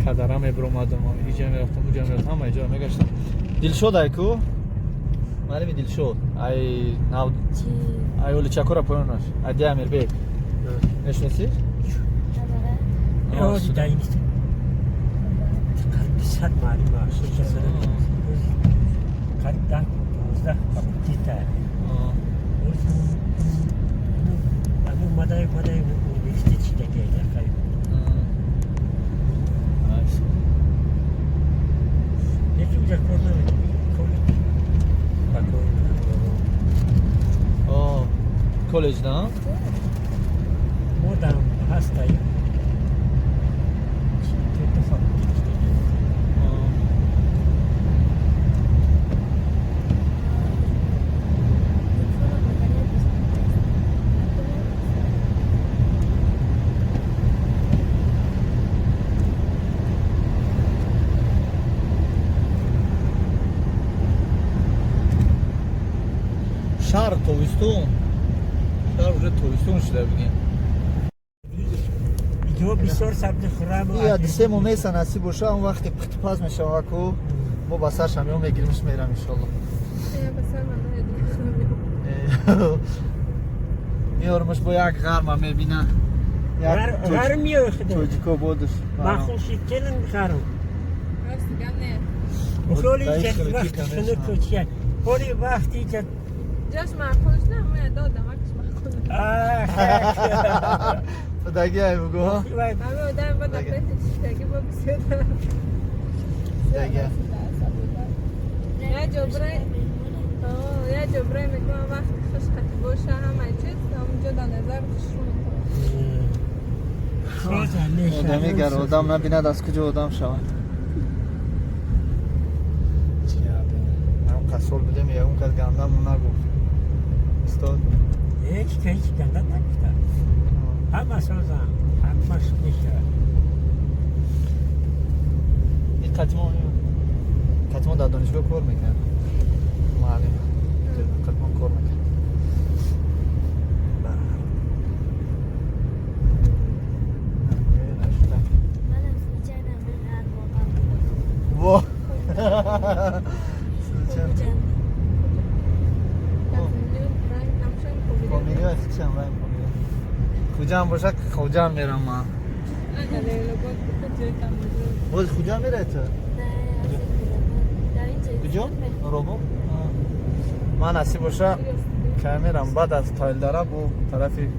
Кадара мебиромадам, иҷа мерафтам, уҷа мерафтам, ҳама иҷоро мегаштам. Дилшод ай ку? Маълими Дилшод. Ай нав ай оличакора поёнаш. Ай ди Амирбек. Мешиносӣ? Сад маълим қариб 10-12 факултета. Омадай омадай университет шидаги қариб. Лекин уҷа кор намекунӣ, коллеҷ ба кор. Коллеҷ на? Модам ҳастай факултет шидаги. Шаҳр тобистон, шаҳр уже тобистон шуда бигем. Иҷо бисёр сабзи хурам. Я 2-3 моҳ меса насиб боша, он вақте пухтупаз мешава ку, мо ба сар шамиён мегиримш, мерам иншолло. Меёрмаш бо як ғарма мебина. Ғарм меёр. Тоҷико бодуш. Махул шид келин ғарм. Холи вақти хунук чия. Холи вақти Ҷош маъқул шуда, мо додам, акш маъқул. Худаги ай бугу. Ҳами одам ба нафрати чиштаги бо бисёр. Худаги. Я ҷобрай. Я ҷобрай мекунам вақти хуш қати боша ҳама чиз, ҳамонҷо дар назар хушрӯ метавонад. Одами гар одам набинад, аз куҷо одам шавад? Ҳам қасол будем, ягон кас гандамон нагуфт. Устод? Ҳеҷ ҳеҷ ганда нагуфта. Ҳама созам, ҳамаш мешавад. Ин қатимо дар донишгоҳ кор мекард. Муаллим. Қатимо кор мекард. Во! Хуҷанд бошад, Хуҷанд мерам ман. Боз Хуҷанд мерай ту? Куҷо? Робо? Ман насиб боша кай мерам, баъд аз Тоилдара бо тарафи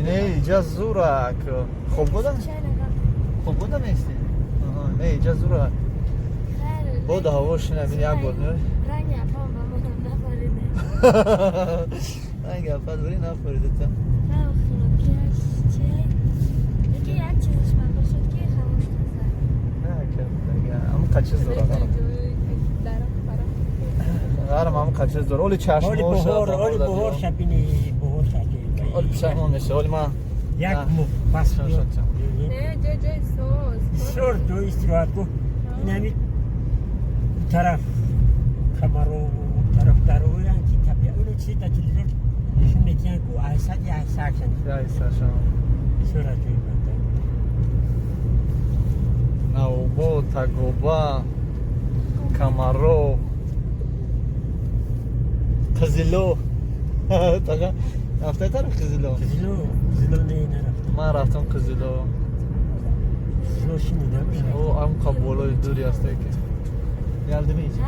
не, иҷа зурак. Хоб буда? Хоб буда мести? Не, иҷа зурак. Боду ҳаво шинабин як бор меои. Ранги апа дори нафарида та. Ҳамқа чиз дора ғарм. Ғарм ҳамқа чиз дора. Оли чашмоша. Оли баҳор шабини баҳор шаби. Оли пушаймон меша. Оли ман як моҳ пас шуд. Не, ҷой ҷой соз. Бисёр ҷои истироҳатгоҳ. Ин ҳамин тараф Камаро, тараф дароян ки табиат, оно чизи дар телевизор нишон медиҳанд ку айсад айсакшан. Айсашан. Бисёр аҷоиб банда. Наубо, Тагоба, Камаро, Қизило. Тага рафтай тараф Қизило? Қизило, Қизило не, нарафтам. Ман рафтам Қизило. Қизило шинидам. О, ҳамқа болои дури ҳастай ки. Ялдими иҷа?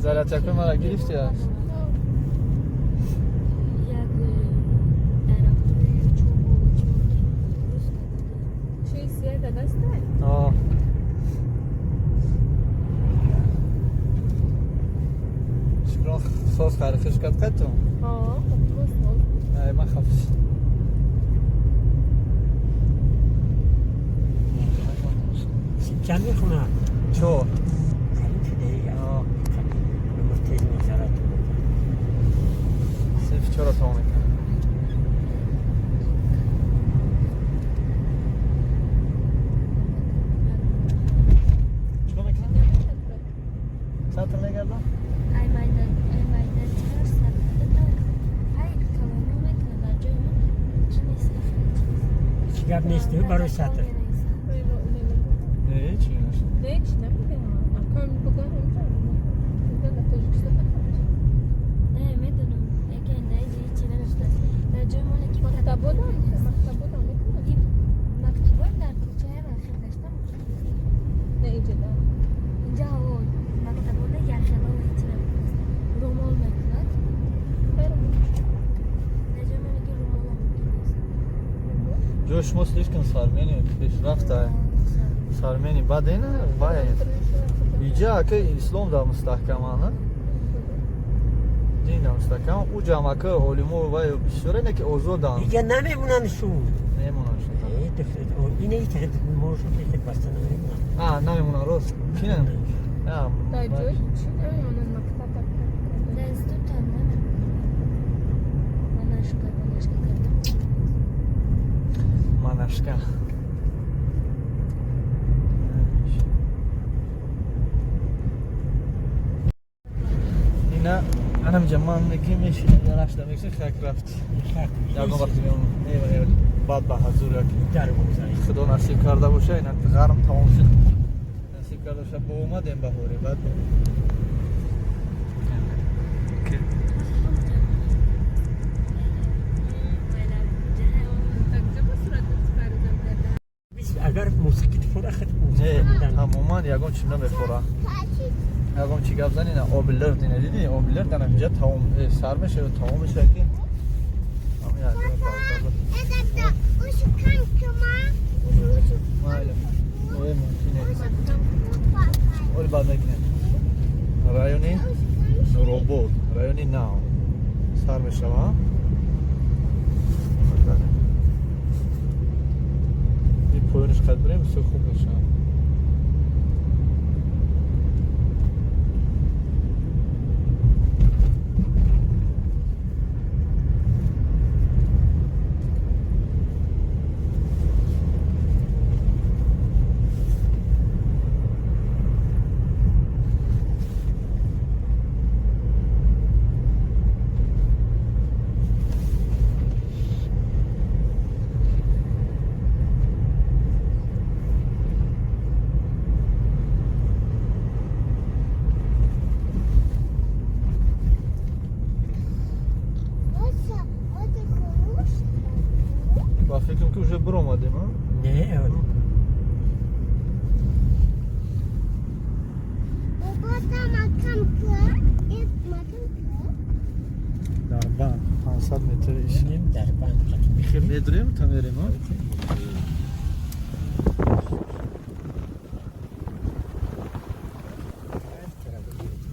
Зарячакои мара гирифти аш? Шукрон соз харихиш кард қайту? Ман хаф Чанд мехонад? 4. Калон шуда. Умр тез мегзарад. Синфи 4-ро тамом мекунад. Чикор мекунад? Гап нест барои сатр. Не, ҳеч нашуд. Не, ҳеч намедонам. Акам буган ҳамҷа. Дар Тоҷикистон Не, медонам. Яке не, ҳеч нанавиштааст. Дар ҷои моне ки мактабодам, мактабодам мекунад. Мактубот дар кӯчаи ман гаштам. Не, инҷа да. Инҷа ҳаво мактабода яхело ҳеч намекунад. Румол мекунад. Дар ҷои моне ки румол мумкин нест. Ҷои шумо слишком сармени пешрафта. Сармени бад ина вай. Иҷа ака ислом дар мустаҳкамана. Дин дар мустаҳкам. У ҷам ака олимо вай бисёре не ки озоданд. Иҷа намемонанд шу. Мемонанд шу. Ина мошу баста намемонанд. А, намемонанд рост. Чи намемонанд? Дар ҷои чи намемонанд мактаб Дар институт ҳам намемонанд. Манашка, манашка кардам. Манашка. Ина анамҷа ман мегим мешинам ярашда мекши хак рафт. Ягон вақт меом. Не, баъд ба ҳазур як худо насиб карда боша, ина ғарм тамом шуд. Насиб карда боша, бо омадем баҳоре баъд. Агар мусиқӣ фора хат Не, тамоман ягон чиз намефора. Ягон чи гап зани на оби лирд ина диди, оби лирд ана инҷа тамом сар мешава, тамом мешава ки ҳамин ягон майли. Ой, мумкин нест. Оли баъд мекунем. Райони Нуробод, райони нав сар мешава. И поёниш қад бирем, бисёр хуб мешава. Ба фикрам ки уже биромадем, а? Не, дар банд 500 метр иш. Дар банд Хел медурем та мерем, а?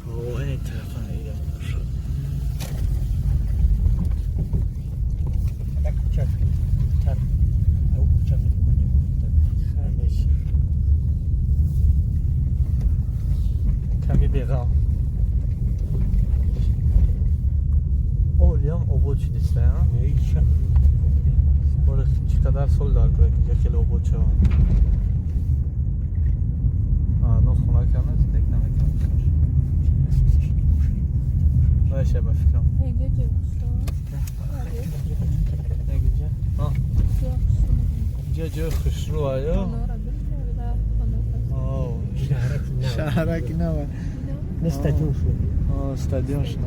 О, ин тарафа ида. Ками беғам. Олиам обод шудиста, а? Боре чӣ қадар сол дар кора ки хеле обод шава. А, но хона кана зиндагӣ намекунам. Баша ба фикрам. Инҷа ҷои хушрӯ. Инҷа? А. Инҷа ҷои хушрӯ аё? Шаҳраки нав. Стадион шуд. Стадион шуд.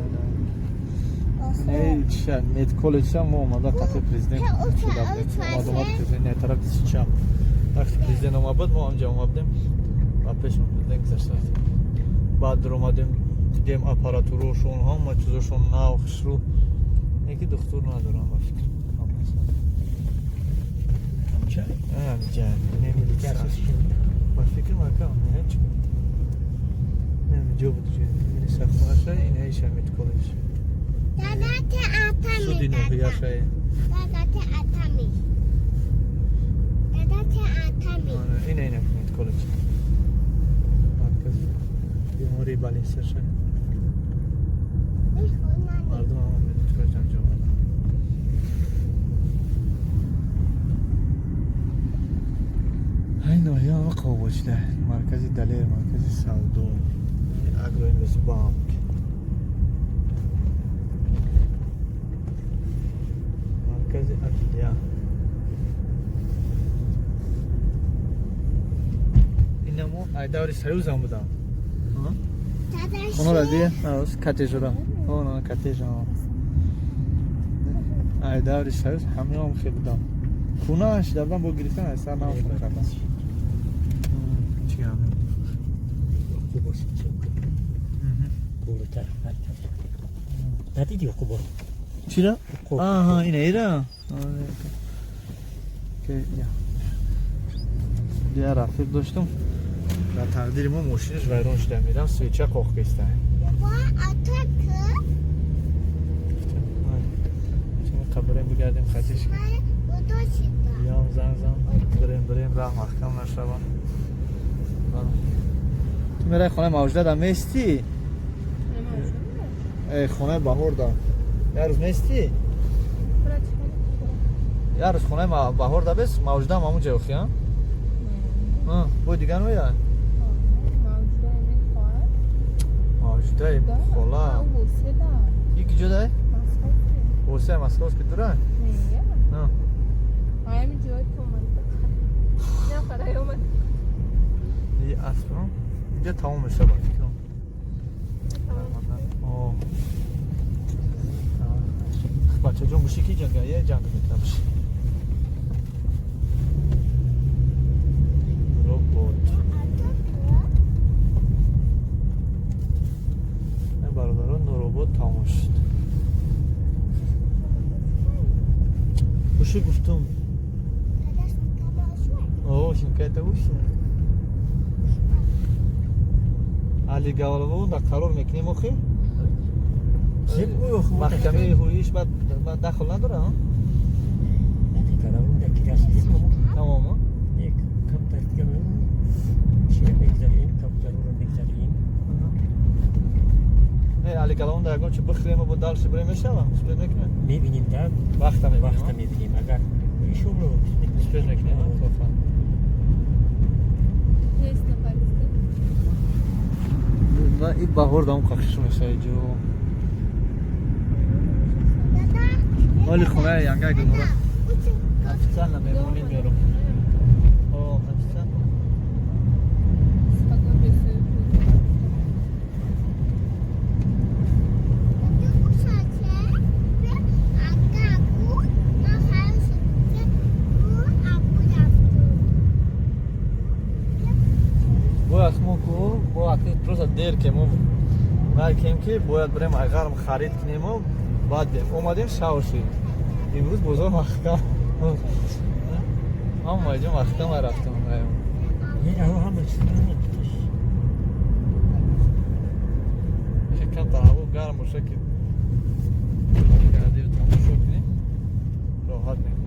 Не, ча, мед коллеҷ мо омада қати президент шуда будем. Омад омад президент, не тараф чап. Вақти президент омад буд, мо ҳамҷа омад будем. Ба пеши президент гузашта рафтем. Баъд дуромадем, дидем аппаратураошон, ҳама чизошон нав, хушрӯ. Неки духтур надорам ба фикр. Ҳамҷа, не милиса. Ба фикр макам, не ҳеч. Не, ҷо буд ҷо. Милиса хонаша, ин ҳеша мед коллеҷ. Суди ноҳияшае. Ина ина мед коллеҷ. Маркази бемории балинсаша. Мардум ҳама мед коллеҷ анҷом омаданд. Ҳай ноҳия ҳама қобочда. Маркази Далер, маркази савдо, Агроинвестбанк. Маркази адлия. Ай даври Союзам будам. Хонора ди? Коттежура. Она коттеж. Ай даври Союз ҳамеам хел будам. Кунааш дабдан бо гирифтан ай сар нафр кардам. Чӣ гап? Надиди Уқубор? Чира? Аҳа, ина ира. Я рафиқ доштум. Дар тақдири мо мошинаш вайрон шуда, мирам свеча қоқ кеста. Қабрем бигардем хатиш. Ям зан зан бирем бирем раҳ маҳкам нашава. Ту мерай хонаи мавҷуда да местӣ? Хонаи баҳор да. Як рӯз местӣ? Як рӯз хонаи баҳор да бес, мавҷуда ҳам ҳамун ҷой охи, а? Бо дигар ноя? Мавҷудаи хола. И куҷо дай? Восе Московский дура? И асп, инҷа тамом мешавад фикрам. Бачаҷон буши ки ҷанга я ҷанг мекунам. Робот. Бародарон, робот тамом шуд. Буши гуфтум. О, шинкайта буши. Али Гавалову да қарор мекунем охи? Маҳкамаи ҳуиш баъд дахл надора? Тамом. Не, Али Галавон да ягон чи бихӯрем бо дальше бирем мешава? Успеть мекунем? Мебинем да. Вақта мебинем. Вақта мебинем. Агар иншоалло успеть мекунем, хофа. Ва и баҳор дам қахш мешава ҷо. Оли хонаи янга Гулнора. Официально меҳмонӣ меорам. О, официально. Бояд мо ку, бояд просто дер ке мо накем ки бояд бирем айғарм харид кунему баъд бием. Омадем шав шид. Имрӯз бозор маҳкам. Ҳама ҷо маҳкам рафтам. Камтар ҳаво гарм боша ки гардию тамошо кунем, роҳат мекунем.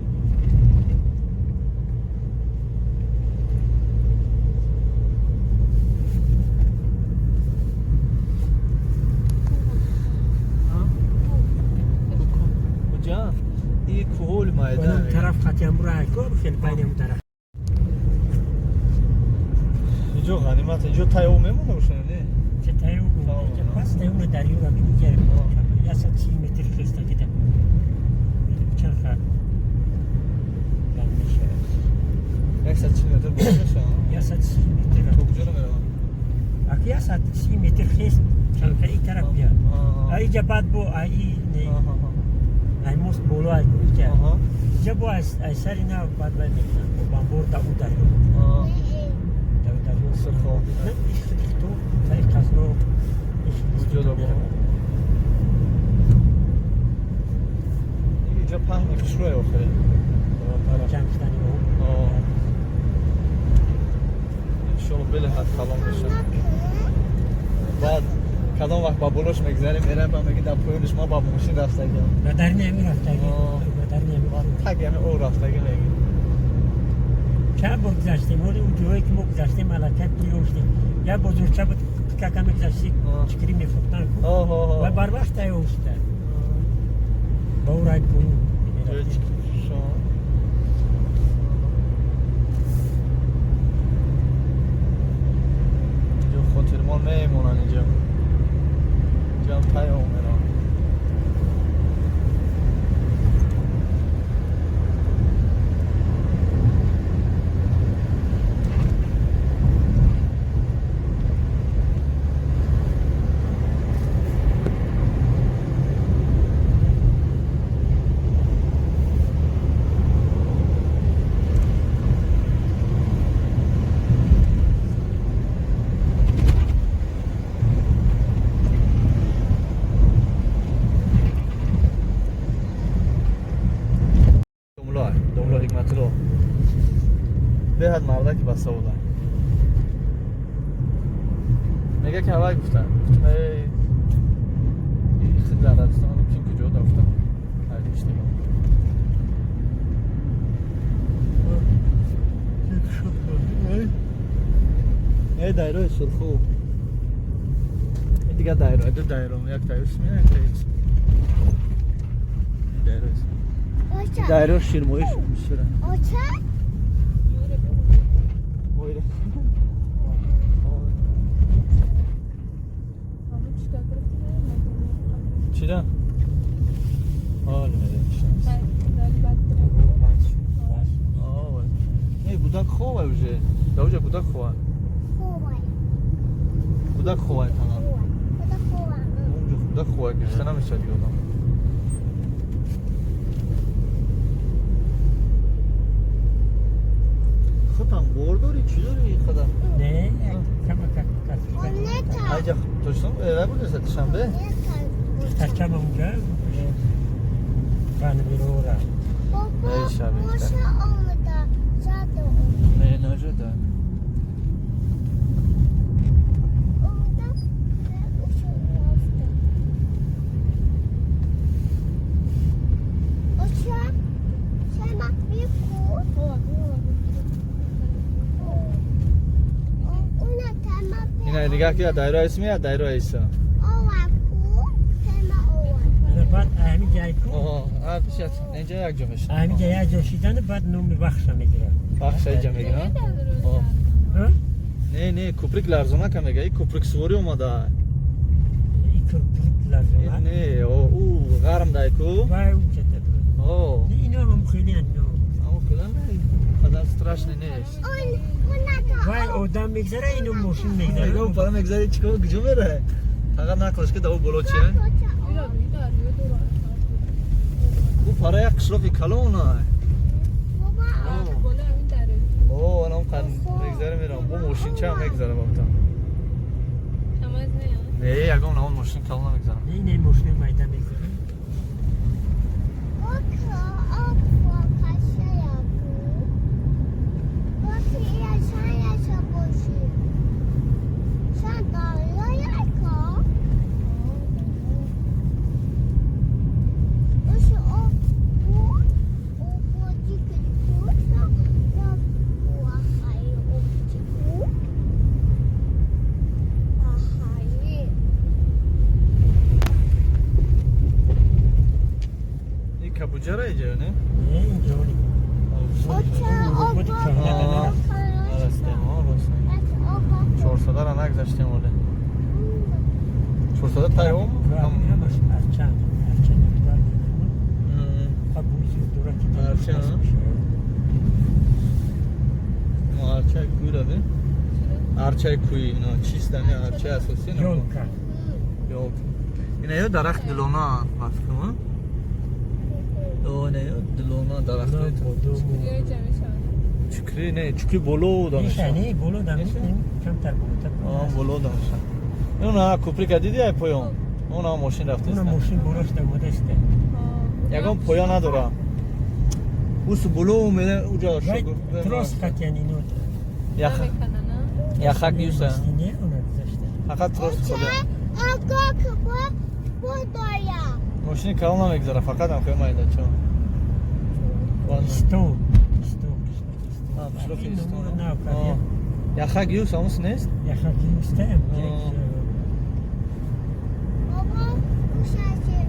Куҳоли майдан тараф хатиамбура кор хел байнам тараф. Иҷо ғанимат, иҷо тай об мемонда боша не? Че тай об пас тай об дарёра мегузарем. 130 метр хеста кида. Чанд хат банд мешавад. 140 метр боло мешавад? 130 метр. То куҷоро меравад? Аки 130 метр хест чанд ин тараф биёд. Аиҷа баъд бо аи не. Ай мост боло ай иҷа. Иҷа бо ай сари нав баъд бай мекунанд. Бо бамбор да у дарё. Да у дарё. Сурхо. Ихто таи қазно. Куҷо да бо? Иҷа паҳни хушрӯе охире. Ҷамъ шудани об. Иншоалло белеҳад калон мешавад. Баъд кадом вақт ба болош мегзарем, мераем ба меги дар поёниш ма ба мошин рафтагиам. Ба дарни ҳамин рафтагӣ. Ба дарни ҳамин. Таги ҳамин об рафтагӣ меги. Чанд бор гузаштем, ҳоли он ҷое ки мо гузаштем аллакай пуёштем. Як бозорча буд, кака мегузашти, чикирӣ мефурӯхтанд ку. Ва барвақт тайёр шуда. Ба ӯ рай пӯ мерафтем. Инҷо хотирмон мемонанд инҷо. Инҷо тай об мераванд. Беҳад мардаки басавода. Мега ки ҳавай гуфта. Гуфтам эй хид Арабистон ким куҷо да гуфтам. Ай Эй дайрои сурху. Ин дигар дайро, ду дайро, як дайро смия, як дайро. Ин дайро. Дайро ширмоиш бисёра. Оча? Мойра. Чира? Ҳол Не, гудак ховай уже. Да уже гудак ховай. Гудак ховай тана. Гудак ховай гирифта намешавад дига одам. Худам бор дорӣ, чӣ дорӣ ин қадар? Не, кама как. Айҷа Тоҷикистон вай бурдеса Душанбе? Тахтачам унҷа. Канмирора. Эй шабе. Не, нажада. Ина нигоҳ ки дайро исми дайро иса. Баъд ҳами ҷай ку. Инҷа як ҷо мешад. Ҳами ҷай як ҷо шидан баъд номи бахша мегирад. Бахша инҷа мегирад? Не, не, куприк ларзонака мега. И куприк суворӣ омада. И куприк ларзона? Не, ӯ ғарм дай ку. Вай ӯ чата. О. Ино ҳам хеле ино. Ҳамон хеле қадар страшный нест. Вай одам мегзара, ино мошин мегзара. Ино пара мегзари чикор куҷо мере? Фақат нақлаш ки да ӯ боло чия? Ӯ пара як қишлоқи калона. О, анам қад мегзаре мерам. Бо мошинча ҳам мегзара бабта. Не, ягон он мошин калон намегзарам. Не, не, мошин майда мегзара. Кабуҷара иҷо, не? Не, инҷо не. Чорсадара нагзаштем оле. Чорсада тайом? Арчан. Арчан, арчаи кӯй раде? Арчаи кӯй, ино чист ами арчаи асосӣ? Ёлка. Ёлка. Ина ё дарахт дилона мафкума? Не, дилона дарахт. Чукри не, чукри боло дамеша. Не, боло дамеша, камтар болотар. А, боло дамеша. Она куприка диди ай поён. Она мошин рафтест. Она мошин боло шуда омадаст. Ягон поён надора. Ус боло мере уҷа шуд. Трос хатян ино. Яха. Яхак юса. Не, она гузашта. Фақат трос хода. Ага, бо доя. Мошини калон намегзара, фақат ҳам хеле майда чо. Истон. Қишлоқи Истон. Яхак юс ҳамус нест? Яхак юстаам. Бобо, ушаси.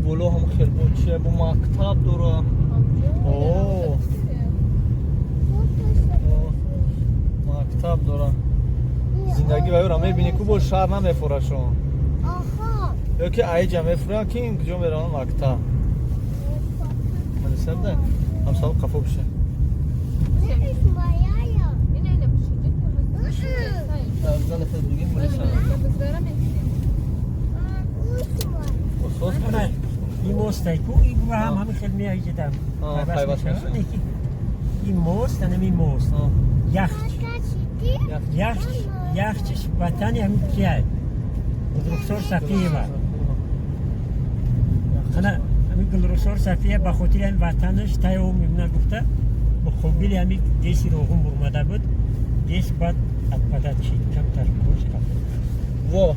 Боло ҳам хел бо чия бо мактаб дора. О. Мактаб дора. Зиндагӣ ва ёра мебинӣ ку бо шаҳр намефурашон. Ё ки айҷа мефуран ки ин куҷо мераванд мактаб. Ман сабда ҳамсаб қафо биша. Зали хел бигим мулиса. Ин мостай ку ин ҳам ҳамин хел меаҷидам пайваст мешавад. Ин мост, анами мост. Яхч. Яхч, яхчиш ватани ҳамин кияй? Гулрухсор Сафиева. Ана ҳамин Гулрухсор Сафия ба хотири ҳамин ватанаш тайо мемна гуфта муқобили ҳамин ГЭСи Роғун бурмада буд. ГЭС баъд отпадать шид, камтар кош кард. Во.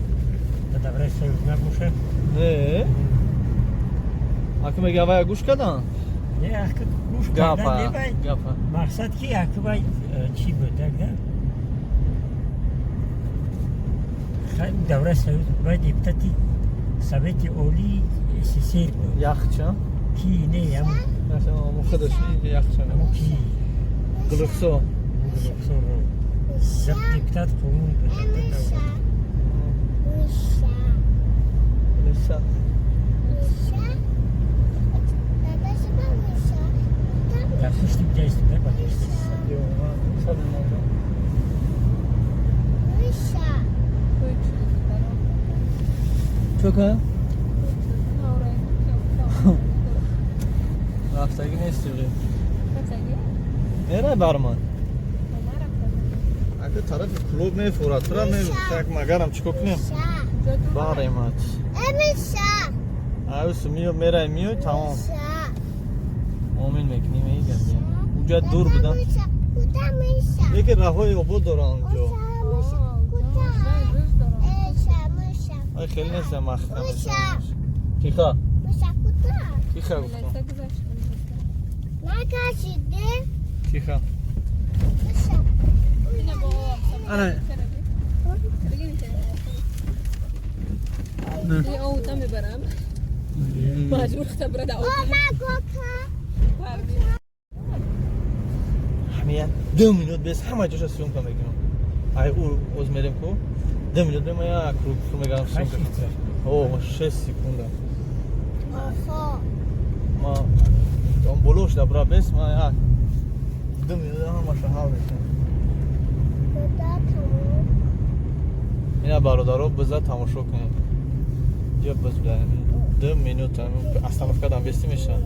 Да давраи Союз набошад. Не. Аку мега вая гӯш кардан? Не, аку гӯш кардан не вай. Мақсад ки аку вай чӣ буд, да? Давраи Союз вай депутати Совети Олии СССР буд. Яхча? Ки не, ам худаш яхча. Аму ки? Гулрухсор. Гулрухсор. Депутат қонун буд. Лиса. Дар пушти ҷа истода ба пушти. Чӯка? Рафтагӣ нести. Мерай бар ман. Ака тарафи клуб мефурад. Тура так магарам чико кунем? Баремат. Аюсу миё мерай миё тамом. Омин мекунем эй гапи. Уҷа дур будан. Яке раҳои обод доранд унҷо. Ай хеле нест махкам. Тиха. Тиха гуфтам. Тиха. Ана. Ҳамия 2 минут бес ҳама ҷоша съёмка мекунам. Ай ӯ оз мерем ку 2 минут бема як круг мегарам съёмка. О, 6 секунда. Ма он болош дабра бес ма як 2 минут ҳамаша ҳал мекунам. Ина бародаро биза тамошо кунед. Ҷа биз 2 минут остановка дам бести меша.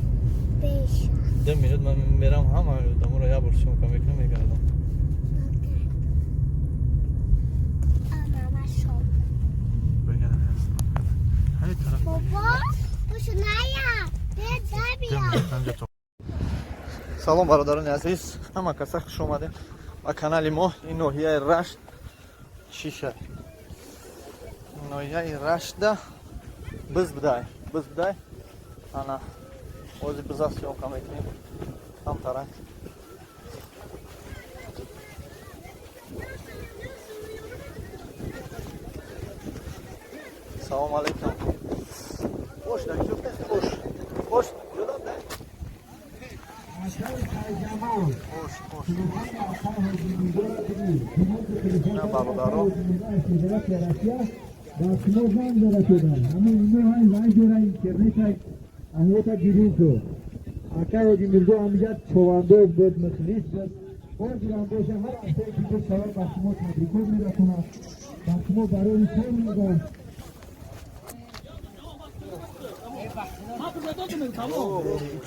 2 минут ман мерам ҳама одаморо як бор съёмка мекунам мегардам. Салом бародарони азиз, ҳама каса хуш омадем ба канали мо. Ин ноҳияи Рашт чиша. Ноҳияи Раштда биз будай, биз будай. Ана ози биза съёмка мекунем. Камтарак. Салом алейкум. Бош, бош. Бош, ҷудо дай. Бош, бош. На бародаро.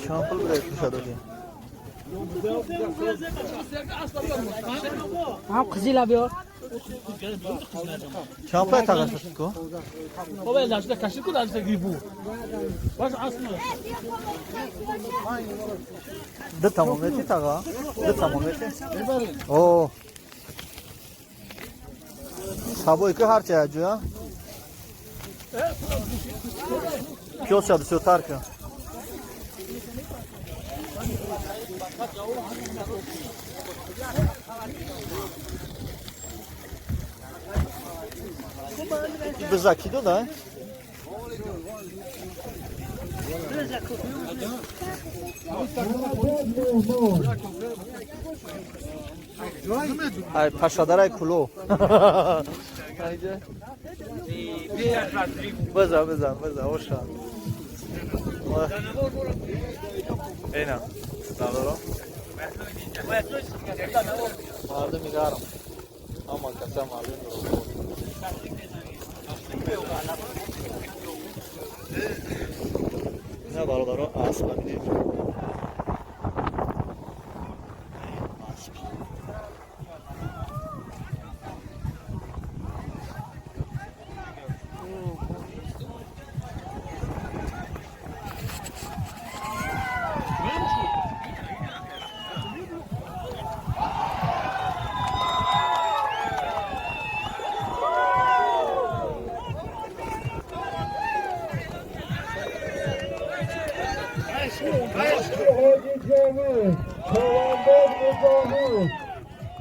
Чанд пул будай пуша додӣ? Ҳам қизила биёр. Чанд пул тағашаш ку? Бобо лашда кашид ку лашда гибу. Баш асма. Ду тамом мети таға? Ду тамом мети? О. Сабой ку ҳарчи аҷуя? Пёса бисёртар ку. Биза ки дода? Ай пашадарай куло. Биза, биза, биза, оша. Ина, бародаро. Мардуми гарм. Ҳама каса мардуми роҳ. Бародаро, асп бинед. Асп.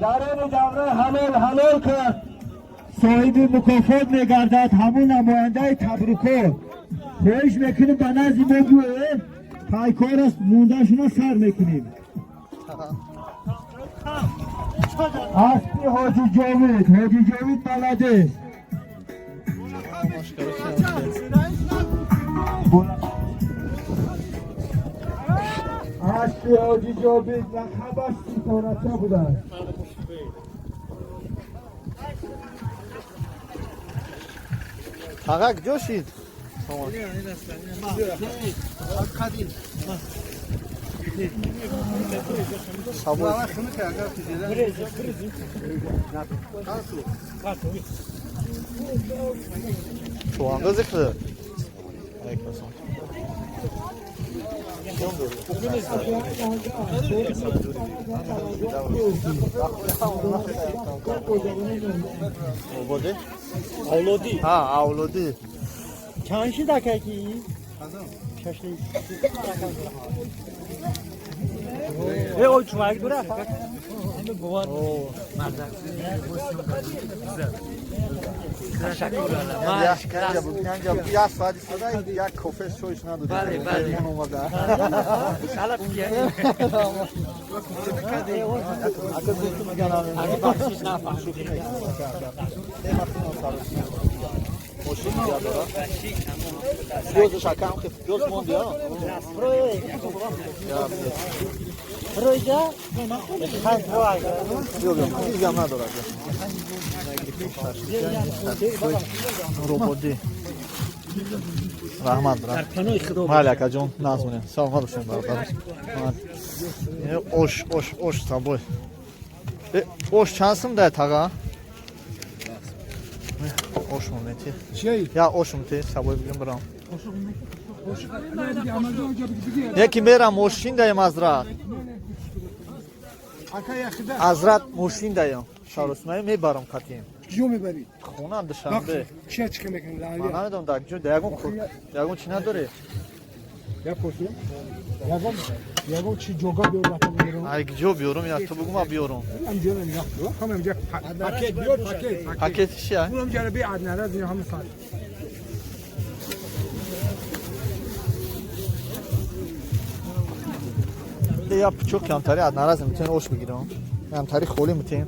Дар ин давра ҳалол ҳалол кард, соҳиби мукофот мегардад ҳамун намояндаи табрукот. Хоҳиш мекунем ба назди мо биёед, пайкор аст, мондашуна сар мекунем. Аспи Ҳоҷи Ҷовид, Ҳоҷи Ҷовид молодец. Аспи Ҳоҷи Ҷовид лақабаш Ситорача будааст. Таға куҷо шид? Чӯандози хӯ? Авлодӣ. Ҳа, авлодӣ. Чанд шид акаки? Э, ой, чувак дура. Як соат истода, як кофе чойш надодем. Бале, бале. Меҳмон омада. Мошин дига дора. Пиёзаш акам хе пиёз монди, а? Ройда? Чизам надорад. Роботи. Раҳмат, брат. Майли, акаҷон, назмонем. Саломат бошем, бародар. Ош, ош, ош сабой. Ош чанд сум дай тага? Ош момети. Я ош мути, сабой бигем барам. Яки мерам мошин даем азрат. Азрат мошин даем. Шаросмай мебарам қатим. Куҷо мебарӣ? Хона Душанбе. Чия чӣ мекунӣ? Ман намедонам дар куҷо, ягон чӣ надорӣ? Я пурсидам. Ягон чи ҷога биёр рафта биёрам. Ай куҷо биёрам? Я ту бугу ма биёрам. Ҳамҷо нигоҳ кун. Ҳамҷо пакет биёр, пакет. Пакет чия? Унам ҷара би аднараз ҳама сар. Я пучок камтари аднаразм метавонӣ ош бигирам. Камтари холӣ метавонӣ.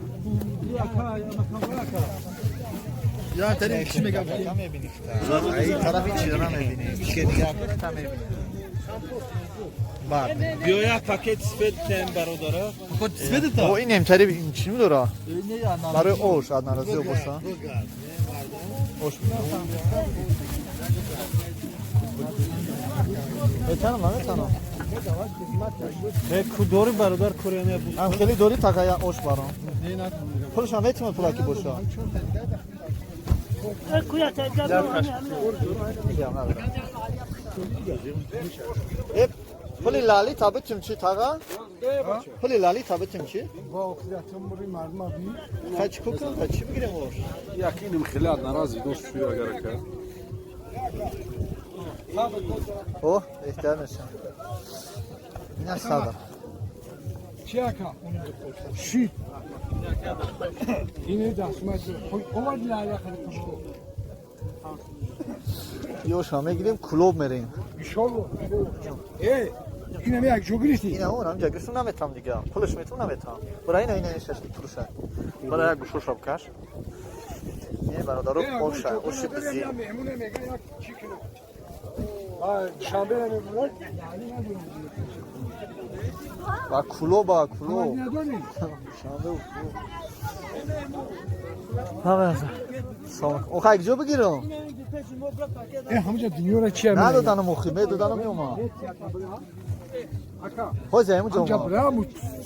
Я тари чӣ мегам? Мебинӣ. Ай тарафи чиро намебинӣ. Дигар мебинӣ. Бад. Биё як пакет сфед тем бародара. О, ин эмтари чӣ медора? Барои ош аднаразиё боша. Ош. Метанам, наметанам. Ку дори бародар корея буд. Ам хеле дори така я ош барам. Пулашам метавонад пулаки боша. Пули лали табитим чи тага? Пули лали табитим чи? Хай чӣ кунам? Хай чӣ бигирем ош? Якиним хеле аднарази дост шуд агар ака. О, эҳтиёт мешам. Ина сада. Чи ака? Шит. Ине дастмат. Овард лали хади пушко. Ёша мегирем, клуб мерем. Иншолло. Э, инам як ҷо гирифтӣ? Ина он ҳам ҷо гирифтам, наметам дига. Пулаш метам, наметам. Бара ина ина шашти пулша. Бара як гӯшоша бикаш. Не бародаро, оша, оши бизи. Меҳмоне мега як чӣ кунам? Душанбе намебурад. Ба куло, ба куло. Душанбе куло. Салом. Охай куҷо бигирам? Э, ҳамҷа дунёра чия? Надоданам охи, медоданам меомам. Ҳозир ҳамун ҷо. Ҳамҷа бирам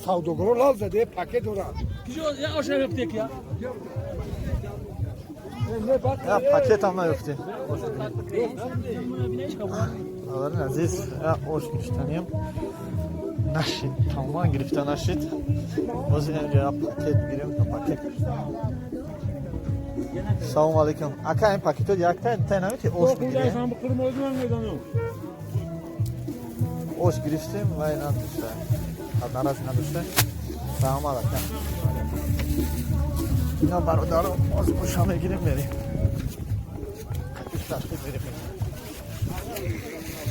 савдогаро лал заде пакет дорад. Куҷо я оша ёфте ки? Я пакетам наёфтем. Аввалин азиз, я ош гирифтанем. Нашид, тамоман гирифта нашид. Ҳозир инҷа я пакет бигирем, пакет. Салом алейкум. Ака, ин пакетҳо якта та намети ош бигирем? Ош гирифтем ва надошта. Нарази надошта. Раҳмат ака. Ина бародаро, оз оша мегирем мерем.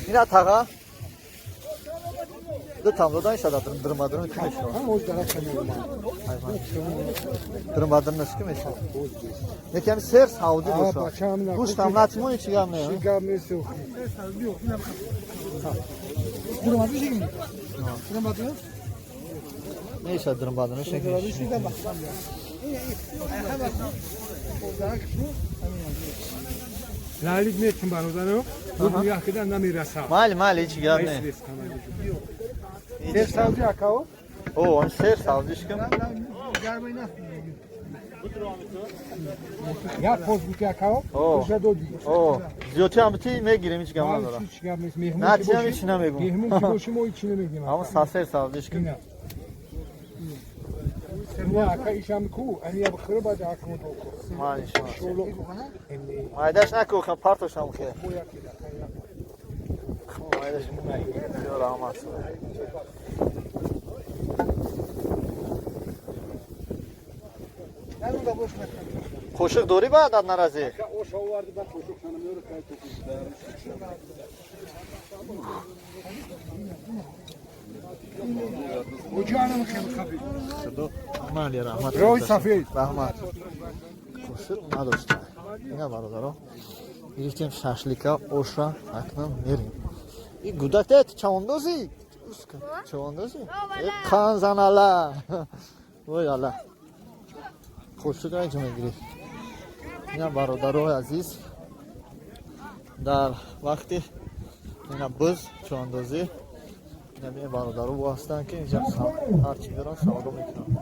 Ина таға ду там додан шада дырмадырны ким мешава? Дырмадырны ким мешава? Неки ҳами сер савдӣ боша. Гӯштам натимони чӣ гап не? Чӣ гап нест охи. Меша дырмадырны шеки. Лалик метим бародаро, бу яхида намераса. Майли, майли, ҳеч гап не. Сер савдӣ акао? О, он сер савдиш ким? Як поз бути акао, оша додӣ. О, зиёдти ҳам бити мегирем, ҳеч гап надорам. Ҳеч гап нест, меҳмон ки боши. Ҳеч намегум. Меҳмон ки боши мо ҳеч намегем. Ҳамон сер савдиш ким? Не, ака ишам ку, ани я бхрба да акмо доко. Майли, майдаш наку, ха партошам хе. Майдаш раҳмат. Қошиқ дорӣ баъд ад наразӣ? Майли, раҳмат. Роҳи сафед. Раҳмат. Қошиқ надошта. Ина бародаро. Гирифтем шашлика, оша, акнун мерем. И гудак тет чавондозӣ? Чавондозӣ? Э, қан зан ала. Вой ала. Қошиқ инҷо мегирифт. Ина бародарои азиз, дар вақти ина биз чавондозӣ ина бин бародаро бо ҳастанд ки инҷа ҳарчи доранд савдо мекунанд.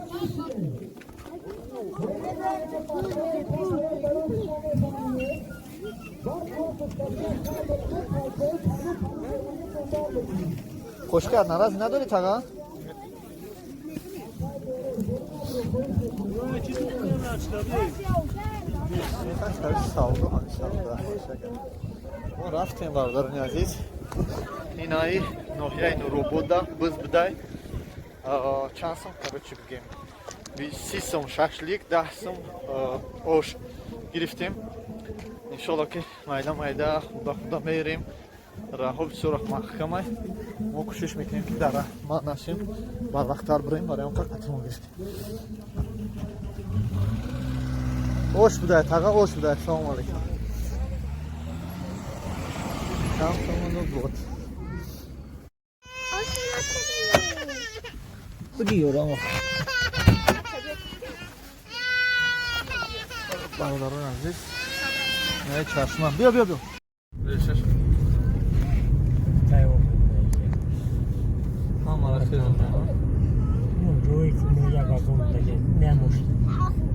Қошиқи аз наразӣ надорӣ тага? Мо рафтем бародарони азиз. Инаи ноҳияи Нуробода биз будай. Чанд сом, короче, бигем? 30 сом шашлик, 10 сом ош гирифтем. Иншолло ки майда майда худа худа мерем. Раҳо бисёр маҳкамай. Мо кӯшиш мекунем ки дар раҳмат нашем, барвақттар бирем, барои он қадр қатимо гирифтем. Ош будай, тага ош будай. Салом алейкум. Чанд сомону буд? Биги ёрам. Бародарони азиз, не чашма. Биё, биё, биё. Ҷое ки мо як вагон даге намошт.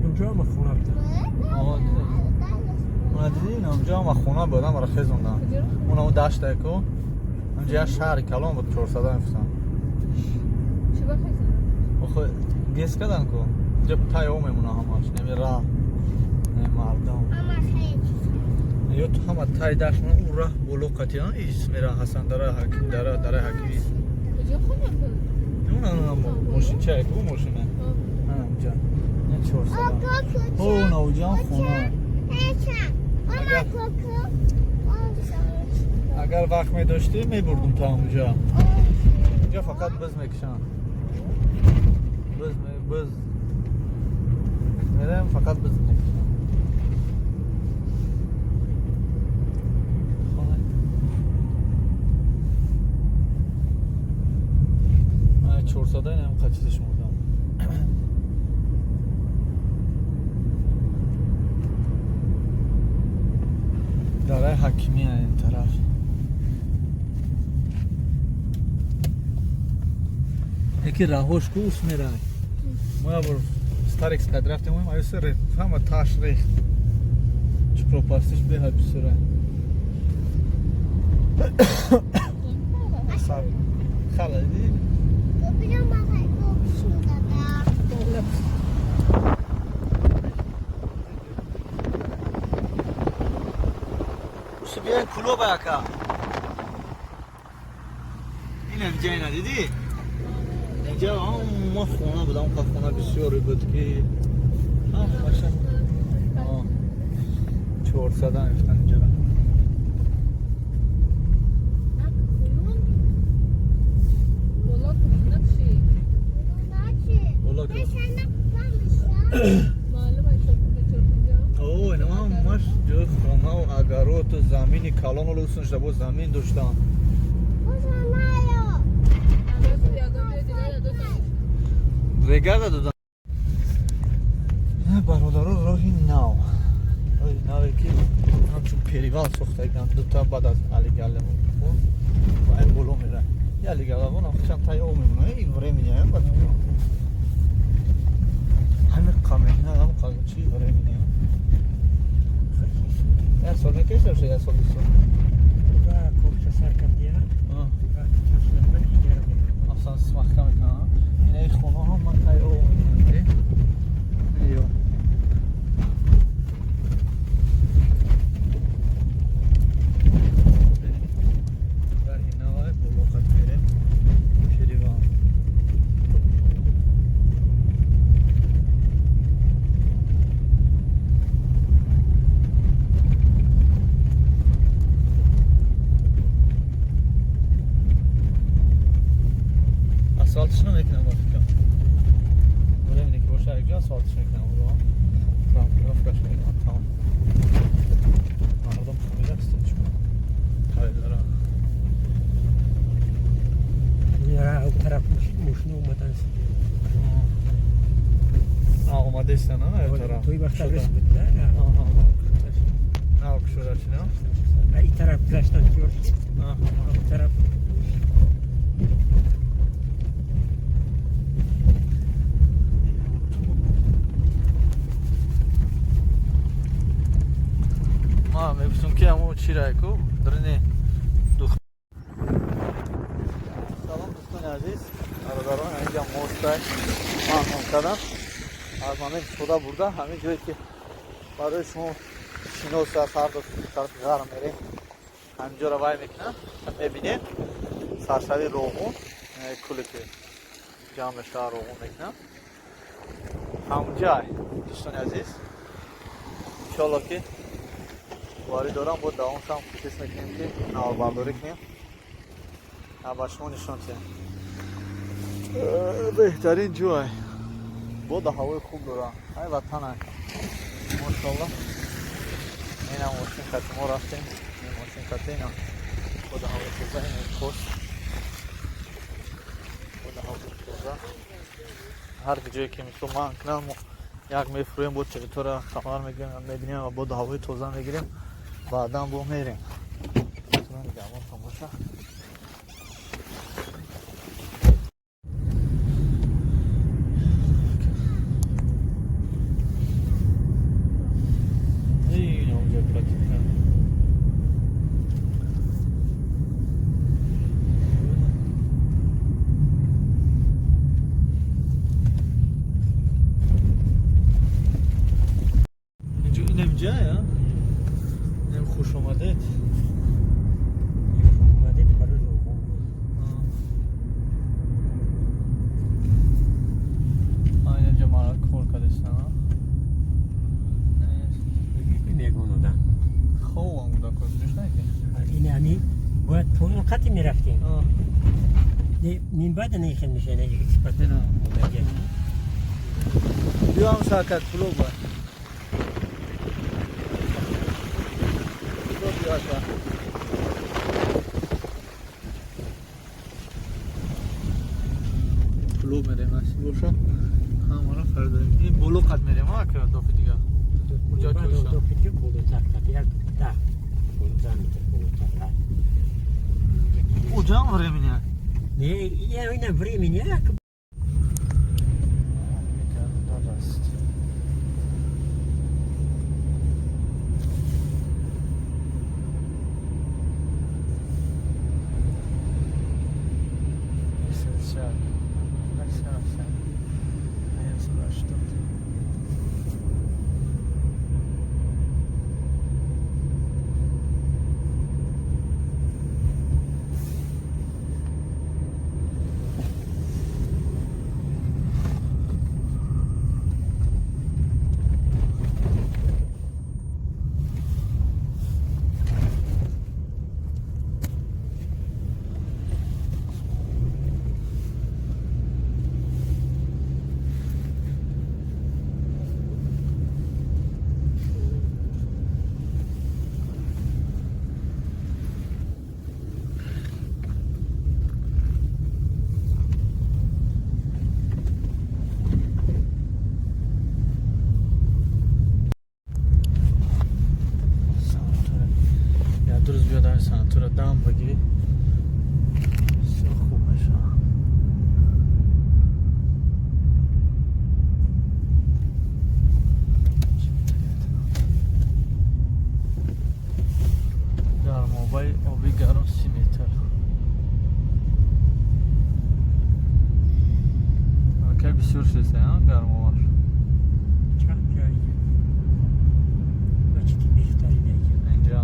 Унҷо ҳама хона буд. Уна дидӣ, унҷо ҳама хона буд, ҳамаро хезонданд. Уна он даштае ку, унҷо як шаҳри калон буд, 400 мефурсанд. Охо гес кардан ку, инҷа тай о мемона ҳамаш, неми раҳ, неми мардум. Ё ту ҳама тай дашт мона, ӯ раҳ боло қатиан, ис мера Ҳасандара, Ҳаким дара, дараи Ҳакими. Уна уна мошинчае ку, мошина. Ана унҷа. Ина 400. О, уна уҷаам хона. Агар вақт медоштӣ, мебурдум то ҳамунҷа. Инҷа фақат биз мекушанд. Биз биз мерем, фақат биз мекушанд. 400 ин ҳам чизаш мурдам. Дарай ҳакимия ин тараф. Яки раҳош ку ус мерай. Мо я бор Старекс қад рафтем, оем аюса рехт. Ҳама таш рехт. Чӣ пропастиш беҳад бисёра. Хала дидӣ? Уси биёен кулоба яка. Инам ҷайна дидӣ? Инҷа ма хона будам, қа хона бисёре буд ки ҳамаша 400 мефтан инҷара. О, инам ҳамаш ҷои хонаву агароту замини калон олусун шуда, бо замин доштам. Регада додам. Бародаро, роҳи нав. Роҳи наве ки ҳамчун перевал сохтагиам дута баъд аз Алигалавон ва ин боло мера. И Алигалавон ам чанд тай об мемона. И времени ам баъд ҳамин қамехна ам чи времени ам. Як сол мекашад, як сол ду сол. Ва кофта сар кардия. Ва чашман иҷара мекунад. Афсан смахка мекунад. Инаи хона ҳам ман тай об мекунад. Ё. Раҳи навай боло қад мерем. Перевал. Асфалтиш намекунам, ба фикрам. Времени ки боша якҷо асфалтиш мекунам. Рампировкаш мекунам, тамом. Мардум фамида истифода кунам. Тавилара. Ра тараф мошина омадан. А омадеста на ё тараф. Той вақт рес буд, да? На кушода чи на? И тараф гаштан кёр. А тараф Ма мегуфтум ки ҳамо чирай ку дрини дух. Салом дӯстони азиз, бародарон, инҷа мостай ман ном кардам. Аз ман истифода бурда ҳамин ҷое ки барои шумо шинос аст, ҳар ду тарафи ғарм мерем, ҳаминҷоро вай мекунам, мебинем саршави Роғун, куле ки ҷамъ мешава Роғун мекунам. Ҳамҷай дӯстони азиз, иншоалло ки боварӣ дорам, бо давомшам кӯшиш мекунем ки навбардорӣ кунем, ба шумо нишон диҳем. Беҳтарин ҷой, бода ҳавои хуб дора, ай ватанай, мошалло. Инам мошин кати мо рафтем, ин мошин кати инам бода ҳавои тоза, ин кос бода ҳавои тоза. Ҳар ҷое ки мисол ман кунам, як мефурӯем, бо территория хабар мегирем, мебинем ва бода ҳавои тоза мегирем, баъдан бо мерем. Нигаҳбонтон боша. Хуш омадед. Омадед барои Роғун. Инҷа мара кор кардестам. Мегон одам. Хоб омуда кор ҷош наки? Ин ами бояд поён қати мерафтем. Мин баъд не хел меша, не эксперт. Биём саркат клуба. Биёша. боша, ҳамаро харидорем. Ин боло қад мерем, ака, дофи дига. Уҷа ки Баъд дофи дига болотар қад як 10-15 метр болотар. Уҷам времени. Не, ина времени як. Раст. Санатора дам бигирӣ, бисёр хуб мешавад. Гармобаи оби гарм 30 метр. Ака, бисёр шеста гармобаш. Чанд ҷой бачити беҳтарин инҷа.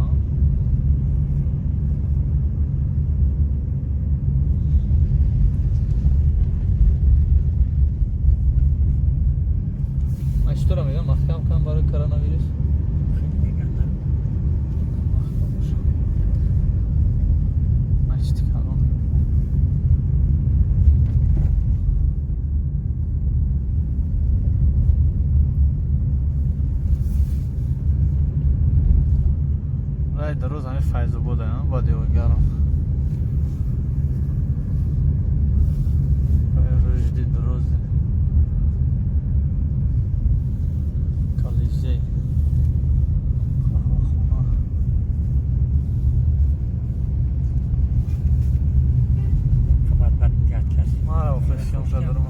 Читора мегӯям, маҳкам кам барои коронавирус. Маҳкам боша. Масҷиди калон. Рай дароз ҳами Файзобода баъди гарм. Рӯжди дрози. Колизей. Қаҳвахона. Баъд баъд мегӯяд кас. Мара охир съёмка дорам.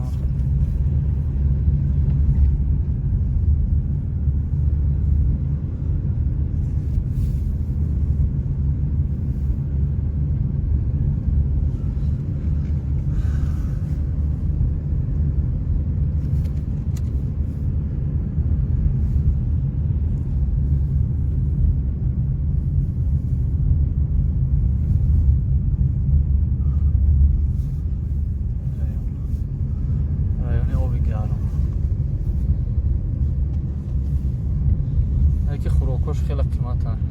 Райони оби гарм. Яке хӯрокҳош хеле қиматанд.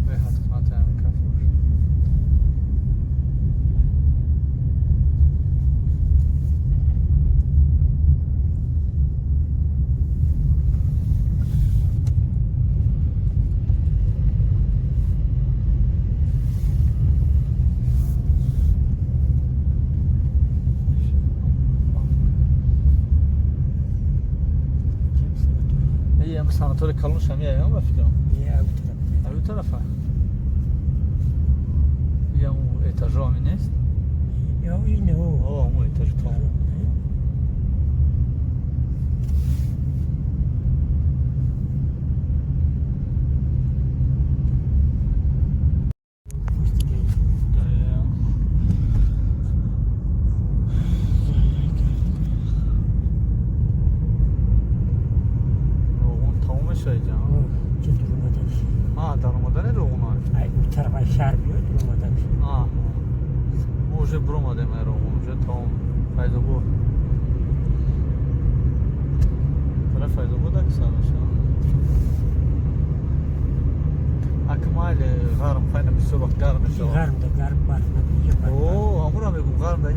Беҳад қиматанд ҳамин кафеҳош. Ам санаторий калон шамия ба фикрам. Аю тарафа. Ям этажо ами нест? О, аму этаж тамом. Даромадани роғун. Тарафи шаҳр биёд, омадан. Мо уже буромадем ай роғун, уже тамом. Файзобод. Тараф Файзобод аки сар мешавад. Акмал гарм хайна, бисёр вақт гарм мешавад. Гарм да гарм, барф набуд. О, амура мегум, гарм да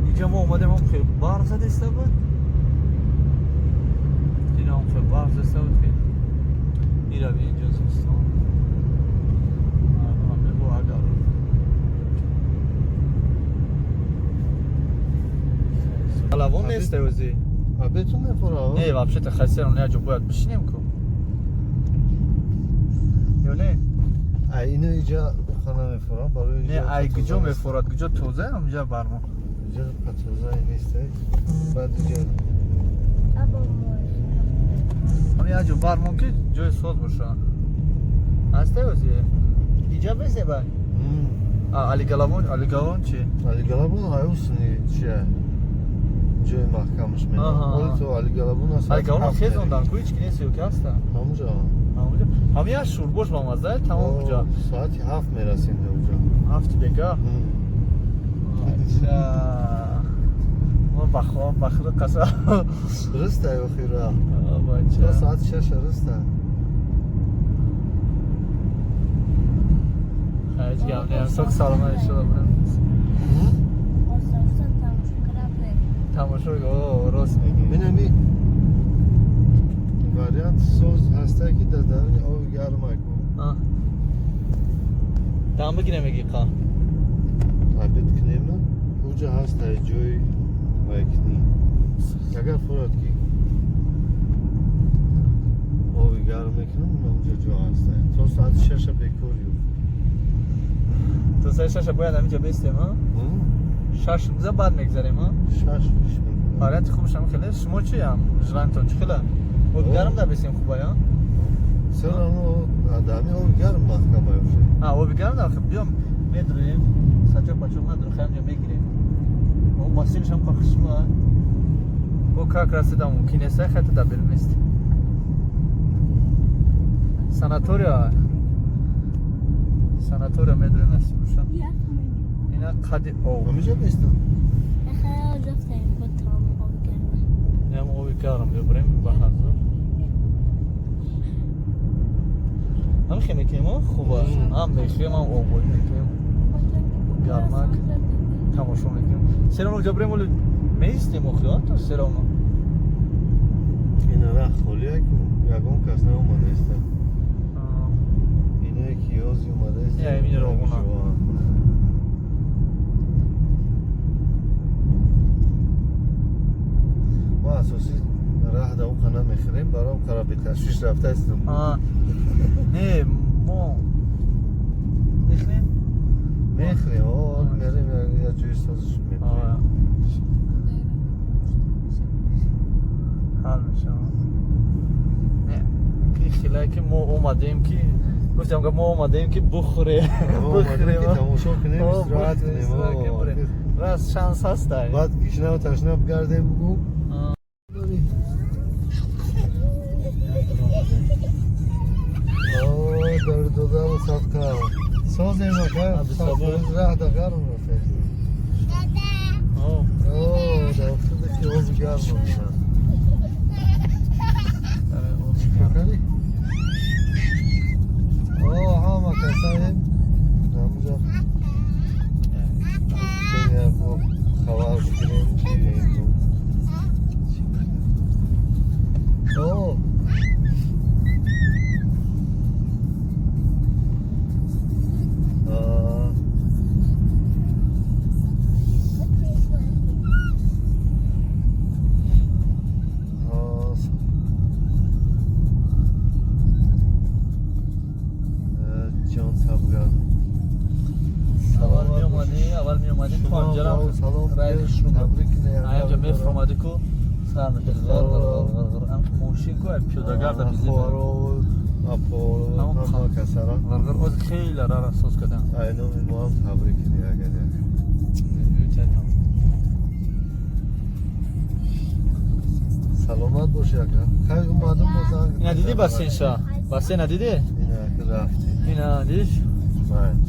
инҷа мо омадем, ҳам хел барф задиста буд. Ина ҳам хел барф задиста буд ки мирави инҷо зимистон. Мардумам мегӯ агар Галавон нест ози. Абетун мефора? Не, вообще-то хасерон як ҷо бояд бишинем ку. Ё не? Ай ино иҷа хона мефорам барои Не, ай куҷо мефорад, куҷо тоза, ҳамҷа бармо. Иҷа тоза нест, баъд иҷа ҳам як ҷо бармо ки ҷои соз боша. Ҳасте ози? Иҷа бесе бай? Али Галавон, Али Галавон чи? Али Галавон аюсни чия? Ҷои маҳкамаш менам. Оли то Али Галавон аст. Али Галавон хезондан ку ҳеч ки нест ё ки ҳаста? Ҳамуҷа. Ҳамуҷа. Ҳам як шӯрбош бамаза, тамом уҷа. Соати 7 мерасем уҷа. 7 бега? Ача. Мо бахо бахро қаса. Рыста охира. Бача. То соати 6 рыста. Ҳеҷ гап не, сок саломат иншоалло бурем. Тамошо, о, рост мегӣ. Инами вариант соз ҳаста ки дар даруни оби гарм ку. Дам бигирем мегӣ қа. Обед кунем, уҷа ҳаста ҷои вайкунӣ. Агар фурад ки оби гарм мекунам, онҷа ҷо ҳаста. То соати 6 бекор ё. То соати 6 бояд ҳаминҷа бистем, а? 6 биза баъд мегзарем, а? 6 варианти хубаш ҳам хеле. Шумо чи ҳам желаниятон чӣ хела? Оби гарм да бисем хуба, я? Сера дами оби гарм маҳкам аюши. А, оби гарм да биём медроем. Сачок пачок надорем, хаям ҷо мегирем. О, бассейнш ҳам хушбӯ, а? О, как раз да мумкин нест, хата да берун нест. Санатория. Санатория медроем насиб боша. Ина қади об. Ҳамиҷа бистам. Ням оби гарм бибарем ба ҳазур. Ҳам хе мекунем, хуба. Ҳам мехӯем, ҳам оббоӣ мекунем. Гармак тамошо мекунем. Серовно ҷо бирем, оли меистем охи, то серовно. Ина раҳ холия ку, ягон кас наомада иста. Иное ки ёзи омада иста. Я ин роғуна. Мо асосӣ раҳ да уқа намехӯрем, баром қара беташвиш рафта истам. Не, мо мехӯрем? Мехӯрем, о, мерем як ҷои созиш мекунем. Ҳал мешавад. Не, ки хелае ки мо омадем ки гуфтам ки мо омадем ки бухӯрем. Бухӯрем, тамошо кунем, истироҳат кунем. Раз шанс ҳаста. Баъд гишнаву ташна бигардем бугӯ. Дар додару садқа. Созем ака, раҳ да гарм рафта. О, дар худи ки оби гарм мебинам. Чикор кардӣ? О, ҳама касаем. Ҳамуҷа хабар бигирем чи. О, аввал меомадӣ панҷара аямҷа мефромадӣ ку сар мекард ғр ам мошин ку пиёдагарда ғрғр оз хеле рара соз кардам. Айноми мо ҳам табрик кунӣ агар як. Саломат бошӣ ака. Хайр омадам бо занг. Ина дидӣ бассейнша? Бассейна дидӣ? Ина рафтӣ. Ина дидиш? Майч.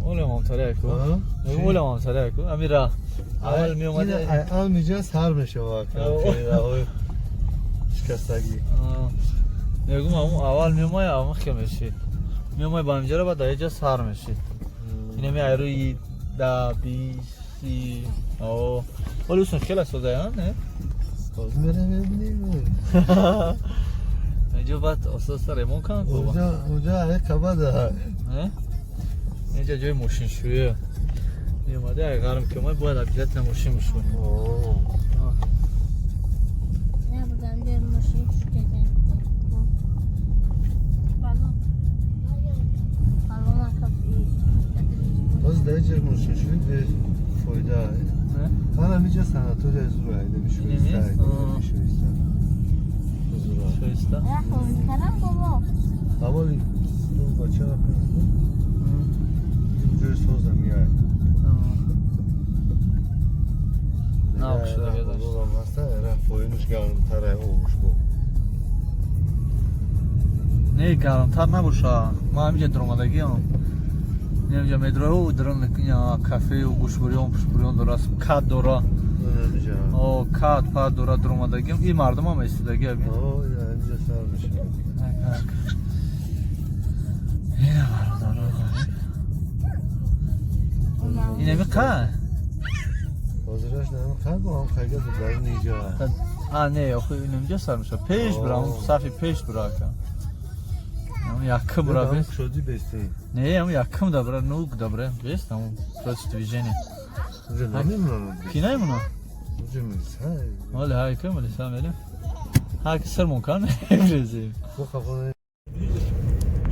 Олам амсаре ку амира аввал меомад амиҷа сар мешавад шикастагӣ. Мегум аввал меомай ам хе мешид. Меомай ба амиҷара баъд дар иҷа сар мешид. Инами айрӯи да 20 о. Вале усон хеле созая, не? Боз мерем мебинем. Инҷо баъд оста ремонт кунанд. Уҷа ай қабада. Инҷа ҷои мошиншӯя. Меомади ай ғарм ки омад, бояд обязательно мошин бишӯӣ. Набудам ҷои мошин шуштадан. Балон. Балон акаби. Боз дар инҷа мошиншӯӣ бефоида. Ман ҳаминҷа санатория зура намешӯиста. Намешӯиста. Зура. Шоиста? Карам бобо. Аввали ду бача ҷои соза меояд. Нав шуда гардаш. Поинаш гармтар обуш бо. Не, гармтар набоша. Ман ҳаминҷа дуромадагиам. Инҷа медроу дрон кафею гӯшбуриён, пушбуриён дора, кад дора. О, кад пад дора дуромадагиам. Ин мардумам истидаги абин. О, инҷа сар мешавад. Ина бародаро. Инами қа? Ҳозираш нами қа бо ҳам қайга дар ниҷа. А, не, охи инамҷа сар мешавад. Пеш бира, он сафи пеш бира ака. Ам якм бира бес. Шоди бести. Не, ам якм да бира, нук да бира, бес, ам против движения. Уже намемонад. Ки намемонад? Уже милиса. Вале ҳай ки милиса мерем. Ҳар ки сирмон кан мебрезем.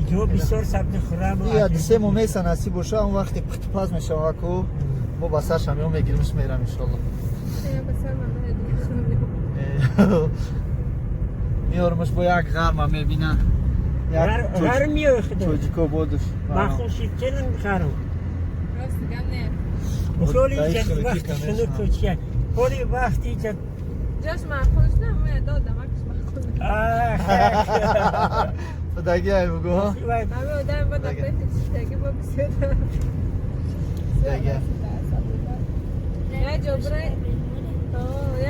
Иҷо бисёр сабзи хурам. Я ду се моҳ меса насиб боша, он вақте пухтупаз мешава ку мо ба сар шамиён мегиримш мерам иншолло. Меёрмаш бо як ғарма мебина. Ғарм меёй худо. Тоҷико бодуш. Ман хуши келин ғарм. Рост гап не. Холи вақти хунук чия. Холи вақти ҷа ҷош маъқул шуда, мо додам, акш маъқул. Худаги ай бугу. Ҳами одам бо дафъи шиштагӣ бо бисёр. Худаги. Я ҷобрай.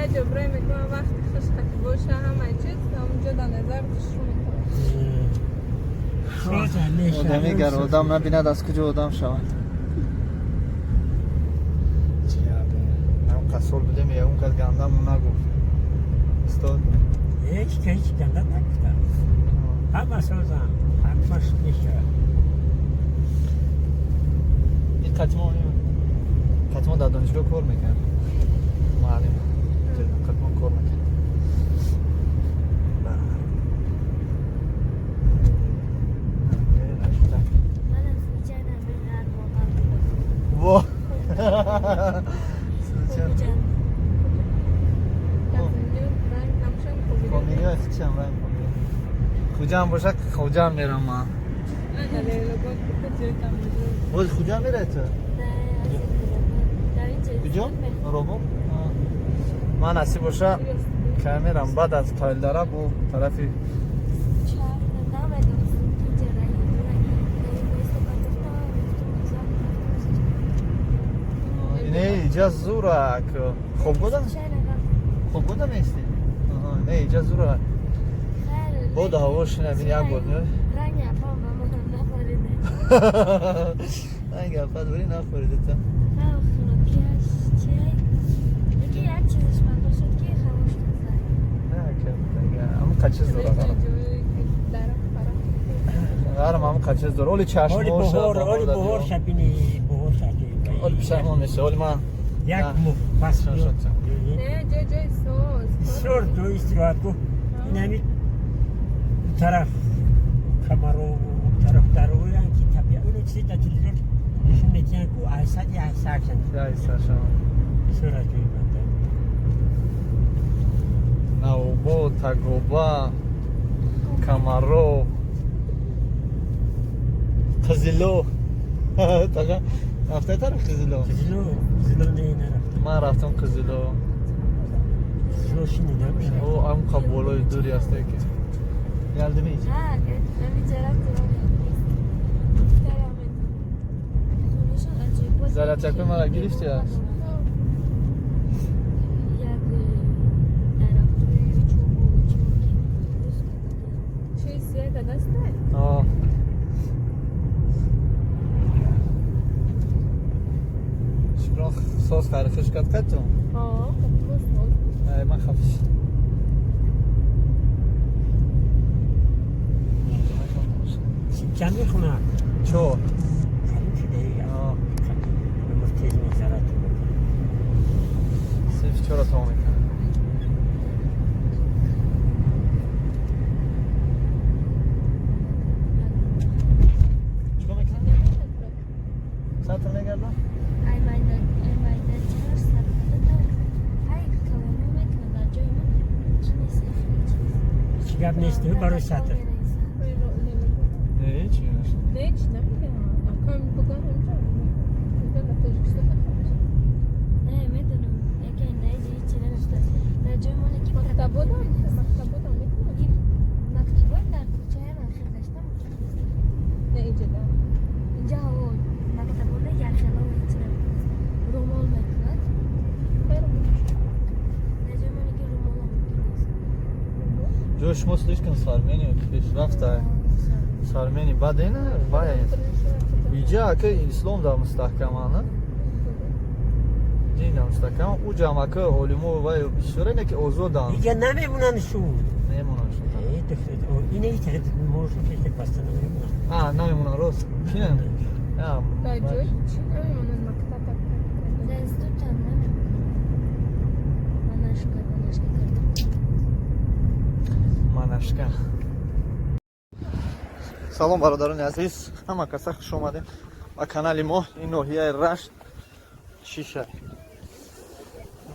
Я ҷобрай мекунам вақти хуш қати боша ҳамаи чиз, ҳамонҷо дар назар хушрӯ метавонад. Одами гар одам набинад, аз куҷо одам шавад? Ҳам қасол будем, ягон кас гандамон нагуфт. Устод? Ҳеҷ ҳеҷ ганда нагуфтам. Ҳама созам, ҳамаш мешавад. Ин қатимо дар донишгоҳ кор мекард. Муаллим. Қатимо кор мекард. Во! Хуҷанд бошад, Хуҷанд мерам ман. Боз Хуҷанд мерай ту? Куҷо? Робо? Ман насиб боша кай мерам, баъд аз Тоилдара бо тарафи не, иҷа зурак. Хобгода? Хобгода меисти? Не, иҷа зурак. Боду ҳаво шинавин як бор меои. Ранги апа дорӣ нафорида та. Ҳамон чиз дора. Ғарм ҳамон чиз дора. Оли чашмоша. Оли баҳор шабини баҳор шаби. Оли пушаймон меша. Оли ман як моҳ пас шуд. Не, ҷой ҷои соз. Бисёр ҷои истироҳатгоҳ. Ин ҳамин тараф Камаров, тараф дароян ки табиат. Оно чизе дар телевизор нишон медиҳанд ку айсад я айсаршан. Айсаршан. Бисёр аҷоиб банда. Навбо, Тагоба, Камаров, Қизило. Тага рафтай тараф Қизило? Қизило, Қизило не, нарафтам. Ман рафтам Қизило. Қизило шинидам. О, ам болои дури ҳасте ки. Geldi mi iyice? Ha, Зарядчакҳои мара гирифти аст? Шукрон, соз харифиш кард кату? Ман хафиш. Чанд мехонад? 4. Калон шуда. Умр тез мегзарад. Синфи чора тамом мекунад. Чикор мекунад? Сатр мегардам? Ай майда, ай майда чор сатр. Ай калону мекунад дар ҷои мо. Чӣ нест, ҳеҷ. Чӣ гап нест барои сатр? Не, ҳеҷ нест. Не, ҳеҷ намегам. Акам буган ҳамҷо. Мегӯяд дар Тоҷикистон нахоҳад. Не, медонам. Яке не, ҳеҷ нанавиштааст. Дар ҷои мо неки Мактабодам, мактабодам мекунад. Мактабод дар кӯчаи ман хел гаштам. Не, инҷа да. Инҷа ҳаво мактабода якхела ҳеҷ намекунад. Румол мекунад. Дар ҷои мо неки румолам мумкин нест. Ҷои шумо слишком современный, пешрафта. Современный бад ина, вай. Иҷа ака ислом дар мустаҳкамана. Дин дар мустаҳкам. У ҷам ака олимо вай бисёре не ки озоданд. Иҷа намемонанд шу. Намемонанд шу. Ина ҳеҷ можу ҳеҷ баста намемонанд. А, намемонанд рост. Кинам? Дар ҷои чӣ намемонанд мактаб? Дар институтам намемонанд. Манашка, манашка кардам. Манашка. Салом, бародарони азиз, ҳама каса хуш омадем ба канали мо. Ин ноҳияи Рашт шиша,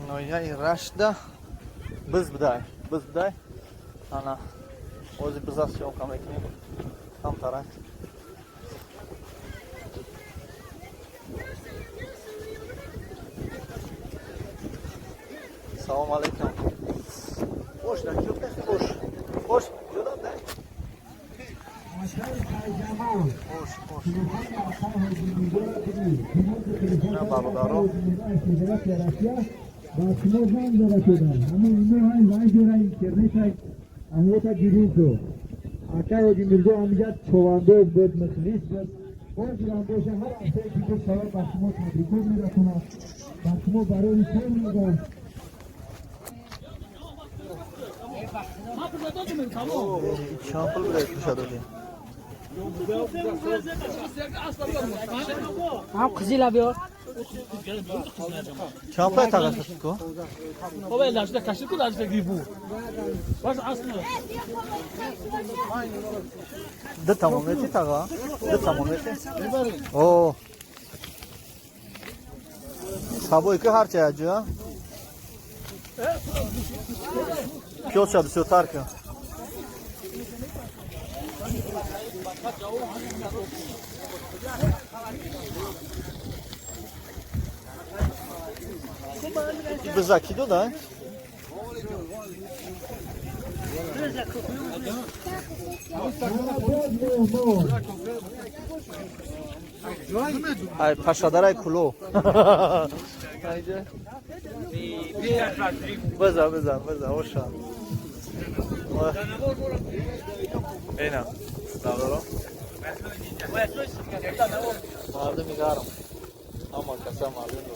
ноҳияи Раштда биз будай, биз будай. Ана ози биза съёмка мекунем камтарак. Салом алейкум. Бош, бош, бош, ҷудо дай. Бош, бош. На бародаро. Ба шумо занг зада шудам. Ҳамин ино ҳай вайбера, интернет ҳай амиёта дидем ку. Акай Ҳоҷи Мирзо ҳамиҷа човандоз буд, мухлис буд. Ҳозирам боша, ҳар ҳафтае ки буд шавад, ба шумо табрикот мерасонад. Ба шумо барои кор мегӯяд. Чанд пул будай пуша додем? Ҳам қизила биёр. Чанд пул тағашад ку? Бобо, лажда кашид ку, лажда гибу. Баш асло. Ду тамом мети таға? Ду тамом мети? О. Сабои ки ҳарчи аҷа? Пёзша бисёртар кун. Биза ки дода? Ай пашадарай куло. Биза, биза, биза, оша. Ина, бародаро. Мардуми гарм. Ҳама каса мардуми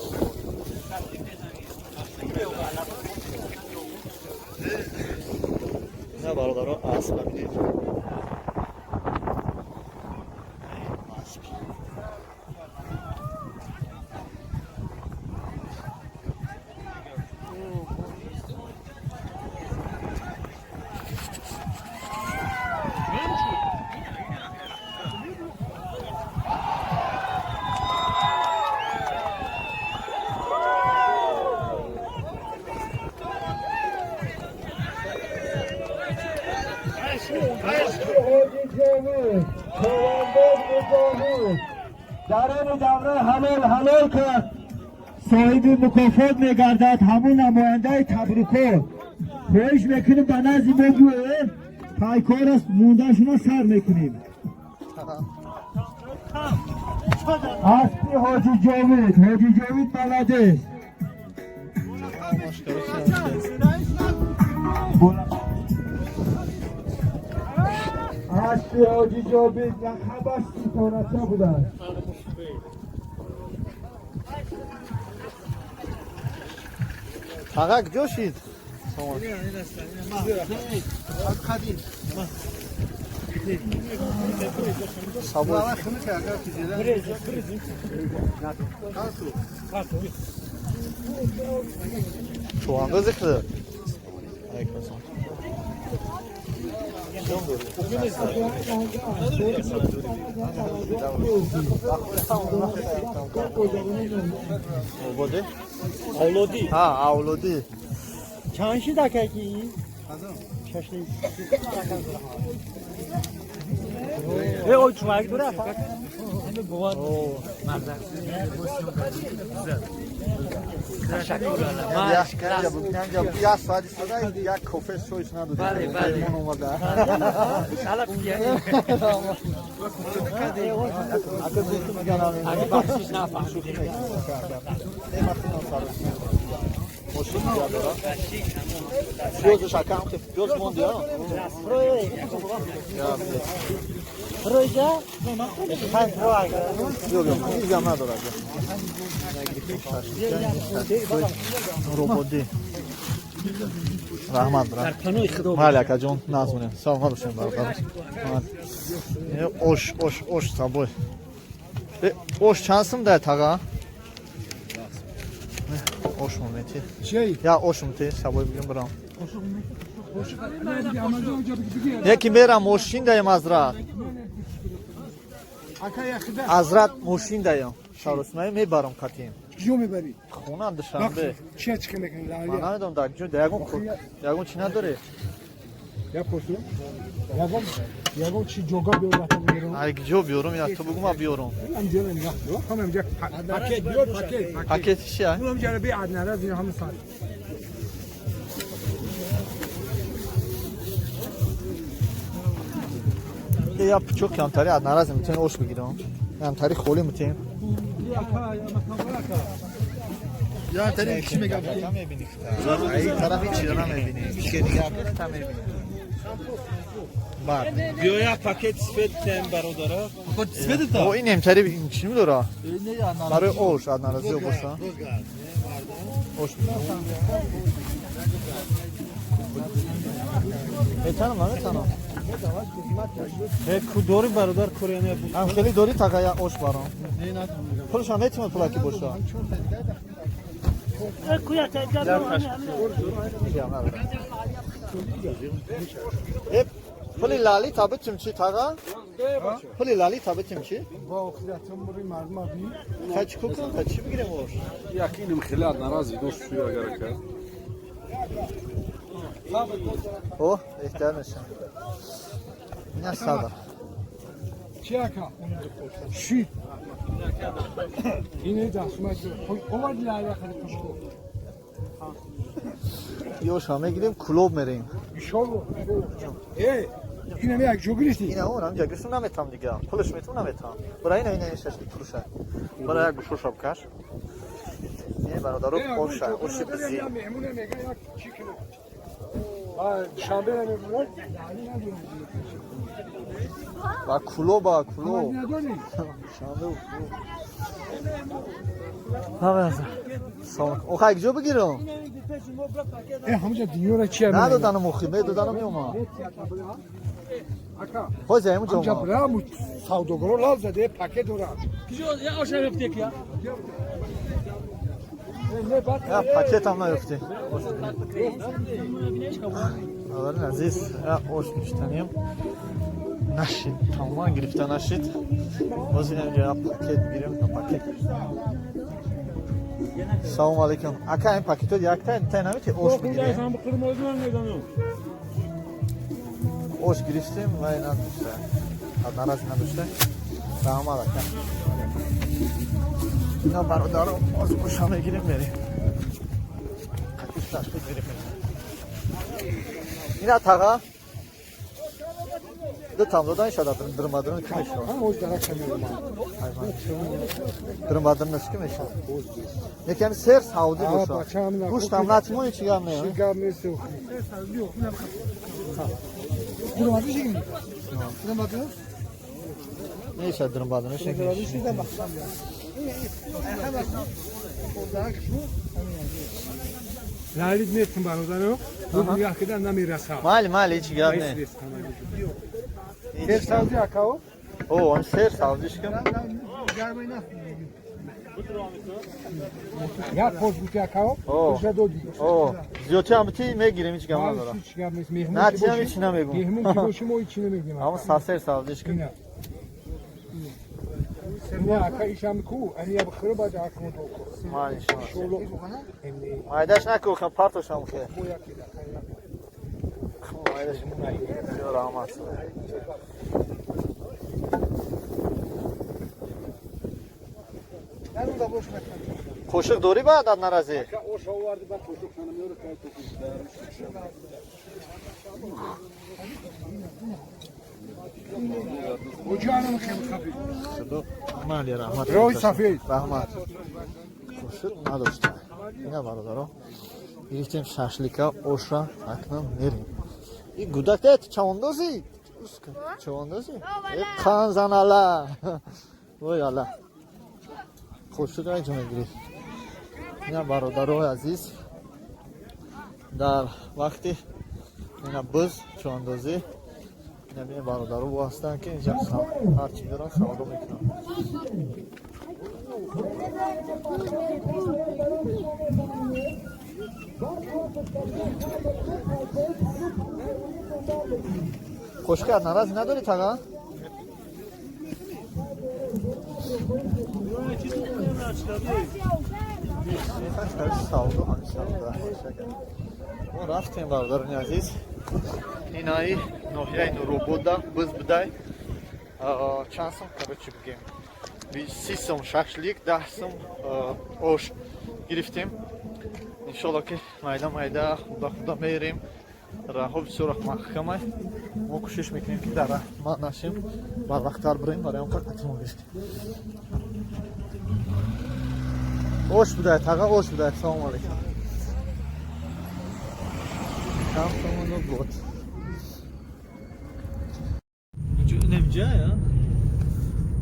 На бародаро, асба бинед. Асп. ҳоҷи Ҷовид, човандоз Муҷоҳид дар ини давра ҳалол ҳалол кард. Соҳиби мукофот мегардад ҳамун намояндаи табрукот. Хоҳиш мекунем, ба назди мо биёед. Пайкор аст, мондашуна сар мекунем. Аспи Ҳоҷи Ҷовид, Ҳоҷи Ҷовид молодец. Аспи Ҳоҷи Ҷовид лақабаш Ситорача будааст. Таға куҷо шид? Сабой. Чувандози хида. Алейкум ассалом. Ободи? Авлодӣ. Ҳа, авлодӣ. Чанд шид акаки? Шашли. Э, ой, чувак дура. Як соат истода, як кофе чойш надодем. Бале, бале. Меҳмон омада. Ака гуфту меганам. Ака бахшиш нафаҳмидем. Мошин дига дора. Пиёзаш ака ҳам пиёз монди, а? Ройжа? Биё, биё, ҳеҷ надорад. Роботи. Раҳмат, брат. Дар паноҳи Худо. Майли, акаҷон, назмонем. Саломат бошем, бародар. Ош, ош, ош сабой. Ош чанд сум дар тага? Ош момети. Я ош мути, сабой бигем барам. Яки мерам мошин даем азрат. Азрат мошин даем. Шаросмай мебарам қатим. Куҷо мебарӣ? Хона Душанбе. Чия чӣ мекунӣ? Ман намедонам дар куҷо, ягон чӣ надорӣ? Я пурсу. Ягон чӣ ҷога биёр рафта мебарам. Ай куҷо биёрам? Я ту бугу ман биёрам. Ҳамҷо нигоҳ дор. Ҳамҷо пакет биёр, пакет. Пакет чия? Ҳамҷо би аднара зин ҳам сар. Я пучок камтари аднаразм метавонӣ ош бигирам. Камтари холӣ метавонем. Я тари чӣ мегам? Мебинӣ. Ай тарафи чиро намебинӣ. Чике дигар та мебинӣ. Бад. Биё як пакет сфет тем бародара. О, ин ҳамтари чӣ медора? Барои ош аднаразиё боша. Ош. Метанам, наметанам. Ку дори бародар кореяне. Ҳам хеле дори тага я ош барам. Пулашам метимад пулаки боша. Пули лали та битим чи тага? Пули лали та битим чи? Ба охиратон бури мардума би. Та чӣ кунам, та чӣ бигирем ош? Якиним хеле нарази дост шуй агар ака. О, беҳтар мешавад. Ина сабр. Чи ака? Ши. Ине дастума оварди лали хари пушко. Ёша мегирем, клуб мерем. Ишолло. Э, ина як ҷо гирифтӣ? Ина он ҳамҷа гирифтам наметам дига. Пулаш метам наметам. Бара ина ина шашли пулша. Бара як гӯшоша бикаш. Не бародаро оша, оши бизи. Меҳмоне мега як чӣ кунам? Душанбе намемонад? Ба куло, ба куло. Душанбе куло. Ҳамаза. Салом. Охай куҷо бигирам? Э, ҳамҷа дунёра чия? Надоданам охи, медоданам ёма. Ҳозир ҳамун ҷо. Ҳамҷа бирам савдогаро лав заде пакет дорад. Куҷо я оша мефте ки? Я пакетам наёфтем. Аввалин азиз, я ош гирифтанем. Нашид, тамоман гирифта нашид. Ҳозир инҷа я пакет гирем, пакет. Салом алейкум. Ака, ин пакетот якта та намети ош бигирем? Ош гирифтем ва надошта. Одноразовый надошта. Раҳмат ака. Ина бародаро оз оша мегирем мерем. Қатиш ташкил мерем. Ина тага ду там додан шада дырмадырын ким мешавад? Дырмадырын ким мешавад? Яки сер сауди боша. Гӯштам натимо ҳеч гап не. Гап нест. Мешавад дырмадырын Лалид нестм бародаро. Бу якда намерасад. Майли, майли, ҳеч гап не. Сер савзи акао? О, он сер савзиш ким? Як пош бути акао? Оша доди. О, зиёдчи ҳам ти мегирем, ҳеч гап надорам. Ҳеч гап нест, меҳмон. На, чи ҳам ҳеч намегум. Меҳмон ки боши, мо ҳеч намегем. Ҳамон сер савзиш ким. Не, ака, ишам ку, ани я бхры баҷа акмо доку. Ма иншоалло. Майдаш наку, хам партошам хе. Майдаш. Бисёр раҳмат. Қошиқ дорӣ баъд аз наразӣ? Мали раҳмат. Роҳи сафед. Раҳмат. Қошиқ надошта. Ина бародаро. Гирифтем шашлика, оша, акнун мерем. И гудак дет чавондозӣ? Чавондозӣ? Э қанзанала. Вой алла. Қошиқ айҷо мегирифт. Ина бародарои азиз, дар вақти ина буз чавондозӣ ина бин бародаро бо ҳастанд, ки инҷа ҳарчи доранд савдо мекунанд. Қошиқи аз наразӣ надорӣ, тага? Мо рафтем, бародарони азиз, инаи ноҳияи Нуробода буз будай. Чанд сум, короче, бигем, 30 сум шашлик, 10 сум ош гирифтем. Иншолло, ки майда майда, худа худа мерем. Раҳо бисёр маҳкамай. Мо кӯшиш мекунем, ки дар раҳма нашем, барвақттар бирем. Барои он қатимо гирифтем. Ош будай, тага, ош будай. Салому алейкум. Кам сомоно буд? Инҷа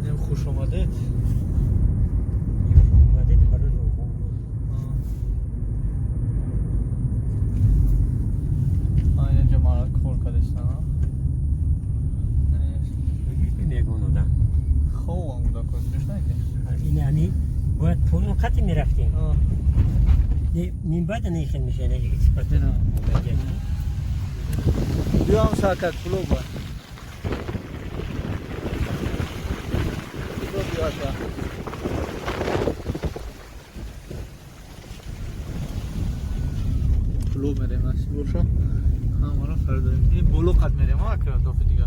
нем, хуш омадед. Омадед барои роғун. Инҷа мара кор кардистан. Ягон одам. Хоб буда, кӯш. Ин ами бояд поён қати мерафтем. Минбаъда нехел мешава экспорт. Биём саркат клуба. Биё. Клуб мерем, насиб боша. Ҳамаро харидорем. Ин боло қад мерем, ака, дофи дига.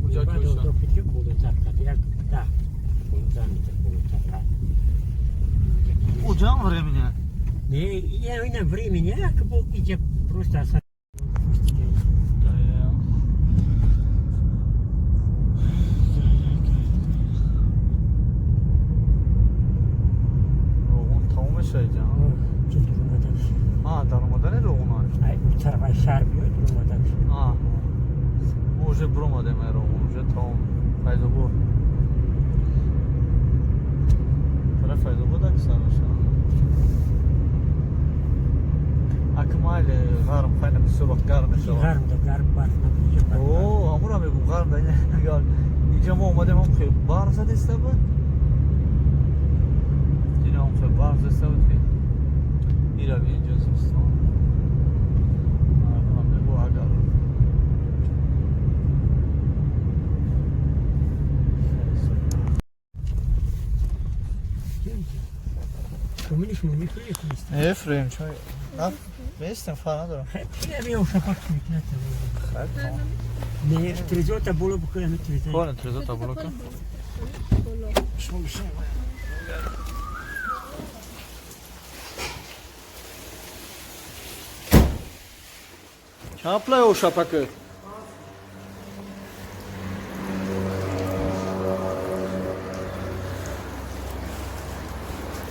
Куҷо ки боша? Дофи дига болотар қад, як 10 15 метр болотар қад. Уҷам времени. Не, я ина времени, як бо иҷа просто аса. Роғун тамом мешавад иҷа? Чун дуромаданш. Даромадани роғун? Ай, у тараф ай шаҳр биёд, дуромаданш. Мо уже буромадем ай роғун, уже тамом. Файзобод. Тараф Файзобод аксар мешавад. Акмал гарм хайна, бисёр вақт гарм мешавад. Гарм да, гарм, барф набуд. О, амура мегум, гарм да гарм. Иҷа мо омадем, ҳам хел барф задиста буд. Ина ҳам хел барф задиста буд, ки ирави инҷо зимистон. Мардумам бегу агар. Комини шумо мехӯред нест? Мефурем, чой. На, местем, фар надорам. Биё, шапак мекунад. Не, трезота боло бикунам, трезо. Кон трезота боло кун. Шумо бишин. Чанд пулай о шапакат?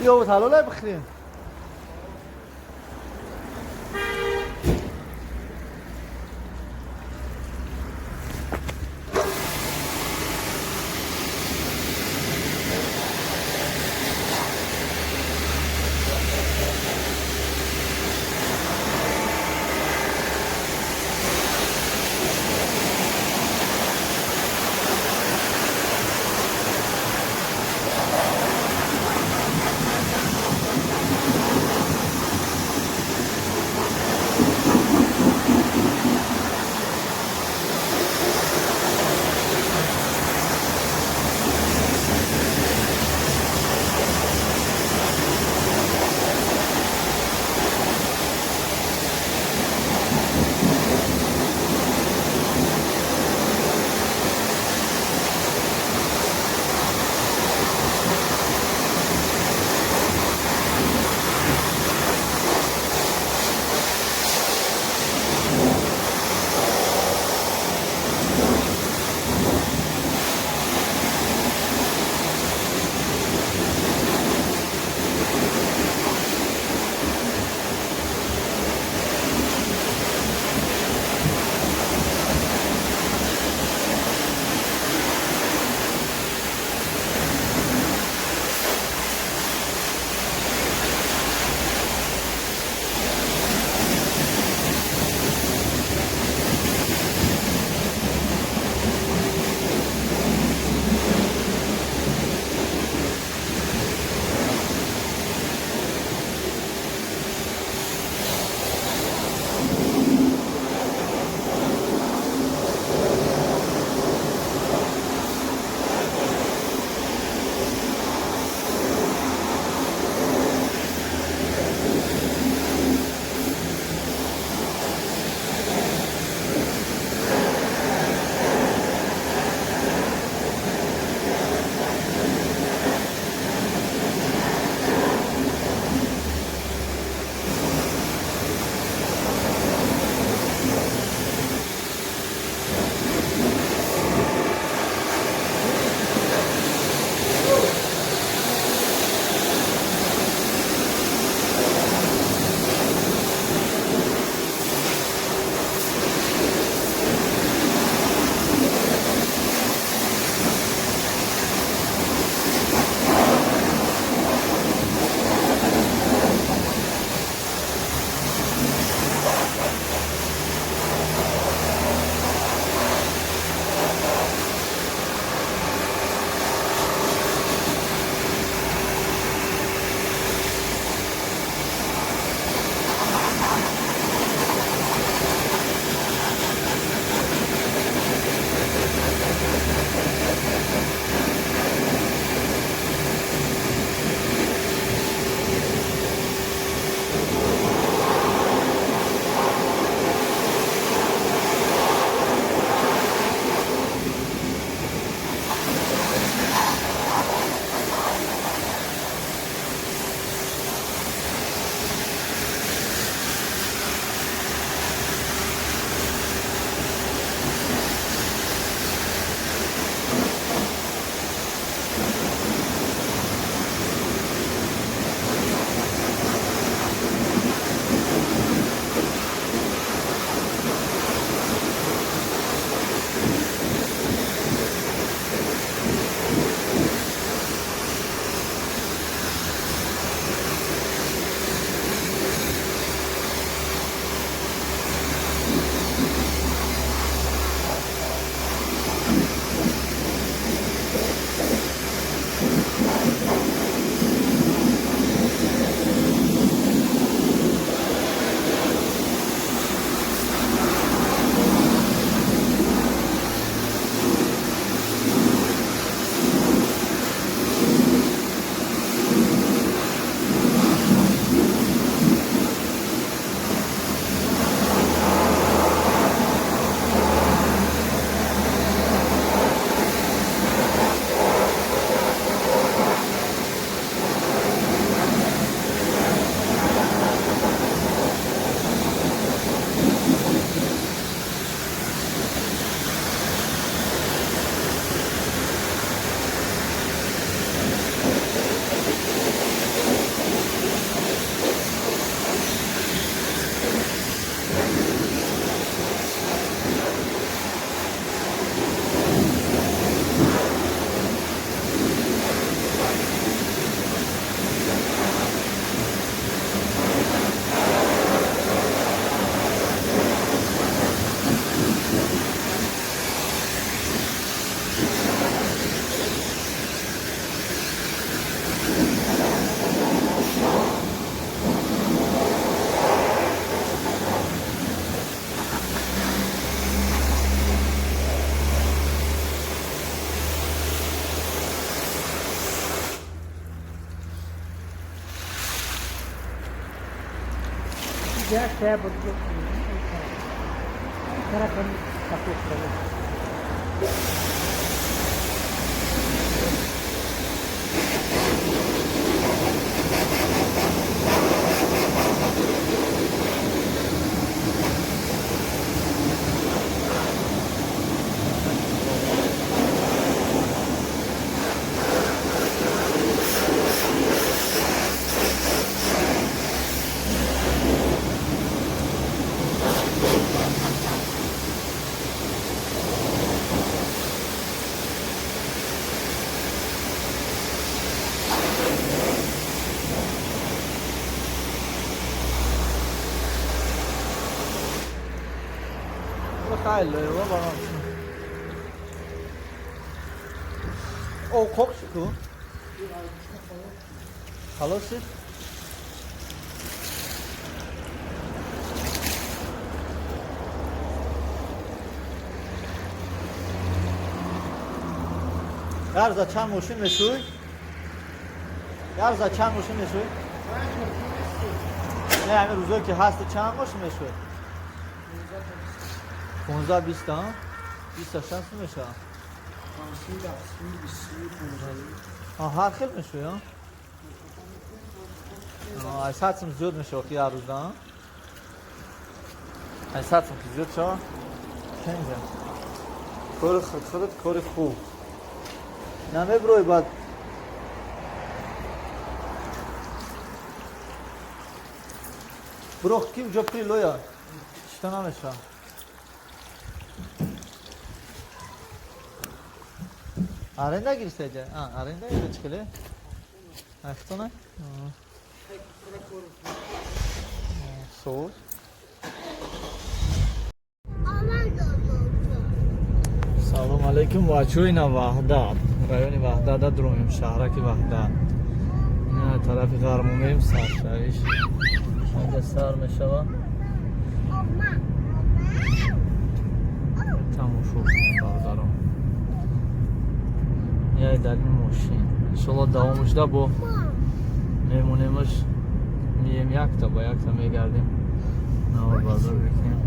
Ё ҳалолай бихӯрем. Я буду тараф капот кард. О, кокшку. Халоси? Ярза чанд мошин мешӯй? Ярза чанд мошин мешӯй? Не, ҳамин рӯзое ки ҳасти чанд мошин мешӯй? 15 20 та? 20 та 60 мешавад. Ҳар хел мешӯй, а? Ай 100 сум зиёд мешавад ки ҳар рӯза, а? Ай 100 сум ки зиёд шавад? Ченҷа. Кори худат кори хуб. Намеброй баъд бирох ки уҷо прилоя чита намешавад. Аренда гирифта ҷа? Аренда ё чӣ хеле? Ахтона? Соус. Салом алейкум, бачаҳо, ина Ваҳдат, райони Ваҳдат дромем, шаҳраки Ваҳдат. Ина тарафи ғарб меем, саршавиш. Инҷа сар мешава. Тамошо кунем, бародарон. Яй дар ин мошин. Иншолло давомаш да бо мемонемаш, мием якта ба якта мегардем. Навор бардор мекунем.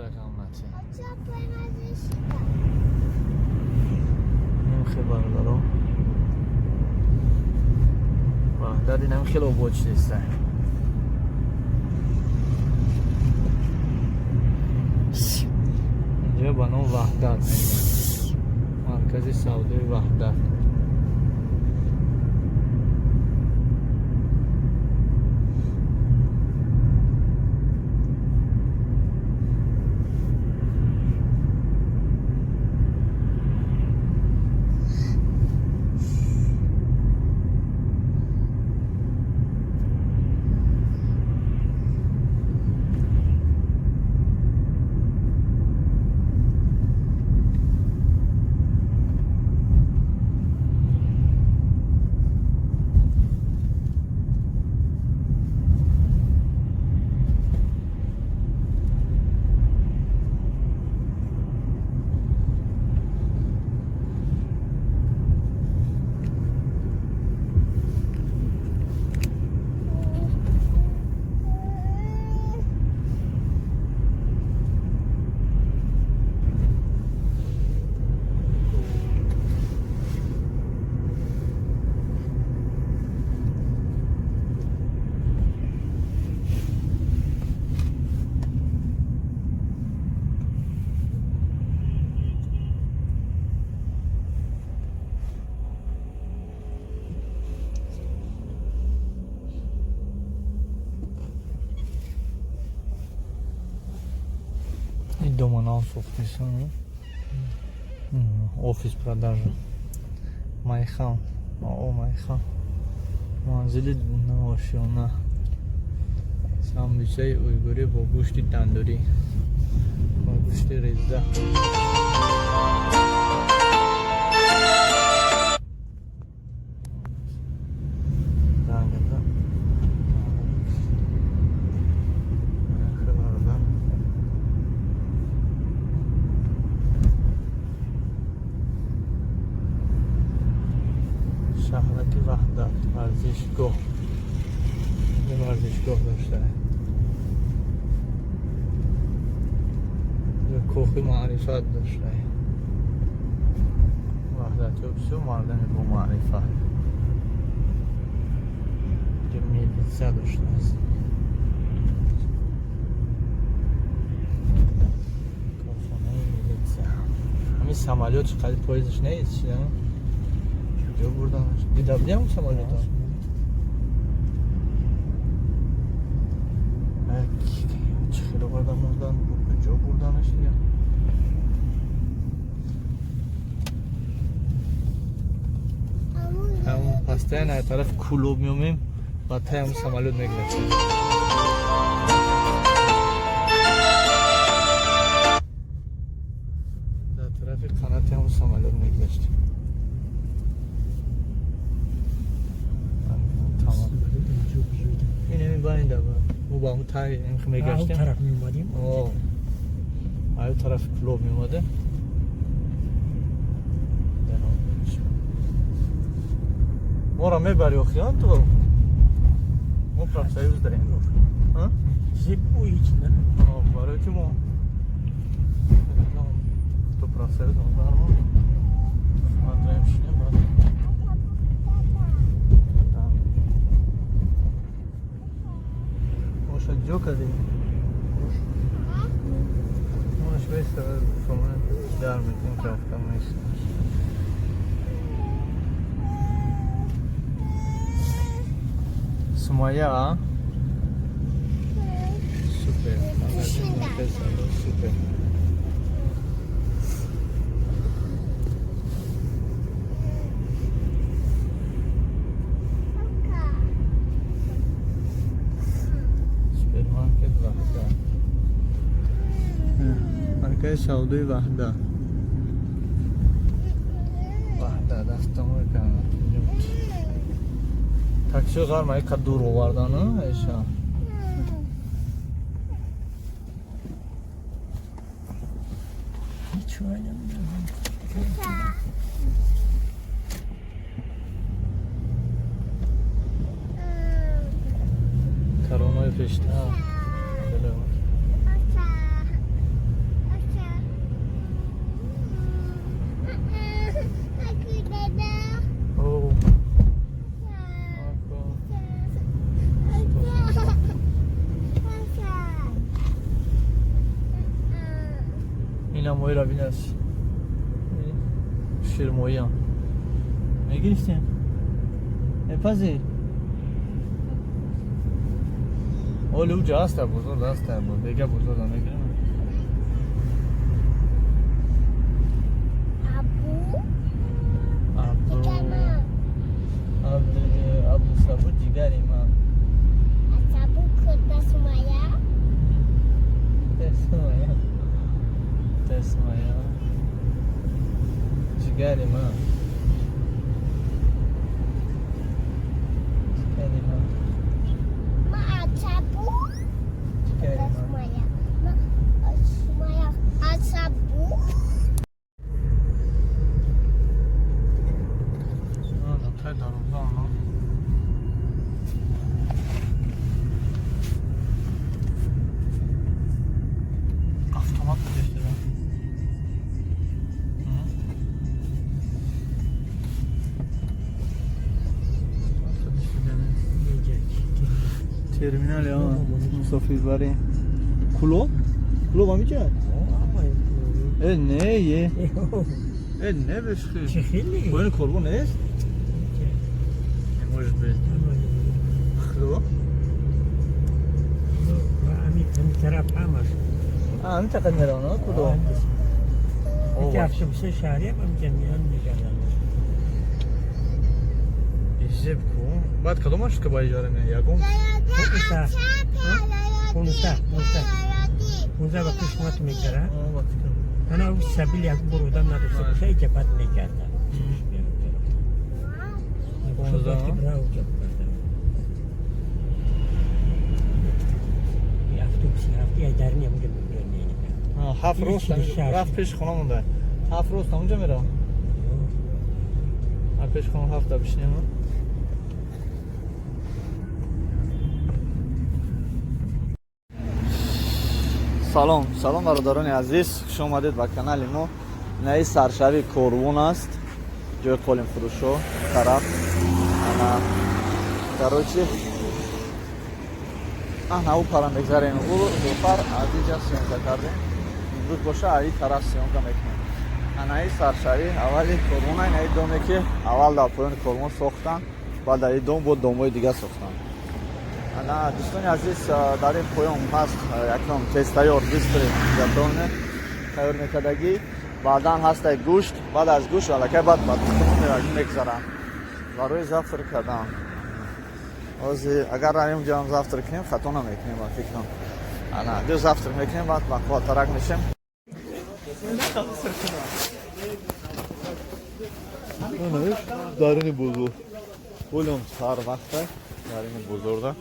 Рақам натия. Хел бародаро. Ваҳдат инам хеле обод шудааст. Инҷо ба ном Ваҳдат мегӯянд. Маркази савдои Ваҳдат. Дома сохтисан. Офис продажа. Майхан. О, Майхан. Манзили Ношиона. Сандвичаи уйгурӣ бо гӯшти тандурӣ. Бо гӯшти реза. Варзишгоҳ, варзишгоҳ дошта, кохи маърифат дошта, ваҳдати бисёр мардами бо маърифат, милиса доштааст, корхонаи милиса. Ҳамин самолёт қади поездаш нест, куҷо бурданаш? Дида будиам самолёта? Чӣ хело бурдан бурдан, куҷо бурданаш дига? Ҳамон постоянно аз тарафи Кӯлоб меомем, ба таи ҳамон самолёт мегирем. Дар тарафи қанати ҳамон самолёт мегузаштем. Ин ҳамин байнда мо ба ҳамон таи мегаштем. Тараф меомадем. Аю тарафи Кӯлоб меомадем. Моро мебари охиён ту? Мо профсоюз дорем. Барои ки мо ту профсоюз бармо баъд шинем, баъд оша ҷо кардем. Монаш веста дар метем, ки афтам нест. Сумая, супер. Супер. Супермаркет Ваҳда. Маркази савдои Ваҳда. Ваҳда дафтамои канал. Таксио ғарма ика дур овардан, эша. Каронаи пештар. Инам моира бинаш. Ширмоиам. Мегирифтем. Пазир. Оли уҷа аста бозор, аста бега бозор мегирем. Абу. Абу. Абу сабу ҷигари ман. Сабу курда Сумая. Сумая. Сумая. Ҷигари ман. Ҷигари ман. Ма сабу. Ҷигари ман. Сумая. Ма Сумая. Сабу. Тай дарвоза ана. Автомат гузошта. Терминали мусофирбарӣ. Кӯлоб? Кӯлоб ҳамиҷа? Э не е. Э не бешхи. Поёни корвон нест? Не может быть. Хло? Ами тараф ҳамаш. Ами тақад меравна кӯлоб. Яке автобусҳои шаҳриам ҳамиҷа меян мегарданд. Зеб ку. Баъд кадомаш ка ба иҷора меяд? Ягон? 15 15 15 вақти шумо мегзара. Ана ӯ сабил як бор одам надошта боша, иҷа баъд мегардад. Автобуси рафти ай дарни ҳамуҷа мебиёд. Ҳафт рост рафт пеши хона монда. Ҳафт рост ҳамуҷа меравад. Пеши хона ҳафта бишинем. Салом, салом, бародарони азиз, хуш омадед ба канали мо. Инаи саршави корвон аст, ҷои қолинфурӯшо тараф. Ана, короче, ана ӯ пара мегзарем. Ӯ зуфар аз инҷа съёмка кардем. Имрӯз боша аи тараф съёмка мекунем. Анаи саршави аввали корвона, инаи доме ки аввал дар поёни корвон сохтанд, баъд аи дом бо домҳои дига сохтанд. Ана, дӯстони азиз, дар ин поён ҳаст якум тезтайёр, быстрый готовне, тайёр мекардагӣ, баъдан ҳастай гӯшт, баъд аз гӯшт аллакай баъд ба тухму мевагӣ мегзаранд барои завтрак кардан. Ҳозир агар равем ҷоам завтрак кунем, хато намекунем ба фикрам. Ана, ду завтрак мекунем, баъд бақувваттарак мешем. Дарини бузург ҳолам сар вақта дарини бузурга,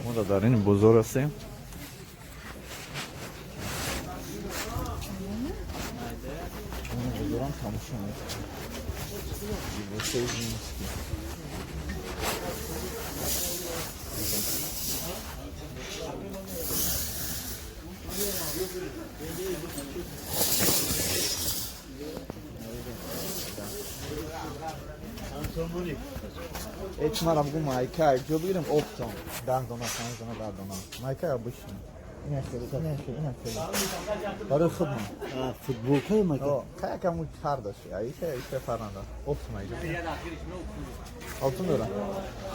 мо дар дарини бозор ҳастем. Бозорам тамошо мекунем. Либосҳои женский. Эч мара бугу, майка ҷо бигирем оптом, 10 дона, 5 дона, 10 дона майка обычно. Ина хеле, ина хеле, ина хеле барои худмон. Футболкаи майка. Кая каму фар дошт, аиша, иша фар надор. Оптом айҷо оптом дорам,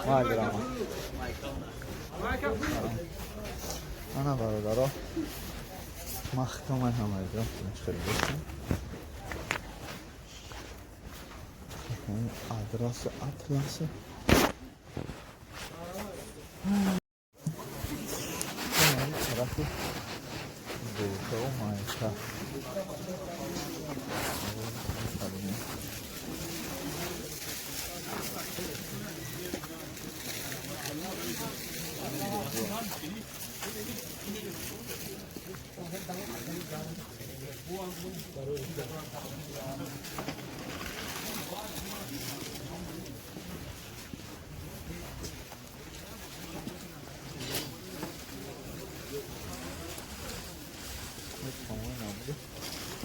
ма гирам. Ана, бародаро, маҳкамай ҳамаҷо хеле бошем. Адрасы, атласы. Тарафи буркаву майка.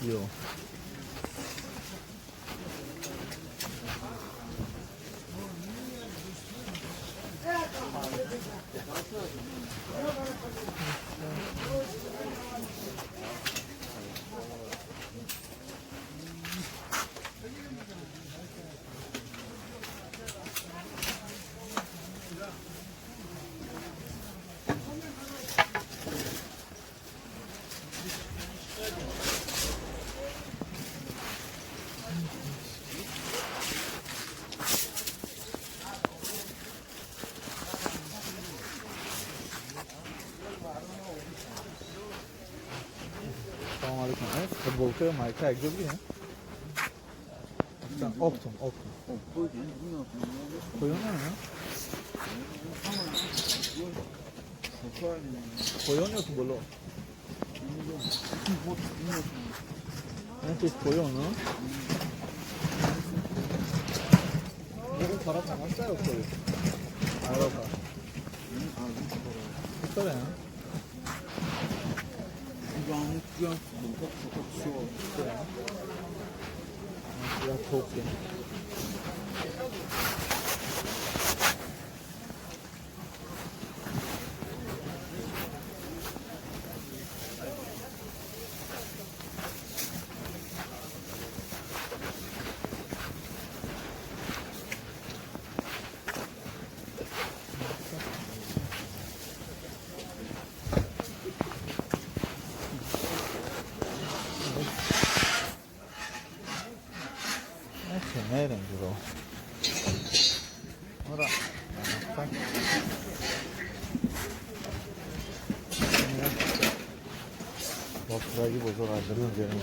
Ё. Салом алейкум. Футболка, майка як ҷо бигирем? Оптом, оптом. Поён на? Поён ё ки боло? Не, поён, но? Он тараф ҳам ҳаст ё поён? Авропа. Чора? Я токен. Мерем ҷудо. Ора. Так. Бо пураги бозор аз дарун берем.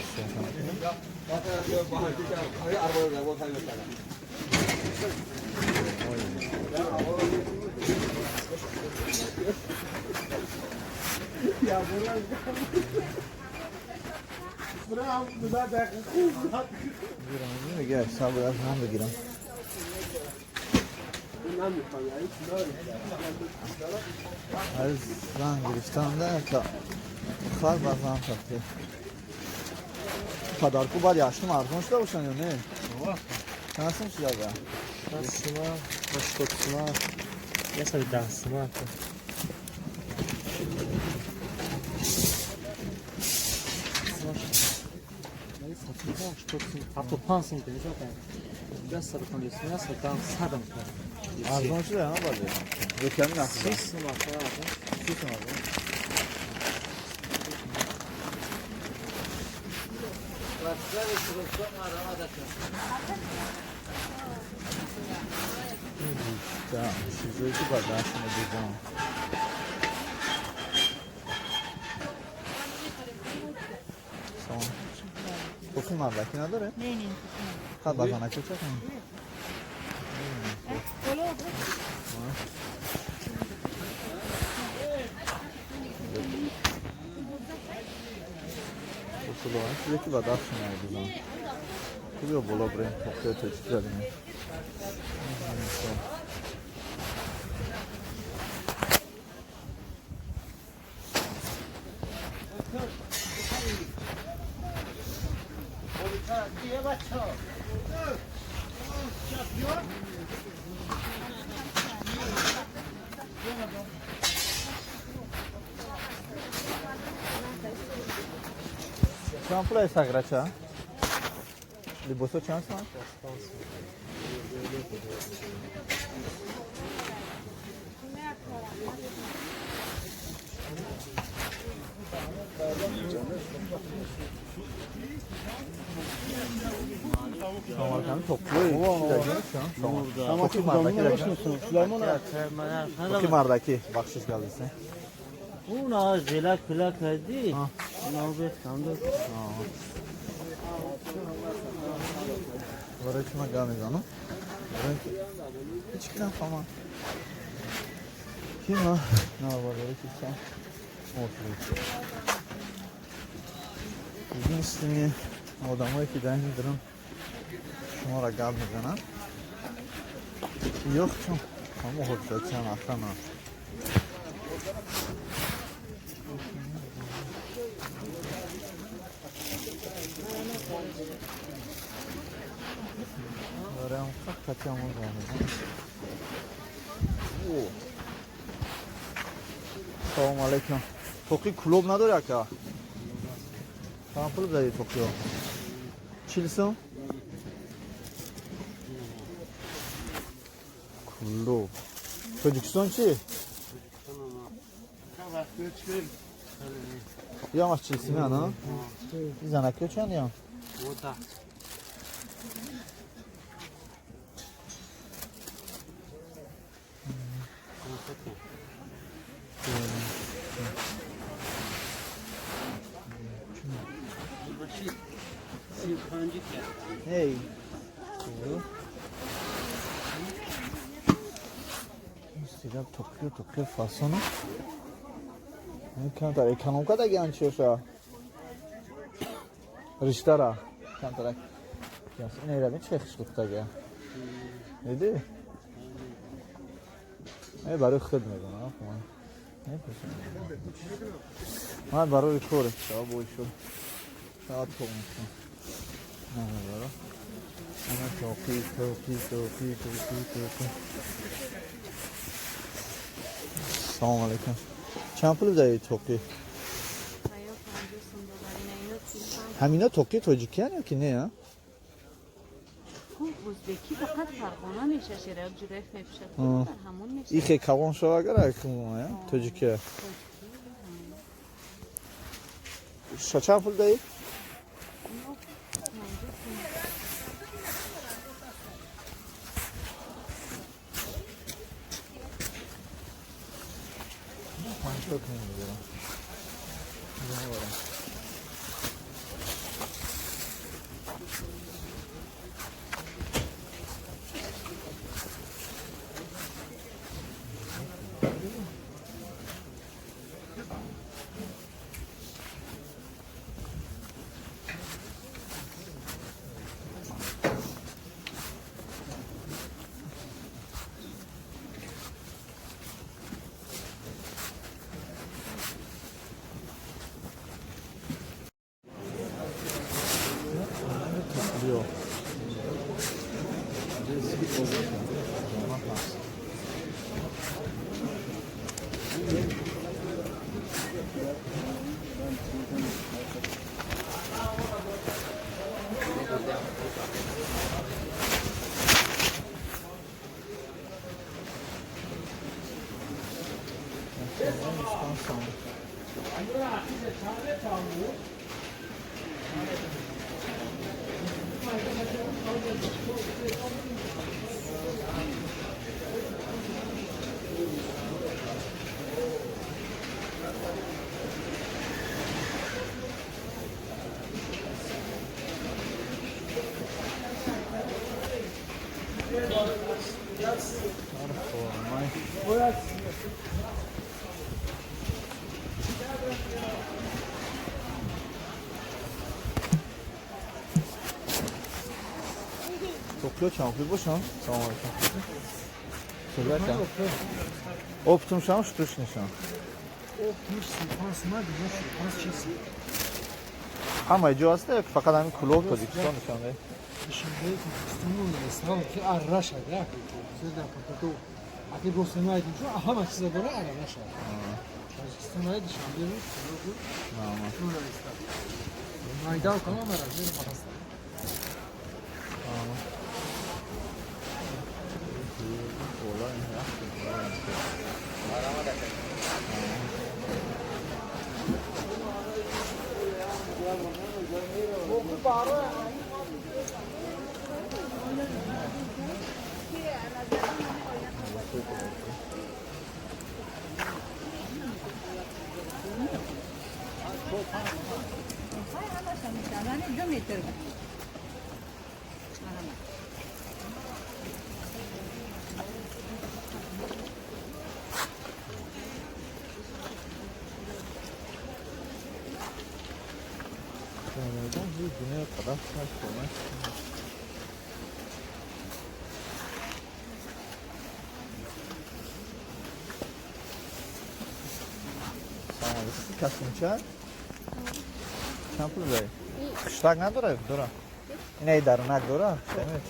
Мегӯяд, сабр, аз ман бигирам. Аз зан гирифтанда та Хар базан тафти. Падарку баъди ҳаштум арзон шуда бошанд ё не? Чанд сум шуда га? 60 сума, 80 сума, 110 сума. Арзон шуда ҳа баъди? Ё ками нақд? 30 сума. 30 сум арзон. Чизое ки ба даст медидам. Салом. Тоқи мардакӣ надоре? Не, не. Хат ба занаки ча кунем? Чизе ки ба даст медидам. Биё боло бирем, тоқиё тоҷикӣ бинем. Чанд пул аст саграча? Либосо чанд сум? Тоқи мардаки бахшиш гардисе. Уна жилак пилак ҳади. Навбет камдо. Барои чӣ ман гап мезанам? Барои ки ҳеҷ ки нафаҳмам. Ки ма навбардари кистам. Единственный одамое ки дар ин дурун шуморо гап мезананд, ёх чун ҳамо ҳофизатчиам охрана. Барои қаттиамон гап мезанам. Салому алайкум. Тоқи кулоб надори ака? Чанд пул зади тоқиё? 40 сум? Кулоб. Тоҷикистон чӣ? Ямаш 40 сум ана? Занакиё чанд ям? Эй. Стига Токио, Токио фасону. Камтар экономка дагиан чиёша. Риштара. Камтар. Ин эра чи хишлуқтага. Диди? Э барои худ мегӯям, ман барои кор бой шуд. Саат мекунам. Ана тоқи, тоқи, тоқи, тоқи, тоқи. Салом алейкум. Чанд пул зади тоқи? Ҳамина тоқи тоҷикиян ё ки не? Ӯзбекӣ фақат Фарғона мешашира, Ҷураев мепӯшад, дар ҳамон мешавад. Ихе калон шава агар тоҷикия. Чанд пул даи? Биё. Тоқлиё чанд пул бошам? Салом алейкум. Сӯзакам. Оптом шам, штучный шам. Оптом 35 сум, дига 35 чиз. Ҳамаи ҷо ҳаста ё фақат ҳамин Кӯлоб Тоҷикистон Душанбе? Душанбе Тоҷикистон ислом ки арра шад, як зер патато. Аки росна айдим шу ҳама чиза дора арра шад. Тоҷикистон ай Душанбе Кӯлоб. Майдан калом ара, зер паста. Костюмча? Чанд пул дорӣ? Хуштак надора? Дора. Ина и дарунак дора?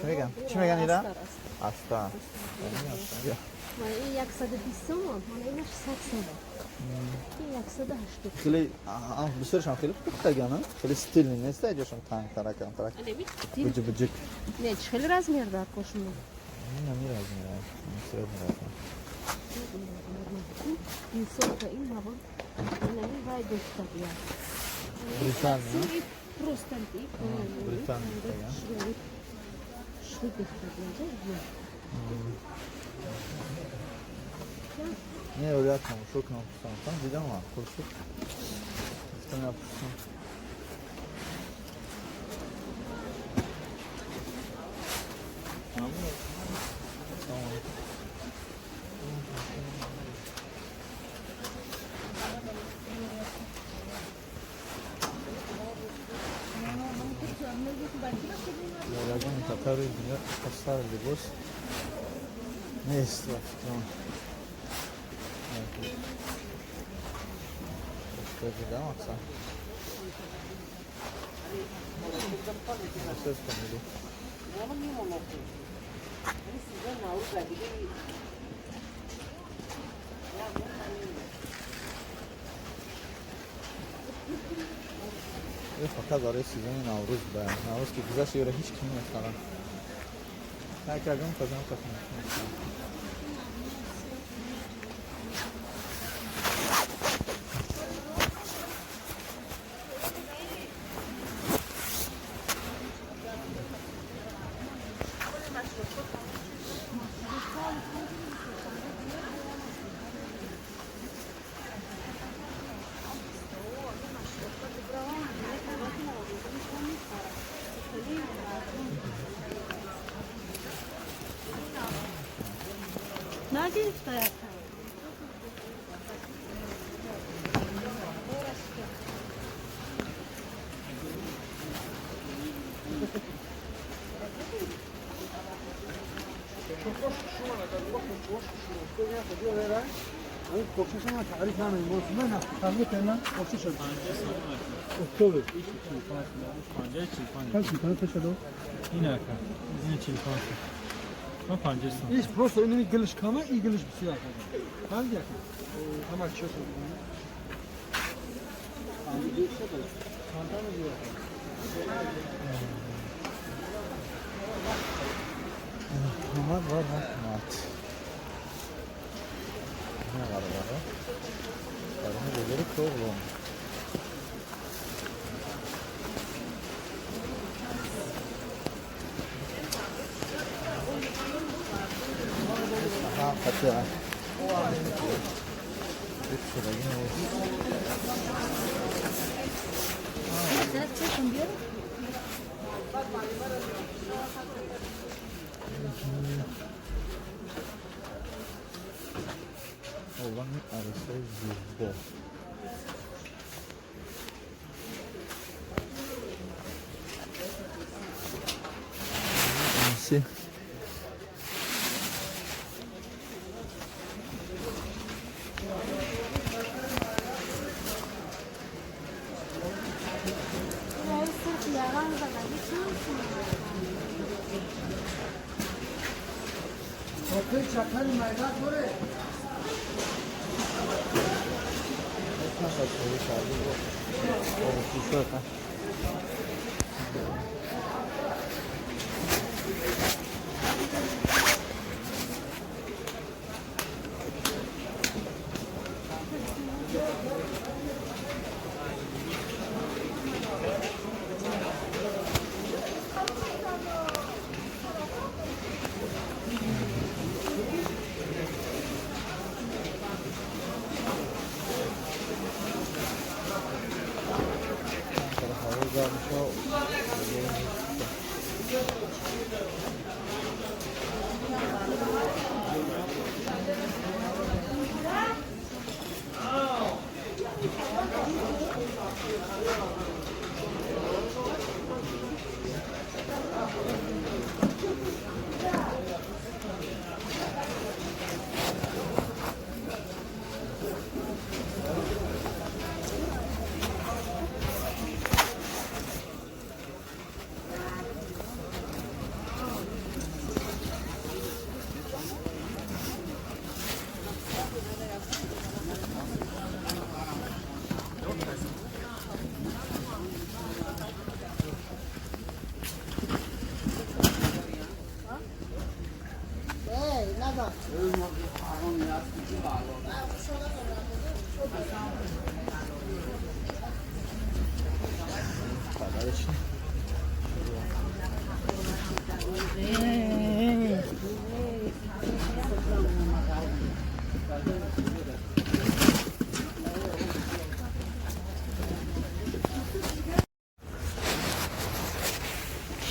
Чӣ меган? Чӣ меган ира? Аста. Ин 120 сомон, мана инаш 100 сомон. Ин 180. Хеле бисёршам хеле пухтаган, хеле стильный нест, ҷошам тангтарак, камтарак. Буҷ буҷик. Не, чӣ хеле размер дар кошумо? Ин ами размер, средний размер. Инсонка ин мавод инами вай дӯстагия. Британия. Просто Британия. Не, я тамошо кунам пурсам. Дидам ман пурсид. Гуфтам я пурсам. Ягон минтақаи дунё сар либос нест ба фикрам. Дидам аксар. Фақат барои сезони Наврӯз ба Наврӯз ки гузашт ёра ҳеҷ ким намехарад. Накардам казам кафам. Порчаша таъриф намекунем. Ман таъриф кардам порчаша. Октябр. 45. Чанд 45 шуд? Ин ака. Ин 45. Ман 50 сом. Иш просто инами гилиш кама, и гилиш бисёр ака. Фаҳмиди ака? Ҳама чиз шуд. Раҳмат ва раҳмат. На бародаро. Барои бозори Коғлон. Аҳа, хатия. Олами арасаи зебо. Инси.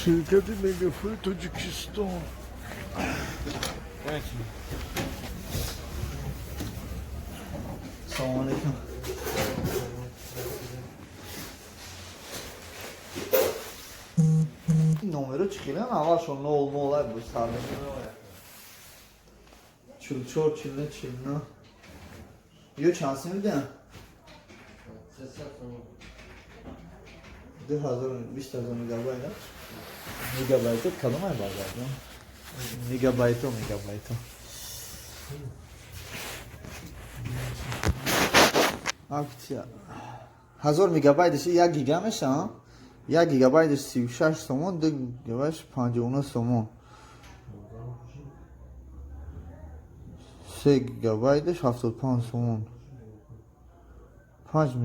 Ширкати Мегафон Тоҷикистон. Салому алейкум. Номеро чӣ хелан? Аввалшон 0 0 ай буд сар мекунад. 44 49 49. Ё чанд сим бидиҳам? 2000 20000 мегабайт. Мегабайто кадом ай баргардон? Мегабайто, мегабайто. Акция. 1000 мегабайтش 1 гига меша, 1 гигабайтش 36 сомон, 2 гигабайтش 59 сомон. 3 гигабайтش 75 сомон. 5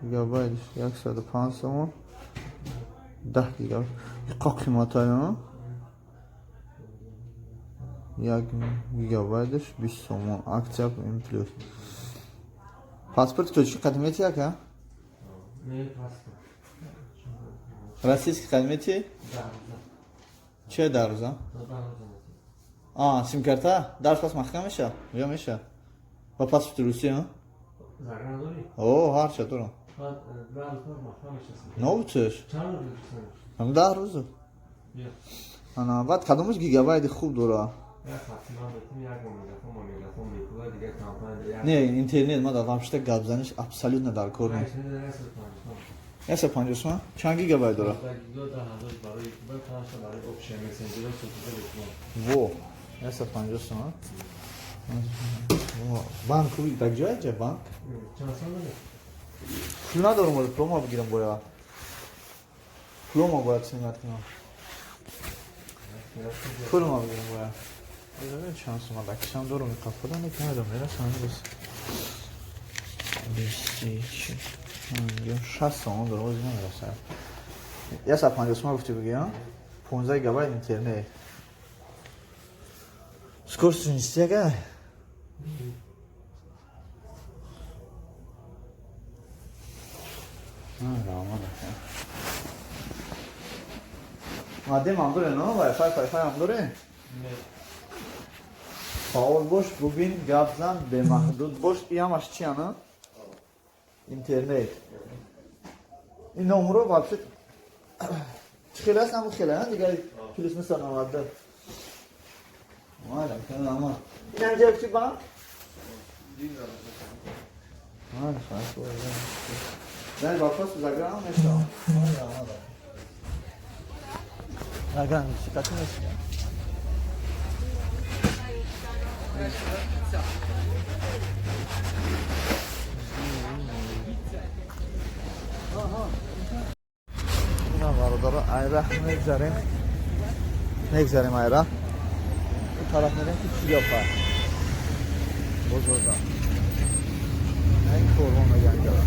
гигабайтش 105 сомон. 10 гигабайт. Қа қиматай, 1 гигабайтش 20 сомон. Акция М плюс. Паспорт тоҷикӣ қадимети ака? Не, паспорт. Российский қадимети? Че дар рӯза? А, симкарта? Дарс пас маҳкам меша? Ё меша? Ба паспорти русӣ, а? Загран дорӣ? О, ҳарча дорам. Новчеш? Ҳам 10 рӯза. Ана, баъд кадомаш гигабайти хуб дора? Не, интернет ма дар вообще гап заниш абсолютно дар кор нест. 150 сомон? Чанд гигабайт дорад? Во, 150 сомон. Банк дар ҷое ҷа банк? Пул надорам, вале пулома бигирам бояд. Пулома бояд снимать кунам. Пулома бигирам бояд. Чанд сомон дар кишам дорам, қафода намедонам, мерасам рӯз. 20, 40, 60 сомон дорам, ози намерасад. 150 сомон гуфти бигирам? 15 гигабайт интернет. Скорость ништяка. Мадем ҳам доре, но? Wi-Fi, Wi-Fi ҳам доре? Фаъол бош, бубин, гап зан, бемаҳдуд бош. И ҳамаш чи ана? Интернет. Ин номро вообще чӣ хел аст, ҳамун хел, а? Дигар плюс 990. Майла, ама. Ин ҳам чи банк? Майла, хайр. Дай вопрос заграм мешавам. Майла, майла. Заграм, чӣ мешавам? Ина бародаро, айра мегзарем. Мегзарем айра. У тараф мерем ки чӣ гапа. Бозорда. Ин корвон меган ҷара.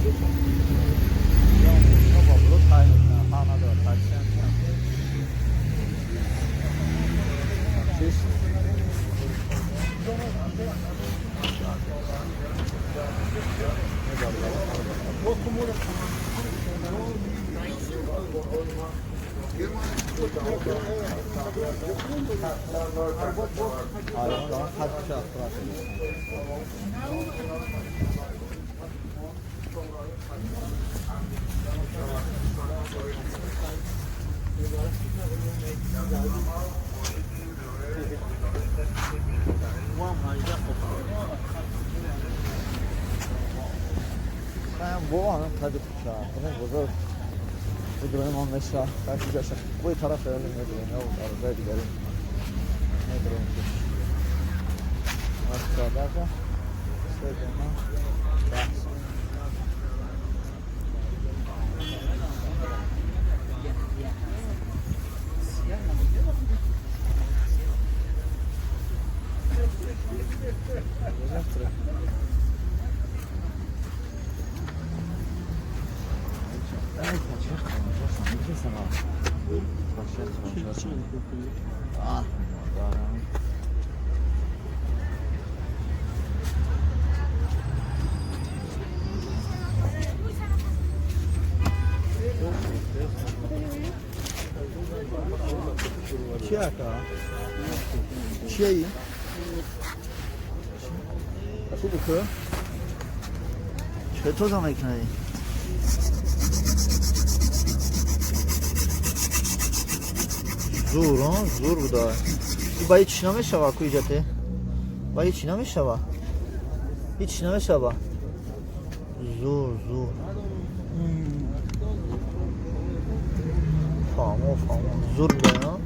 Я мошина бо блок тай мекунам. Фарқ надорад, такси ҳам чӣ ҳам. Чист? بو طرف نداریم یا جای دیگری نداریم که چیه ای؟ خوب که؟ چطور زمان کنی؟ زور ها؟ زور بوده با هیچ نمیشه کوی جاته؟ با هیچ نمیشه هیچ نمیشه زور زور فامو فامو زور بوده ها؟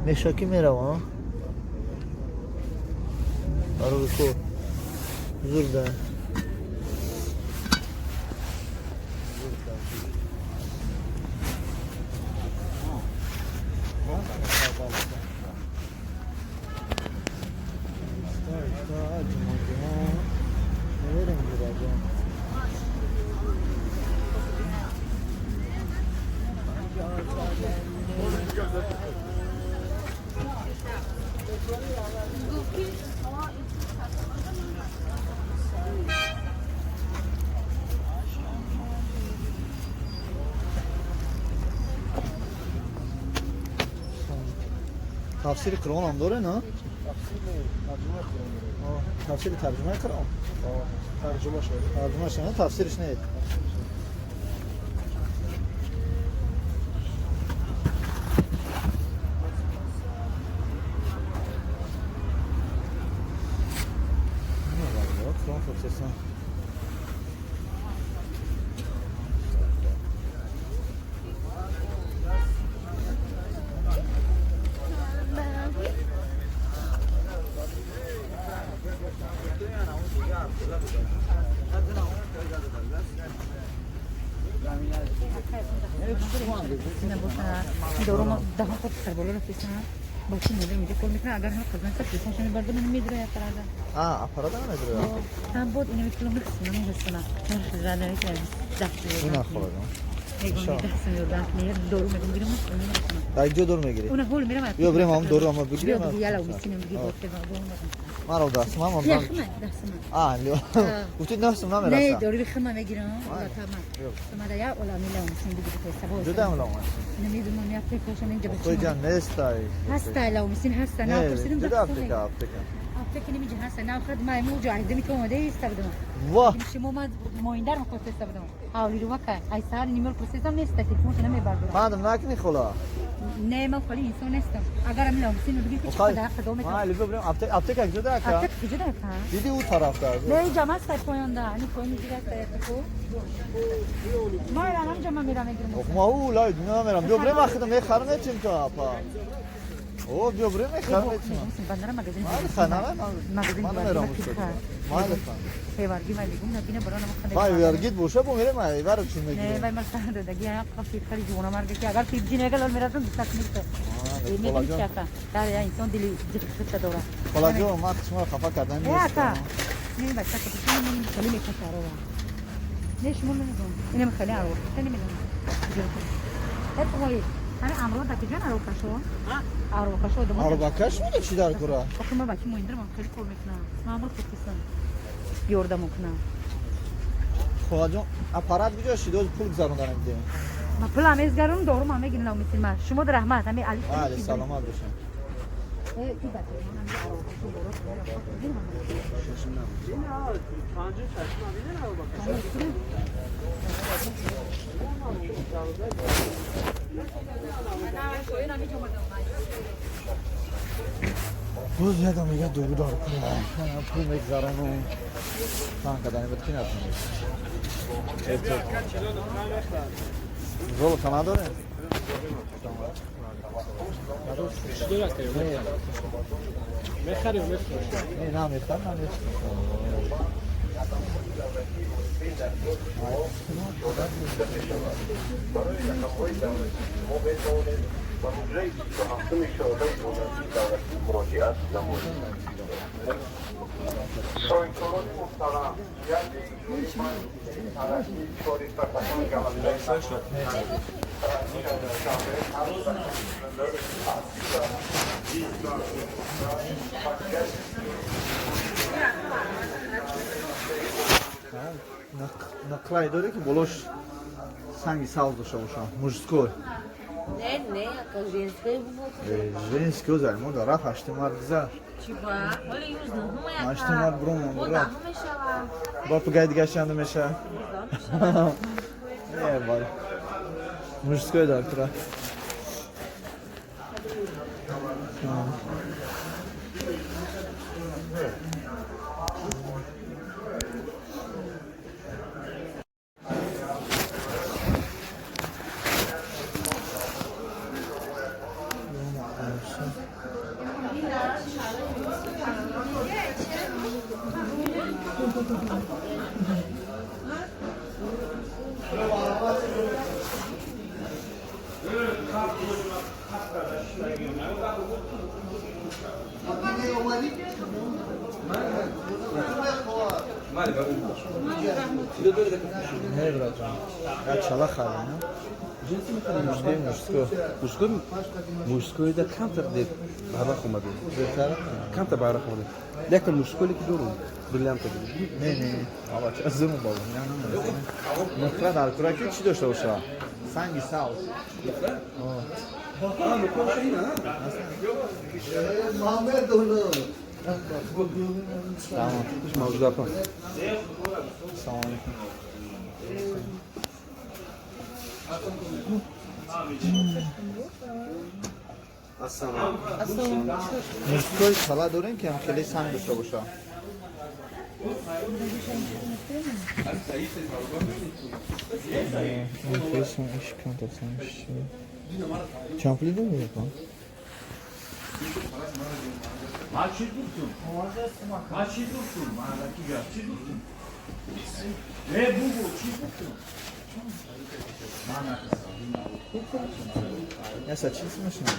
مشاکی میرم برای کو زور ده تفسیر قرآن هم داره نه؟ تفسیر ترجمه قرآن داره. تفسیر ترجمه قرآن؟ ترجمه شده. ترجمه شده تفسیرش نه. Дорум даҳон ход сарболо рафтесан. Бачи модер инҷа кор мекунад, агар ҳам қазан сар телефоншо мебардорам, медроя аппарата. А, аппарата намедроя? Ҳам бод ина мекунам, мехсунам, мерасонам. Нархи зада намекунам, дафт Ина холадам. Мегӯям, дастам ёрдам кунед, дору мегӯям, гирам, мерасонам. Дар ҷо дору мегирӣ? Уна ҳол мерам. Биё бирем, ҳам дору ама бигирем. Биё, яла мисинам бигир, Маро дастам, ам. Я хма, дастам. А, гуфтӣ нафсам намераса. Не, дору хма мегирам. Ла я ола мила мисин бигир, сабо. Ҷудам ла мисин. Намедонам, я аптекашон инҷа бача. Хоҷа нестай. Ҳастай ла мисин ҳаста, на пурсидам. Ҷуда аптека, аптека. Аптека немиҷа ҳаста, на хад май муҷа айдами ки омада иста будам. Ва. Шумо ман моиндар мехоста иста будам. Ҳавли рувака, ай саҳар нимор пурсидам неста, телефоншо намебардорам. Мадам накни хола. Не, ман холи инсон нестам. Агар ами ламсин бигир ки чӣ дар худо метавонам. Майли бибирем аптека куҷо ака? Аптека куҷо ака? Диди ӯ тараф дар. Не, инҷа маст поёнда, ани поёни дигар аст ку. Ма ҳамҷа ман мерам мегирам. Ох, ма ӯ лай дунё мерам. Биё бирем, ахидам мехарам метим то апа. О, биё бирем мехарам метим. Бандара магазин. Майли хана, магазин ман мерам устод. Майли хан. Ҳеварги ман мегум, набина барона ман хана. Вай варгид боша, бо мерем ай вар чӣ мегирем. Не, вай ман сар дадаги як қафи хари ҷуна марга ки агар пибҷи нега лол мерасам дистак мирта. Мегум чи ака? Дар я инсон дили ҷиқита дора. Холаҷон, ман шуморо хафа кардан Не ака. Не бача, ки шумо хеле мекашаро. Не шумо намедонам. Инам хеле аро. Намедонам. Это мои. Ана амро да куҷо аробакашо? Аробакашо дома. Аробакаш муда чӣ дар кора? Охи ман бачи моиндар ман хеле кор мекунам. Ман амро худкисам. Ёрдам мекунам. Холаҷон, аппарат куҷо шид? Оз пул гузаронда намедиҳем. Ма пул ҳам мезгарам, дорум ҳам мегирам мисли ман. Шумо раҳмат, ҳами али. Али саломат бошед. Боз ядам мега дору дар кунам. Пул мегзарану. Тан кардани буд ки натонед. Золото надорем? Мехарем, мефурӯшем. Не, на мехарам, на мефурӯшам. Барои рақамҳои давлатӣ шумо метавонед ба ҳуҷраи 27 шӯъбаи молиявии давлатӣ муроҷиат намоед. Соҳибкорони муҳтарам, ҷиҳати иҷрои тараққии кори сарбатон гамалидаи Нақлай дорӣ ки болош санги сабз дошта бошам, мужской. Не, не, ака женская бувот. Женский зай, мо дар раф ҳашти мард гузар. Чиба? Ҳоли юз нуҳум ака. Ҳашти мард бром Бо рафт. даҳум мешава. Бо пугай дигар чанд меша? Не, бал. Мужской дар тура. Не, братан. Я чала харам, не? Мужской. Мужской, мужской да камтар де барақ омаде. Камтар барақ омаде. Якта мужской ки дорум, бриллианта. Не, не, ава ча зуму бабо, не, не. Нуқра дар кура ки чӣ дошта боша? Санги сабз. Нуқра? А, нуқра ина, Мамедону. Тамом. Мавҷуд апа. Салом алейкум. Мужской чала дорем ки ҳам хеле санг дошта боша. Чанд пули дорӣ апа? Ма чӣ гуфтум? Ма чӣ гуфтум? Маҳаллаки гап чӣ гуфтум? Не бугу, чӣ гуфтум? Яса чӣ машина?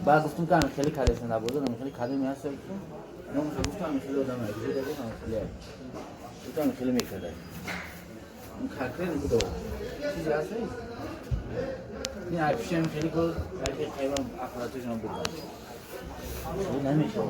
بعد گفتم که همین خیلی کلیسا نبوده، همین خیلی کلمی هست گفتم. نه گفتم همین خیلی آدم هست. گفتم همین خیلی. گفتم همین خیلی میکرده. اون کرکره بود. چیزی هست نیست. این هر پیش خیلی گل، خیلی خیلی اخلاقشون بود. نمیشه.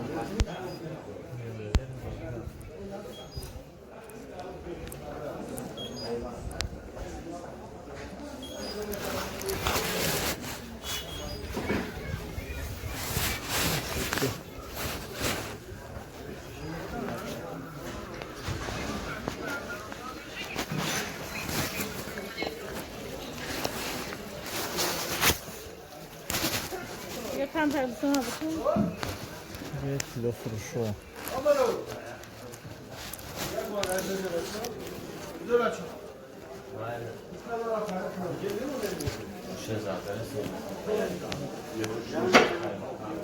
Тилло фурӯшо.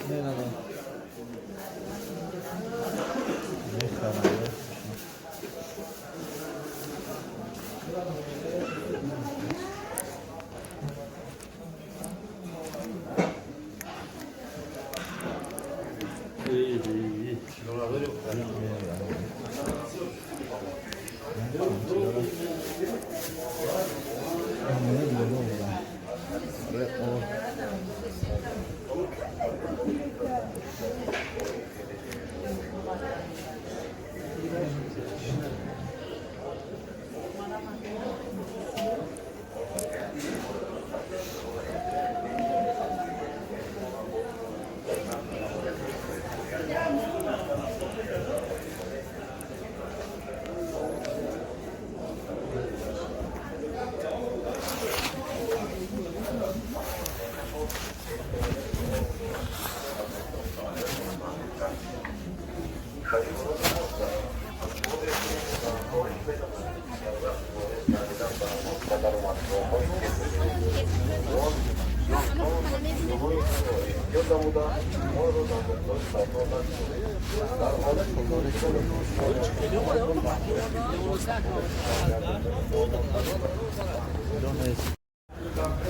Не, не, не. Мехарам.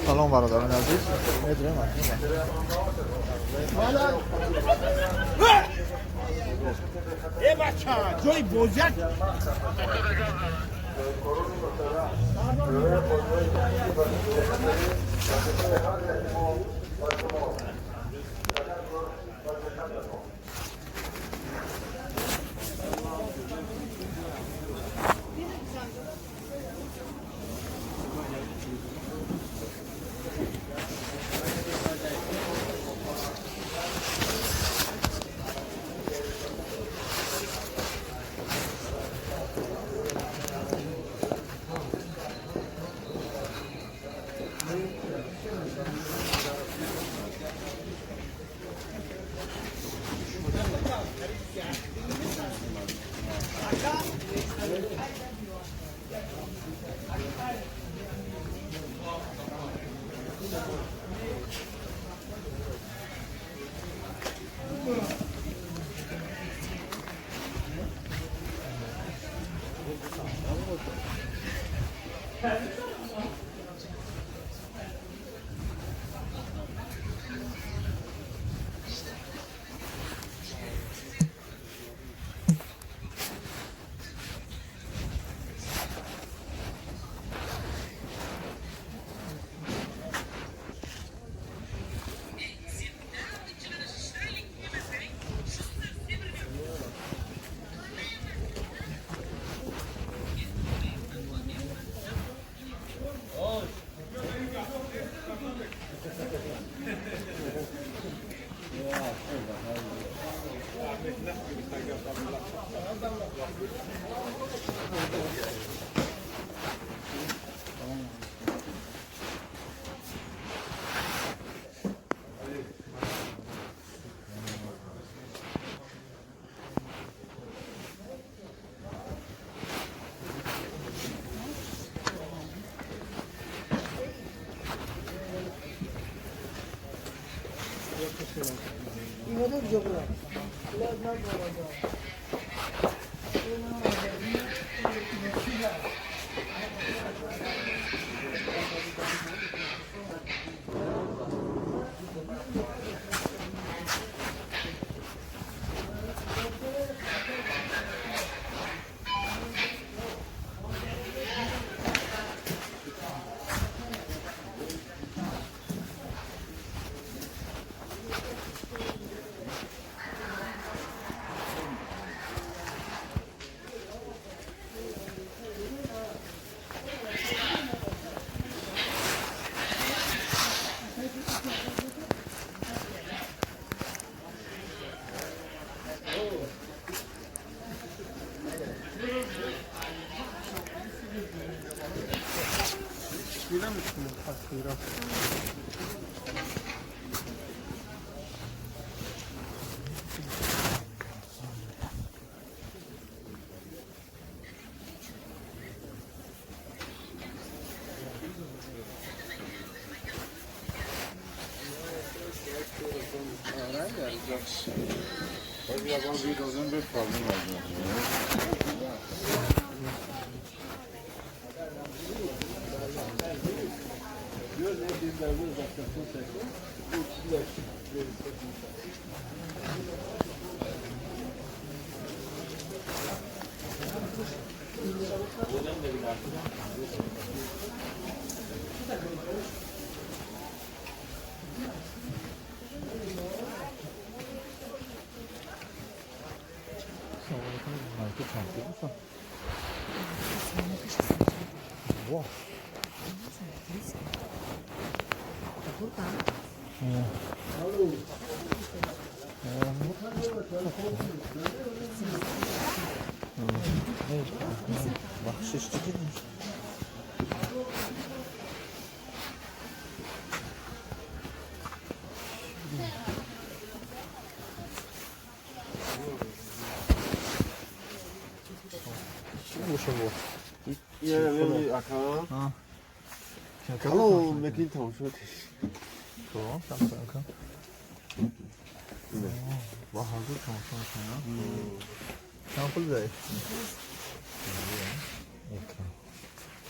Салом бародарони азиз, медурем. Э бача, ҷои бозият.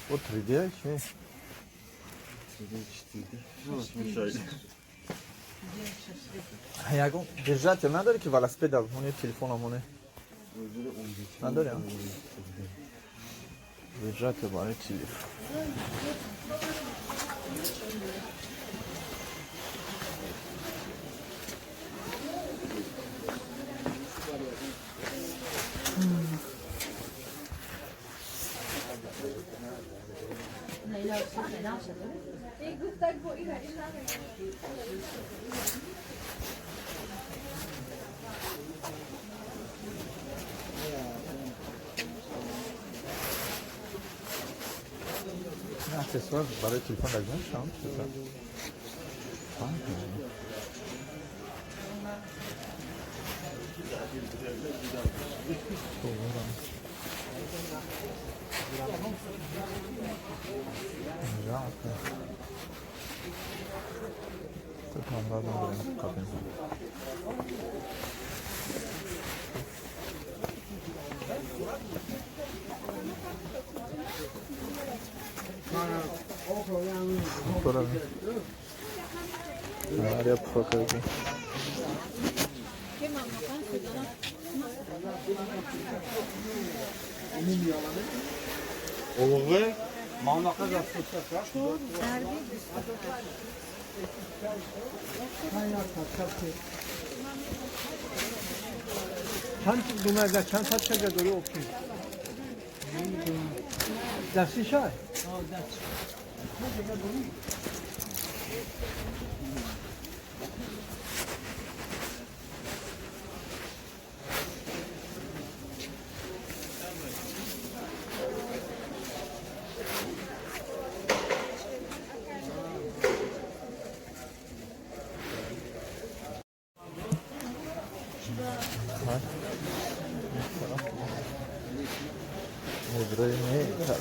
Вот 3D, ягон держатель надори ки велосипед моне телефон моне надори, держатель барои телефон. Аксессуар барои телефон дагзан шам چند دونه چند تا چه داری اوکی دستی شای Меброи метара.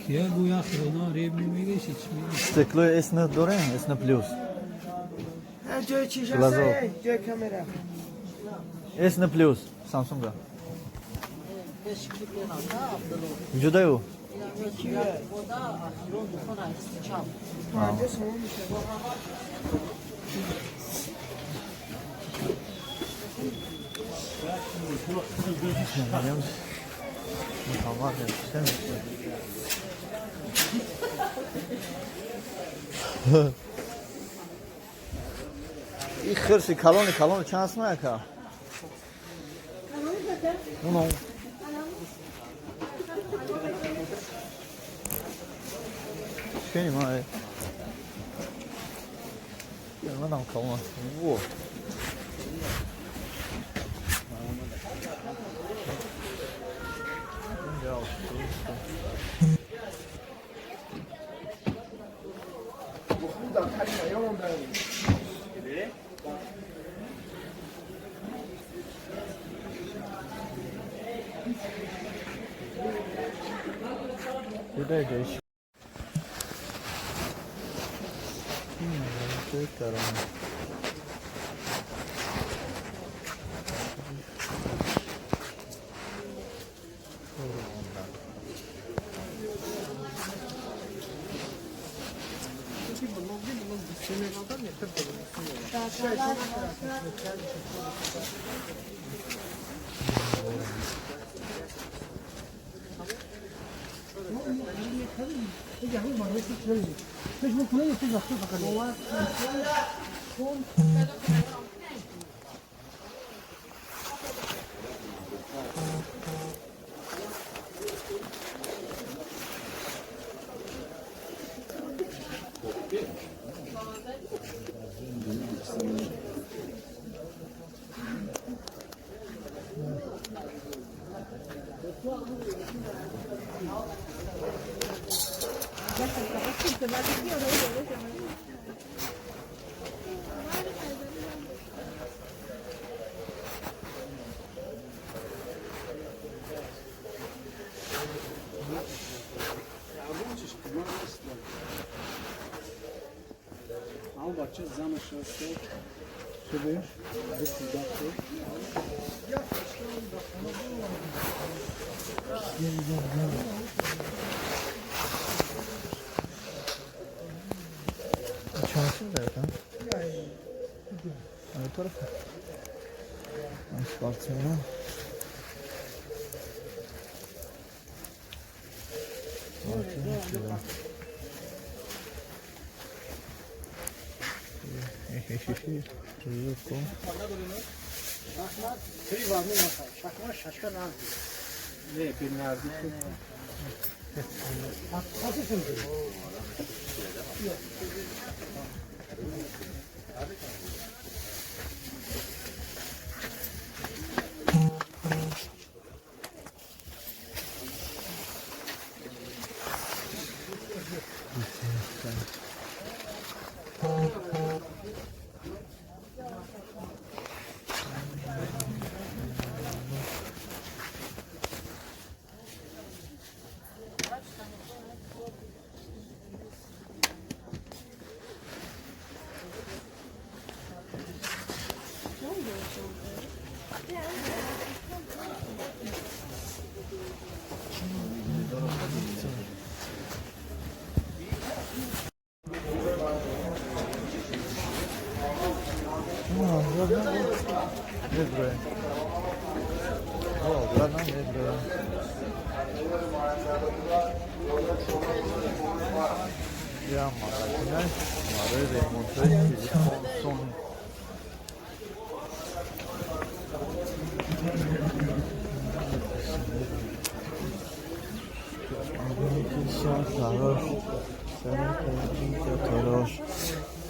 Кия гӯя хирона реб намегӯи чӣ мегӯи? Стеклои S9 дорем, S9 плюс. ҷои чӣ Глазок. ҷои камера. S9 плюс Samsung. Вуҷудаю? Муҳаммад и хирси калони калони чанд сум яка? Уно. Понимаю. Я нам калон. Во. Спортсмена.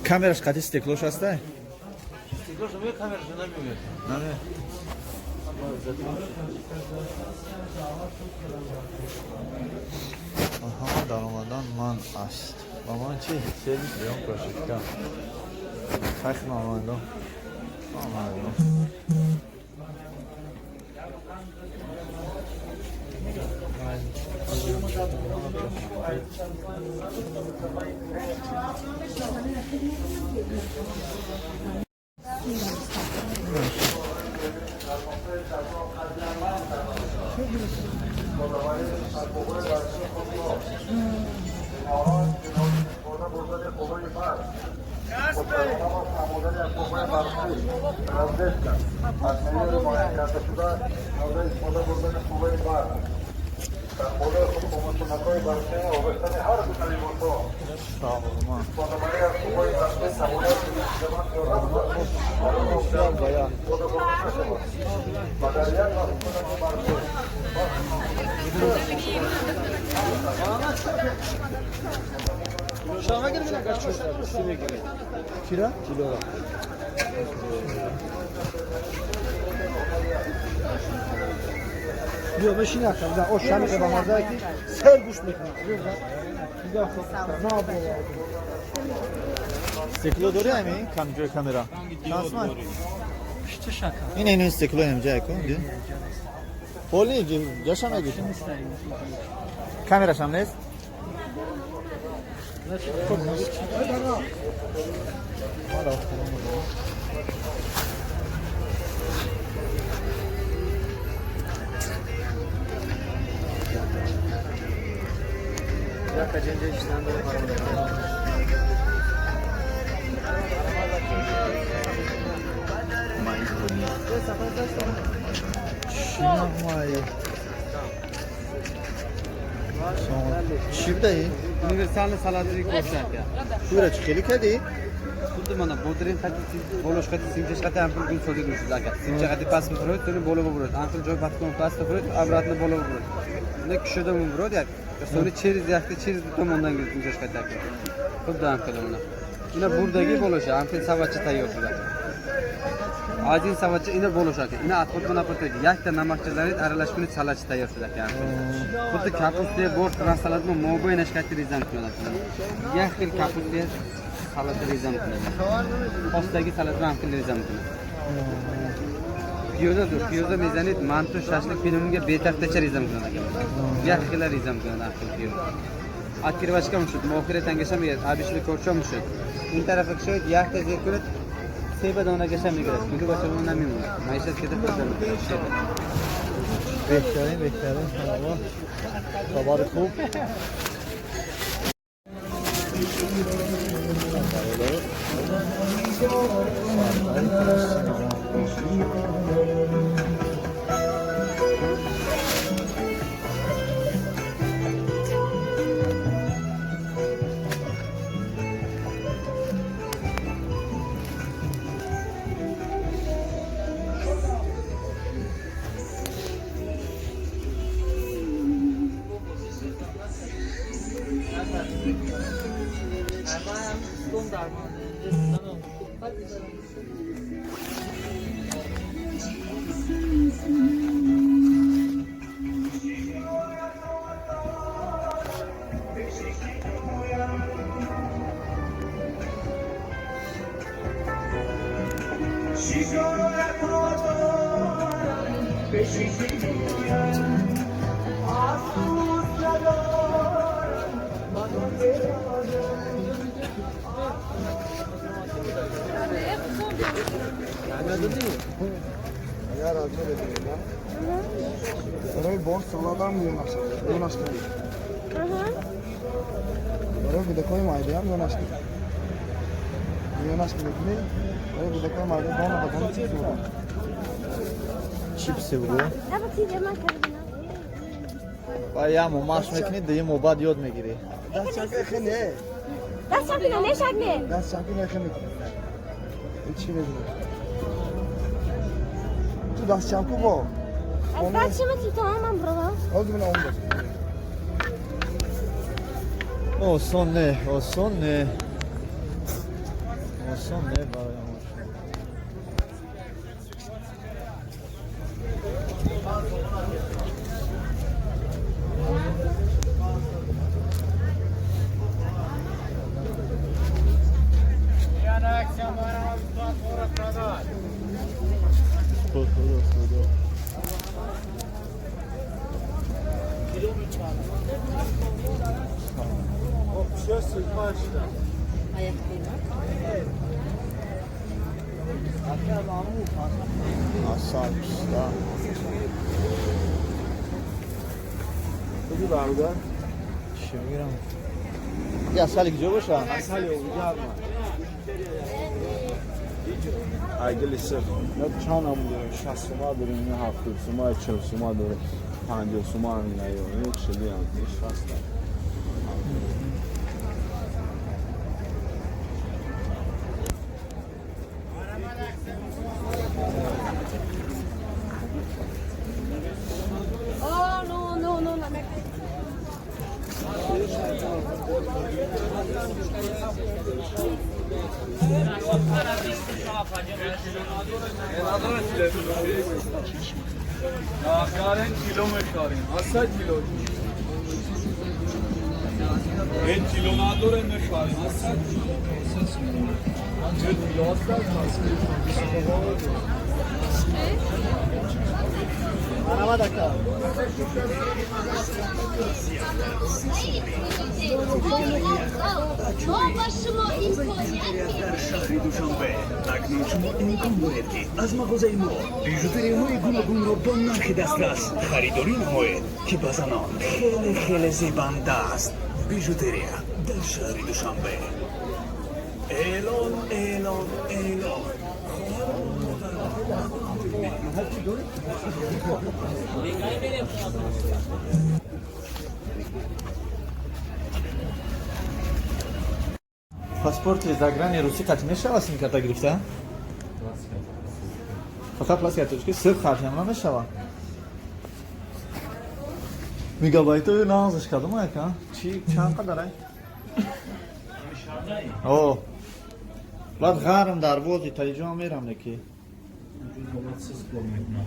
Камераш қати стеклош ҳаста? Стеклош намеояд, камераш намеояд. Наме. Ҳама даромадан ман аст. Ба ман чи? Сервис приём прошивка. Хайх намояндо. Намояндо. Чира? Килора. Биё бишин акам, да, ош ҳамиқа ба мазае ки сер гӯшт мекунад. Стекло дори ҳамин ҷои камера? Ин ин стекло ҳам ҷай кун, ди. Поли ҷаша мегӣ? Камераш ҳам нест? Чӣ будаи? Универсальный салатик бошад. Пура чӣ хеле кардӣ? Худди мана бодрин қати болош қати симчаш қати ампул гул содир мешуд ака. Симча қати паст мефурояд, туни боло бубурад. Ампул ҷой паткон паст мефурояд, обратно боло бубурад. Ина кушода мебурад як. Сони через якта через ду томондан гирифт симчаш қати ака. Худди ампул ина. Ина бурдаги болоша, ампул саватча тайёр шуда. Один саватча ина болоша ака. Ина отход напуртаги. Якта намакча занед, аралаш кунед, салатча тайёр шуда ака. Худди капуста борт қилgan salatni mobaynаш қати реза мекунад. Як хел капуста салат реза мекунад. Постаги салатро ҳам хел реза мекунад. Пиёза ду, пиёза мезанед, манту, шашлик, пилмунга бетахтача реза мекунад ака. Як хела реза мекунад ҳам хел пиёз. Открывашка мешуд, охири тангаша мегирад, абишли корчо мешуд. Ин тарафа кушоед, якта зер кунед, себа донагаша мегирад. Куду бачамо намемонад. Маишат кеда хӯрда мекунад. Себа. Беҳтарин, беҳтарин. Хабари хуб. برای بار سالاد هم میوناس کنی. برای کودکای مایده هم میوناس کنی. میوناس میکنی. برای کودکای مایده دانه به دانه چیز بود. چیپس بود. با یه مو ماش میکنی دیگه مو بعد یاد میگیری. دست چاکی خیلی. دست چاکی نه شک دست چاکی نه خیلی. این چی میدونی؟ تو دست چاکو با. از بچه من تو هم برو. آز من آمد. осон не, осон не, осон не барои. Худо. Асал, писта. Куди бародар? Чӣ мегирам? Я асали куҷо боша? Асали гарма. Ай дили сир. На чанд ҳам дорем? 60 сума дорем, 70 сума, 40 сума дорем, 50 сума ҳам ина ё, ин 40 ҳам, ин 60. Oh, no, no, no, no. کیلو میخاریم اصلا کیلو این کیلو نداره میخاریم اصلا کیلو کیلو Дар шаҳри Душанбе акнун шумо имкон доред, ки аз мағозаи мо бижутерияҳои гуногунро бо нархи дастрас харидорӣ намоед, ки ба занон хеле хеле зебанда аст. Бижутерия дар шаҳри Душанбе. Эълон, эълон, эълон! Хоҳарон, модарон! Паспорти заграни русӣ қатъ мешава симкарта гирифта? Фақат пластика тоҷикӣ сирф харҷам намешава. Мегабайтои нағзаш кардам ака. Чи чанд қадар ай? О. Баъд ғарм дар вози таиҷо мерам неки. Сиз кор мекунам.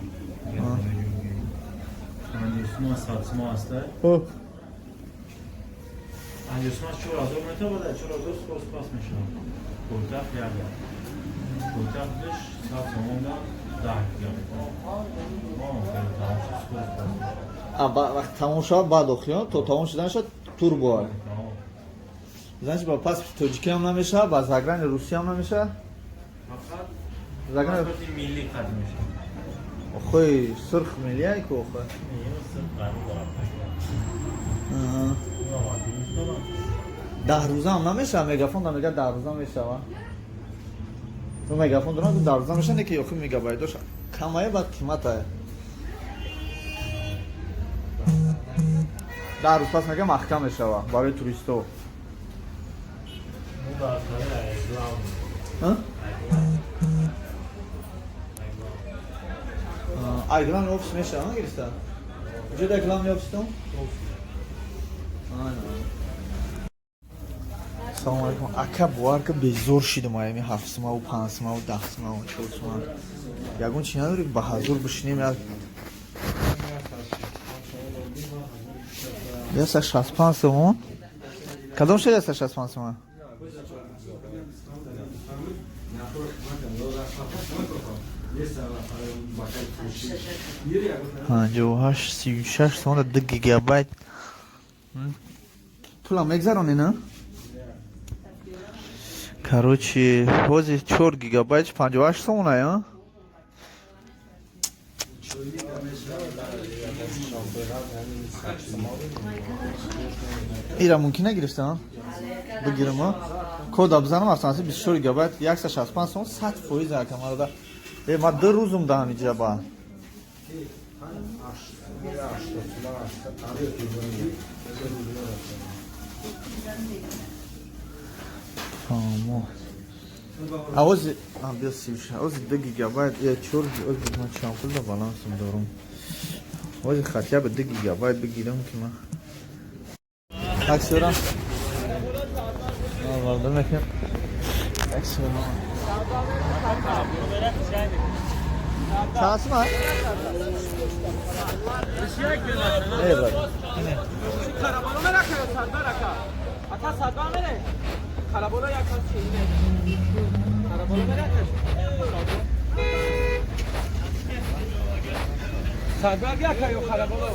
50 сума, 100 сума аст. 50 сума 4000 метавонад, 4000 скорость пас мешавад. Пойтахт як бор. Пойтахт диш 100 сомон да 10 гигабайт. Тамом шуд, скорость пас мешавад. А вақт тамом шавад, баъд охиён то тамом шудан шуд турбо. Значит, ба паспорти тоҷикӣ ҳам намешавад, ба заграни русӣ ҳам намешавад. Фақат Заграни паспорти миллӣ қатъ мешавад. Охой, сурх миллиай ку охой. Сурх қариб дорад. 10 рӯза ҳам намешавад, мегафон да мега 10 рӯза мешавад. Ту мегафон дорам, 10 рӯза мешавад, не ки охи мегабайтош камае, баъд қиматае. 10 рӯз пас мега маҳкам мешавад барои туристо. Мо дар тари главный. А? Ай главный офис мешавад, гирифта? Куҷо дар главный офистон? Салому алайкум. Ака, бовар ка, безор шидам аями 7 сумаву 5 сумаву 10 сумаву 4 сума. Ягон чи надорӣ, ба ҳазур бишинем як 165 сомон? Кадом шуд 165 сомон? 58,36 сомон 2 гигабайт. Пулам мегзаронӣ, на? Короче, ҳозир 4 гигабайт 58 сомон ая? Ира мумкин нагирифтам? Бигирам, а? Кода бизанам, автоматик 24 гигабайт 165 сомон, 100% ака марада. Э, ма 2 рӯзум да ҳамиҷа ба. Фаҳмо. Авози, а биё сивша. Ози 2 гигабайт, я чор, ози ман чанд пул да балансам дорум. Ози хотя бы 2 гигабайт бигирам, ки ман таксиёрам. Варда мекунем. Таксиёрам. Чанд сум? Э, брат. Карабано мерака ё садбарака? Ака, садба мере? Карабола як кас чи ине? Карабола мерака? Сарбар бия ка ё хараболо.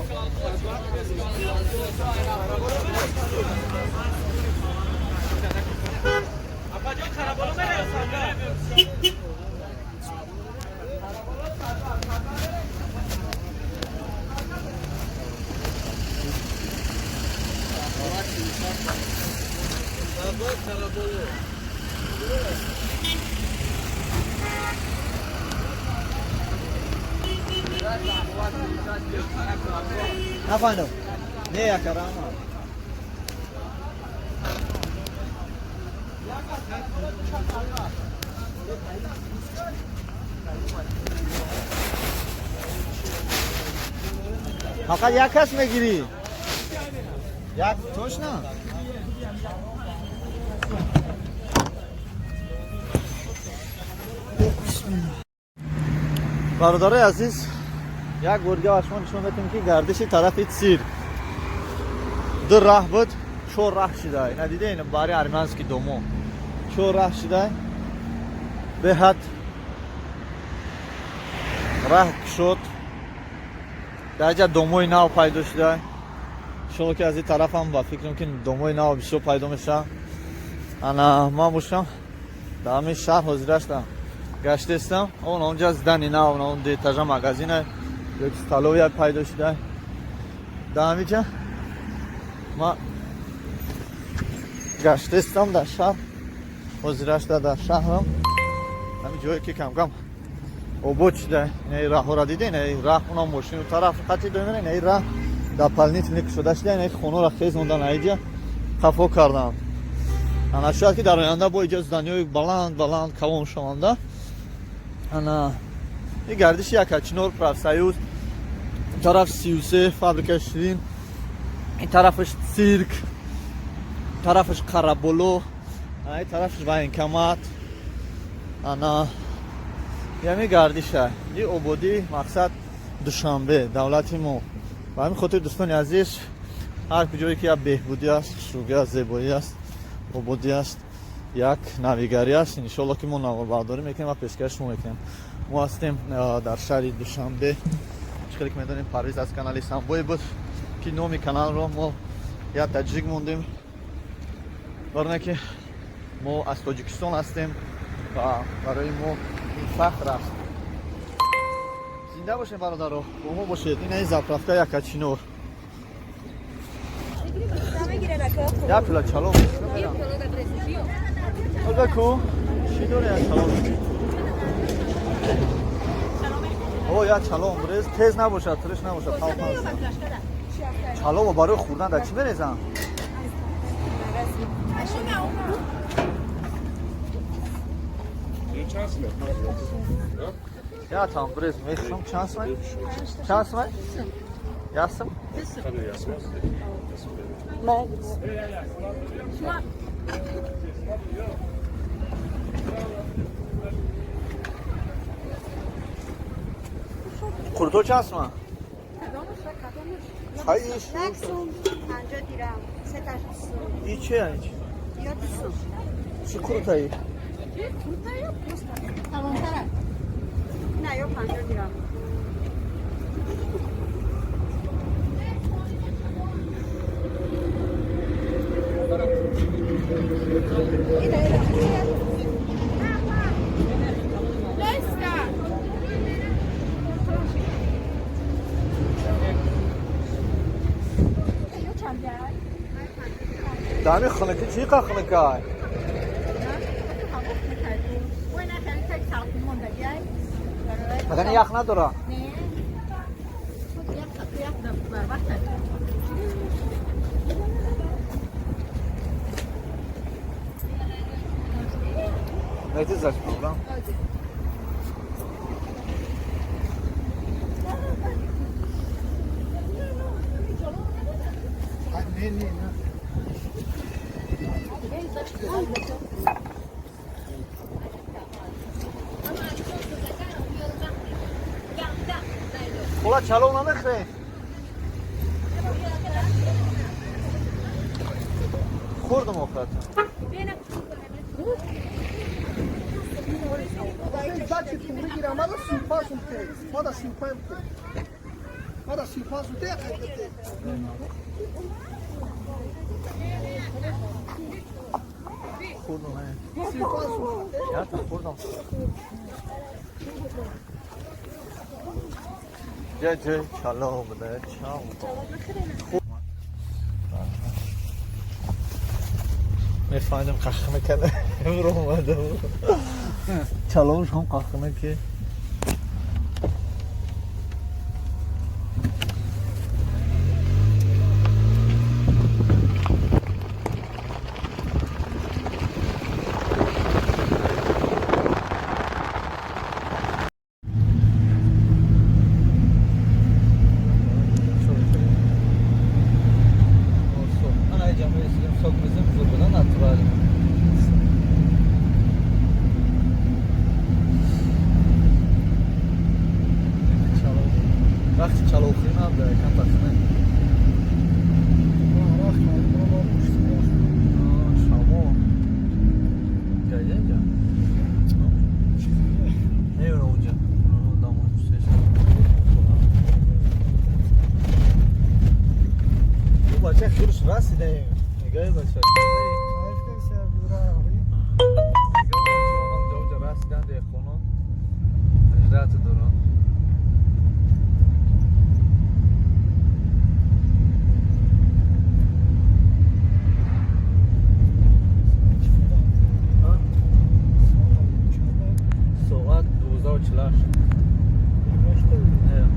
Апа ҷон, хараболо мере ё сарбар? Сарбар, хараболо. Нафаҳмидам. Не, яка рама. Фақат як кас мегирӣ? Як точно? Бародарои азиз, як бор дига ба шумо нишон медиҳем, ки гардиши тарафи цирк ду раҳ буд, чор раҳ шуда. Ина диде, ина бари армянский домо чор раҳ шуда, беҳад раҳ кушод. Дар ҷа домои нав пайдо шуда. Иншолло, ки аз ин тарафам ба фикрам, ки домои нав бисёр пайдо мешавад. Ана ман бошам, дар ҳамин шаҳр ҳозирашта гаштестам. Он онҷа здани нав, он дуэтажа магазина ёки столовая пайдо шуда. Дар ҳаминҷа ма гаштестам дар шаҳр, ҳозирашта дар шаҳрам, ҳамин ҷое ки камкам обод шуда. Инаи раҳҳоро дида, инаи раҳ, унам мошину тараф хати домера, инаи раҳ дополнительно кушода шуда, инаи хонаро хезондан, аиҷа қафо карданд. Ана шояд ки дар оянда бо иҷа зданиҳои баланд баланд калон шаванда. Ана и гардиши Якачинор, Профсоюз, тараф 33, фабрикаи ширин, ин тарафаш цирк, тарафаш Қараболо, ин тарафаш военкомат. Ана ями гардиша и ободӣ, мақсад Душанбе, давлати мо. Ба ҳамин хотир, дӯстони азиз, ҳар куҷое ки як беҳбудӣ аст, хушрӯгӣ аст, зебоӣ аст, ободӣ аст, як навигарӣ аст, иншоалло, ки мо наворбардорӣ мекунем ва пешкаш шумо мекунем. Мо ҳастем дар шаҳри Душанбе. Чӣ хеле ки медонем, Парвиз аз канали Самбое буд, ки номи каналро мо як таҷик мондем, барои ки мо аз Тоҷикистон ҳастем ва барои мо ин фахр аст. Зинда бошем, бародаро, бо мо бошед. Ина ин заправка Якачинор. Як пила чалом ку чӣ дори? Як чалом, о, як чалом брез, тез набошад, туриш набошад. Чаломо барои хӯрдан дар чӣ мерезам? Я там брез мехӯрам. Чанд сумай? Чанд сумай? Ясм? Қурто чанд сума? Ҳай иш. Як сум 50 дирам, сеташ 20 сум. И чи ич? Ё 20 сум. Чӣ қуртаи? Қурта ё просто калонтара? На, ё 50 дирам. Ина, ина. Дами хунуки чӣ қа хунукай? Магар ях надора? Найти проблем. Не, не, не. Хола, чалов намехӯрем? Хӯрдум охирата. Бачи ту бигирам, мада 35 сум те. Мада 35 те. Мара 35 сум те қайдате. Хурдам. 35 сум. Я там хурдам. Ҷа ҷа чало буда чал. Мефаҳмидам қахма карда омадам. Чаловш ҳам қахма ки. Вақти чаловхӯрӣ набуда, якам тахмин. Шамо. Гаида инҷа? Меёра онҷа. Ӯ бача хирш расидаем. Нигоҳи бача. Нигоҳ бача расидан деҳқонон. Ҳиҷрат доранд. Соат 12:48. 12:48.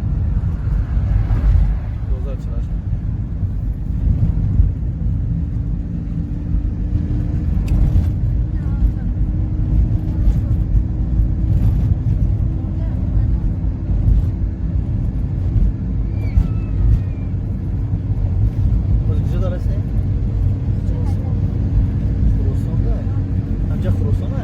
Боз куҷо дарасем? Хуросон да? Ҳамҷа Хуросон а?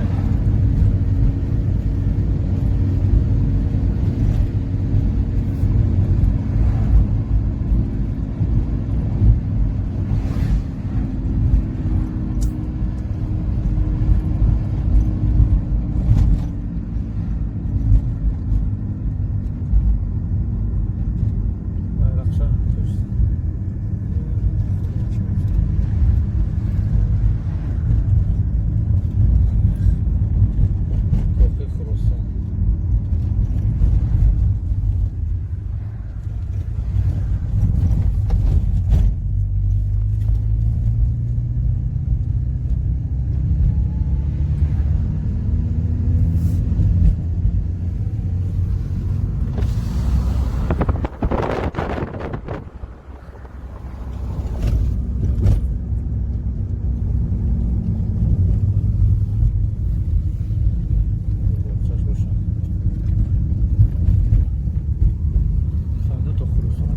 Bayrakça turist. Кофе Хуросон. Чашмоша. Фаҳмида то Хуросон.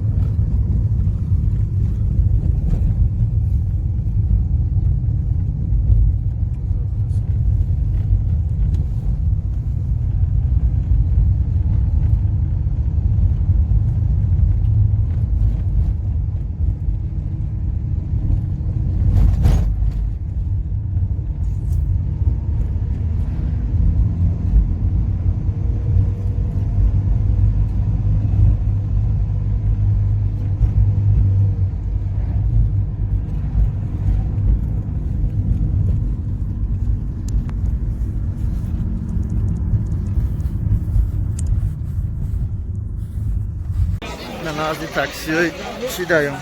На назди таксиҳои чӣ даём?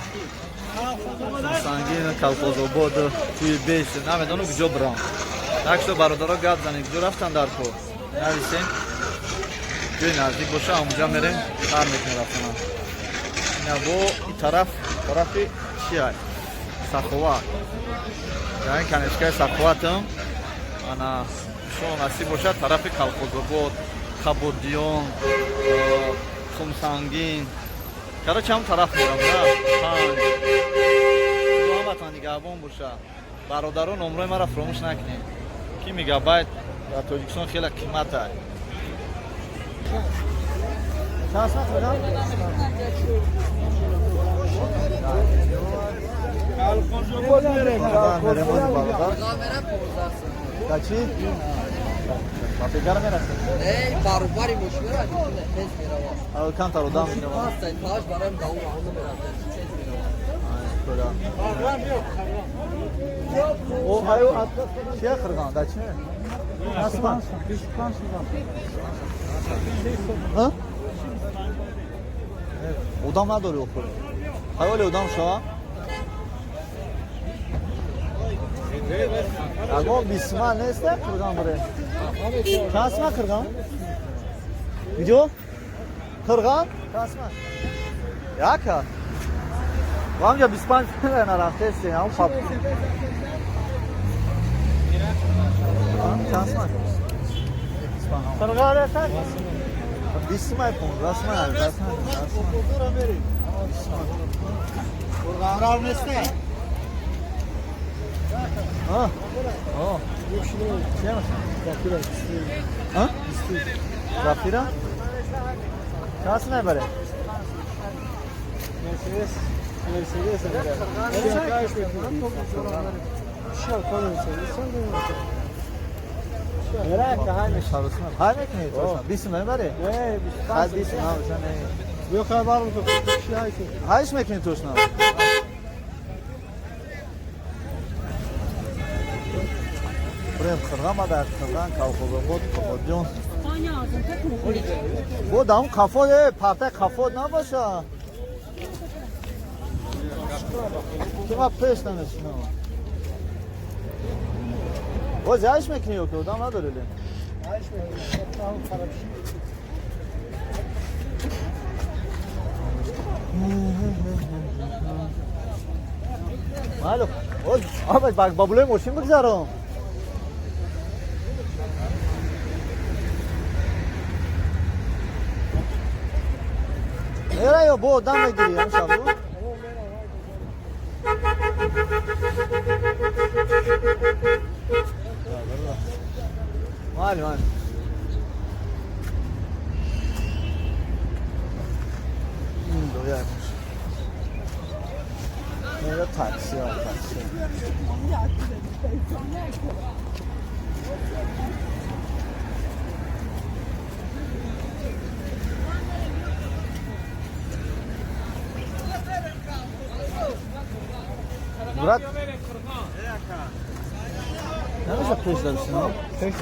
Сангин, Колхозобод, туи беш, намедонам куҷо бирам. Так что бародаро гап занем, куҷо рафтан дар кор? Нависем. Ҷои наздик боша, ҳамонҷа мерем, сар мекунем рафтанам. Ина бо и тараф, тарафи чи ай? Саховат. Яъне канешкаи Саховатам. Ана шумо насиб бошад тарафи Колхозобод, Қабодиён, Хумсангин. Короче, ҳам тараф мерам, да? Панҷ. Худо ҳаматон нигаҳбон боша. Бародарон, номрои маро фуромӯш накунед. Ки мегабайт дар Тоҷикистон хеле қимат ай. Чанд соат будам? Колхозобод мерем, бародар. Да чӣ? Ба пекара мерасед? Не, баробари мошинара тез меравад. Камтар одам меравад. Паст, паш барои давр ҳама меравад, тез меравад. О, аю, чия қирған, да чи? Асман. 25 сом. Ҳа? Одам надори охир. Хаёли одам шава? Ягон бисма нест, қирған бире. Чанд сма қирған? Видео? Қирған? Чанд сма? Яка? Вамҷа 25 нарафтест, ам пап. Чанд сма? Қирған аст? 20 сма, 15 сма, 10 сма. Қирған нест? А? О. А? Зафира? Чанд сма баре? Мерседес, Мерседес. Ҳай мекунӣ? 20 мебаре? Ҳай 20 не. Ё хабар ҳайш мекунӣ точно? Прем қирған бадар қирған колхозобод Қободҷон. Бо даун қафо парта қафо набоша. Ки ма пеш намешинам. Боз ҳайш мекунӣ ё ки одам надори ле? Ҳайш мекунӣ. Хароб шид. Маълум. Боз абаш ба булои мошин бигзарам. Мера ё бо одам мегирӣ ам шабу? Майли, майли. Ин Мера такси, такси. Брат, намеша пеш да бишинам? Пеш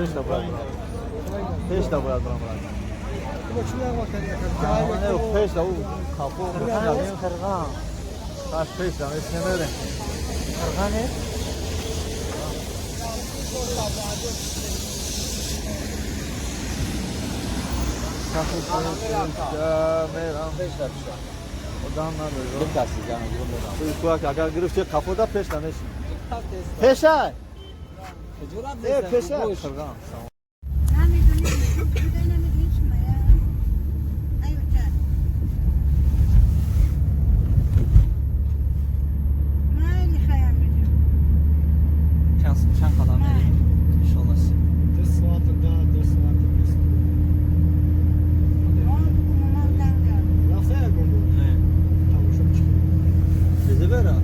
да бояд брам. Пеш да бояд брам, брат. Не, пеш да, капо. Қирған. Пас пеш да, мешинем мерем. Қирған е? Мерам. Пеш да бишинам. Одам надори. Битарси, ҷан, мерам. Агар гирифти қафо да пеш да мешинем. Пешай! Пешай! Қирған. Чанд қадам мерем? Иншолло. 2 соат 10, 2 соат 20. Чизе бера?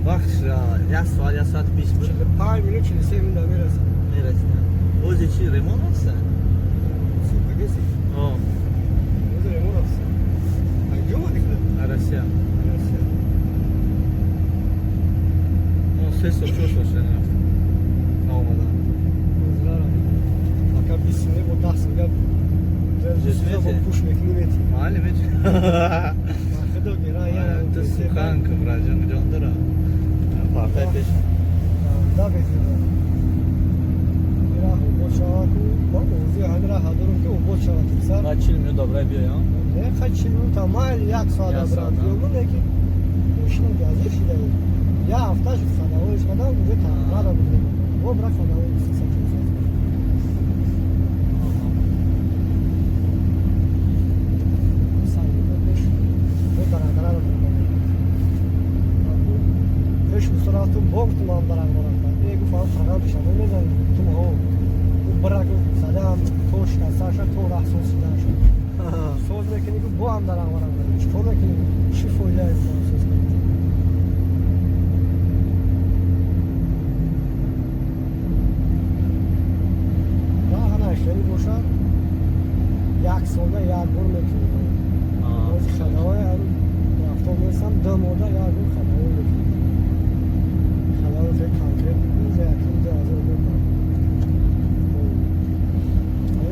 Вақт 1 соат, 1 соат 20 буд. 45 минут, 43 минут мерасад. Мерасид. Ози чи ремонт аст? Супагеси? О. Ози ремонт аст. А ҷо омадӣ худат? Россия. Россия. Мо 3 сол, 4 сол шуда нарафтам. Наомадам. Ака 20 минут бо 10 минут пуш мекунӣ мети. Майли мети. Худо гира я. Ту сухан ку браҷон ҷон дора. Партай пеш. Да бетира. Ира обод шава ку ма ози ҳамира ҳадорум ки обод шава типсар. Ма 40 минут добра биёям. Не, хай 40 минут майли 1 соат добра биём, леки мошинам газир шида. Я ҳафта шуд ходовоиш кардам, уже нада буд. Во бра ходовой 300 400. Хеле бошад, як солда як бор мекунем. Боз ходовой рафто мерасам, 2 моҳда як бор ходовой мекунем. Ходовой хеле конкрет за якум 2000 рубл.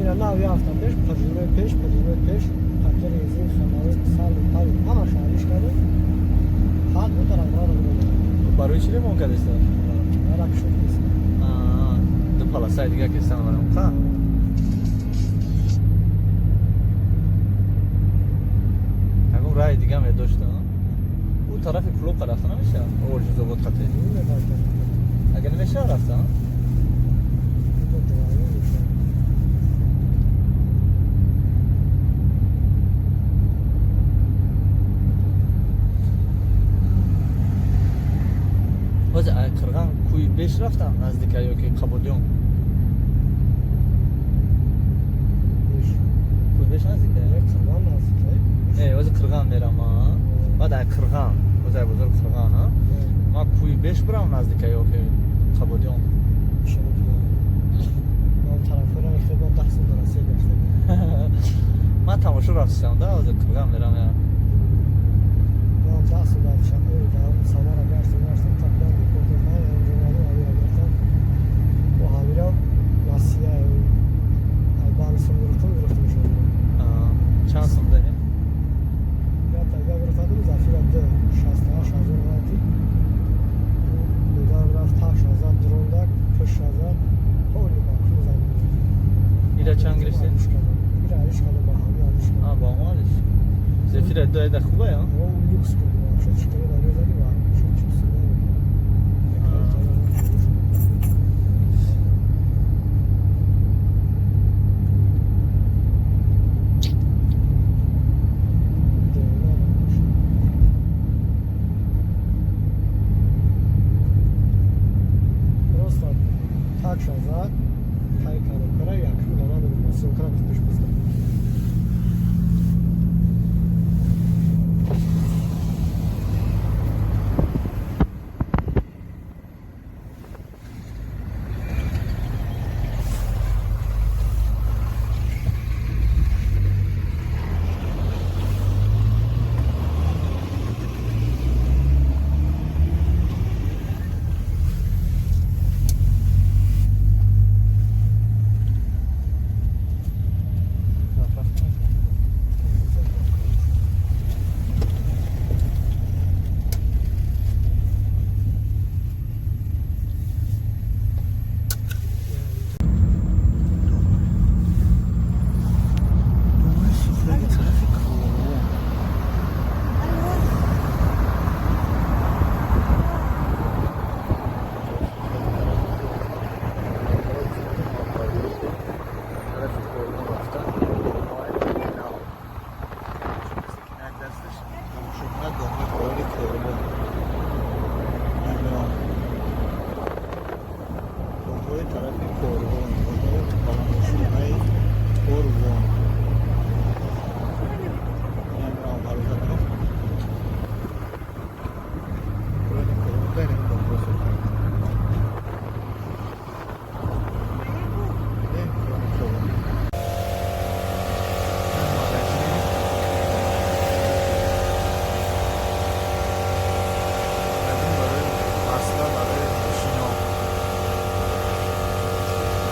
Ира нав як ҳафта пеш, пружинои пеш, пружинои пеш, пакет резин, ходовой, сали, пали, ҳамаша алиш кардем. Ҳад буд дар амра додем. Барои чӣ ремонт кардеста? Рак шуд кеса. Ду полосаи дига кестан барам. Ха? Ягон раи дига медошта? Ӯ тарафи клуб рафта намеша? Орҷузобод қате. Агар намеша рафта? Ҳозир Қирған кӯи беш рафтам наздика ё ки Қабодиён? Кӯи беш наздика? Қирған наздика. Не, ҳозир Қирған мерам, а? Баъд ай Қирған, ҳозир ай бозори Қирған, а? Ма кӯи беш бирам наздика ё ки Қабодиён? Ман тарафҳоро хеле 10 сол дар Россия гаштам. Ман тамошо рафтам, да, ҳозир Қирған мерам я. Ман 10 сол дар Душанбе, дар Самара гаштам, гаштам, тақрибан репортажҳои анҷом ҳамира гирифтам. Бо ҳамира Россия Албан сум гирифтам, гирифтам шуд. Чанд сум дадем? Я тага гирифтам, Зафира 2 68 ҳазор ғалати. Дудар рафт 8 ҳазор дрондак, 5 ҳазор ҳоли ба кун замин. Ира чанд гирифтед? Ира алиш кардам, ба ҳамин алиш кардам. Ба ҳамон алиш. Зефира 2 айда хубе, а? О, люкс буд, вообще чикаро намезади ва шуд чипс. Просто так шазад, тай коробкара якум дана медонам, съёмкара пеш бизда.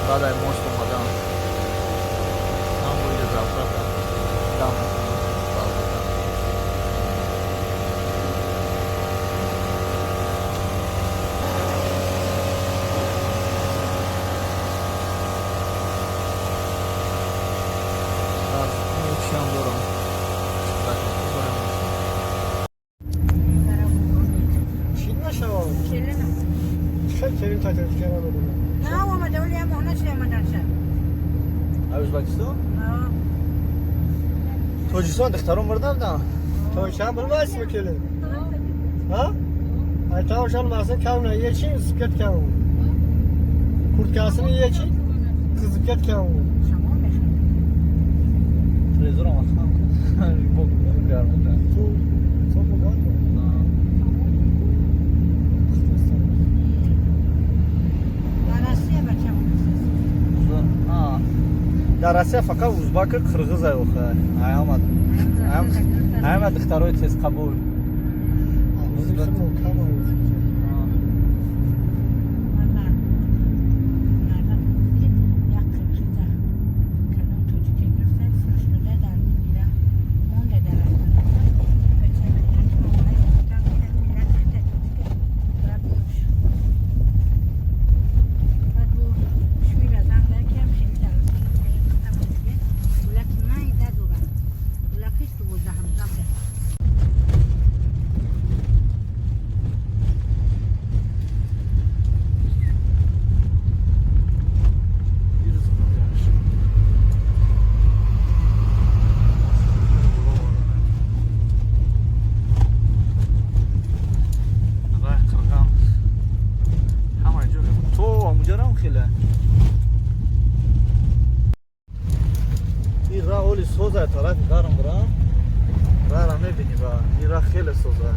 Баъд ай мост омадан ҳам боида заправка дам. Чиам дорам. Чӣ нашавад? Хеле келин тайтар кардам. На омада, вале ям она чи омадан ша. А Ӯзбекистон? Тоҷикистон духтарон бурда буданд? Тоҷикистон бурмайсми келин? Ҳа? Айтамшон масалан кам на ечи isib ketgan u. Kurtkasini yechi qizib ketgan u. Televizor омадам. Гарм буда. Ту то буган. Россия бачам. А. Дар Россия фақат узбака, қирғиза охе. Аяма. Аяма духтарои тез қабул. Тарафи дарам бурам, рара мебини ба ира хеле соза.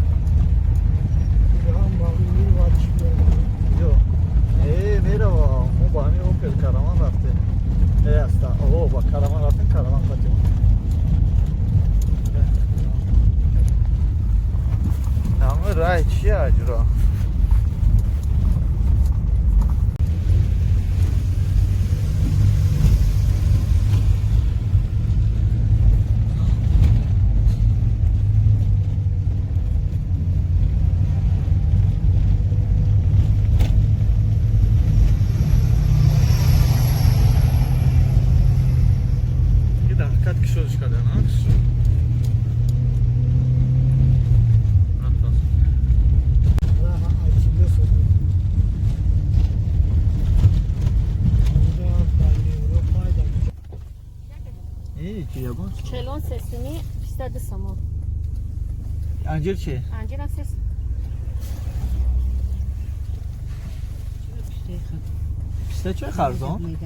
Ё э мерава, мо ба ҳамин Опел Караван рафтем. Э аста, о ба Караван рафтем, Караван қатим. Ҳама рай чия аҷро? Челон сесуми 52 сомон. Анҷир чи? Анҷир 3. Писта чӣ арзон?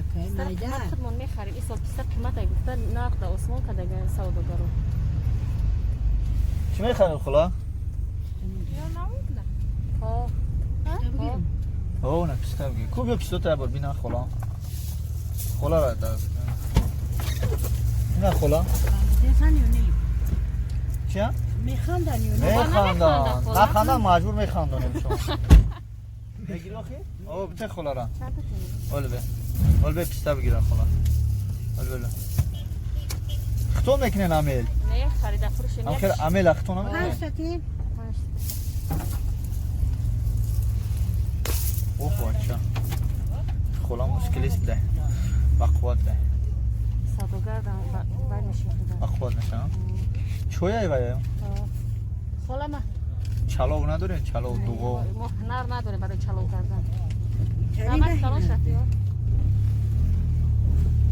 Худмон мехарем. Ин сол писта қимат гуфта нарх да осмон кардага савдогаро. Чӣ мехарем хула? Ҳо. О, на писта бигир. Ку биё писта та бор бина хула. Хула ра даст. На хула. Чия? Механдан ё не? Механдан. Нахандан маҷбур механдонем шумо. Мегири охи? О, бите хулара. Ол бе. Ол бе писта бигира хула. Ол бе. Хто мекунен амел? Не, харида фурӯшем. Амхел амел хто намекунен? Панҷ тати. Оҳ, бача. Хула мушкилист да. Ба қувват да. Савдогар бай мешавад. Ба қувват мешавад? Чоя вая? Хола ма. Чалов надорем, чалов дуғо. Мо ҳунар надорем барои чалов кардан. Намак калон шафт ё?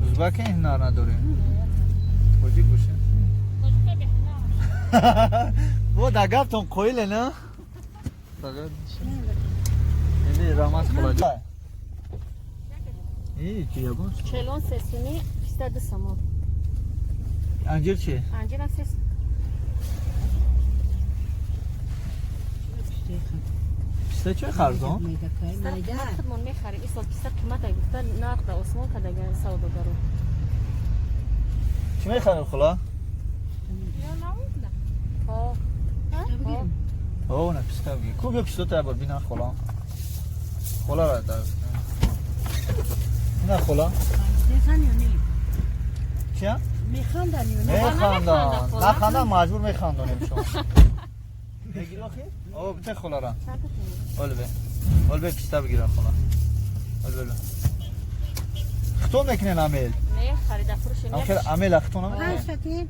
Узбаке ҳунар надорем. Тоҷик бошем. Бо дар гаптон қоиле на? Фақат ини рамаз хола. Эй, чи ягон? Челон сесуми 52 сомон. Анҷир чи? Анҷир 3. Писта чӣ арзон? Писта худмон мехарем. Ин сол писта қимат гуфта нарх да осмон кардага савдогаро. Чӣ мехарем хула? Ҳо. О, на писта бигир. Ку биё писта та бор бина хула. Хула ра даст. На хула. Чия? Механдан ё не? Механдан. Нахандан маҷбур механдонем шумо. Мегири охи? О, бите хулара. Ол бе. Ол бе писта бигира хула. Ол бе. Хто мекунен амел? Не, харида фурӯшем. Амхел амел хто намекунен? Панҷ тати.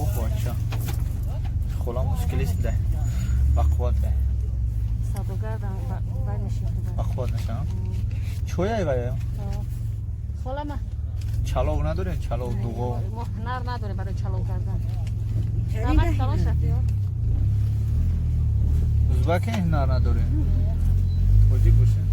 Оҳ, бача. Хула мушкилист да. Ба қувват да. Савдогар бай мешавад. Ба қувват мешавад? Чоя вая? Хола ма. Чалов надорем, чалов дуғо. Мо ҳунар надорем барои чалов кардан. Намак калон шафт ё? Узбаке ҳунар надорем. Тоҷик бошем.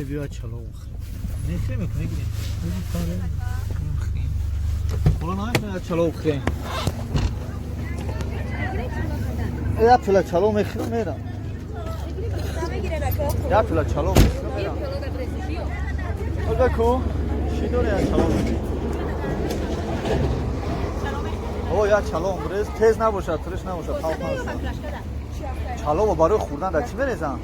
Биё чало бихӯрем. Мехӯрем ё мегирем? Хола намехӯрем, чало бихӯрем. Як пила чало мехӯрам, мерам. Як пила чало мехӯрам, мерам. Ага ку? Чӣ дорӣ як чало? О, як чало брез, тез набошад, турш набошад, талх набошад. Чалоро барои хӯрдан дар чӣ мерезам?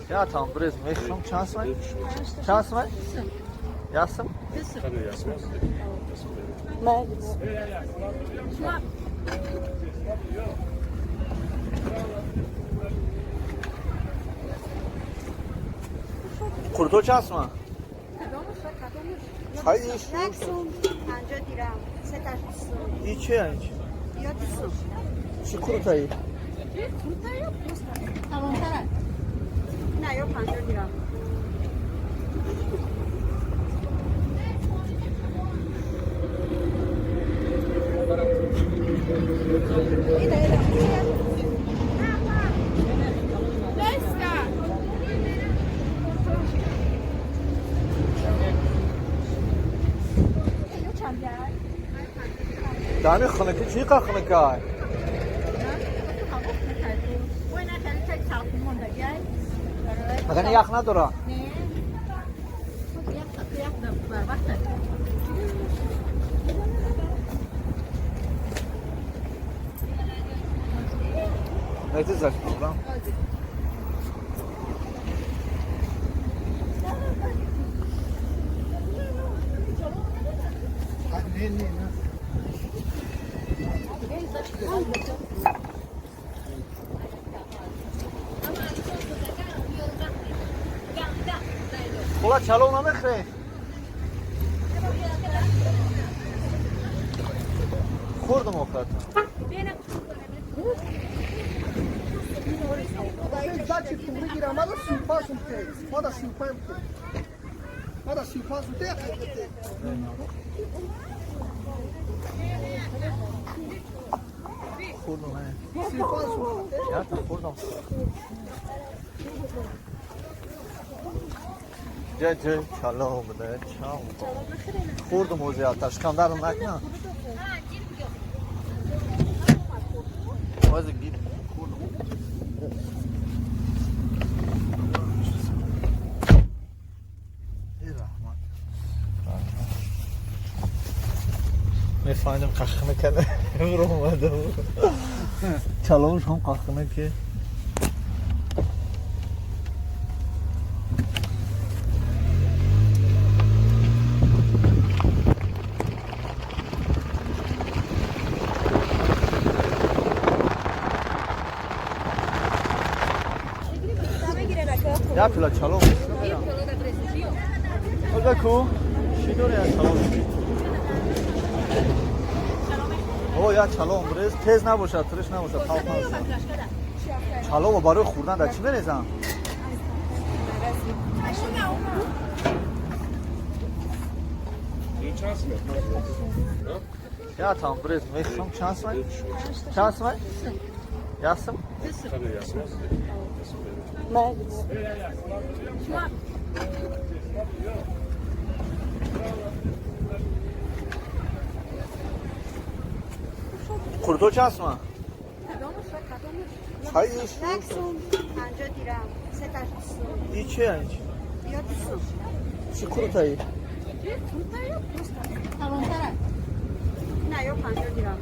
Я там брез мехӯрам, чанд сомон? Чанд сомон? Ясм? Қурто чанд сомон? Як сум, 50 дирам, сеташ 20 сум. И чи ин? Ё 20 сум. Чӣ қуртаи? Қуртаи просто калонтара. На, ё 50 дирам. Дами хунуки чӣ қа хунукай? Магар ях надора? Найти заш программ. Хола чало намехӯрем? Хӯрдам охирата. Хӯрдам, ята хӯрдам. Ҷа чало буда, чало. Хӯрдам ози ята, шикамдарам накунам. Ози гир хӯрдам. Эй раҳмат. Мефаҳмидам қахна када омадам. Чаловш ҳам қахна ки. Як пила чало мехӯрам. Ага ку? Чӣ дорӣ як чало? О, як чало брез, тез набошад, турш набошад, талх набошад. Чалоро барои хӯрдан дар чӣ мерезам? Я там брез мехӯрам, чанд сомон? Чанд сомон? Ясм? Қурто чанд сомон? Як сум, 50 дирам, сеташ 20 сум. И чи ин? Ё 20 сум. Чӣ қуртаи? Қуртаи просто калонтара. На, ё 50 дирам.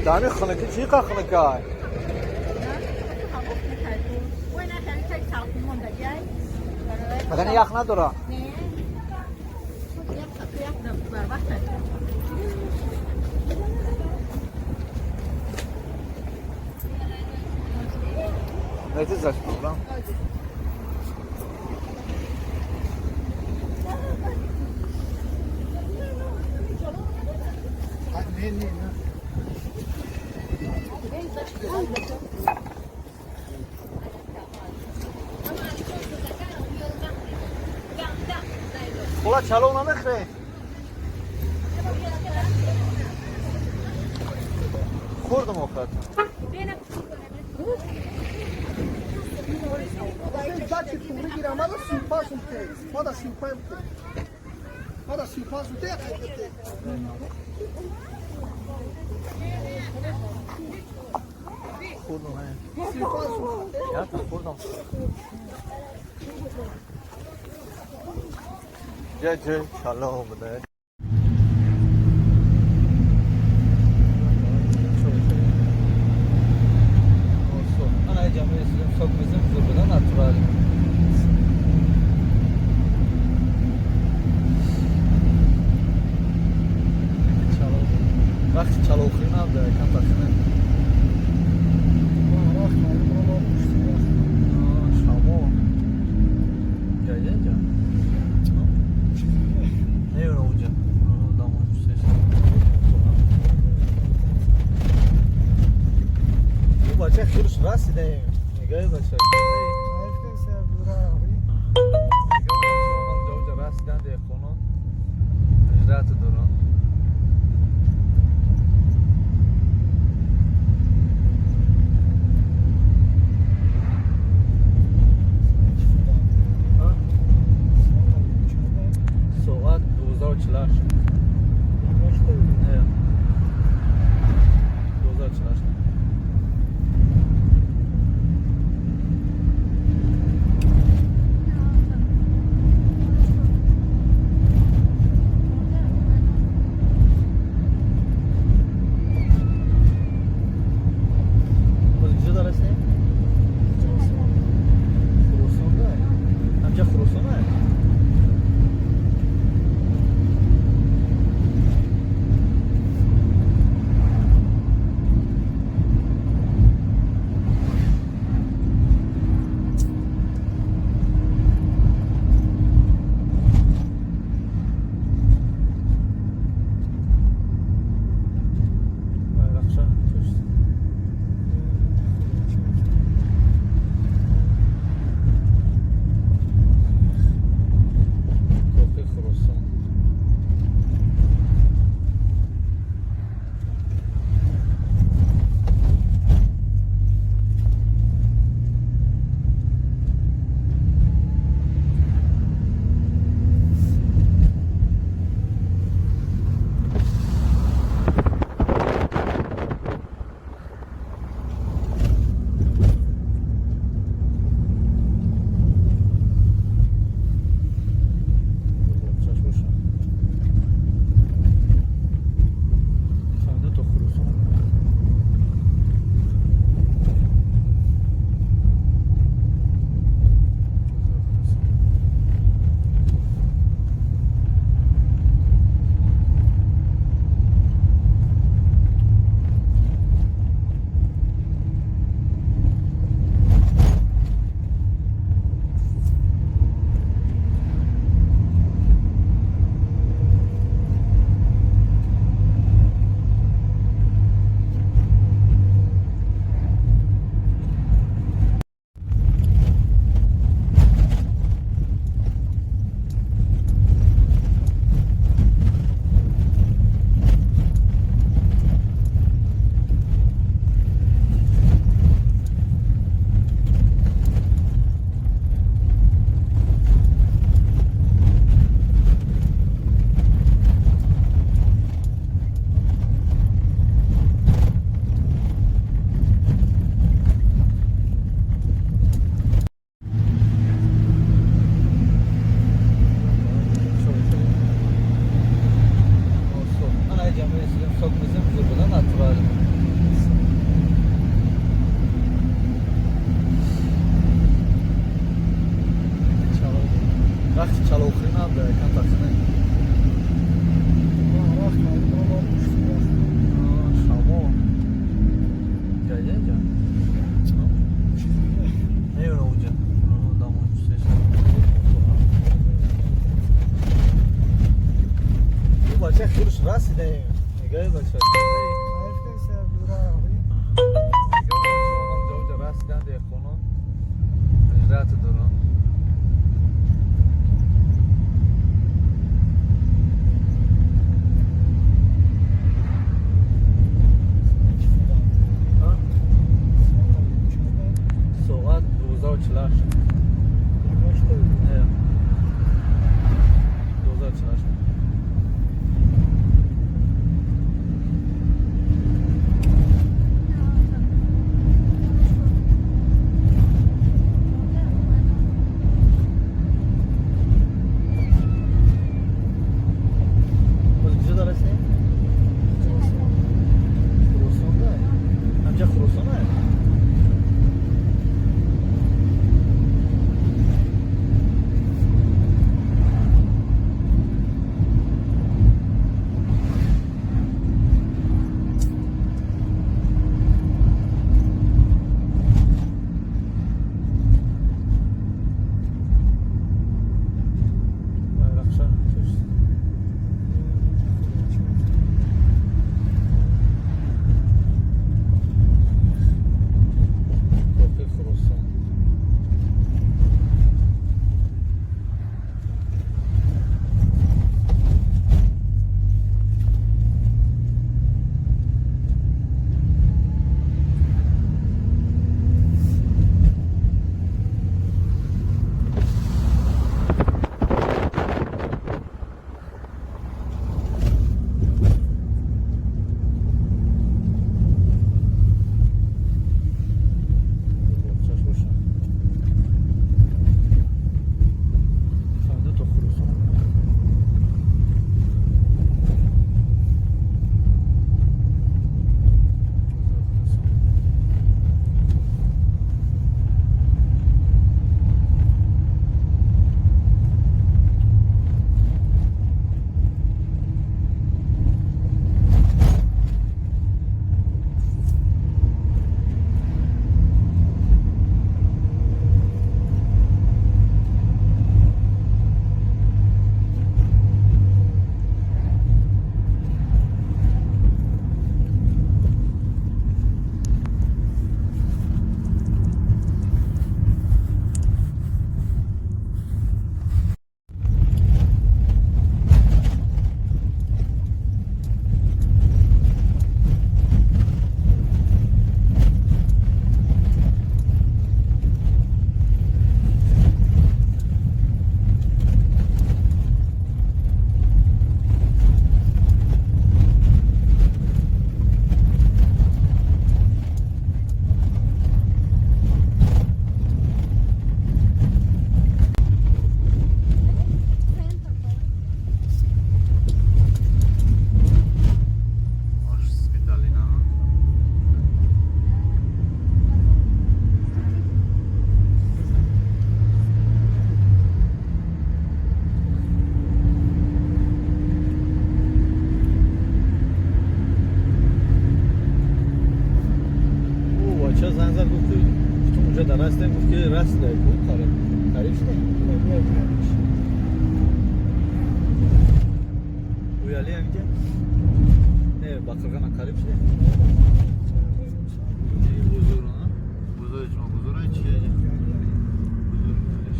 Дами хунуки чӣ қа хунукай? Магар ях надора? Найти заш программ. Не, не, не. Хола чалов намехӯред? Хӯрдам охир. Хӯрдам, ята хӯрдам. ҷа чалов буда. Сок мезем, зур буда, натурал. Вақти чаловхӯрӣ набуда, кам тахмин. Шамо. Ҷа. Намедонам уҷа. Ӯ бача хирш расидаем. Нигоҳи бача. Расидан деҳқонон. Ҳиҷрат доранд. Соат 12:48. Не. 12:48. Вақти чаловхӯрӣ набуда, кам тахмин. Шамо. Ҷа. Намедонам уҷа. Ӯ бача хирш расидаем. Нигоҳ бача. Кайф кайса дура. Нигоҳ бача, ман ҷо расидан деҳқонон. Ҳиҷрат дорам. Соат 12:48. Не. 12:48. Боз куҷо дарасем? Хуросон да? Ҳамҷа Хуросон а? Байрақша чӯст. Боқи Хуросон. Чаш боша. Фаҳмида то Хуросон. Ошский долина. О, бача занг зад, гуфт, ки гуфтум унҷа дар растем, гуфт, ки расида, қариб. Қариб шуда? Уяли ҳамиҷа? Не, Бақирғана қариб шуда? Ин бузур, а? Бузури шумо бузур ай чия? Бузур алиш.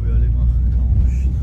Уяли мах тамом шуд.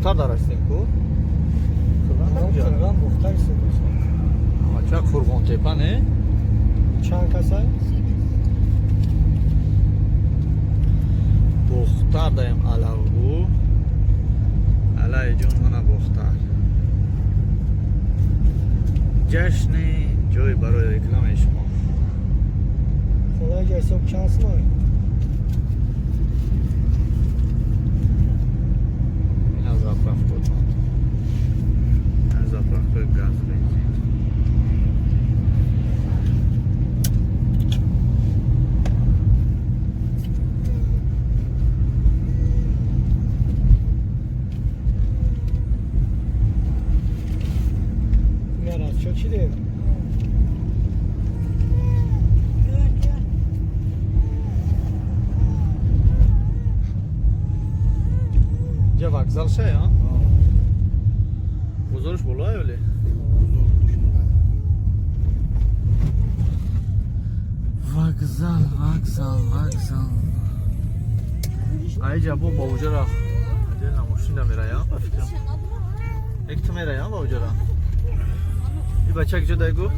Бохтар дарастем ку. Қурғон Бохтар Ча Қурғонтепа не? Чанд касай? Бохтар даем алавгу. Алай ҷон мана Бохтар. Ҷашни ҷой барои рекламаи шумо. Худои ҷа ҳисоб чанд сумай? Ин аз заправкотон. Аз заправкои газ бензин. Чо чӣ дем? Ҷа вокзал шай, а? Бозорш болое вале? Вокзал, вокзал, вокзал. Аиҷа бо бауҷара отдельно мошина мераям, ба фикрам. Як ту мераям бауҷара. И бача куҷо дай гуфт?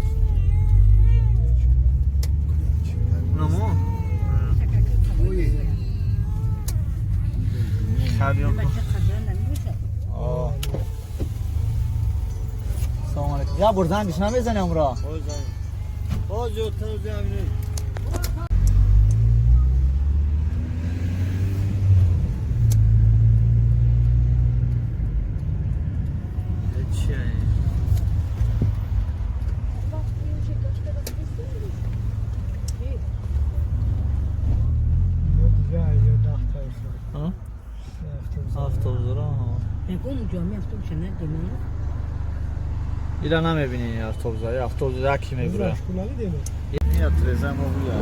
Намо? Хабиён. Салом алейкум. Я бор зангиш намезани амро? Ира намебини автобуса, автобус яки мебура. Ин треза мо буя.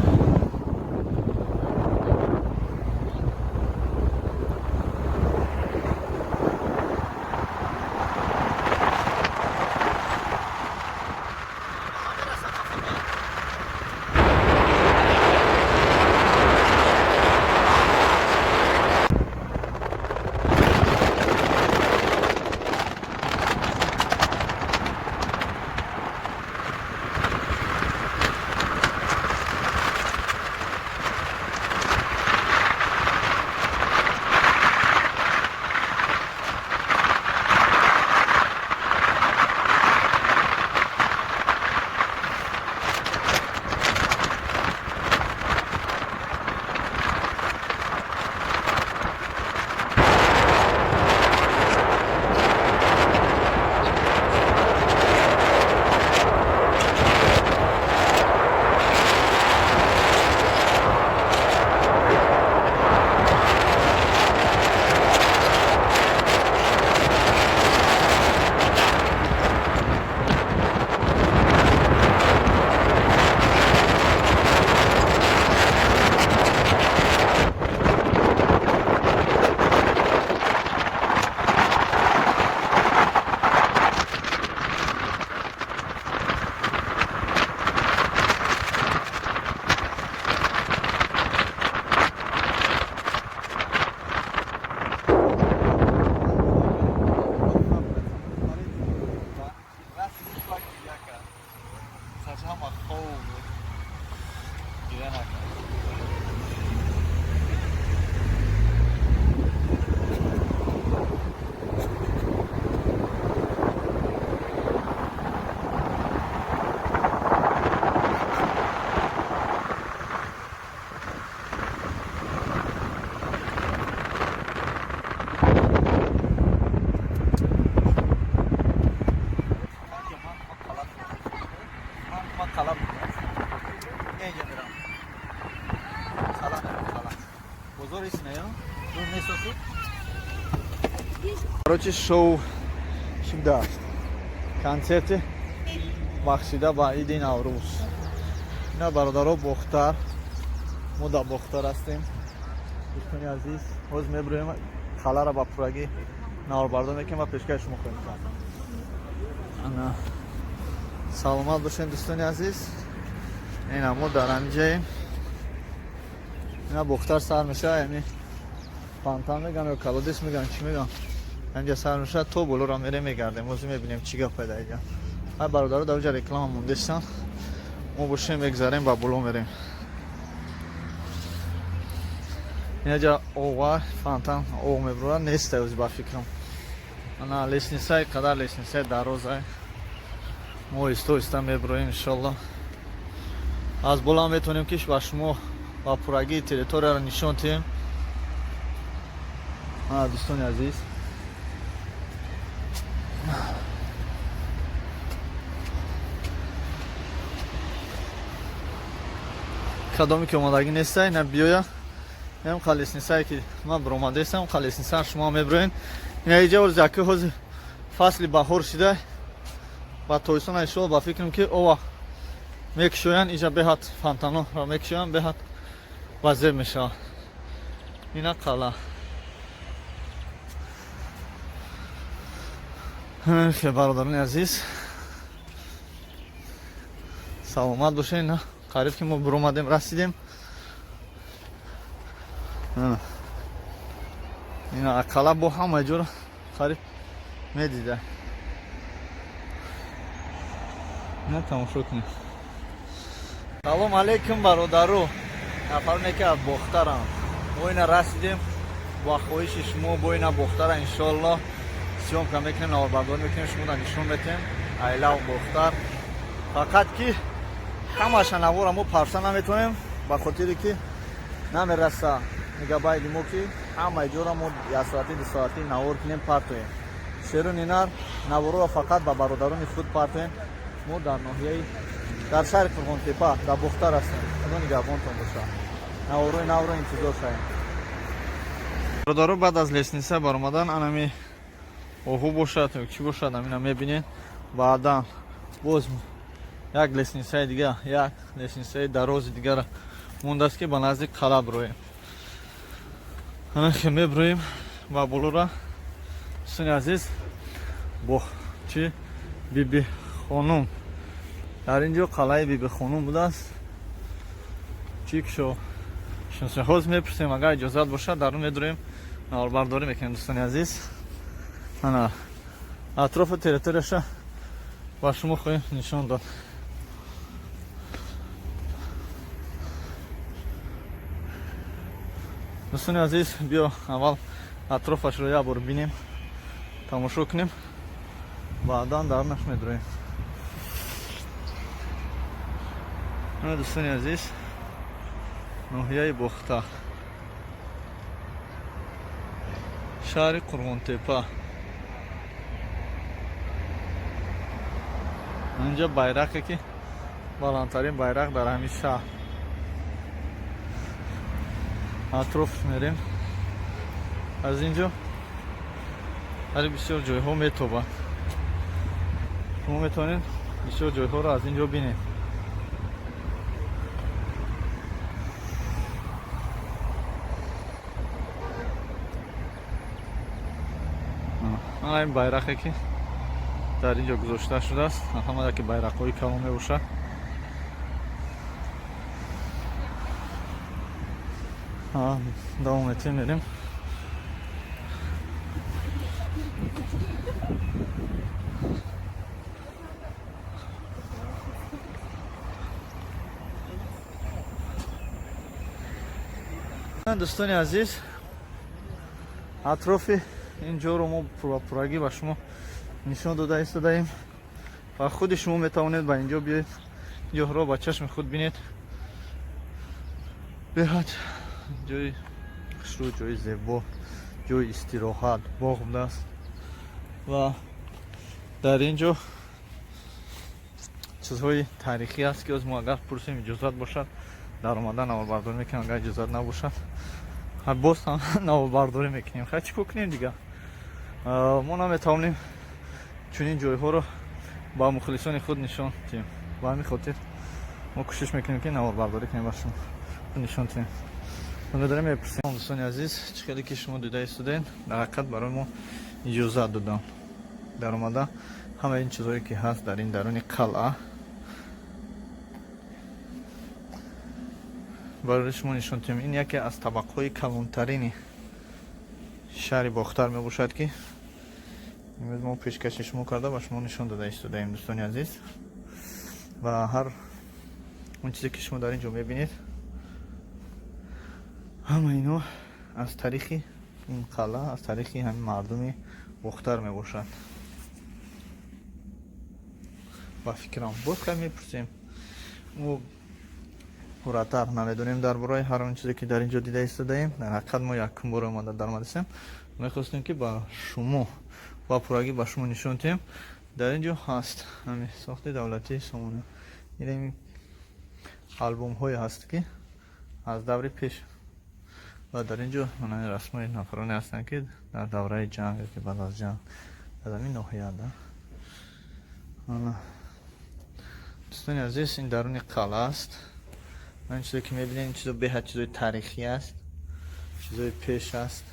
Короче, шоу шудааст. Консерти бахшида ба иди Наврӯз. Ина бародаро Бохтар. Мо дар Бохтар ҳастем. Дӯстони азиз, ҳоз мебурем халара ба пуррагӣ наворбардор мекунем ва пешкаши шумо хоҳем кард. Ана саломат бошед дӯстони азиз. Ина мо дар ҳамин ҷаем. Ина Бохтар сар мешавад, яъне фонтан меган ё колодец меган, чӣ меган? Инҷа сар мешавад, то болоро мерем, мегардем. Ҳозир мебинем, чӣ гап пайда иҷа. Ҳай, бародаро дар оҷа реклама мондестан, мо бошем, мегзарем, ба боло мерем. Инаҷа ова фонтан об мебурад, нестай ози, ба фикрам. Ана лестницаи, қадар лестницаи дарозай. Мо оҳиста оҳиста мебуроем, иншолло. Аз боло метавонем, ки ба шумо ба пуррагии территорияро нишон диҳем. Ана, дӯстони азиз, кадоме ки омадагӣ нестай, на биёя. Ям лестницае ки ман биромадаистам, лестница шумо мебироен. Ина иҷа оз яки ҳозир фасли баҳор шида ба тобистон, иншолло, ба фикрам, ки ова мекушоянд иҷа, беҳад фонтанҳоро мекушоянд, беҳад вазеб мешавад. Ина қала бародарони азиз, саломат бошед. Ина қариб ки мо биромадем, расидем. Ина қала бо ҳама ҷоро қариб медида. Ина тамошо кунед. Салом алейкум, бародару, нафароне ки аз Бохтарам. Мо ина расидем ба хоҳиши шумо. Бо ина Бохтара, иншоалло, съёмка мекунем, наворбардорӣ мекунем, шумо нишон метем. Айлав Бохтар. Фақат ки ҳамаша навора мо парса наметавонем, ба хотире ки намераса мегабайти мо, ки ҳамаи ҷора мо як соати, 2 соатӣ навор кунем, партоем. Шеруни нар наворро фақат ба бародарони худ партоем. Мо дар ноҳияи, дар шаҳри Қурғонтепа, дар Бохтар ҳастем. Худо нигаҳбонтон бошад, наворои навро интизор шавем. Бародаро, баъд аз лестница баромадан, анами оҳу бошад ё чӣ бошад, амина мебинед. Баъдан боз як лестницаи дига, як лестницаи дарози дигара мондааст, ки ба назди қала бироем. Ана мебироем ба болора. Дӯстони азиз, бо чи Биби Хонум, дар ин ҷо қалаи Биби Хонум будааст. Чӣ кишо ҳоз мепурсем, агар иҷозат бошад, дар он медурем, наворбардорӣ мекунем. Дӯстони азиз, ана атрофу территорияша ба шумо хоҳем нишон дод. Дӯстони азиз, биё, аввал атрофашро як бор бинем, тамошо кунем, баъдан дарунаш медуроем. Дӯстони азиз, ноҳияи Бохтар, шаҳри Қурғонтепа. Инҷа байрақе, ки баландтарин байрақ дар ҳамин шаҳр. Атроф мерем. Аз ин ҷо ҳали бисёр ҷойҳо метобад, шумо метавонед бисёр ҷойҳоро аз ин ҷо бинед. Ана ин байрақе, ки дар ин ҷо гузошта шудааст, ҳама яке байрақҳои калон мебошад. Давом метем, мерем. Дӯстони азиз, атрофи ин ҷоро мо пуррагӣ ба шумо нишон дода истодаем ва худи шумо метавонед ба инҷо биёед, ҷоҳро ба чашми худ бинед. Беҳад ҷои хушрӯ, ҷои зебо, ҷои истироҳат, боғ будааст. Ва дар ин ҷо чизҳои таърихӣ аст, ки оз мо агар пурсем, иҷозат бошад, дар омада наворбардорӣ мекунем, агар иҷозат набошад, боз ҳам наворбардорӣ мекунем. Хай, чӣ кор кунем дига? Мо наметавонем чунин ҷойҳоро ба мухлисони худ нишон диҳем. Ба ҳамин хотир мо кӯшиш мекунем, ки наворбардорӣ кунем, ба шумо нишон диҳем. Медорем, мепурсем. Дӯстони азиз, чӣ хеле ки шумо дида истодаед, дар ҳақиқат барои мо иҷозат додам дар омада ҳама ин чизҳое, ки ҳаст дар ин даруни қалъа, барои шумо нишон диҳем. Ин яке аз табақҳои калонтарини шаҳри Бохтар мебошад, ки Имрӯз мо пешкаши шумо карда ба шумо нишон дода истодаем, дӯстони азиз. Ва ҳар он чизе ки шумо дар ин ҷо мебинед, ҳама ино аз таърихи ин қалъа, аз таърихи ҳамин мардуми Бохтар мебошад. Ба фикрам, боз кам мепурсем, мо пурратар намедонем дар бораи ҳар он чизе ки дар ин ҷо дида истодаем. Дар ҳақиқат мо якум бор омада даромадастем, мехостем ки ба шумо ва пуррагӣ ба шумо нишон диҳем. Дар ин ҷо ҳаст ҳамин сохти давлатии Сомона, ин албомҳое ҳаст ки аз даври пеш, ва дар ин ҷо расмҳои нафароне ҳастанд ки дар давраи ҷанг ё ки баъд аз ҷанг дар ҳамин ноҳия. Дӯстони азиз, ин даруни қалъа аст. Ин чизе ки мебинед, ин чизо беҳад чизои таърихӣ аст, чизои пеш аст.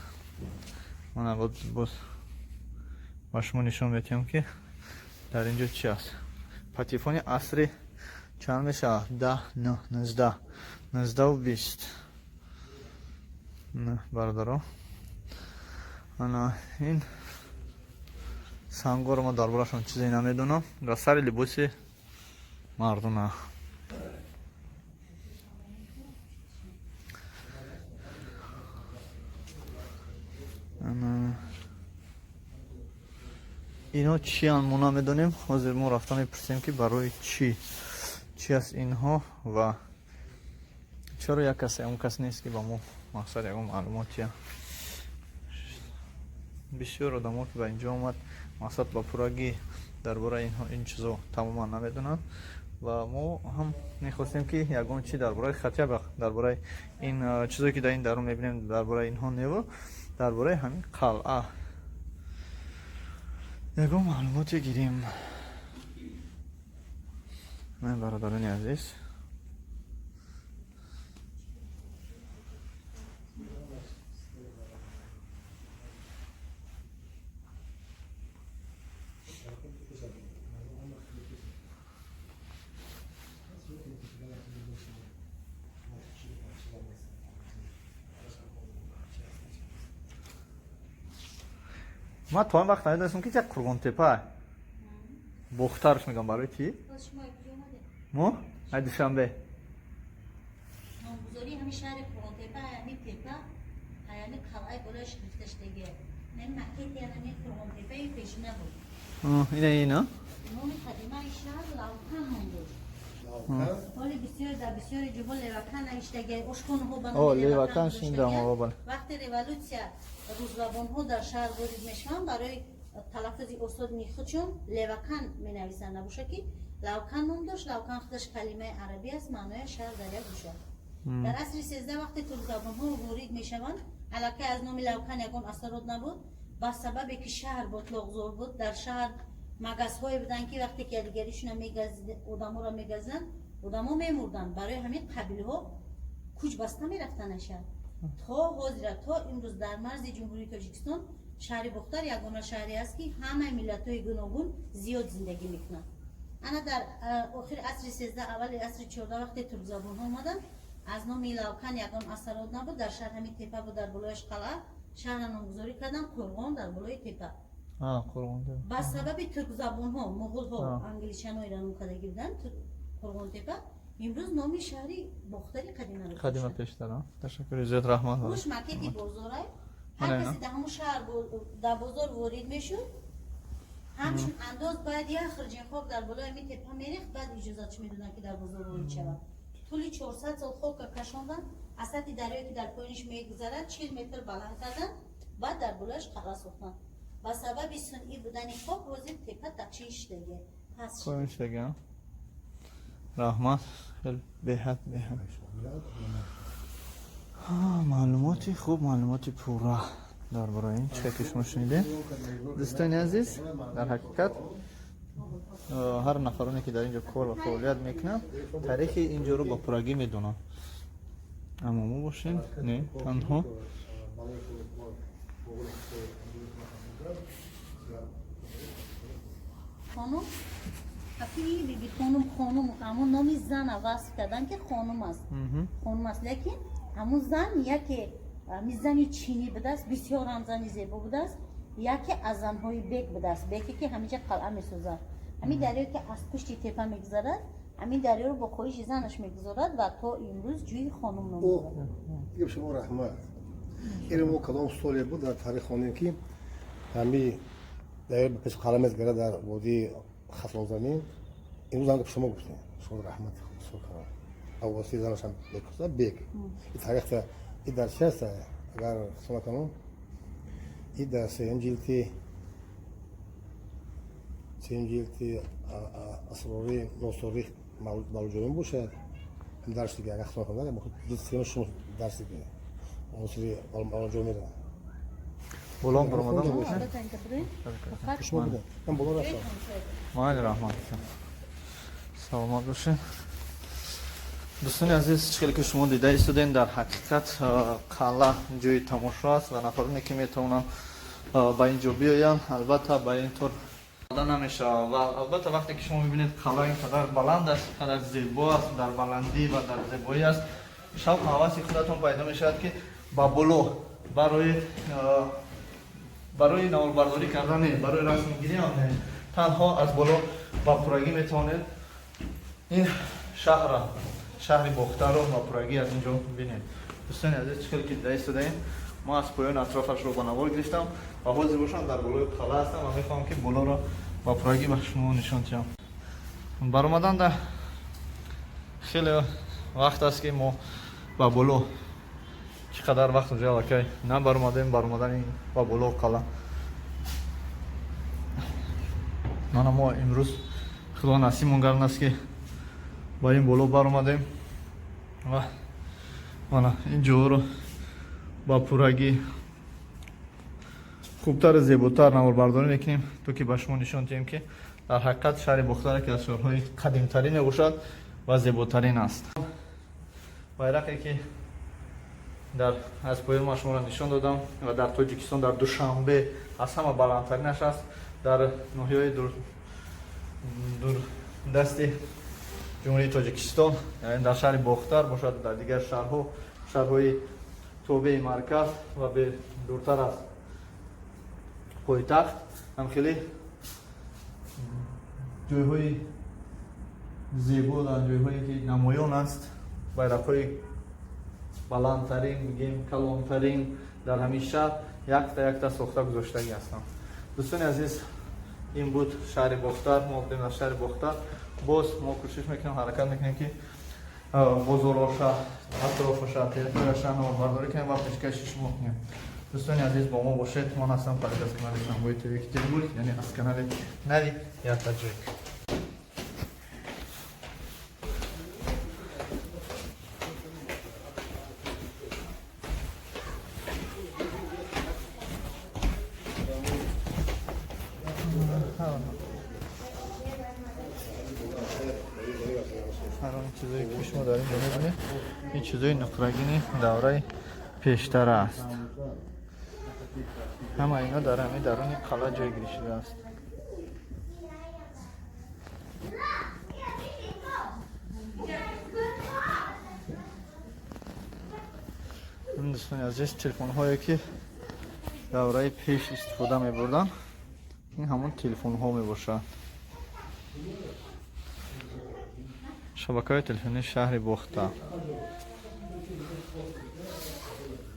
Мана боз ба шумо нишон медиҳам ки дар ин ҷо чи аст. Патефони асри чанд мешавад? 10, 9, 19, 19-у 20. Бародаро, ана ин сангоро ма дар борашон чизе намедонам. Дар сари либоси мардума. Ино чиян, мо намедонем. Ҳозир мо рафта мепурсем ки барои чӣ чи аст инҳо ва чаро як кас, он кас нест ки ба мо мақсад ягон маълумотия. Бисёр одамо ки ба инҷо омад, мақсад ба пуррагӣ дар бораи инҳо, ин чизо тамоман намедонанд. Ва мо ҳам мехостем ки ягон чи дар бораи хатия, дар бораи ин чизое ки дар ин дарун мебинем, дар бораи инҳо неву дар бораи ҳамин қалъа ягон маълумоте гирем. Ман, бародарони азиз, ман то он вақт намедонистам ки як Қурғонтепа Бохтарш мегам. Барои чӣ? Мо ай Душанбе. Номгузории ҳамин шаҳри Қурғонтепа, ҳамин тепа, ҳамин қалъаи болояш гирифташдагия. Ҳамин макети ҳамин Қурғонтепаи пешина буд. Ина, ина Номи қадимаи шаҳр Лавкан ном дошт. Ҳоли бисёр дар бисёри ҷоҳо Левакан навиштагия, ошхонаҳо ба номи Левакан шунидам. Вақти революсия рӯззабонҳо дар шаҳр ворид мешаванд, барои талаффузи осони худшон Левакан менависанд. Набоша ки Лавкан ном дошт. Лавкан худаш калимаи арабӣ аст, маънояш шаҳр дар як гӯша. Дар асри 13 вақте туркзабонҳо ворид мешаванд, аллакай аз номи Лавкан ягон асарот набуд. Ба сабабе ки шаҳр ботлоқзор буд, дар шаҳр магазҳое буданд ки вақте ки якдигаришона одаморо мегазиданд, одамо мемурданд. Барои ҳамин қабилҳо кӯч баста мерафтанд аз шаҳр. То ҳозира, то имрӯз дар марзи Ҷумҳурии Тоҷикистон шаҳри Бохтар ягона шаҳре аст ки ҳамаи миллатҳои гуногун зиёд зиндагӣ мекунанд. Ана дар охири асри 13, аввали асри 14 вақте туркзабонҳо омаданд, аз номи Лавкан ягон асарот набуд. Дар шаҳр ҳамин тепа буд, дар болояш қалъа. Шаҳрра номгузорӣ карданд Қурғон дар болои тепа. Ба сабаби туркзабонҳо, муғулҳо, англичанҳоро ном кардагӣ буданд Қурғонтепа. Имрӯз номи шаҳри Бохтари қадима. Қадима пештара. Ташаккури зиёд, раҳмат. Хуш макети бозорай. Ҳар касе дар ҳамун шаҳр дар бозор ворид мешуд, ҳамчун андоз бояд як хирҷин хок дар болои ҳамин тепа мерехт, баъд иҷозатш медоданд ки дар бозор ворид шавад. Тӯли 400 сол хока кашонданд, аз сатҳи дарёе ки дар поёниш мегузарад 40 метр баланд карданд, баъд дар болояш қалъа сохтанд. Ба сабаби сунъӣ будани хок ҳозир тепа тачин шудагия, паст. Поён шудагия. Раҳмат, хеле беҳад беҳад маълумоти хуб, маълумоти пурра дар бораи ин чизе ки шумо шунидем. Дӯстони азиз, дар ҳақиқат ҳар нафароне ки дар ин ҷо кор ва фаъолият мекунанд, таърихи ин ҷоро ба пуррагӣ медонанд, аммо мо бошем, не танҳо. Хонум Афи биби хонум, хонум ҳамун номи зана васф кардан ки хонум аст, хонум аст, лекин ҳамун зан яке ҳамин зани чинӣ будааст, бисёр ҳам зани зебо будааст. Яке аз занҳои бек будааст, беке ки ҳамиҷа қалъа месозад. Ҳамин дарёе ки аз пушти тепа мегузарад, ҳамин дарёро бо хоҳиши занаш мегузорад ва то имрӯз ҷӯи хонум ном дорад. Дигар шумо раҳмат. Ин мо кадом соле буд дар таърих хонем ки ҳами дарё ба пеш қалъа мезгара дар водии Хатлонзамин. Имрӯз ҳам шумо гуфтем. Шумо раҳмат бисёр кардам. Аввасии занашам бек бек. Ин таърихта и дар чи аст, агар хато накунам, и дар сеюм ҷилди асрори носорих мавлуҷоён бошад, ҳам дарс дига, агар хато накунам, ҷилди сеюм шумо дарс дига унсури мавлуҷо меравад. Болон баромадан. Шумо будем, ман боло рафтам. Майли, раҳмат, саломат бошед. Дӯстони азиз, чӣ хеле ки шумо дида истодем, дар ҳақиқат қалъа ҷои тамошо аст ва нафароне ки метавонанд ба ин ҷо биёянд, албатта ба ин тур намешавад. Ва албатта вақте ки шумо мебинед қалъа ин қадар баланд аст, қадар зебо аст, дар баландӣ ва дар зебоӣ аст, шавқу ҳаваси худатон пайдо мешавад ки ба боло барои наворбардорӣ кардан не, барои расмгирӣ ҳам не, танҳо аз боло ба пуррагӣ метавонед ин шаҳрра, шаҳри Бохтарро ба пуррагӣ аз ин ҷо бинед. Дӯстони азиз, чӣ хеле ки дида истодаем, мо аз поёни атрофашро ба навор гирифтам ва ҳозир бошам дар болои қалъа ҳастам ва мехоҳам ки болоро ба пуррагӣ ба шумо нишон диҳам. Баромадан да хеле вақт аст ки мо ба боло чӣ қадар вақт уже аллакай набаромадем. Баромадани ба боло қалъа мана мо имрӯз худо насибмон гардонаст ки ба ин боло баромадем ва мана ин ҷоҳоро ба пуррагӣ хубтару зеботар наворбардорӣ мекунем, то ки ба шумо нишон диҳем ки дар ҳақиқат шаҳри Бохтар яке аз шаҳрҳои қадимтарин мебошад ва зеботарин аст. Байрақе ки дар аз поён ман шуморо нишон додам ва дар Тоҷикистон, дар Душанбе аз ҳама баландтаринаш аст, дар ноҳияҳои дурдасти Ҷумҳурии Тоҷикистон, яъне дар шаҳри Бохтар бошад, дар дигар шаҳрҳо, шаҳрҳои тобеи марказ ва дуртар аз пойтахт ҳам хеле ҷойҳои зебо, дар ҷойҳое ки намоён аст, байрақҳои баландтарин, бигем калонтарин дар ҳамин шаҳр якта якта сохта гузоштагӣ ҳастанд. Дӯстони азиз, ин буд шаҳри Бохтар. Мо будем дар шаҳри Бохтар. Боз мо кӯшиш мекунем, ҳаракат мекунем ки бозороша, атрофаша, территорияша наворбардорӣ кунем ва пешкаши шумо кунем. Дӯстони азиз, бо мо бошед. Ман ҳастам Фарид аз канали Шанбои ТВ Екатеринбург, яъне аз канали нави Я Таджик. Ҳар он чизое ки шумо дар инҷо мебинед, ин чизои нуқрагини давраи пештара аст. Ҳама ино дар ҳамин даруни қалъа ҷойгирӣ шудааст. Дӯстони азиз, телефонҳое ки давраи пеш истифода мебурданд, ин ҳамон телефонҳо мебошад. Шабакаҳои телефонии шаҳри Бохтар.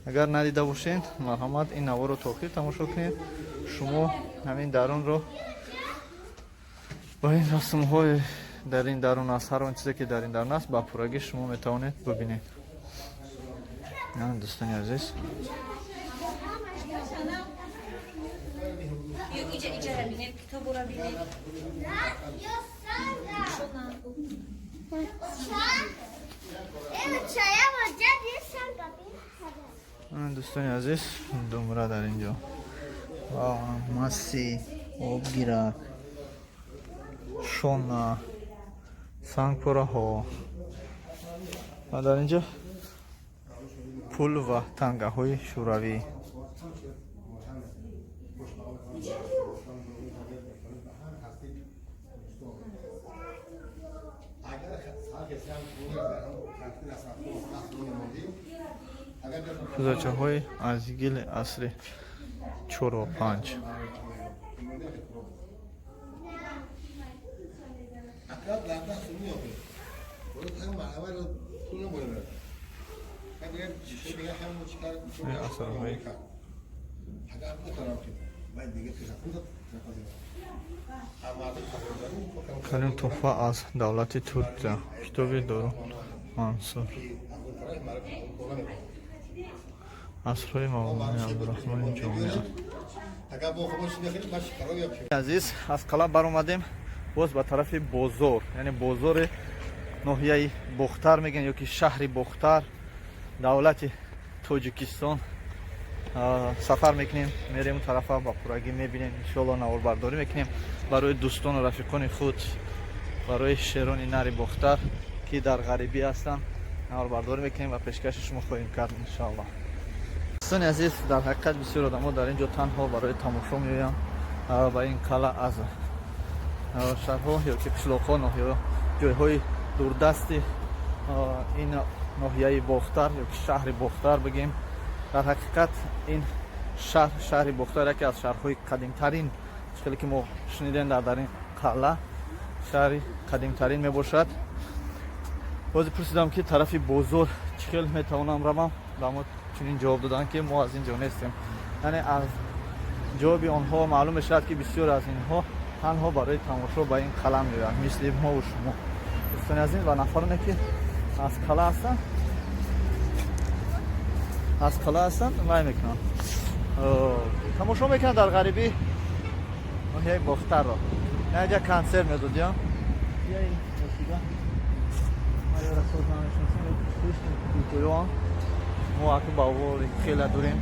Агар надида бошед, марҳамат, ин наворро то охир тамошо кунед. Шумо ҳамин дарунро ба ин расмҳои дар ин дарун аст, ҳар он чизе ки дар ин дарун аст, ба пуррагӣ шумо метавонед бибинед. Дӯстони азиз, дӯстони азиз, думра дар ин ҷо маси, обгирак, шона, сангпораҳо ва дар ин ҷо пул ва тангаҳои шӯравӣ. Кӯзачаҳои аз гили асри 4 ва 5. Асарҳои калим, туҳфа аз давлати Туркия, китоби Дору Мансур, асрҳои Мавлони Абдурахмони Ҷомӣ. Азиз, аз қалъа баромадем боз ба тарафи бозор, яъне бозори ноҳияи Бохтар мегӯянд ё ки шаҳри Бохтар, давлати Тоҷикистон сафар мекунем. Мерем тарафа, ба пуррагӣ мебинем, иншоалло, наворбардорӣ мекунем барои дӯстону рафиқони худ, барои шерони нари Бохтар, ки дар ғарибӣ ҳастанд, наворбардорӣ мекунем ва пешкаши шумо хоҳем кард, иншоалло. Дӯстони азиз, дар ҳақиқат бисёр одамо дар ин ҷо танҳо барои тамошо меоянд ба ин қалъа, аз шаҳрҳо ё ки қишлоқҳо, ноҳияҳо, ҷойҳои дурдасти ин ноҳияи Бохтар ё ки шаҳри Бохтар бигем. Дар ҳақиқат ин шаҳр, шаҳри Бохтар, яке аз шаҳрҳои қадимтарин, хеле ки мо шунидем дар ин қалъа, шаҳри қадимтарин мебошад. Бозе пурсидам, ки тарафи бозор чӣ хел метавонам равам, ба мо чунин ҷавоб доданд, ки мо аз ин ҷо нестем. Яъне аз ҷавоби онҳо маълум мешавад, ки бисёр аз инҳо танҳо барои тамошо ба ин қалъа меоянд, мисли мову шумо, дӯстони азиз. Ва нафароне, ки аз қалъа ҳастанд, вай мекунанд, тамошо мекунанд дар ғарибӣ ноҳияи Бохтарро. Наҷа консерт медодиям. Мо аку ба овори хела дурем,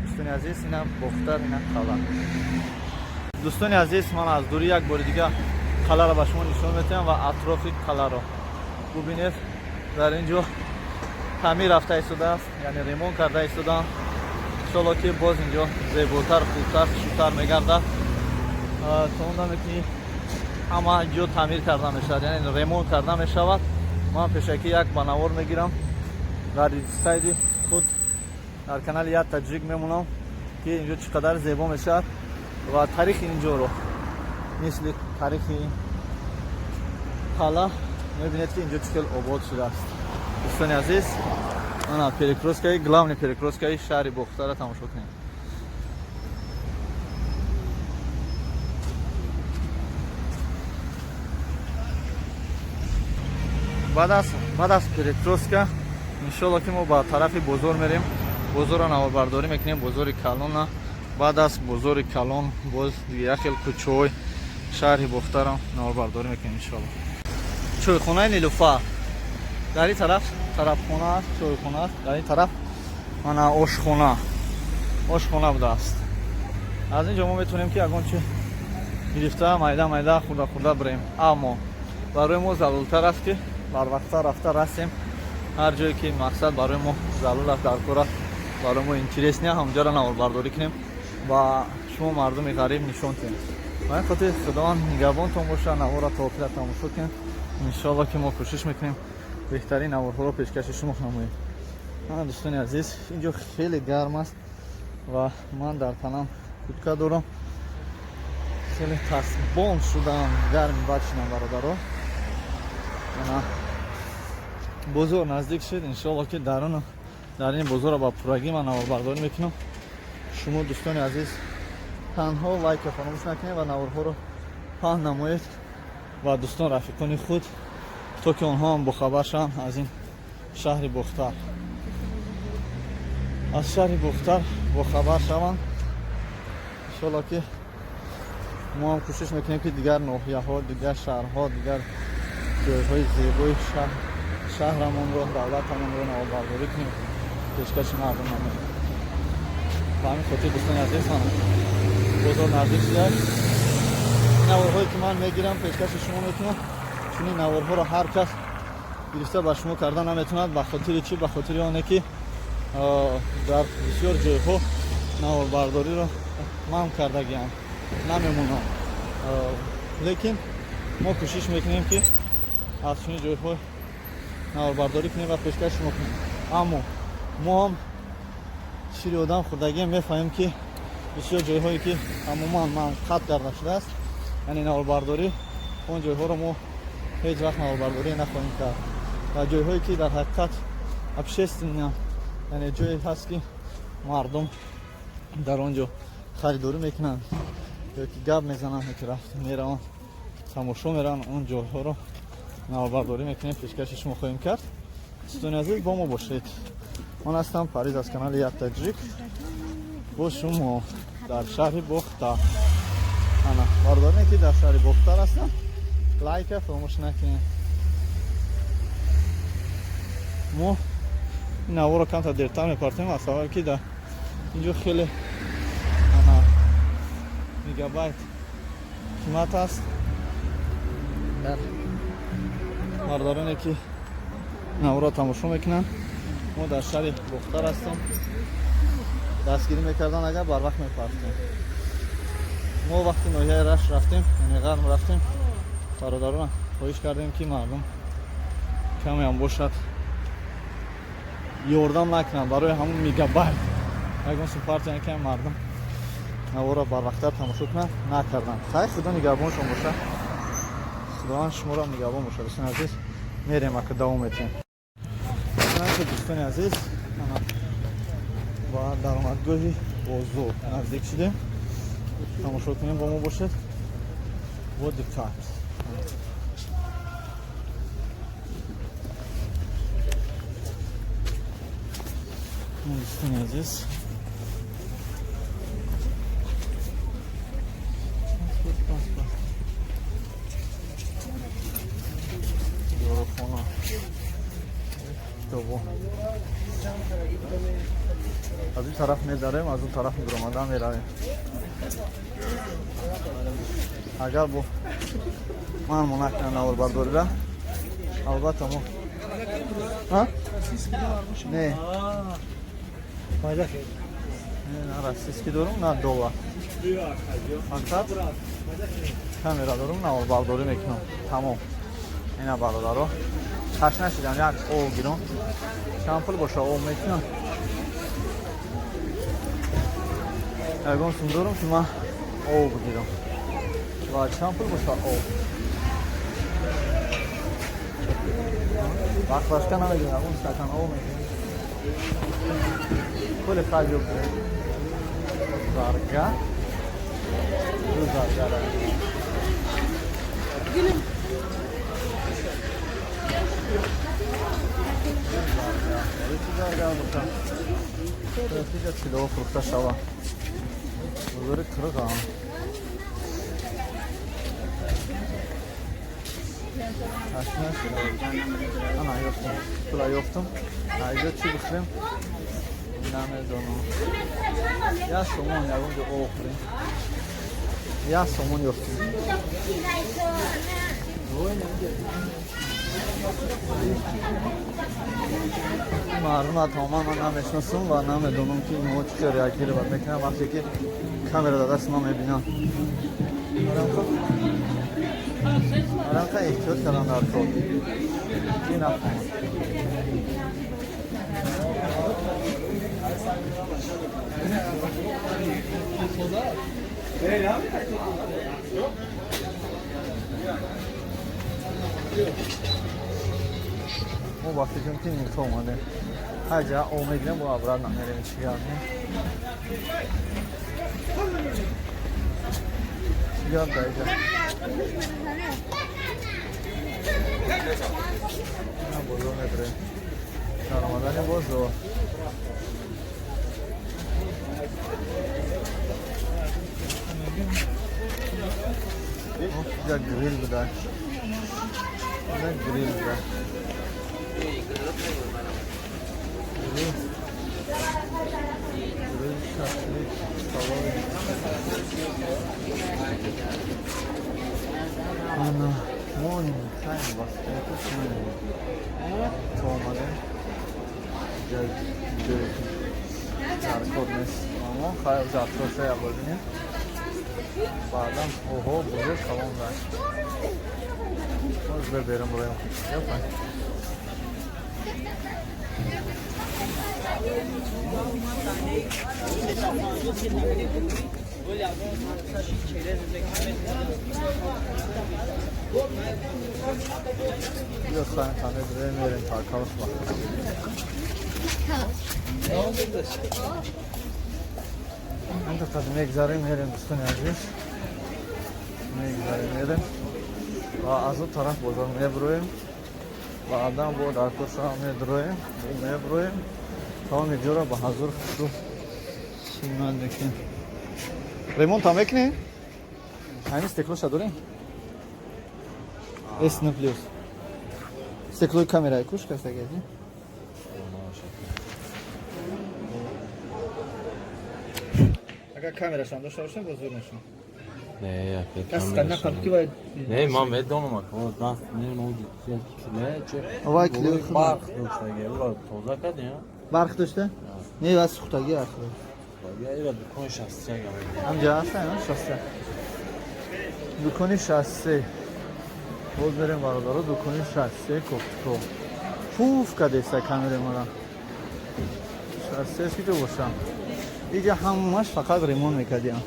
дӯстони азиз. Ина Бохтар, ина қалъа. Дӯстони азиз, ман аз дурӣ як бори дига қалъаро ба шумо нишон метиҳам ва атрофи қалъаро бубинед. Дар ин ҷо таъмир рафта истодааст, яъне ремонт карда истодаанд. Иншоалло, ки боз инҷо зеботар, хубтар, хушрӯтар мегардад. То он даме ки ҳама ҷо таъмир карда мешавад, яъне ремонт карда мешавад, ман пешакӣ як ба навор мегирам, дар сайти худ, дар канали Як Таҷик мемонам, ки инҷо чӣ қадар зебо мешавад ва таърихи инҷоро, мисли таърихи қалъа, мебинед, ки инҷо чӣ хел обод шудааст. Дӯстони азиз, ана перекрёсткаи, главный перекрёсткаи шаҳри Бохтара тамошо кунед. Баъд аз перекрёстка, иншолло, ки мо ба тарафи бозор мерем, бозорро наворбардорӣ мекунем, бозори калона. Баъд аз бозори калон боз як хел кӯчаҳои шаҳри Бохтарам наворбардорӣ мекунем, иншолло. Чойхонаи Нилуфар дар ин тараф, тарабхона аст, чойхона аст. Дар ин тараф мана ошхона будааст. Аз ин ҷо мо метавонем, ки ягон чи гирифта, майда майда хӯрда хӯрда бирем, аммо барои мо заруртар аст, ки барвақттар рафта расем. Ҳар ҷое ки мақсад барои мо зарур аст, дар кор аст, барои мо интересный, ҳамҷоро наворбардорӣ кунем ва шумо мардуми ғариб нишон диҳем. Ба ин хотир Худованд нигаҳбонтон боша. Навора то охира тамошо кунем. Иншоалло, ки мо кӯшиш мекунем беҳтарин наворҳоро пешкаши шумо намоем. Ана, дӯстони азиз, инҷо хеле гарм аст ва ман дар танам куртка дорам, хеле тасбон шудам, гарми бад шудам, бародаро. Ана бозор наздик шуд. Иншоалло, ки даруну дар ин бозорро ба пуррагӣ ман наворбардорӣ мекунам. Шумо, дӯстони азиз, танҳо лайка фаромӯш накунед ва наворҳоро паҳн намоед ва дӯстон, рафиқони худ, то ки онҳо ҳам бохабар шаванд аз ин шаҳри Бохтар, аз шаҳри Бохтар бохабар шаванд. Иншоалло, ки мо ҳам кӯшиш мекунем, ки дигар ноҳияҳо, дигар шаҳрҳо, дигар ҷойҳои зебои шаҳрамонро, давлатамонро наворбардорӣ кунем, пешкаши мардум намоем. Ба ҳамин хотир, дӯстони азиз, бозор наздик шудааст. Наворҳое ки ман мегирам, пешкаши шумо мекунам, чунин наворҳоро ҳар кас гирифта ба шумо карда наметавонад. Ба хотири чӣ? Ба хотири оне ки дар бисёр ҷойҳо наворбардориро манъ кардагиам, намемонам. Лекин мо кӯшиш мекунем, ки аз чунин ҷойҳо наворбардорӣ кунем ва пешкаш шумо кунем. Аммо мо ҳам шири одам хӯрдагием, мефаҳмем, ки Бисёр ҷойҳое ки умуман ман қатъ карда шудааст, яъне наворбардорӣ, он ҷойҳоро мо ҳеҷ вақт наворбардорӣ нахоҳем кард. Ва ҷойҳое ки дар ҳақиқат общественный, яъне ҷое ҳаст ки мардум дар он ҷо харидорӣ мекунанд ё ки гап мезананд, ё ки рафт мераванд, тамошо мераванд, он ҷойҳоро наворбардорӣ мекунем, пешкаши шумо хоҳем кард. Дӯстони азиз, бо мо бошед. Ман ҳастам Париз аз канали Як Таҷик бо шумо дар шаҳри Бохтар. Ана бародароне ки дар шаҳри Бохтар ҳастанд, лайка фаромӯш накунед. Мо ин наворо камтар дертар мепартем, аз сабабе ки дар инҷо хеле ана мегабайт қимат аст. Дар бародароне ки наворо тамошо мекунанд, мо дар шаҳри Бохтар ҳастем. Дастгирӣ мекардан агар барвақт мепартем. Мо вақти ноҳияи Рашт рафтем, яъне Ғарм рафтем, бародарон хоҳиш кардем ки мардум камеам бошад ёрдам накунанд барои ҳамун мегабайт. Ягон сум партиян ки мардум наворо барвақттар тамошо кунанд, накарданд. Хайр, Худо нигаҳбоншон бошад. Худованд шуморо нигаҳбон бошад. Дӯстони азиз, мерем, ака давом метиҳем. Дӯстони азиз, ба даромадгоҳи бозор наздик шудем. Тамошо кунем, бо мо бошед бо диққат. Дӯстони азиз, дорухона, китобо аз ин тараф медарем, аз он тараф мебиромадан меравем. Агар бо ман монакна наворбардорида, албатта мо не на российский дорум, на доллар, фақат камера дорум, наворбардорӣ мекунам, тамом. Ина бародаро, ташна шидам, як об гирам. Чанд пул боша об мекунам? Ягон сум дорум ки ман об гирам. Ва чанд пул боша об? Баклажка намегирам, ягон стакан об мегирам. Пули харҷ ёб. Зарга. Ду зарга. Инҷа тиллоҳо фурӯхта шавад. Бозори Қирғам. Ташна шудам. Ана ёфтам. Пула ёфтам. Инҷо чӣ бихӯрем? Намедонам. Як сомон ягон ҷо об хӯрем. Як сомон ёфтем. Мардум тамоман ман намешиносам ва намедонам ки инҳо чӣ хел реагировать мекунанд вақте ки камера дар дасти ман мебинанд. Арамқа эҳтиёт кардам дар кор ки нафаҳмам. Мо ба фикрам ки нито омадем. Ҳаҷа об мегирем, бо обратно мерем. Чӣ гап не? Чӣ гап дар инҷа? На бозор медорем. Дар омадани бозор. Инҷа грил буда. Инҷа грил буда. Грил, шашлик, столовый. Ана, мо хайм бас, то омадем. Ҷой дар кор нест. Мо хайр завтра я бибинем. Баъдан оҳо, бозор калон дашт. Боз биберем броем. Ёпа. بیا سایه خانه داره میریم تا کارش با انت قد میگذاریم میریم دوستان عزیز میگذاریم میریم و از اون طرف بازار میبرویم و آدم بود در کوسا میدرویم میبرویم تا اینجا را به حضور خود سیمان میکنیم ремонт هم میکنیم همین стекло ша дорем S N плюс стекло и камера кушка стагади агар камерашам дошта бошам боз зур мешам. Не, кас нақаб ки вай. Не, ман медонам, ака, даст не, ну, не, че. Вай клео барқ доштаги, ура тоза кардем. Барқ дошта? Не, вас сухтаги аст. Я ира дукони 63 гам. Ҳамҷа ҳаст, 63. Дукони 63. Боз мерем бародаро, дукони 63 кофтко. Пуф кадеста камере мара. 63 ки ҷо бошам. Иҷа ҳамаш фақат ремонт мекардиам.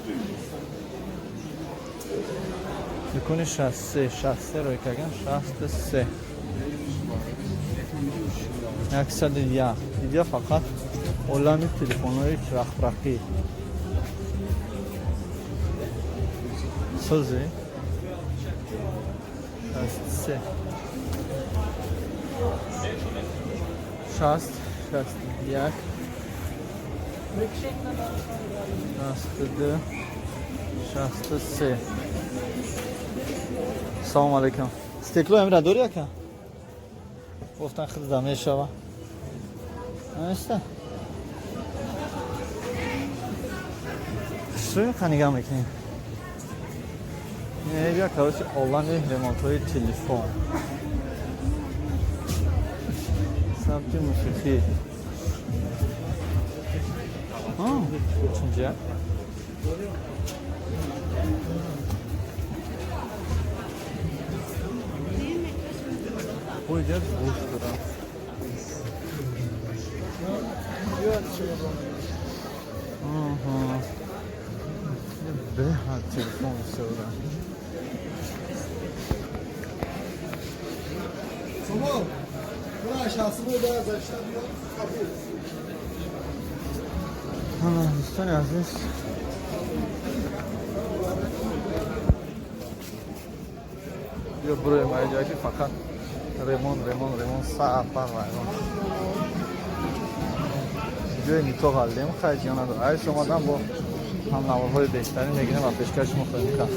Дукони 63, 63 рой кардам, 63. 101. Иҷа фақат олами телефонҳои чирақбарқӣ. Сӯзи 63. 60, 61, 62, 63. Салом алейкум. Стекло амира дори ака? Гуфтан хидда мешава. Аста. Шуй қанига мекунем. Бия короче олами ремонтҳои телефон. Самти мусиқӣ. Чунҷа. Буйдер гӯш дорам. Беҳад телефон бисёрам. Дӯстони азиз, биё буроем айҷа ки фақат ремон, ремон, ремон, саатпар вайрон. Ҷои нито ғалдем, хай ҷиё надорад. Айш омадан бо ҳамнаворҳои беҳтарин мегирем ва пешкаши мо хоҳем кард.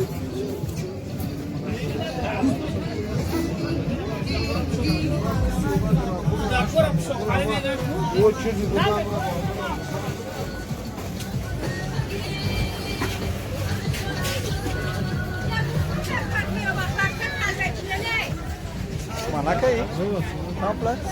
Манакаи? Комплекс?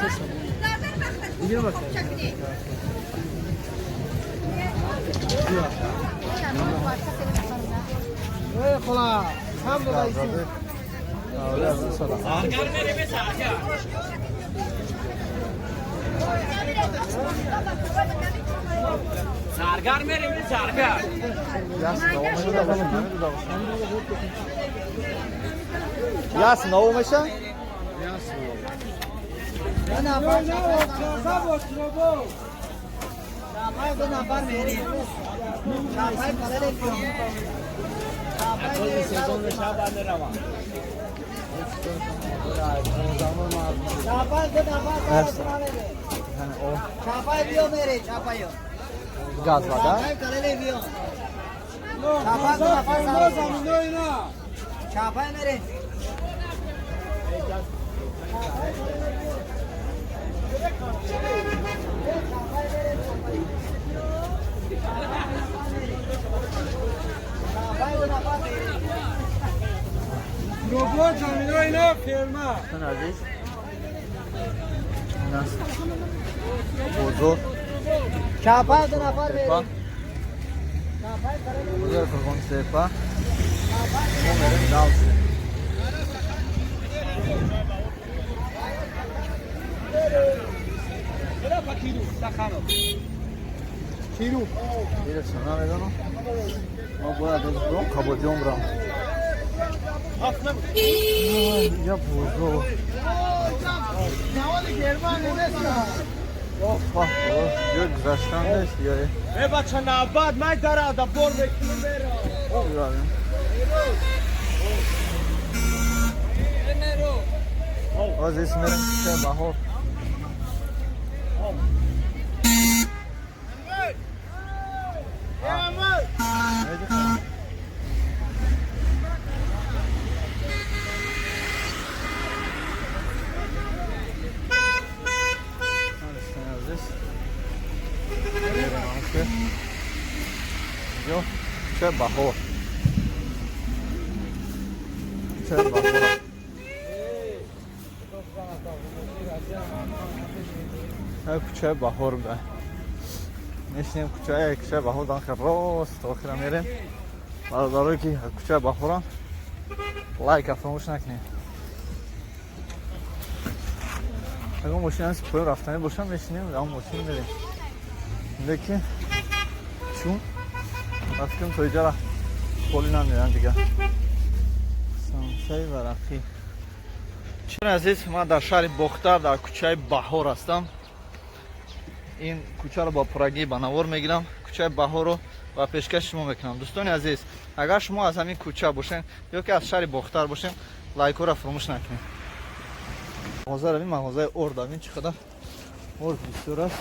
سرگر میریم سرگر. یاس نو میشه؟ Газ вода? Азиз, бозор бозор Қурғонтепа. Мо мерем дальше. Ирашам намедонам. Ма бояд аз буром Қабоҷон бурам. Инҷа бозор. Ҷой гузаштан нест ё Э бача навбат май дарада бор мекунем меро. Боз ис мерем кӯчаи Баҳор. Кӯчаи Баҳор. Кӯчаи Баҳор. Кӯчаи Баҳор буда. Мешинем кӯчаи Баҳор дан хел рост то охира мерем. Бародарое ки кӯчаи Баҳорам лайка фаромӯш накунед. Агар мошин ҳаст поён рафтанӣ бошам мешинем дар он мошин мерем. Лекин чун ба фикрам то иҷара холӣ намеоянд дигар. Самсаи варақӣ. Чун азиз, ман дар шаҳри Бохтар дар кӯчаи Баҳор ҳастам. Ин кӯчаро бо пуррагӣ ба навор мегирам. Кӯчаи Баҳорро ба пешкаши шумо мекунам. Дӯстони азиз, агар шумо аз ҳамин кӯча бошед ё ки аз шаҳри Бохтар бошед, лайкҳоро фаромӯш накунед. Мағоза равем, мағозаи орд равем, чӣ қадар орд бисёр аст.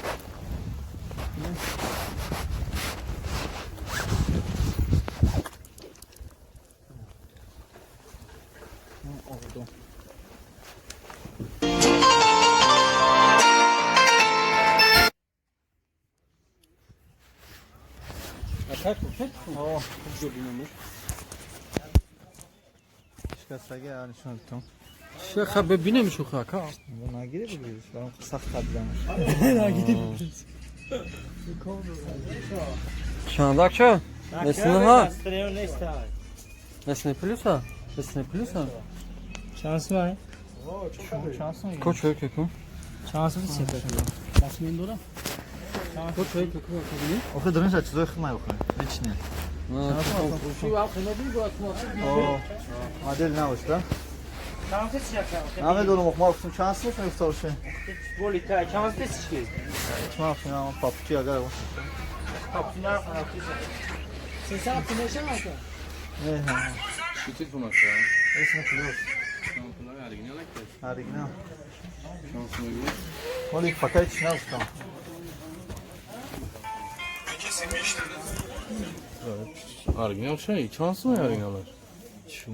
Орду. Шикастагӣ нишон дитон. Шеха бибинем шуха ка. Нагири бигириш, барам сахт табидамаш. Нагири бигириш. Чандак ча? Несна? Несна плюса? Несна плюса? Чанд сумай? Ко чой кекун? Чанд сум сепа? Дастмин дора? Ко чой кекун? Охе дорин са чизои химай охе. Личне. Модель набош, да? Намедонам, ох, ма гуфтам чанд сум мефтоше? Боли та, чанд тисячки? Чма финам папки агар. Папки на, сенсар тунеша ака? Не, не. Чӣ телефон аст? Исм плюс. Оригинал. Моли пока чӣ нагуфтам. Оригинал чӣ? Чанд сум оригиналаш? Чӣ?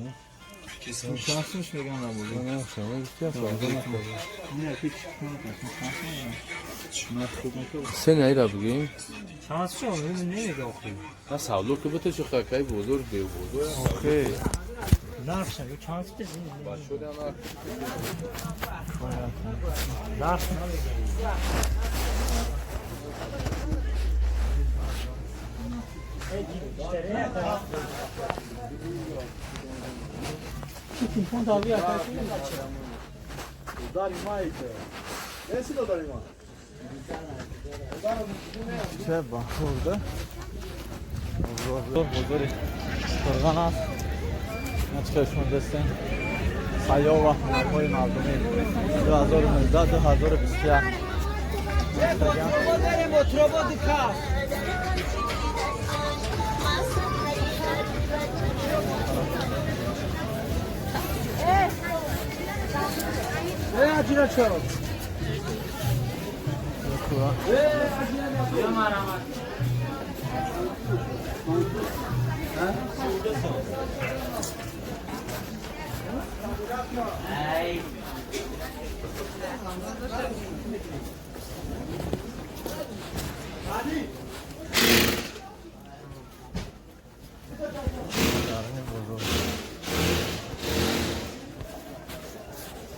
Чанд сумш мегам набуд. Се наира бигем? Чанд сум намегам охи. На савдо ки бите чӣ хакай бозор бе бозор. Охи. Нархша чанд сум? Бачо нарх. Нарх намегам. Телефон дави ака. Кӯчаи Баҳор да. Бозори Қурғон аст. Чӣ шумо дастен? Сайёҳ ва ҳунарҳои мардумӣ 2019 2021.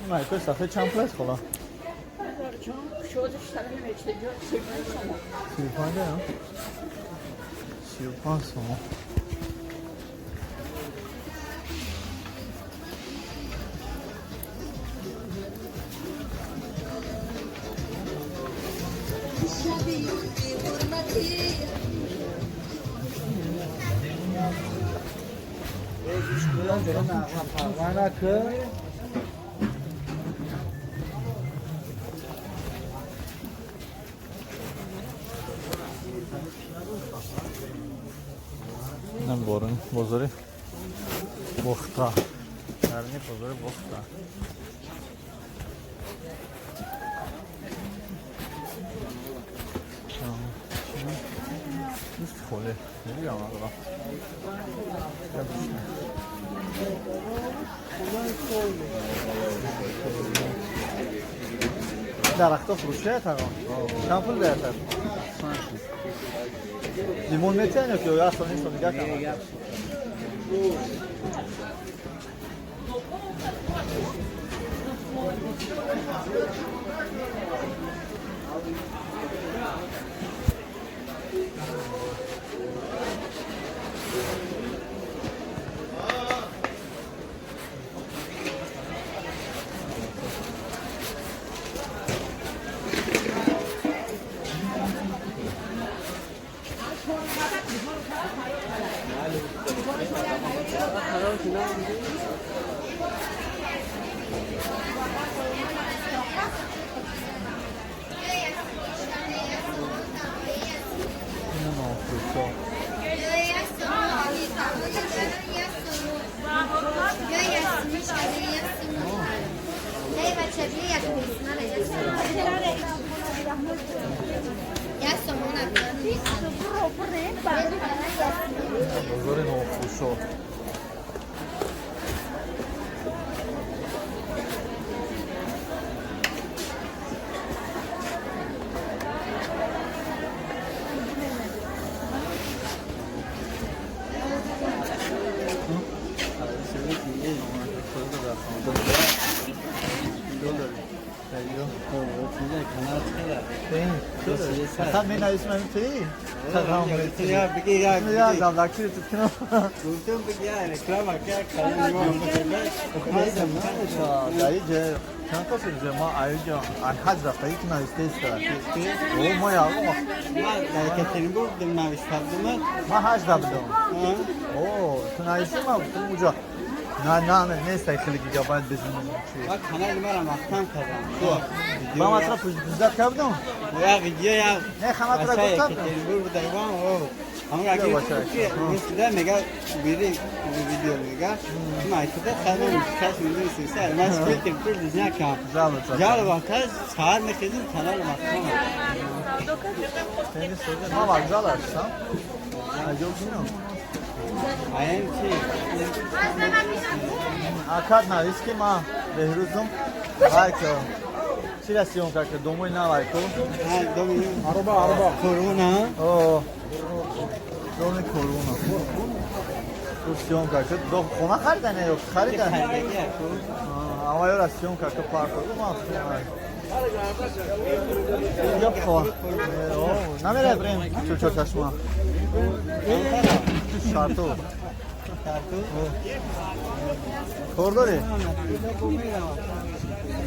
Майкои сафед чанд пул аст хола? 35 35 сомон. شبی بی حرمتی. Инам борун бозори Бохта. Дарни бозори Бохта. Дӯсти холе. Набирам надорам. Дарахто фурӯшият ҳаго? Чанд пул даятад? Лимон метиҳан ё ки як сол ним сол дигар кам? Бозори Новфурӯшо. فقط می نویسم همین تویی؟ چند تا سیزه ما ایجا حج رفته که نویسته است او ما یا ما حج رفتم او تو نویسته ما گفتم اونجا نه نه نیست خیلی گیگابایت بزنیم چی من کانال مرا محکم کردم ما مطرح پوزدت کردم یا ویدیو یا نه خمت را گفتم همون اگه که میگه بیری ویدیو میگه ما ایتده خیلی کس میدونی سیسه من فکر پول دیزنی کم جال وقت سهار میخیزیم کانال محکم ما وگزال هستم عجب اینو акад навис ки ман беҳрӯзум айко чӣ ра съёмка ки домои нав айко ароба ароба корона о доми корона ту съёмка ки до хона харидан ё харидан ама ёра съёмка ки парк ман инҷо хо намера брем чучо чашма шарту кор дорӣ?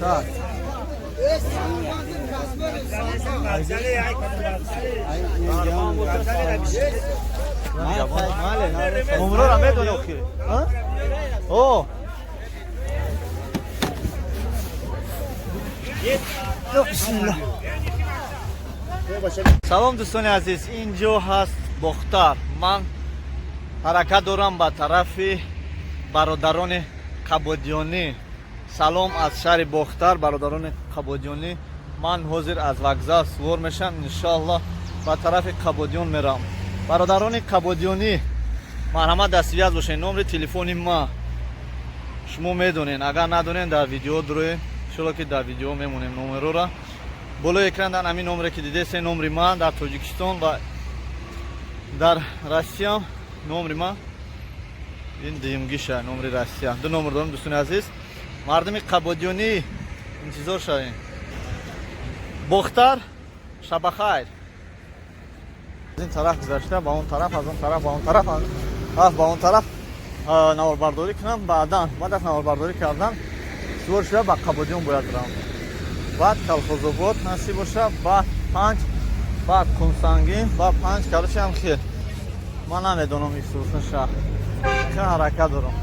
Так. Умрора медони охи? О! Салом дӯстони азиз, ин ҷо ҳаст Бохтар. Ман ҳаракат дорам ба тарафи бародарони Қабодиёнӣ. Салом аз шаҳри Бохтар, бародарони Қабодиёнӣ. Ман ҳозир аз вокзал сувор мешавам, иншоаллоҳ ба тарафи Қабодиён меравам. Бародарони Қабодиёнӣ, марҳамат дар связь бошед. Номери телефони ма шумо медонед, агар надонед дар видео дуроед, иншоаллоҳ ки дар видео мемонем номерора. Болои экран дар ҳамин номере ки дидед, номери ман дар Тоҷикистон ва дар Россия. Номери ман ин дуюмгиша, номери Россия. Ду номер дорам дӯстони азиз. Мардуми Қабодиёнӣ интизор шавем. Бохтар, шабахайр. Аз ин тараф гузашта ба он тараф, аз он тараф ба он тараф, аз ба он тараф наворбардорӣ кунам. Баъдан баъд аз наворбардорӣ кардан сувор шуда ба Қабодиён бояд равам. Баъд Колхозобод насиб боша, баъд панҷ, баъд Кунсангин, баъд панҷ, короче ҳам хел. Ман намедонам исусна шаҳр. Хел ҳаракат дорам.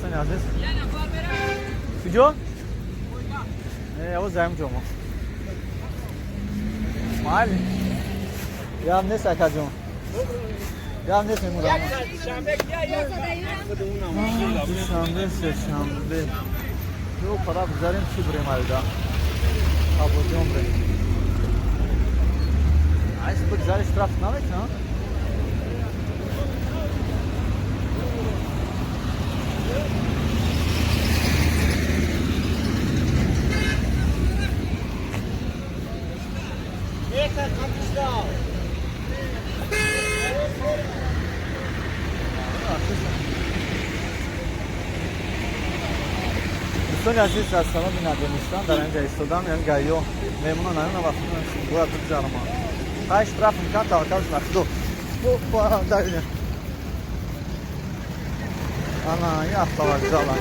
Дӯстони азиз, куҷо? Не, авоз заем ҷо мо. Майли. Гап нест, акаҷон. Гап нест, мемурам. Душанбе, сешанбе. Ду пара бизарем, чӣ бирем айда? Абодиён бирем. Айс бигзари штраф намекунам? Дӯстони азиз, аз сабаби надонистан дар инҷа истодам, яъне гаиё меҳмонон наёна вақт бояд бигзарам. Ҳай штраф мекунам, таваккалш на худо. Давине. Ана, ин автовокзала.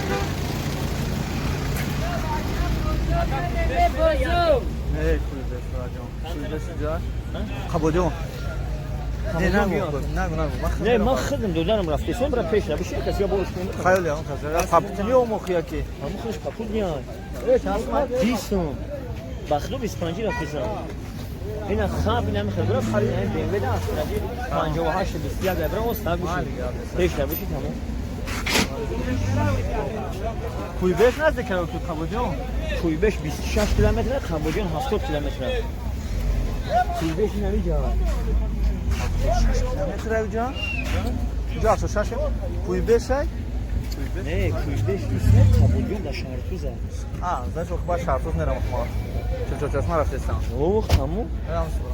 Не, кулибеш, раҷон. Кулибеш инҷа? Қабодиён. Не, нагу, нагу, нагу. Не, ман худам додарам рафтесам, бира пеш набиши, каси я борш кунам. Хаёли он кас. Папутни омохи яки. Ҳамон худаш папут меай. Бисум. Ба худо 25 рафтесам. Ина хаб ина мехел бира фари ин BMW да астради 58 21 бира он стаг биши. Пеш набиши тамом. Куйбеш наздик ки Қабодиён? Куйбеш 26 километр, Қабодиён 70 километр. Куйбеш ина виҷа. 76 километр виҷа? Ҷо 76 Куйбеш ай? Не, Куйбеш нест, Қабодиён дар Шаҳртуза. А, значит, ба Шаҳртуз мерам мо. Чилчорчашма рафтестам. Ох, тамом. Мерам субрам.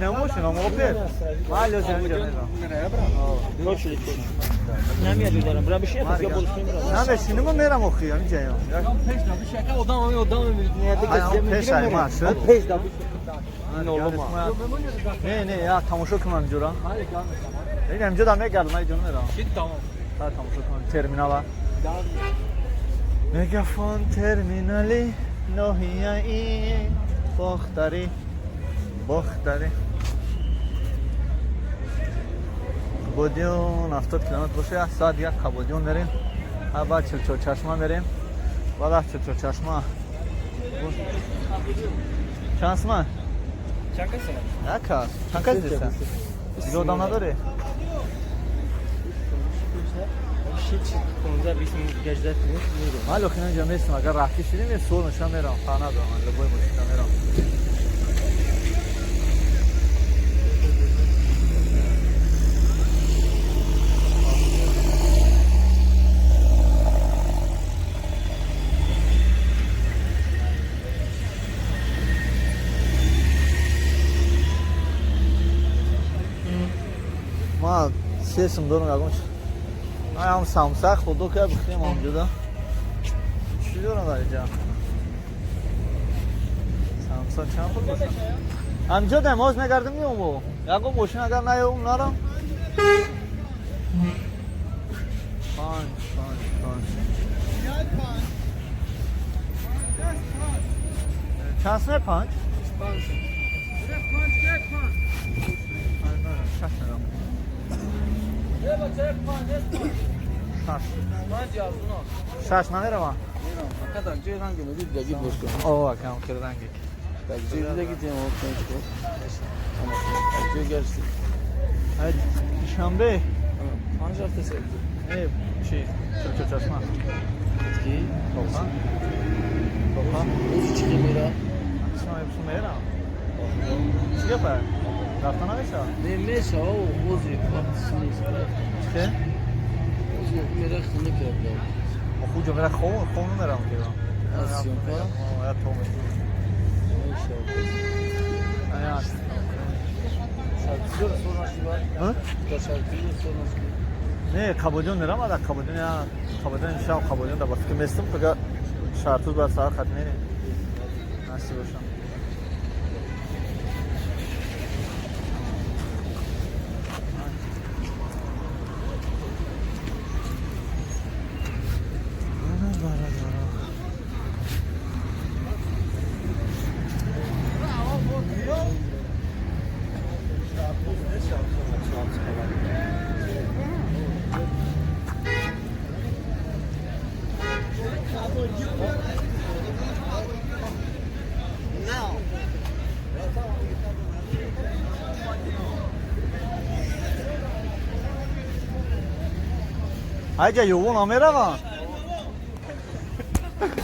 Намошин, ам опер. Майли ози ҳаминҷа мерам. Точно, точно. Намеяд додарам, бира биши, каси я борш кунам. Намешиним, мерам охи, ҳаминҷаям. Пеш набиши, ака одам ҳамин одам мебинад. Пеш ай ма шуд. Пеш набиши. Не, не, я тамошо кунам инҷора. Ин ҳаминҷо да мегардам, ман инҷо мерам. Чӣ тамом? Та тамошо кунам терминала. Мегафон терминали ноҳияи Бохтарӣ. Бохтарӣ. Қабодиён 70 километр боша, як соат дигар Қабодиён мерем. Баъд Чилчорчашма мерем. Баъд аз Чилчорчашма. Чанд суман? Чанд кас? Як кас. Чанд кас диста? Дига одам надорӣ? Ман охир инҷа местам, агар раҳкӣ шидем, я суол мешам мерам, фарқ надорам, ман любой мошина мерам. Ма сесум дорам ягон ам самса худо ка бихрем онҷода. Чӣ дорам дар инҷа? Самса чанд пул бошад? Ҳамҷо дам ҳоз мегардем меом. Ягон мошин агар наёбум нарам. 5 5 5. Чанд сум 5? 5. 5 мерам. Шаш намеравам? О, акам хеле ранги. Душанбе? Не, чи? Чилчорчашма. Тоқа? Тоқа? Мерам. Чӣ гапа? Рафта намешавад? Не, мешавад, ози вақтш нест. Чӣ? Ози мера хона кардам. Оху ҷо мера хов намерам ки. Аз съёмка? Я то мешавад. Ая. Не, Қабодиён мерам, ада Қабодиён я Қабодиён шав Қабодиён да баски местам, фақат Шаҳртуз ба сар хат мерем. Насиб бошам. Айҷа ювон омеравам.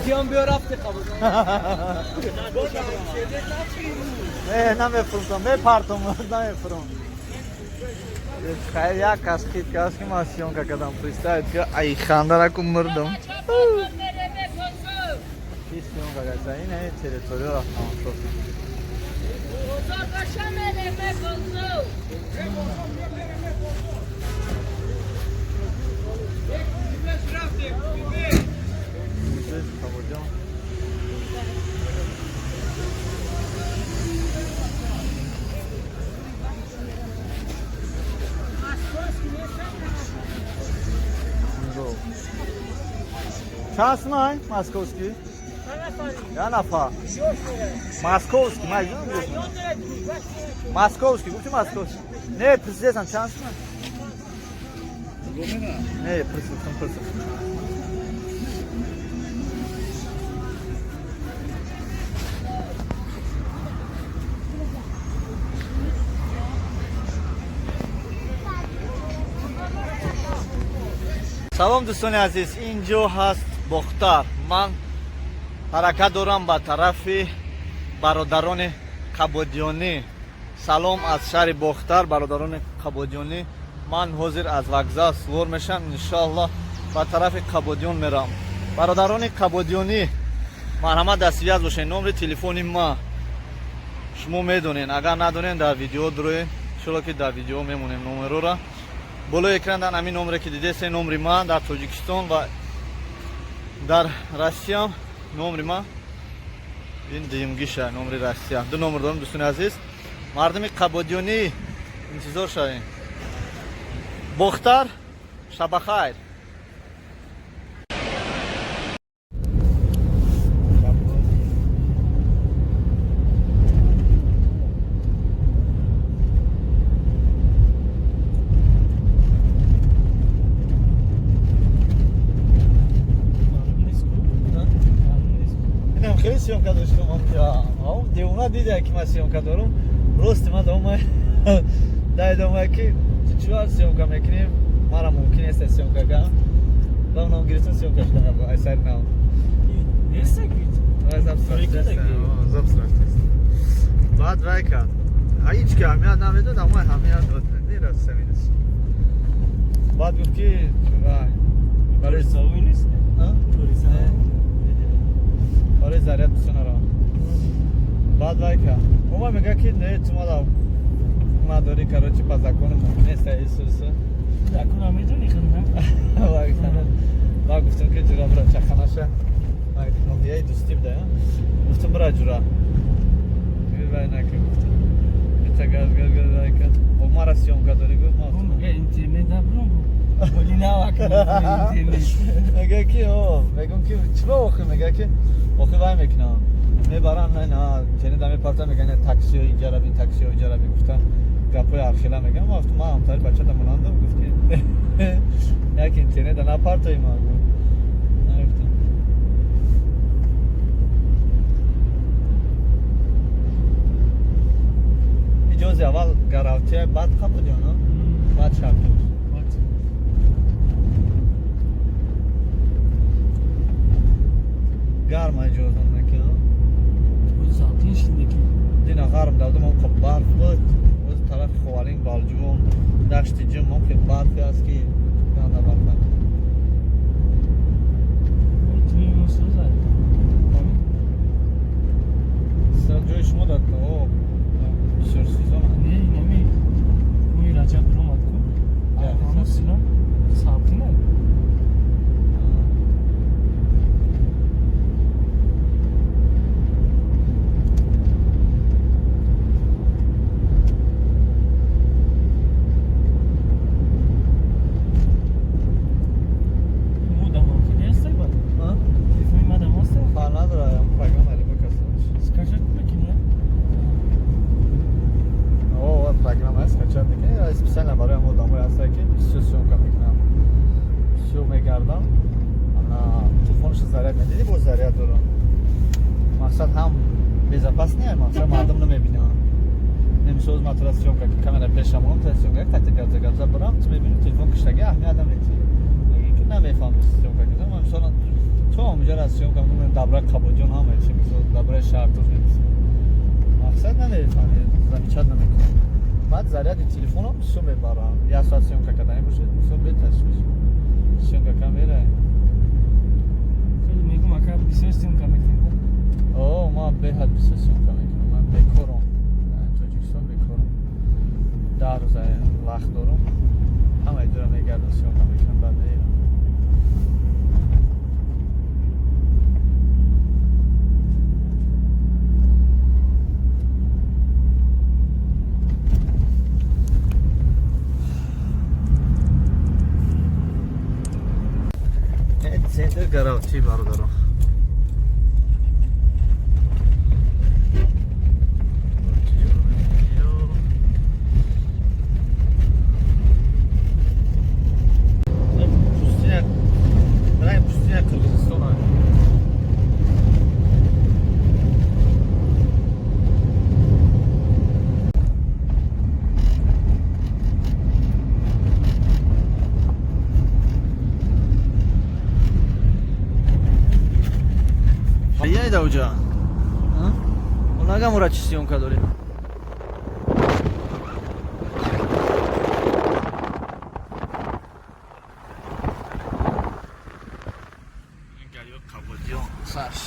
Киён биё рафти қабул. Не, намефурӯшам, мепартом, намефурӯм. Хайр, як кас хит кас ки ман съёмка кардам, представить ки ай хандараку мурдам. Ки съёмка кардам, ин ай территория рафтам шуд. Чанд сумай московский? Я нафар. Московский, май Московский, гуфти московский. Не, президентам чанд сумай? Не, президентам, президентам. Салом дӯстони азиз, ин ҷо ҳаст Бохтар. Ман ҳаракат дорам ба тарафи бародарони Қабодиёнӣ. Салом аз шаҳри Бохтар, бародарони Қабодиёнӣ. Ман ҳозир аз вокзал сувор мешавам, иншоаллоҳ ба тарафи Қабодиён меравам. Бародарони Қабодиёнӣ, марҳамат дар связь бошед. Номери телефони ма шумо медонед, агар надонед дар видео дуроед, иншоаллоҳ ки дар видео мемонем номерора. Болои экран дар ҳамин номере ки дидед, номери ман дар Тоҷикистон ва дар Россия номери ман ин дуюмгиша номери Россия. Ду номер дорам дӯстони азиз. Мардуми Қабодиёнӣ интизор шавед. Бохтар, шабахайр. Хеле съёмка доштам, девона дида ки ман съёмка дорам. Рости ман дома дай дома ки чӣ съёмка мекунем, мара мумкин нест съёмка кардам. Дам гирифтам съёмка шудам, ай сар нав. Баъд вай кард. Ҳеҷ ки аҳамият намедод, аммо аҳамият дод. Нерасаминас. Баъд гуфт ки вай барои барои заряд бисонара. Баъд вай кард. Ома мега ки не, ту мада надори, короче, по закону мумкин нест исус. Закона медони ханда? Ва гуфтам ки ҷура бира чаханаша. Ноҳияи дӯстӣ буда, гуфтам бира ҷура. Вай накард гуфтам. Бита газ газ газ вай кард. О мара съёмка дорӣ гуфт, ман гуфтам. Мега интернет набром. Оли навак интернет. Мега ки о, мегум ки чиба охи мега ки охи вай мекунам. Мебарам на на интернет мепартам меган таксио иҷара бин, таксио иҷара бин гуфта гапои архила мегам. Ман гуфтам ман ҳамтари бачата монандам гуфт ки як интернет напартои ман гуфт. Нагуфтам. Иҷози аввал гаравтия баъд Қабодиён, баъд Шартуз. Гарм иҷозам накунам. Дина гарм дадум, он қаб барф буд. Оз тарафи Ховалинг, Балҷувон, дашти Ҷим, он хел барфе аст ки ганда барф. Ҷои шумо дар бисёр сезон. Не, инами моҳи Раҷаб биромад ку. Ҳамун силон сабқина. Медиди, боз заряд дорам. Мақсад ҳам безопасный, мақсад мардум намебинанд. Мисол, ман тура съёмка, камера пешам, тура съёмка кати, гапза гапза барам, ту мебини, телефон киштаги, аҳамият намети, ки намефаҳми съёмка кардам. Ман мисол то ҳаминҷоро съёмка мекунам, дабра Қабодиён, ҳама чи, мисол, дабраи шаҳртоз мебисем. Мақсад намефаҳми, замечать намекунам. Баъд заряди телефонам бисёр мебарам. Як соат съёмка кардани бошед, мисол, беташвиш съёмка камера. Хеле мегум, ака, бисёр съёмка мекунед. О, ман беҳад бисёр съёмка мекунам. Ман бекорам, Тоҷикистон бекорам, 10 рӯза вақт дорам, ҳамаи ҷора мегардам, съёмка мекунам, баъд мерам. Центр Гаравчи, бародаро. Пустыня, рай, пустыня Қирғизистон. Яйда уҷа. Онага мура чӣ съёмка дорем? Сарш.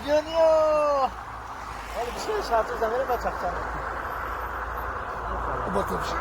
Қабодиёниё. Ҳоло бишин шарту замира ба чақчақ. Батовши.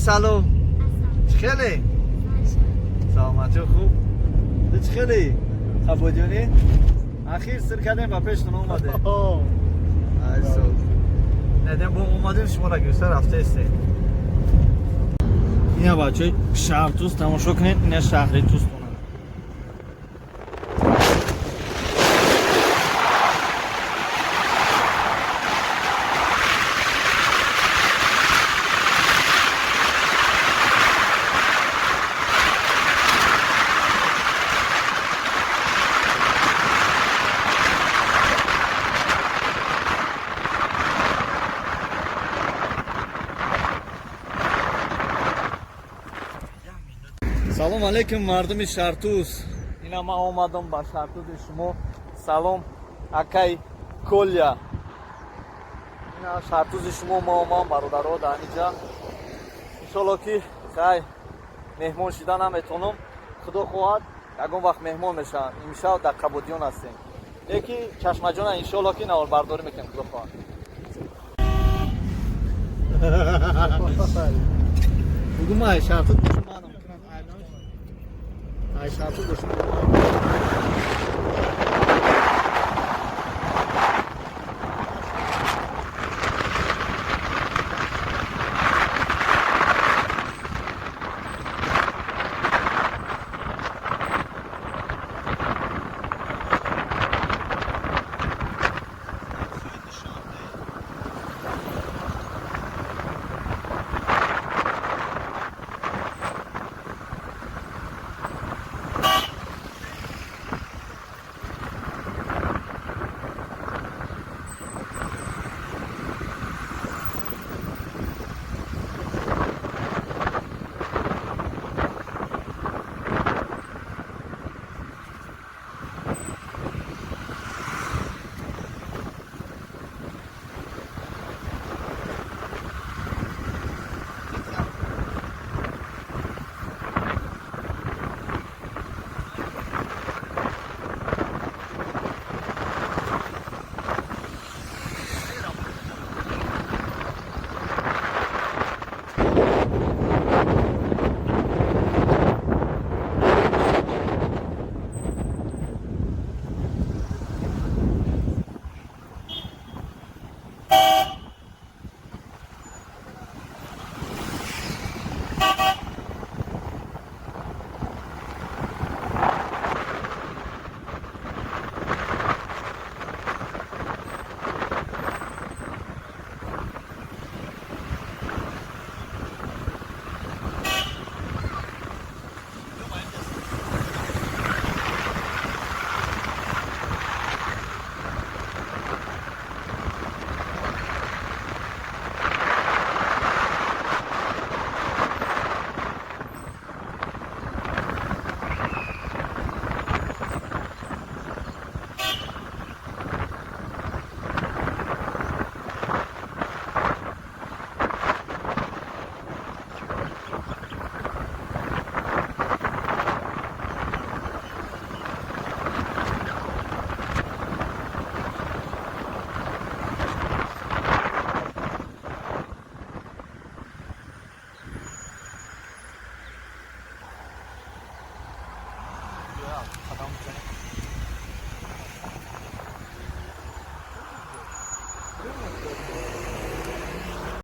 سلام. چخیلی؟ سلامتی خوب؟ تو چخیلی؟ قبادیانی؟ اخیر سر کردیم و پیشتون اومده. ایسا ندیم با اومدیم شما را گرفته رفته استه. اینا بچه شهر توست تماشا کنید، اینا شهری توست. Салом алейкум мардуми Шартуз. Ина ман омадам ба Шартузи шумо. Салом акай Коля. Ина Шартузи шумо ма омадам бародаро дар инҷа. Иншолло ки хай меҳмон шида наметонам. Худо хоҳад ягон вақт меҳмон мешавам. Имшаб дар Қабодиён ҳастем. Леки чашмаҷона иншолло ки наворбардорӣ мекунем худо хоҳад. Бугу ма Шартуз ай шарту бошум.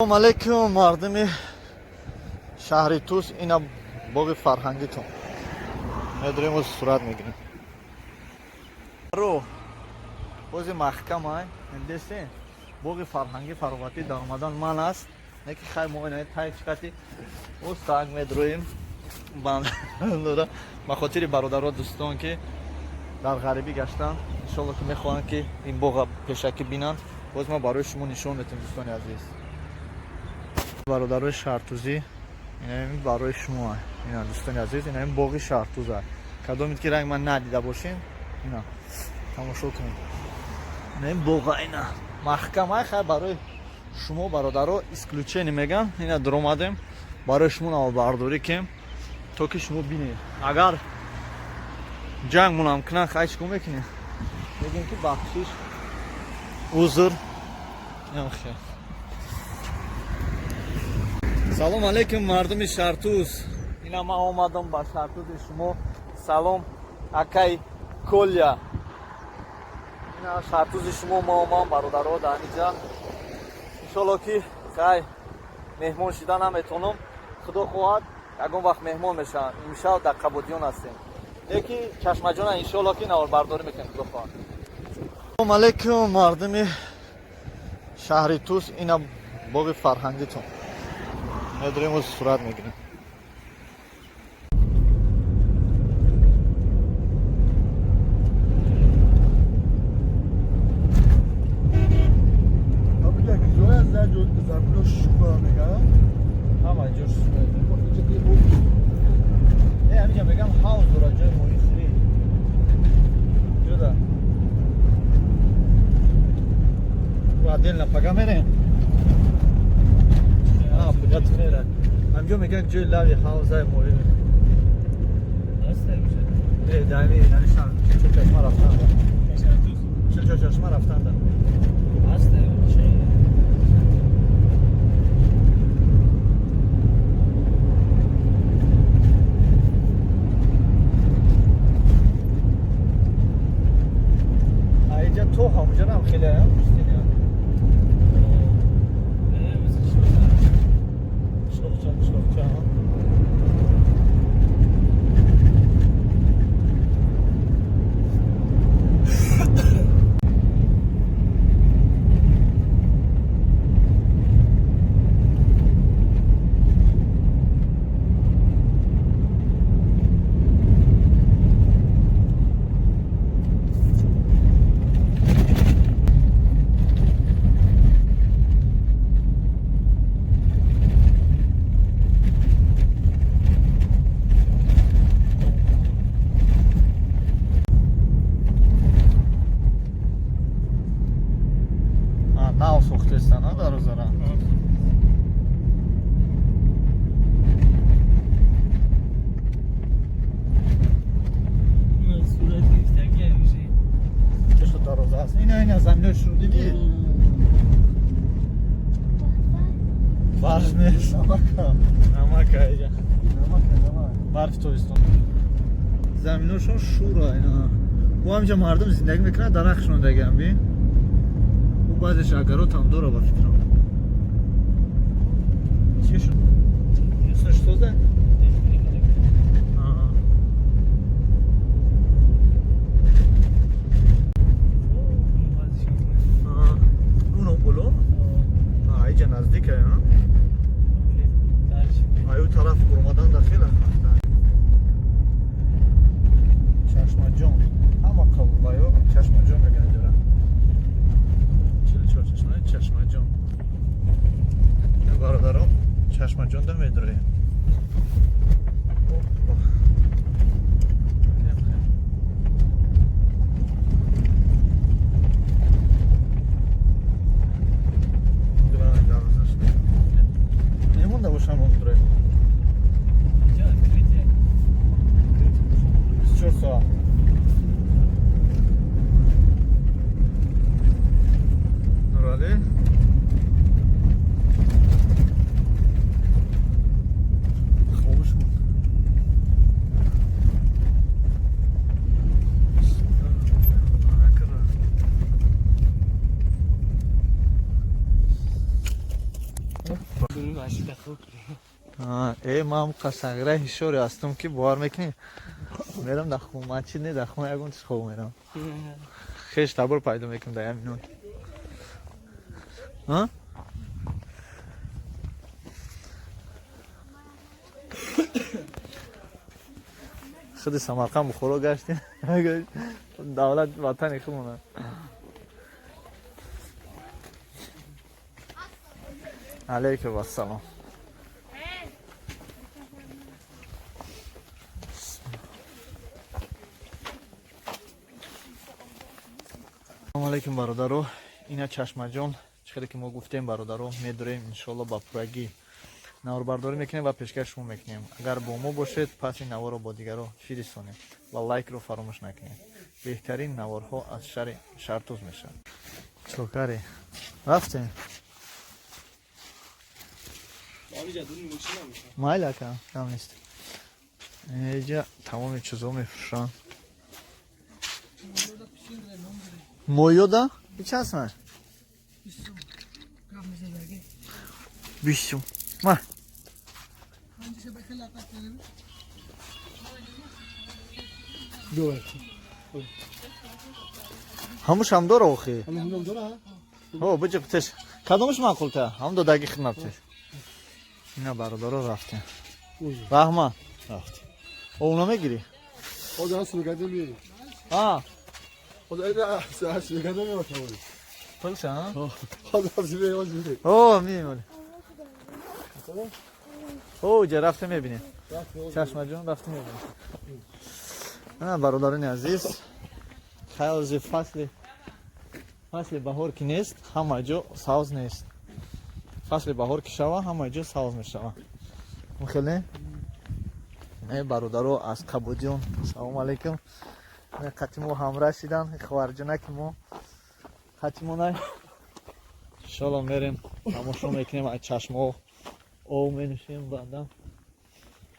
Салом алейкум, мардуми шаҳри Тус. Ина боғи фарҳангитон медорем, оз сурат мегирем. Ро бози маҳкамай десе, боғи фарҳангӣ фароғатӣ даромадан ман аст, не ки хай мо ина тай чикати оз танг медроем бандора ба хотири бародаро, дӯстон, ки дар ғарибӣ гаштанд, иншолло ки мехоҳанд, ки ин боға пешакӣ бинанд. Боз ма барои шумо нишон метем, дӯстони азиз, бародарои шаҳртузӣ. Инами барои шумо, ина, дӯстони азиз, инами боғи шаҳртуза. Кадомед ки ранг ман надида бошем, ина тамошо кунед. Инами боға ина маҳкамай. Хай, барои шумо бародаро исключение мегам, ина дуромадем, барои шумо навбардорӣ кем, то ки шумо бинед. Агар ҷанг мунам кунанд, хай, чӣ кор мекунем? Мегем ки бахшиш, узр. Инам хел. Салом алейкум, мардуми Шартуз. Ина ман омадам ба Шартузи шумо. Салом, акай Коля. Ина Шартузи шумо ма омам, бародаро, дар инҷа. Иншолло ки хай меҳмон шида наметонам, худо хоҳад, ягон вақт меҳмон мешавам. Имшаб дар Қабодиён ҳастем, леки Чашмаҷона иншолло ки наворбардорӣ мекунем, худо хоҳад. Салом алейкум, мардуми шаҳри Тус. Ина боғи фарҳангитон медорем, оз сурат мегирем. Ҳама ҷош не, ҳамиҷа мегам ҳавз дора, ҷои моҳихӯрӣ ҷуда отдельно пага мерем. Пага мера, ҳамҷо меган ҷои лави ҳавзаи моҳӣ. Не, дами навиштан Чилчашма рафтанда, Чилчашма рафтанда. Аиҷа то ҳамҷарам хеле пустиня. Қишлоқча, қишлоқча. Нав сохтестан дарозара. Чешо дароза аст. Ина, ина заминои шур дидӣ? Барф нест, намака. Намака иҷа. Барфи тобистон. Заминошон шура ина. Бо ҳамҷа мардум зиндагӣ мекунад, дарахтшон дагам би. Баъзеш огород ҳам дора ба фикрам. Чӣ шуд? Что за? Уно боло? Иҷа наздика, аю тараф бурмадан да хеле. Чашмаҷон. Ҳама қабулбаё Чашмаҷон мегӯянд ҷора. 44 чашма, Чашмаҷон. Бародарон, Чашмаҷон да медроем. Опа. Мемонда бошам, он дроем. 24 соат. Нуралӣ, хомӯш буд. Ман қасангра ҳишоре ҳастам ки бовар мекунӣ, мерам дар масҷид, не, дар хона ягон чиз хоб мерам. Хеш табор пайдо мекунам дар яминой. Худи Самарқанд, Бухоро гаштем, давлат ватани худмона. Алейкум ассалом. Салому алейкум, бародаро. Ина Чашмаҷон, чӣ хеле ки мо гуфтем, бародаро, медурем, иншоалло, ба пуррагӣ наворбардорӣ мекунем ва пешкаш шумо мекунем. Агар бо мо бошед, пас ин наворро бо дигарро фиристонем ва лайкро фаромӯш накунед. Беҳтарин наворҳо аз шаҳри Шартуз мешавад. Чокаре рафтем, майли ака, кам нест. Иҷа тамоми чизо мефурӯшанд. Моёда чанд сомон? 20 сум. Ма ҳамушам дора охи. О, биҷа птеш, кадомаш маъқулта? Ҳам додаги хидмат птеш. Ина, бародаро, рафтем. Раҳмат, рафтем. О, уна мегирӣ? А пулша. О, мемонӣ. О, ҷа рафтем, мебинем. Чашмаҷон, рафтем, мебинем. Ана, бародарони азиз, хаёзи фасли баҳор ки нест, ҳама ҷо савз нест. Фасли баҳор ки шава, ҳама ҷо савз мешава. Хеле не, бародаро аз Қабудиён, салому алейкум. Қати мо ҳамроҳ шидан, хоҳарҷонаки мо қати мо най. Иншолло, мерем, тамошо мекунем, аз чашмао об менӯшем, баъдан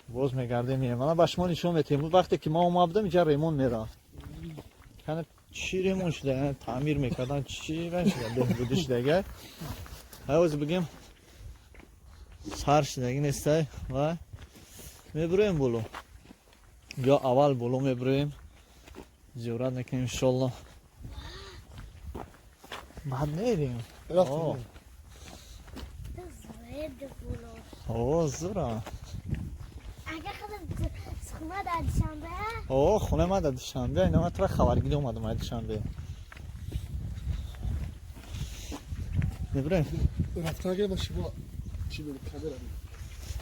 боз мегардем, меем. Мана, ба шумо нишон метиҳем. Вақте ки ма омада будам, инҷа ремонт мерафт. Кана, чӣ ремонт шуда, таъмир мекардан, чӣ шуда, беҳбудӣ шудага. Ҳози бигем, сар шудагӣ нестай ва мебуроем боло. Ё аввал боло мебуроем, зиёрат мекунем, иншолло, баъд мерем. О, зура. О, хонаи ман дар Душанбе. Ина, ман тура хабаргирӣ омадам аз Душанбе. Мебурем.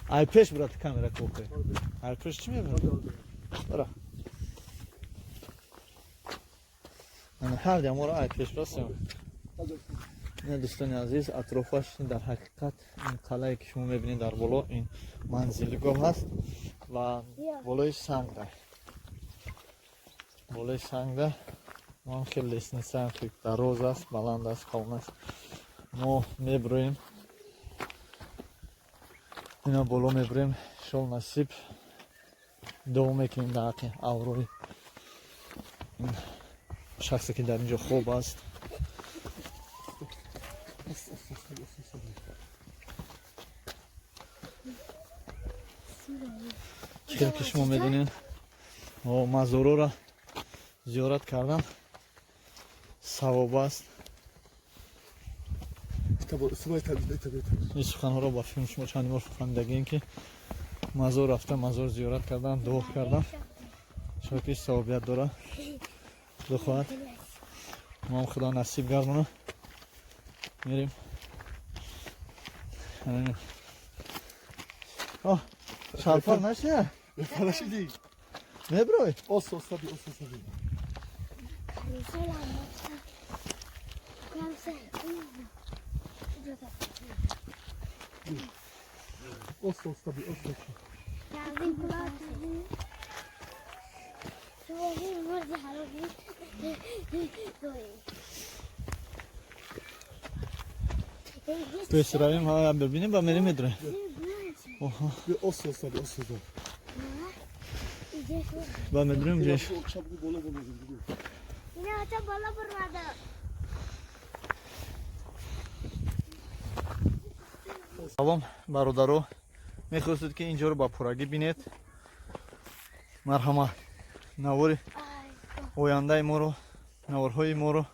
Ай пеш брат, камера кохе. Ай пеш чӣ мебурам? Бара. Ана, ҳар даморо ай пеш басем. Ина, дӯстони азиз, атрофаш дар ҳақиқат ин қалъае ки шумо мебинед дар боло, ин манзилгоҳ аст ва болои сангда ман хеле лестница дароз аст, баланд аст, калон аст. Мо меброем, ина боло меброем, иншолло, насиб, дуо мекунем дар ҳаққи аврои шахсе ки дар ин ҷо хоб аст. Чӣ ки шумо медонед, мазороро зиёрат кардан савоб аст. Ин суханҳоро ба филм шумо чанд бор фаҳмидагием, ки мазор рафта, мазор зиёрат кардан, дуо кардан шояд ки савобият дорад. Худо хоҳад, моам Худо насиб гардона, мерем. Шалфар наша? Меброй? Осо, саби, осо, саби. Осо, саби, осо. Пеш равем, ҳа, бибинем, ба мерем, медроем. Осо, саби, осо. Ба медроем ҷеш. Ина бола бурмада. Салом, бародаро, мехостед ки ин ҷоро ба пуррагӣ бинед, марҳамат, навори ояндаи моро, наворҳои моро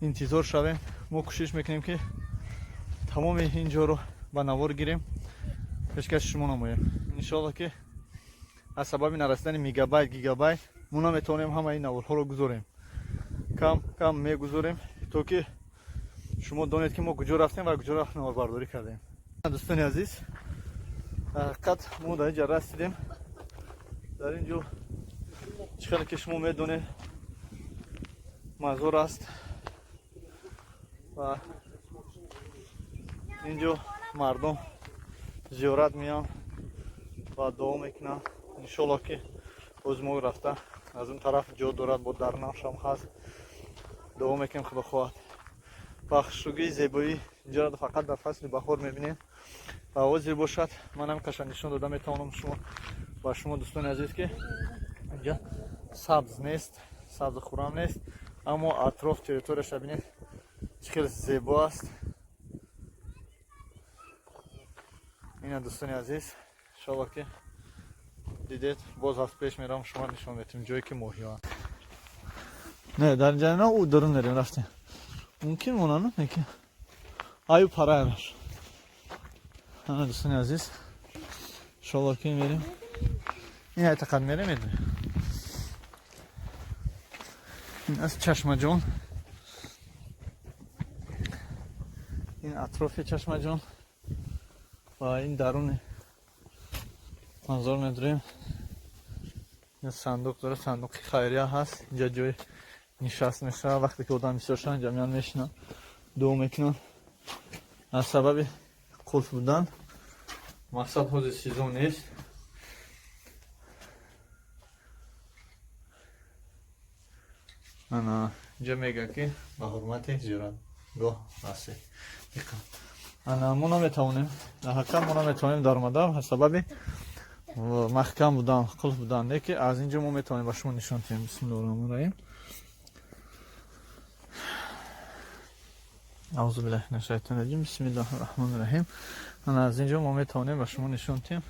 интизор шавем. Мо кӯшиш мекунем, ки тамоми ин ҷоро ба навор гирем, пешкаши шумо намоем. Иншоалло, ки аз сабаби нарасидани мегабайт, гигабайт мо наметавонем ҳамаи ин наворҳоро гузорем. Кам кам мегузорем, то ки шумо донед, ки мо куҷо рафтем ва куҷоро наворбардорӣ кардем. Дӯстони азиз, ҳақиқат мо дар инҷа расидем. Дар ин ҷо, чӣ хеле ки шумо медонед, мазор аст ва ин ҷо мардум зиёрат меянд ва дуо мекунанд. Иншолло, ки боз мо рафта аз он тараф ҷо дорад, бо дарнавшам ҳаст, дуо мекунем, худо хоҳад. Ва хушругии зебоӣ инҷоро фақат дар фасли баҳор мебинем. Ва ҳозир бошад, манам қаша нишон дода метавонам шумо ба шумо, дӯстони азиз, ки инҷа сабз нест, сабзу хуррам нест, аммо атроф, территорияша бинед, чӣ хеле зебо аст. Ина, дӯстони азиз, иншоалло, ки дидед. Боз аз пеш мерам, шумо нишон метем ҷое ки моҳиҳоанд. Не, дар инҷа на, ӯ дарун мерем. Рафтем, мумкин монанд неки аю параяраш. Ана, дӯстони азиз, иншоалло, ки мерем, ин айтақат мерем, медонем. Ин аст Чашмаҷон, ин атрофи Чашмаҷон ва ин даруни манзор медорем. Ин сандуқ дора, сандуқи хайрия ҳаст. Инҷа ҷои нишаст мешавад, вақте ки одам бисёр шаванд, инҷа меян, мешинанд, дуо мекунанд. Аз сабаби қулф будан, мақсад, ҳозир сезон нест. Ана инҷа мегӯяд, ки ба ҳурмати зиёратгоҳ ҳастед. Ана, мо наметавонем, дар ҳақиқат мо наметавонем даромада аз сабаби маҳкам будан, қулф будан. Леки аз ин ҷо мо метавонем ба шумо нишон диҳем. Бисмиллоҳи роҳмони раҳим. Аузу биллаҳи минаш шайтони раҷим. Бисмиллоҳи роҳмони раҳим. Ана, аз ин ҷо мо метавонем ба шумо нишон диҳем.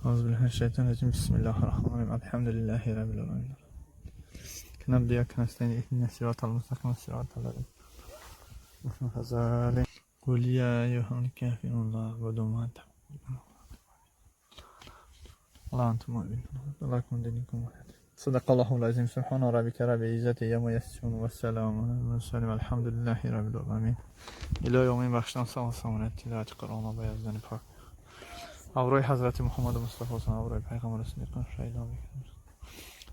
Аузу биллаҳи минаш шайтони раҷим. Бисмиллоҳи роҳмони раҳим. Алҳамдулиллаҳи роббил оламин. نبدأ إياك نستعين اهدنا الصراط المستقيم صراط الذين أنعمت عليهم. قل يا أيها الكافرون لا أعبد ما تعبدون ولا أنتم عابدون لكم دينكم ولي. صدق الله العظيم. سبحان ربك رب العزة عما يصفون والسلام على المرسلين والحمد لله رب العالمين. илоҳи омин бахшидан салом самонат тиловати Қуръон ба Яздани пок, аврои ҳазрати Муҳаммаду Мустафо, аврои пайғамбари сидиқон, шаҳидон.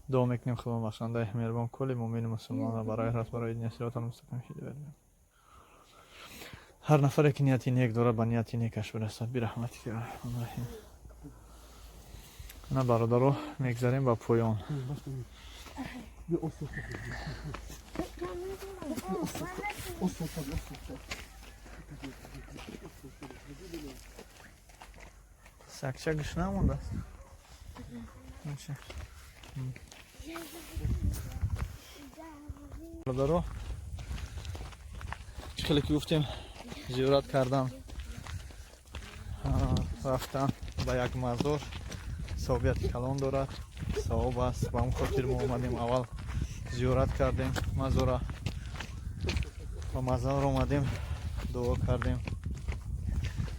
Дуо мекунем, Худо бахшандаи меҳрубон кулли муъмину мусулмонро барои рост, барои дини сироти мустақим ҳидоят. Ҳар нафаре ки нияти нек дорад, ба нияти некаш бирасад, бираҳматика я арҳамар раҳим. На, бародаро, мегзарем ба поён. Сакча гушна мондааст. Бародаро, чӣ хеле ки гуфтем, зиёрат кардан, рафтан ба як мазор савобияти калон дорад, савоб аст. Ба он хотир мо омадем, аввал зиёрат кардем мазора, ба мазор омадем, дуо кардем.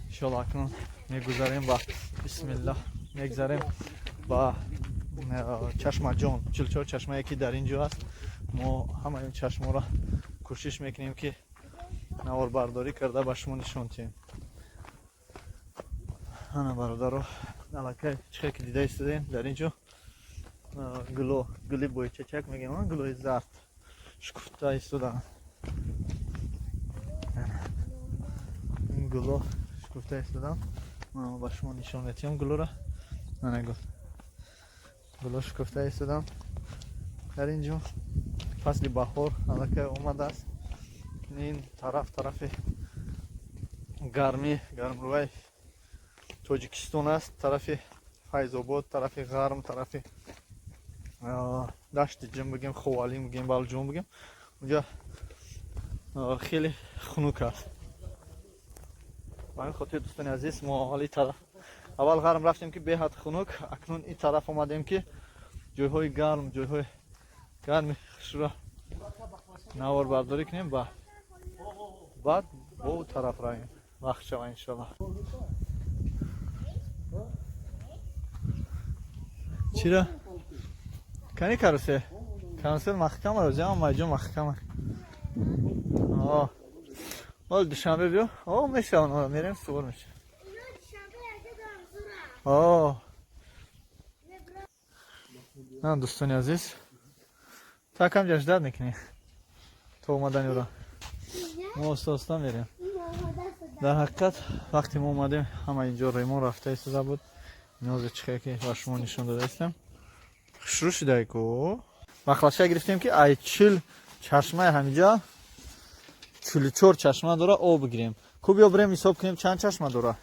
Иншоалло, акнун мегузарем ба, бисмиллаҳ, мегзарем ба Чашмаҷон. 44 чашмае ки дар ин ҷо аст, мо ҳамаи ин чашморо кӯшиш мекунем, ки наворбардорӣ карда ба шумо нишон диҳем. Ана, бародаро, аллакай чӣ хел ки дида истодаем, дар ин ҷо гуло, гули бойчачак мегӯем, гулои зард шукуфта истодаанд. Ин гуло шукуфта истодаанд. Ман ба шумо нишон медиҳам гулоро. Ана, гул, гуло шукуфта истодам дар ин ҷо. Фасли баҳор аллакай омадааст. Ин тараф тарафи гармӣ, гармрӯи Тоҷикистон аст, тарафи Файзобод, тарафи ғарм, тарафи Дашти Ҷим бигем, Ховалин бигем, Балҷум бигем, унҷа. Хеле хунук аст. Ба ҳамин хотир, дӯстони азиз, мо ҳоли тараф аввал ғарм рафтем, ки беҳад хунук, акнун ин тараф омадем, ки ҷойҳои гарм, ҷойҳои гарми хушро навор бардорӣ кунем, ба баъд бо ӯ тараф равем, вақт шава, иншоалло. Чира кани карусел, карусел маҳкама, розиам майҷо маҳкама. Ҳол Душанбе биё, о мешавон, мерем, сувор мешавем. На, дӯстони азиз, та кам ҷаждат мекунӣ то омадани ӯро. Мо оста оста мерем. Дар ҳақиқат, вақте мо омадем, ҳама инҷо ремон рафта истода буд. Нозе чихе ки ба шумо нишон дода истем, хушрӯ шудай ку. Махлаша гирифтем, ки ай 40 чашмаи ҳамиҷа, 44 чашма дора, об бигирем. Ку биё бирем, ҳисоб кунем, чанд чашма дора.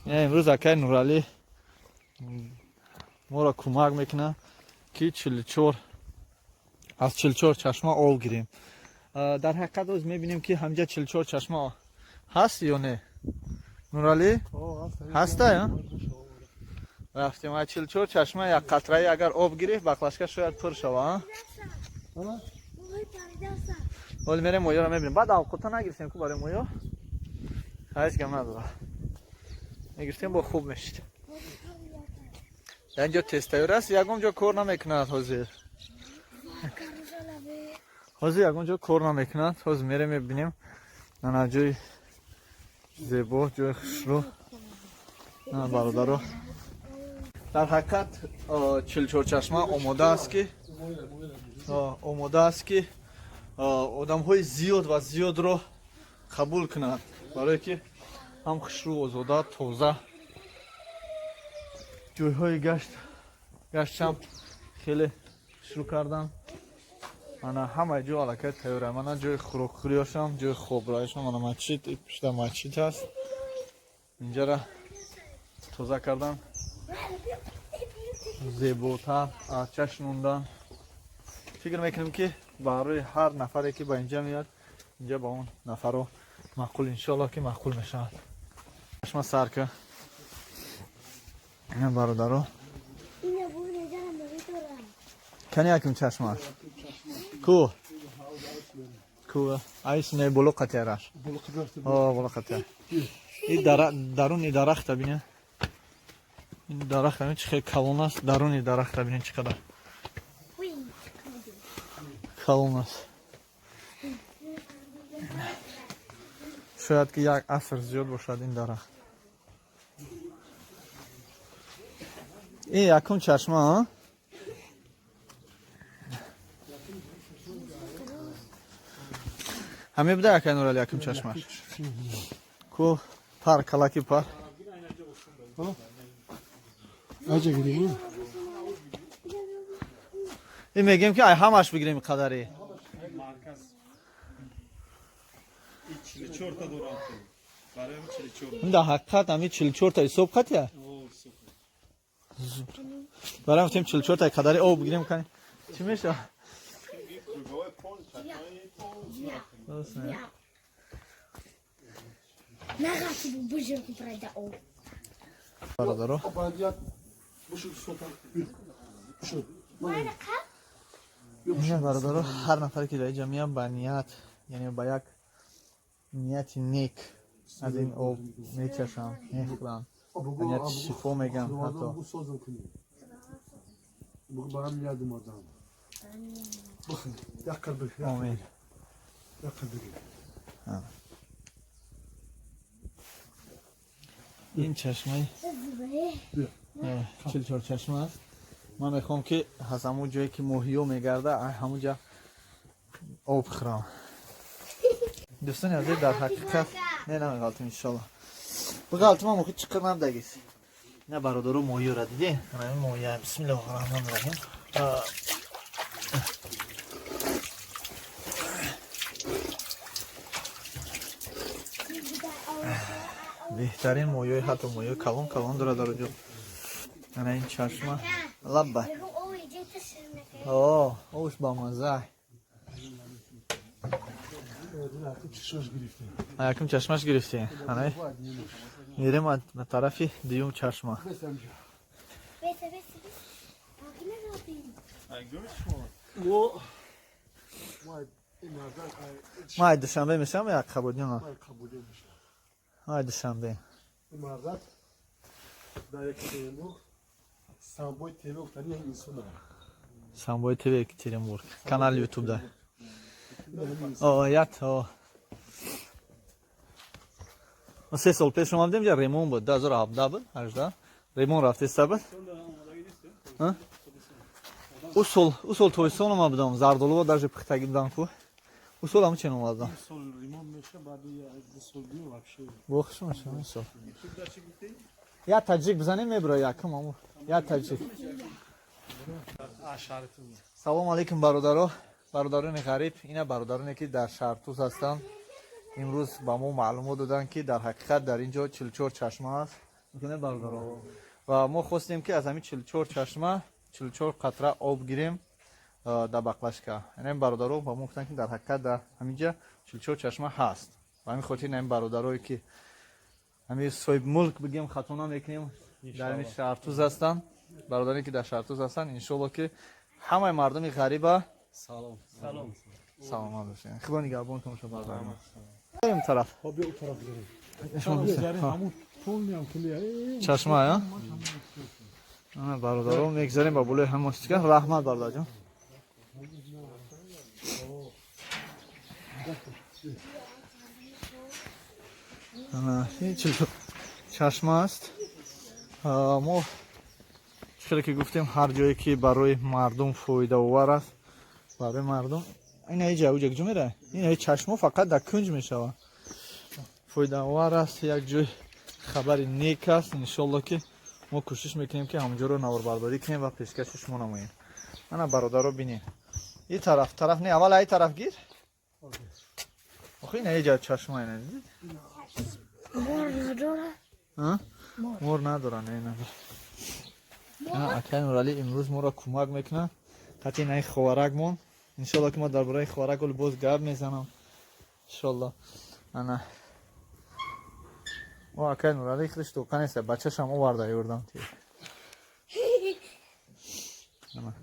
Имрӯз акай Нуралӣ моро кӯмак мекунад, ки 44 аз 44 чашма об гирем. Дар ҳақиқат, оз мебинем, ки ҳамҷа 44 чашма ҳаст ё не. Нуралӣ, ҳаста? Рафтем, аз 44 чашма як қатраи агар об гирифт, баклажка шояд пур шава. Ҳоли мерем, моёро мебинем. Баъд авқота нагирифтем ку барои моё, ҳеҷ гам надора, мегирифтем, бо хуб мешид. Дар инҷо тезтайёр аст, ягон ҷо кор намекунад ҳозир. Ҳозир ягон ҷо кор намекунад. Ҳозир мерем, мебинем. Ана ҷои зебо, ҷои хушрӯ. Бародаро, дар ҳақиқат 44 чашма омода аст, ки одамҳои зиёд ва зиёдро қабул кунад, барое ки ҳам хушрӯ, озода, тоза, ҷойҳои гаштам хеле шурӯъ кардам. Ана ҳамаи ҷо аллакай тайёра. Мана ҷои хӯрокхӯриёшам, ҷои хобраишам, ана масҷид, пушта масҷид ҳаст. Инҷара тоза кардан, зеботар арча шунондан. Фикр мекунем, ки барои ҳар нафаре, ки ба инҷа меяд, инҷа ба он нафаро маъқул, иншоалло, ки маъқул мешавад. Чашма сарка, бародаро. Кани якум чашмаш ку? Ку айс не, боло қатиараш, о боло қатиар. И даруни дарахта бине, ин дарахта бин, чӣ хел калон аст. Даруни дарахта бинен, чӣ қадар калон аст. Шояд ки як аср зиёд бошад ин дарахт. Ин якум чашма. Ҳаме буда, якай Нурали, якум чашмаш ку? Пар, калаки пар. Аҷа гирем. Ин мегем, ки ай ҳамаш бигирем қадари. Марказ. И 44 та дорам. Барои 44. Дар ҳақиқат ҳами 44 та ҳисоб қатия? Барам гуфтем, 44 та қадари об бигирем, кани чӣ мешавад? Дуруст не? Нағати бужир прайда об. Бародаро, ина бародаро, ҳар нафаре ки дар инҷа меяд, ба ният, яъне ба як нияти нек аз ин об мечашам, мехӯрам, ба нияти шифо мегам ҳатто. Бу барам ният омадам. Бахр, як қад бигир. Омин. Як қад бигир. Ин чашмаи 44 чашма аст. Ман мехоҳам, ки аз ҳамун ҷое, ки моҳиё мегарда, ҳамун ҷа об хӯрам. Дӯстони азиз, дар ҳақиқат не, намеғалтим, иншолло. Биғалтимам, охи чиқир набдагис. На, бародаро, моҳиёра диде? Ана моҳия. Бисмиллоҳи раҳмони раҳим. Беҳтарин моҳиёи, ҳатто моҳиёи калон калон дорад дар ҷо. Ана ин чашма, лабба. О, ош бамаза. Якум чашмаш гирифтем. Ана мерем ба тарафи дуюм чашма. Ма Душанбе мешам я Қабудиён? Ма Душанбе. Мардак дар Екатеринбург Самбой ТВ гуфтани як инсон дорад. Самбой ТВ Екатеринбург. Канал YouTube да. О, ят, о. Мо 3 сол пеш омадем, ҷа ремон буд, 2017 буд, 18. Ремон рафтеста буд. У сол тобистон омад будам, зардолуба даже пухтагӣ будам ку. У сол ҳам чен омадам. Бохш меша, ин сол. Я таҷик бизанем мебро якум аму. Я таҷик. Салом алейкум бародаро, бародарони ғариб, ина бародароне ки дар Шаҳртуз ҳастанд. Имрӯз ба мо маълумот доданд ки дар ҳақиқат дар ин ҷо 44 чашма аст. Мекунед бародаро? Ва мо хостем ки аз ҳамин 44 чашма 44 қатра об гирем дар баклашка. Яъне бародаро ба мо гуфтанд ки дар ҳақиқат дар ҳамин ҷа 44 чашма ҳаст. Ба ҳамин хотир ин бародарое ки ҳамин соҳиб мулк бигем хато намекунем, дар ҳамин Шаҳртуз ҳастанд. Бародаре ки дар Шаҳртуз ҳастанд, иншоалло ки ҳамаи мардуми ғариба салом. Салом. Саломат бошед. Худо нигаҳбонтон бошад бародарам. Ин тараф. Хоб биё, у тараф гузарем. Чашма, я? Ана бародаро мегзарем ба болои ҳама чизга. Раҳмат бародарҷон. Ана ин чашма аст. Мо хеле ки гуфтем ҳар ҷое ки барои мардум фоидаовар аст, барои мардум ин ҳеҷ уҷа куҷо меравад? Ин ҳеҷ чашмо фақат дар кунҷ мешавад. Фоидаовар аст, як ҷой хабари нек аст. Иншоалло ки мо кӯшиш мекунем ки ҳамонҷоро наворбардорӣ кунем ва пешкаши шумо намоем. Ана бародаро бинем. Ин тараф, тараф не, аввал ай тараф гир. Охи ин ҳеҷ чашма ина дидед? Мор надорад? Мор надора, не надора. Акай Нуралӣ имрӯз моро кӯмак мекунад. Қатъи ин ховаракмон. Иншоалло ки мо дар бораи ховарак ҳоло боз гап мезанам. Иншоалло. Ана. О, акай Нуралӣ худаш тоқа нест, бачашам оварда ёрдам ти. Ана.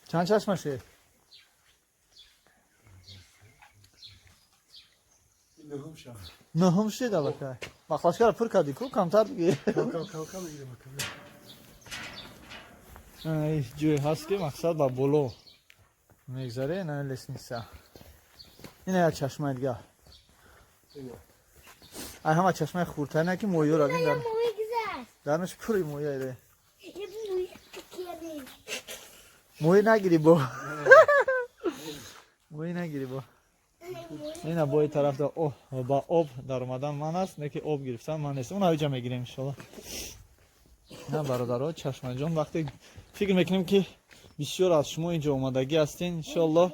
Чанд чашма шед? Нӯҳум шед аллакай. Баклашкаро пур кардӣ ку, камтар бигир. Ҷое ҳаст ки мақсад ба боло мегзаре, на лестница. Ина як чашмаи дигар. Ай ҳама чашмаи хурдтарина ки моҳиёро бин дар. Дарнаш пури моҳия ире. Моҳӣ нагирӣ бо. Моҳӣ нагирӣ бо. Ина бо ин тараф ба об даромадан ман аст, не ки об гирифтан ман нест. Он ҳавиҷа мегирем иншоалло. На бародаро, чашмаҷон, вақте фикр мекунем ки бисёр аз шумо инҷо омадагӣ ҳастин иншоалло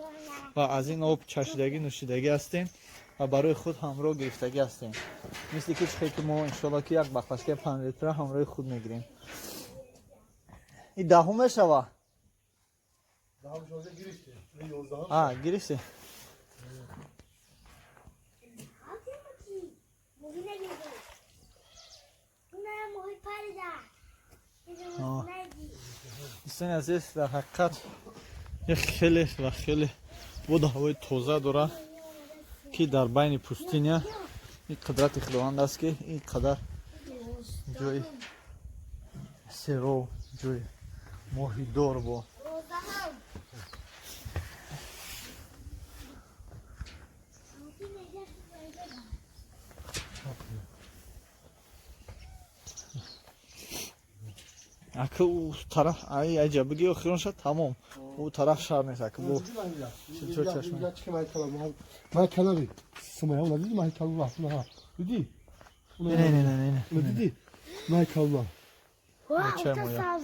ва аз ин об чашидагӣ, нӯшидагӣ ҳастин ва барои худ ҳамроҳ гирифтагӣ ҳастем. Мисли ки чӣ ки мо иншоалло ки як баклашкаи 5 литра ҳамроҳи худ мегирем. Ин даҳум мешава? Гирифтем. Дӯстони азиз, дар ҳақиқат як хеле ва хеле боду ҳавои тоза дорад ки дар байни пустиня ин қудрати худованд аст ки ин қадар ҷои серов, ҷои моҳидор бо. Ака у тараф ай ай ҷабиги охирон шад тамом. У тараф шаҳр нест ака бо. Чор чашма. Ман канали сумая уна диди ман калла уна диди. Не не не не. Уна диди ман калла. Чай моя.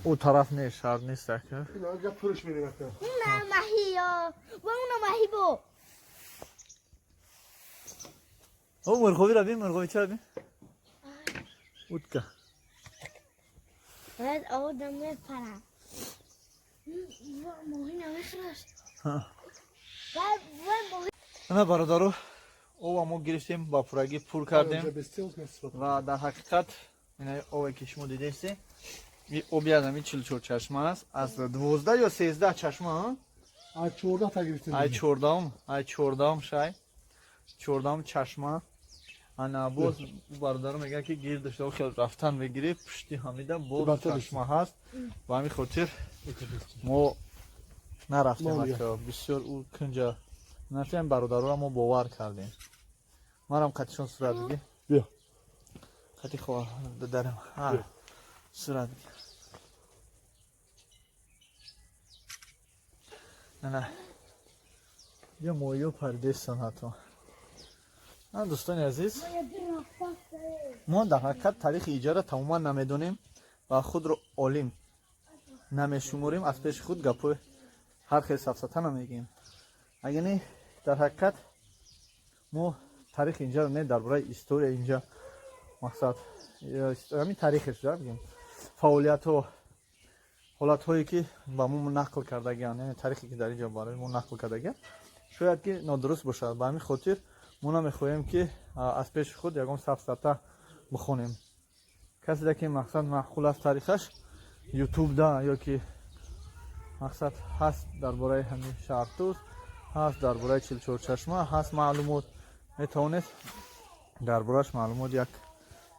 У тараф не шаҳр нест ака. Уна маҳиё ва уна маҳи бо. О, мурғовиро бин, мурғови чаро бин? Утка. Баъд одам мепарад. Моҳӣ намехӯраш. Ана бародаро, ова мо гирифтем, ба пуррагӣ пур кардем ва дар ҳақиқат ина ове ки шумо дидесте, и оби аз ҳамин 44 чашма аст, аз 12 ё 13 чашма, аз 14 та гирифтем. Ай 14-ум, ай 14-ум шай. 14-ум чашма. Ана боз бародаро мегӯяд ки гирдаш хел рафтан мегирӣ, пушти ҳамида боз чашма ҳаст. Ба ҳамин хотир мо нарафтем, бисёр ӯ кунҷа нафтем, бародароро мо бовар кардем. Манам қатишон сурат бигир. Биё. Қати хоҳар дарам. Ҳа. Сурат бигир. Ана. Ё моҳиё паридестан ҳатто. Дӯстони азиз, мо дар ҳақиқат таърихи иҷара тамоман намедонем ва худро олим намешуморем, аз пеши худ гапҳои ҳар хел сафсата намегӯем. Агар не, дар ҳақиқат мо таърихи инҷаро не, дар бораи история инҷа мақсад ҳамин таърихеш бигем, фаъолиятҳо, ҳолатҳое ки ба мо нақл кардагианд, яъне таърихе ки дар инҷо барои мо нақл кардагианд, шояд ки нодуруст бошад. Ба ҳамин хотир мо намехоҳем ки аз пеши худ ягон сафсата бихонем. Каседа ки мақсад маъқул аст таърихаш, ютубда ё ки мақсад ҳаст дар бораи ҳамин шаҳртуз, ҳаст дар бораи 44 чашма, ҳаст маълумот, метавонед дар борааш маълумот як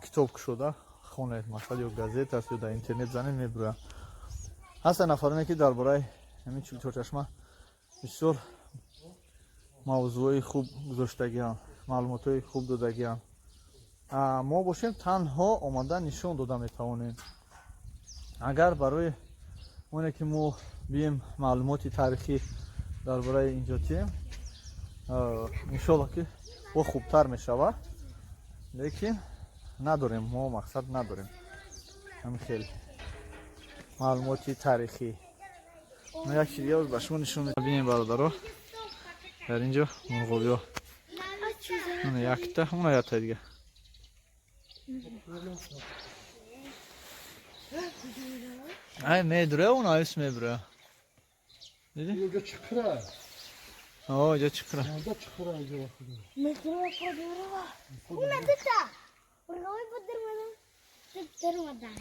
китоб кушода хонед, мақсад ё газет аст ё дар интернет занед мебурад. Ҳастанд нафароне ки дар бораи ҳамин 44 чашма бисёр мавзӯъҳои хуб гузоштагианд, маълумотҳои хуб додагианд. Мо бошем танҳо омада нишон дода метавонем. Агар барои оне ки мо бием маълумоти таърихӣ дар бораи инҷо тием, иншолло ки бо хубтар мешавад, лекин надорем, мо мақсад надорем ҳамин хел маълумоти таърихӣ. Мо як чиз дига ба шумо нишон бинем, бародаро. Дар инҷо мурғобиҳо якта, уна якта дига. Ай медура, уна айс мебура. Диди? Инҷо чиқира. О, инҷо чиқира. Инҷо чиқира, инҷо вақт. Метро подурова. Уна дута. Мурғоби будирмадам. Дирмадан.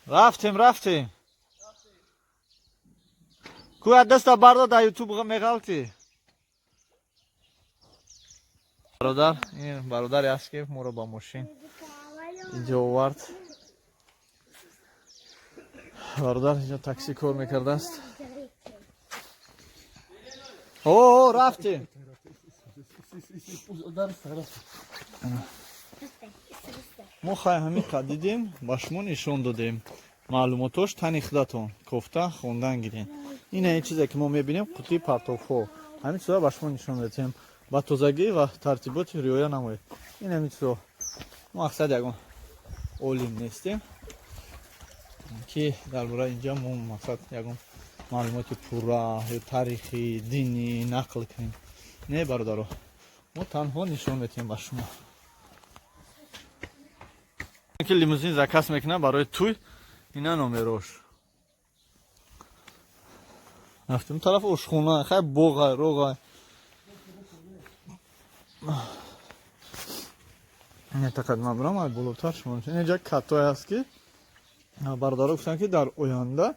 Рафтем, рафтем. Ку аз даста бардор, дар ютуб меғалтӣ. Бародар, ин бародаре аст ки моро ба мошин инҷо овард. Бародар инҷо такси кор мекардааст. О, рафтем. Мо хай ҳамин қад дидем, ба шумо нишон додем. Маълумотош тани худатон кофта хондан гирен. Ин ин чизе ки мо мебинем, қутии партовҳо. Ҳамин чизҳо ба шумо нишон медиҳем. Ба тозагӣ ва тартиботи риоя намоед. Ин ҳамин чизҳо. Мо мақсад ягон олим нестем ки дар бораи инҷа мо мақсад ягон маълумоти пурра ё таърихӣ, динӣ нақл кунем. Не, бародаро, мо танҳо нишон медиҳем ба шумо. Ки лимузин заказ мекунам барои туй, ина номерош. Рафтем тараф ошхона, хай боғай, роғай. Не тақад ман бурам, ай болотар шумо. Инҷа катое аст ки бародаро гуфтанд ки дар оянда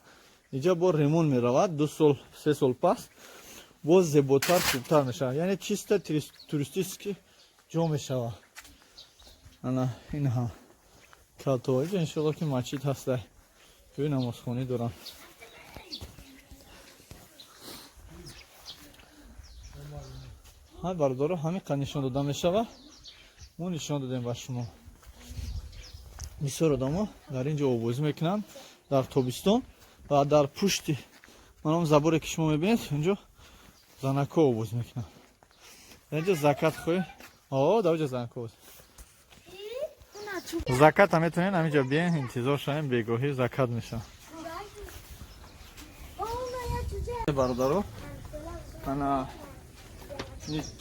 инҷа бо ремонт меравад, 2 сол, 3 сол пас боз зеботар, хубтар мешавад. Яъне чисто туристически ҷо мешавад. Ана ин ҳам като. Инҷа иншоалло ки масҷид ҳаста. Ҷои намозхонӣ дорам. Ҳай бародаро, ҳамин қад нишон дода мешавад. Мо нишон додем ба шумо. Бисёр одамо дар ин ҷо овозӣ мекунанд дар тобистон ва дар пушти манам заборе ки шумо мебинед, инҷо занако овоз мекунанд. Дар инҷо закат хоҳӣ? О, дар инҷо занако овоз. Закат ҳам метавонед ҳаминҷо биен, интизор шавем, бегоҳӣ закат мешавад. Бародаро, ана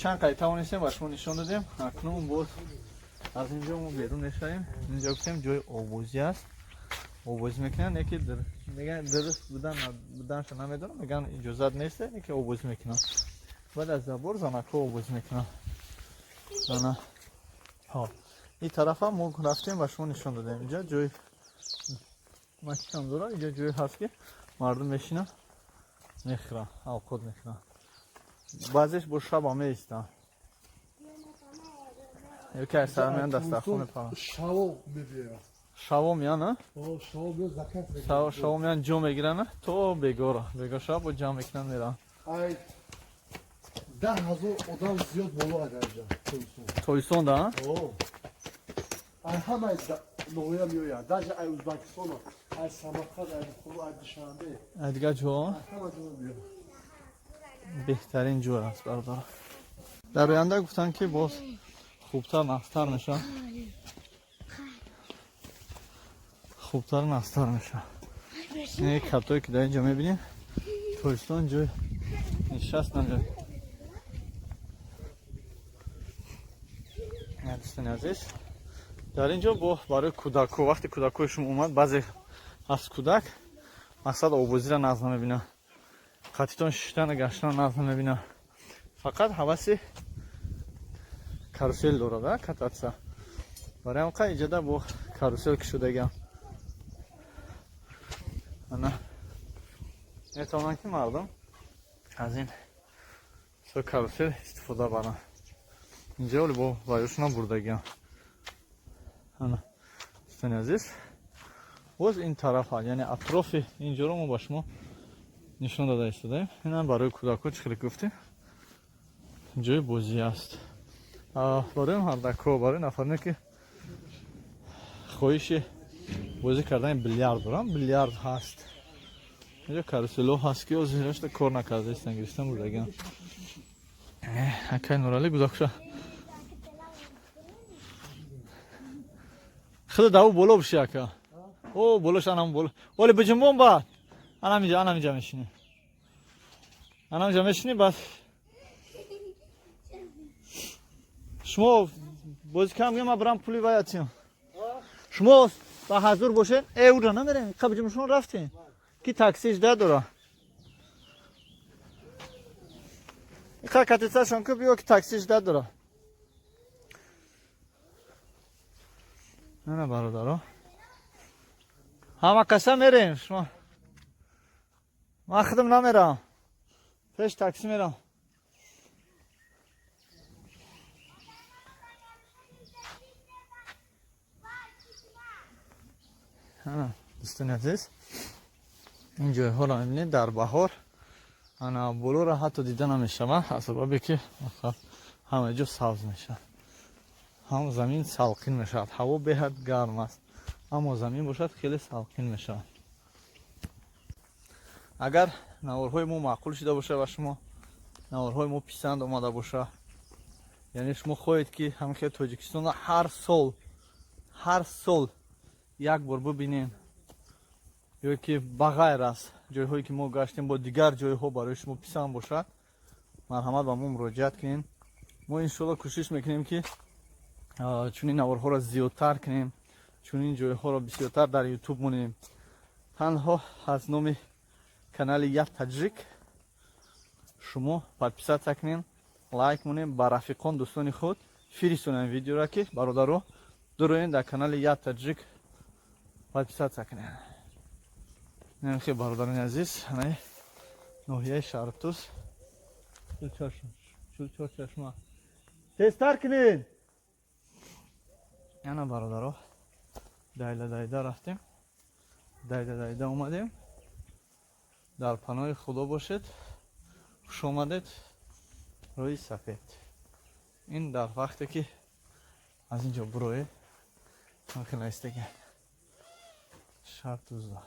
чанд қай тавонистем ба шумо нишон додем. Акнун боз Аз инҷо мо берун мешавем. Инҷо гуфтем, ҷои обозӣ аст, обозӣ мекунанд. Яке меган дуруст будан буданша намедонам, меган иҷозат нест, яке обозӣ мекунанд. Баъд аз забор занакҳо обозӣ мекунанд. Ана ҳо, ин тарафа мо рафтем, ба шумо нишон додем. Инҷа ҷои масҷидам дорад, инҷа ҷое ҳаст, ки мардум мешинанд, мехӯранд, авқот мехӯранд. Баъзеш бо шаба меистанд, яке аз сара меян, дастархон мепаранд. Шаво мебиёяд. Шаво меян, а? Шаво меяд, заказ мекунад. Шаво меян, ҷо мегиранд то бегора. Бего шаб бо ҷамъ мекунанд, мераванд. Ай 10 000 одам зиёд боло агарҷа. Тобистон да? Ай ҳамаи ноҳия меояд, даже ай Узбакистона, ай Самарқанд, ай Бухоро, ай Душанбе. Ай дигар ҷо. Ҳама ҷо меояд. Беҳтарин ҷой аст, бародар. Дар оянда гуфтанд, ки боз хубтар, нағзтар мешавад, хубтар, нағзтар мешавад. Ин кабтое, ки дар инҷо мебинем, тобистон ҷои нишаст намҷо. Дӯстони азиз, дар ин ҷо бо барои кӯдакҳо, вақте кӯдакҳои шумо омад, баъзе аз кӯдак мақсад обозиро нағз намебинад, қатитон шиштану гаштан нағз намебинад, фақат ҳаваси карусел дорад, кататься. Барои ҳам иҷода бо карусел кушодагиам. Ана метавонанд, ки мардум аз ин карусел истифода баранд. Инҷа оли бо вайошунам бурдагиам. Ана, дӯстони азиз, боз ин тарафа, яъне атрофи инҷоро мо ба шумо нишон дода истодаем. Инам барои кӯдакҳо, чӣ хеле гуфтем, ҷои бозӣ аст. Барои мардакҳо, барои нафароне, ки хоҳиши бозӣ кардани билярд дорам, билярд ҳаст. Инҷо каруселҳо ҳаст, ки озирашта кор накарда истан, гирифтан бурдагиам. Акай Нуралӣ гузошта. Худа даву боло биши, ака. О, болош, анам боло. Оле биҷунбон баъд. Анам инҷа, анам инҷа мешинӣ. Анам инҷа мешинӣ баъд. Шумо бозӣ кам, ман барам пули вай атиям. Шумо ба ҳазур бошед, ура намерем. Қа биҷунбон, шумо рафтем. Ки таксиш дадора. Қа катицашон ку биё, ки таксиш дадора. На, бародаро. Ҳама каса мерем, шумо. Ман худам намерам. Пеш такси мерам. Дӯстони азиз, ин ҷойҳоро мебинед, дар баҳор ана болоро ҳатто дида намешавад, аз сабабе ки ҳама ҷо сабз мешавад, ҳам замин салқин мешавад. Ҳаво беҳад гарм аст, аммо замин бошад, хеле салқин мешавад. Агар наворҳои мо маъқул шуда бошад ва шумо наворҳои мо писанд омада бошад, яъне шумо хоҳед, ки ҳамин хел Тоҷикистонро ҳар сол, ҳар сол як бор бибинем, ё ки ба ғайр аз ҷойҳое, ки мо гаштем, бо дигар ҷойҳо барои шумо писанд бошад, марҳамат, ба мо муроҷиат кунем. Мо иншоалло кӯшиш мекунем, ки чунин наворҳоро зиёдтар кунем, чунин ҷойҳоро бисёртар дар Ютуб монем. Танҳо аз номи канали Як Таҷик шумо подписаться кунем, лайк монем, ба рафиқон, дӯстони худ фиристонем видеоро, ки бародаро, дуроен, дар канали Як Таҷик подписаться кунем. Хе, бародарони азиз, ноҳияи Шаҳртуз, Чорчашма. Тезтар кунед. Ана, бародаро, дайда дайда рафтем, дайда дайда омадем. Дар паноҳи Худо бошед. Хуш омадед. Рӯи сафед. Ин дар вақте, ки аз ин ҷо буроед, хелаистаги Шаҳртузда.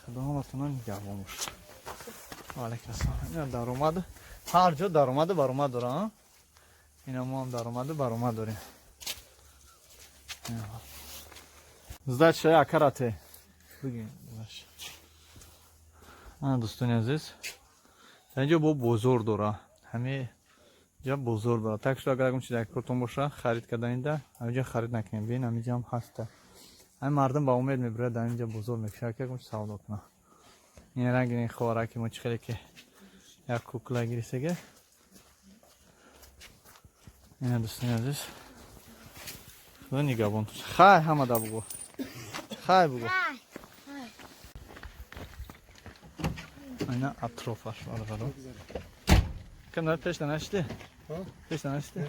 Худо ҳаматона нигаҳбон бошад. Алайкум ассалом. Ина даромад, ҳар ҷо даромаду баромад дора. Ина мо ҳам даромаду баромад дорем. Сдача акарате бигин. Ана, дӯстони азиз, дар инҷо бо бозор дора. Ҳами Ҷа бозор дорад. Так что агар ягон чиз дар кортон боша, харид карданида, ҳаминҷа харид накунем. Бин, ҳаминҷа ҳам ҳаста. Ҳамин мардум ба умед мебирад, дар инҷа бозор мекушад, ки ягон чиз савдо кунад. Ин ранги ин ховараки мо чӣ хеле ки як кукла гирисеге. Ина дӯстони азиз. Худо нигаҳбон. Хай ҳама да бугӯ. Хай бугӯ. Ина атрофаш бародаро. Кам дар пеш нашти? Пеш нашти?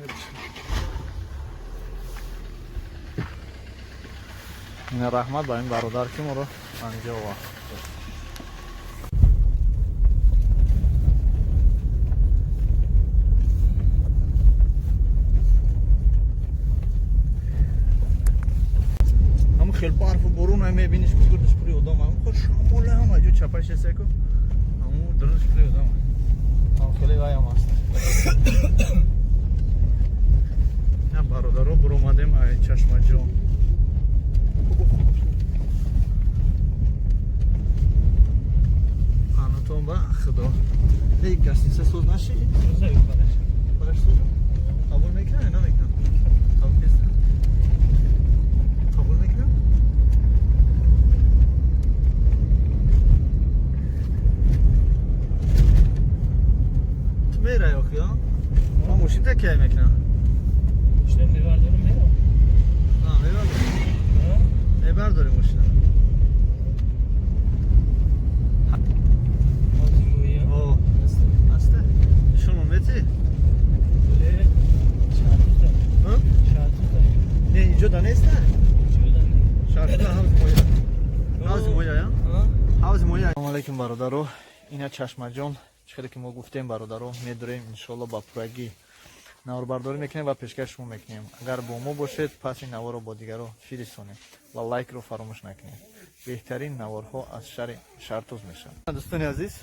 Ина раҳмат ба ин бародар ки моро анҷо овард. Ҳамун хел барфу борон мебиниш ку гирдиш пури одам, ҳамун хел шамоле ҳама ҷо чапаш эсе ку, ҳамун дурунаш пури одам. Ҳам хеле вай ҳам аст. На бародаро буромадем ай Чашмаҷон. Панотон ба худо. Эй гостиница соз наши? Бараш соза? Қабул мекунам ё намекунам? Қабул нест. Қабул мекунам? Ту мерай охи, а? Ман мошинта кай мекунам? Мошина мебардорам, мерам. А, мебардорӣ? Мебардорӣ мошина? О, ҳаста? Нишон мети? Не, инҷо да неста? Шартуда ҳавзи моя. Ҳавзи моя, я? Ҳавзи моя. Салому алейкум бародаро. Ина Чашмаҷон. Чӣ хеле ки мо гуфтем бародаро, медурем иншоалло ба пуррагӣ наворбардорӣ мекунем ва пешкаш шумо мекунем. Агар бо мо бошед, пас ин наворро бо дигарро фиристонед ва лайкро фаромӯш накунед. Беҳтарин наворҳо аз шаҳри Шартуз мешаванд. Дӯстони азиз,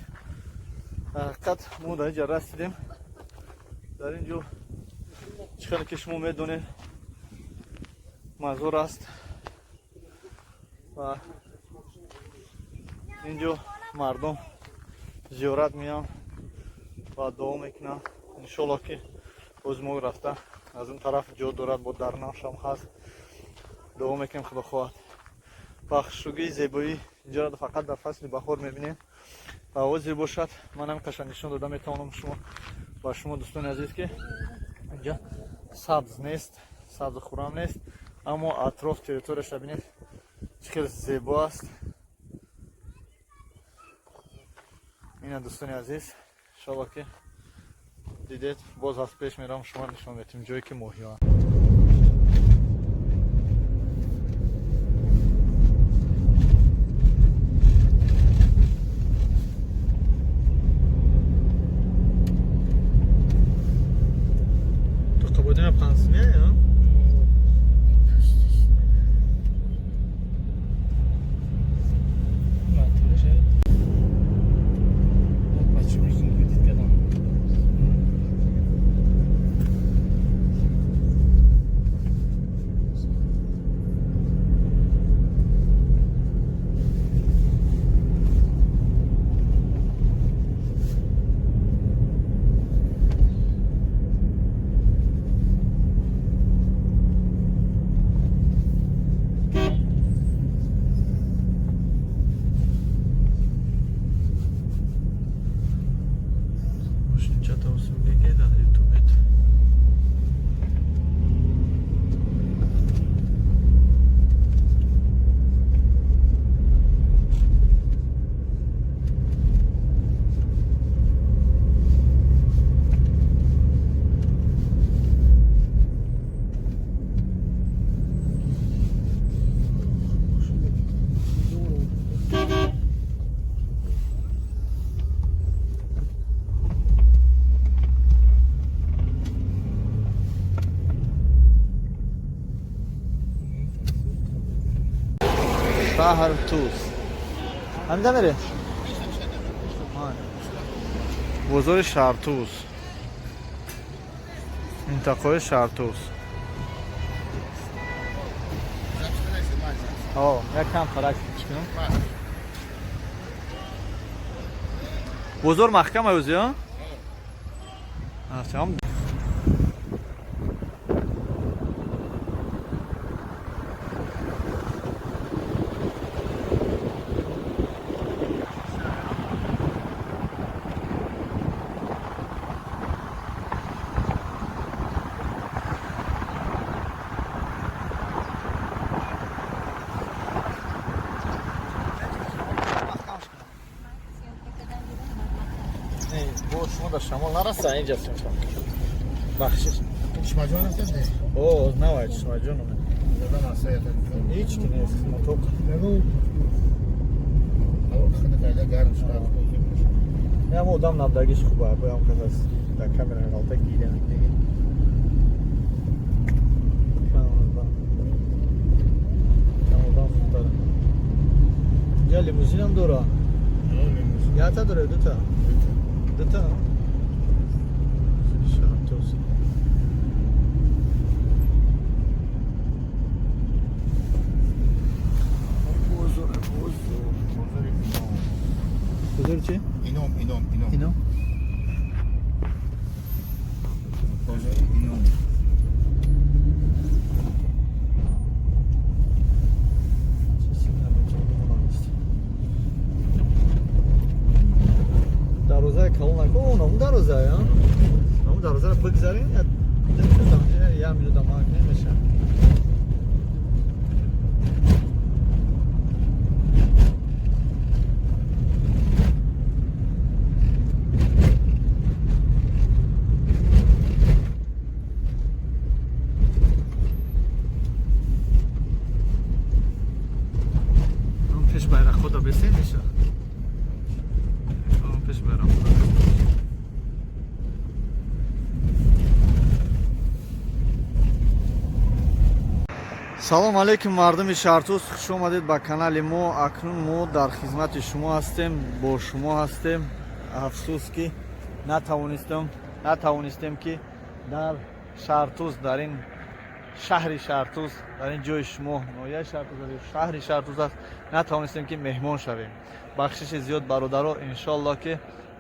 ҳақиқат мо дар инҷа расидем. Дар ин ҷо чӣ хеле ки шумо медонед мазор аст ва ин ҷо мардум зиёрат меянд ва дуо мекунанд. Иншоалло ки боз мо рафта аз он тараф ҷо дорад, бо дарнавшам ҳаст. Дуо мекунем худо хоҳад. Ва хушрӯгии зебоӣ инҷоро фақат дар фасли баҳор мебинем. Ва ҳозир бошад ман ҳам қашанг нишон дода метавонам шумо ба шумо дӯстони азиз ки инҷа сабз нест, сабзу хуррам нест, аммо атроф территорияшро бинед чӣ хеле зебо аст. Ина дӯстони азиз, иншоалло ки дидед, боз аз пеш мерам шумо нишон метим ҷое ки моҳиҳо. То қабодина пансмия, я? شهر توس همینجا میره بزرگ شهر توس منطقه شهر توس. آه یک کم فرق کنم. بزرگ محکم اوزی ها؟ дар шамол нараса инҷа симшон. Бахшиш. Чишмаҷон аст не? О, навай Чишмаҷон. Ҳеч ки нест, мотоқ. Ям одам набдагиш хуба, боям кас аст дар камера ғалта гиря мекунӣ. Одам хубтар. Инҷа лимузинам дора. Якта дора ё дута? Дута. Шаҳртоз. Бозор чӣ? Ином, Ином, Ином. Ином? Бозори Ином. Дарвозаи калон нако, он дарвоза, а? Он дарвозаро бигзарем, я минута мак намеша. Пеш байрақҳо бесем меша. Пеш байрақҳо. Салом алейкум мардуми Шаҳртӯз, хуш омадед ба канали мо. Акнун мо дар хизмати шумо ҳастем, бо шумо ҳастем. Афсӯс ки натавонистем ки дар Шаҳртӯз, дар ин шаҳри Шаҳртӯз, дар ин ҷои шумо, ноҳияи Шаҳртӯз, шаҳри Шаҳртӯз аст, натавонистем ки меҳмон шавем. Бахшиши зиёд бародаро, иншоаллоҳ ки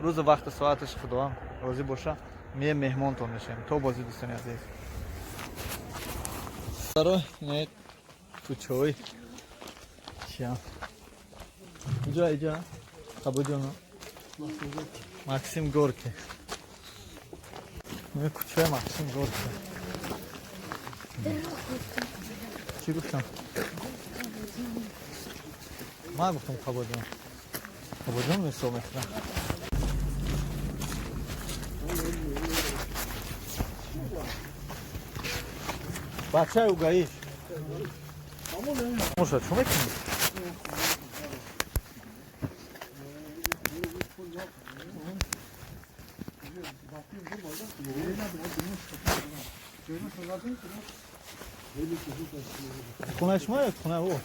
рӯзу вақту соаташ Худованд розӣ боша, ме меҳмонтон мешавем. То бозӣ дӯстони азиз. Бародаро, инаед кӯчаҳои чиям. Иҷо, иҷо, Қабуҷоно. Максим Горки. Ин кӯчаи Максим Горки. Чӣ гуфтам? Ман гуфтам Қабуҷон. Қабуҷон мисол мекунам. Бачаи угаиш. Моша, чӣ мекунӣ? Хонаи шумо ё хонаи ӯ?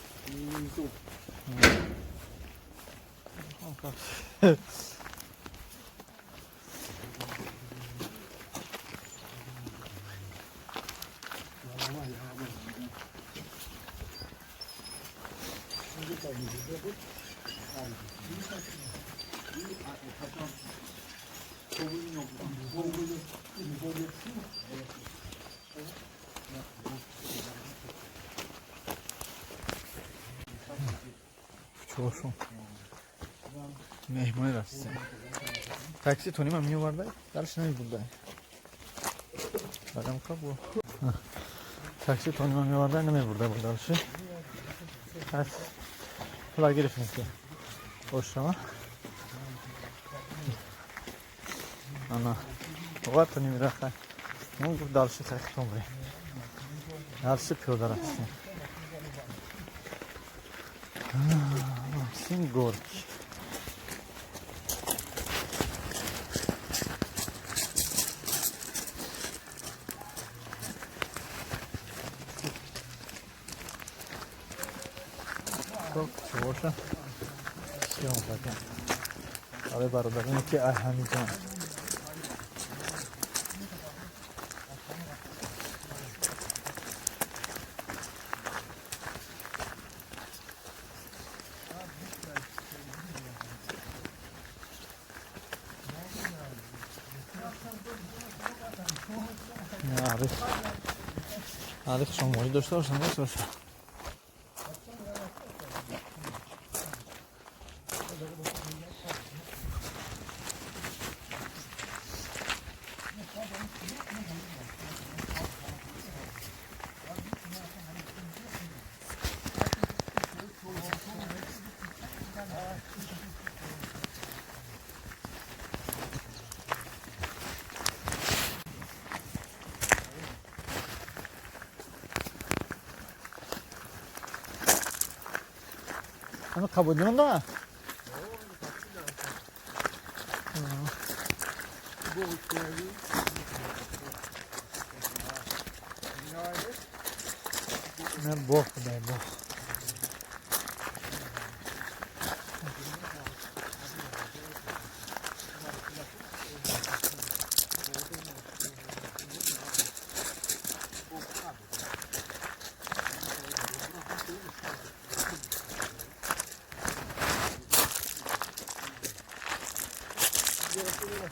Чошон. Меҳмонӣ рафтем. Такси тонима меовардай, дарш намебурдай. Бадам қабу. Такси тонима меовардай, намебурдай бо дарши. Пас пула гирифтем ки ошама. Ана, ова тони мерафтай. Мо гуфт дарши хай хитон бурем. Дарши пиёда рафтем. Максим Горки. Чӣ боша? Съём кардем. Барои бародароне ки ҳамиҷон. Арих шомолӣ дошта бошам, дошта бошам. Ҳами Қабодиён да? Не боғ дай боғ.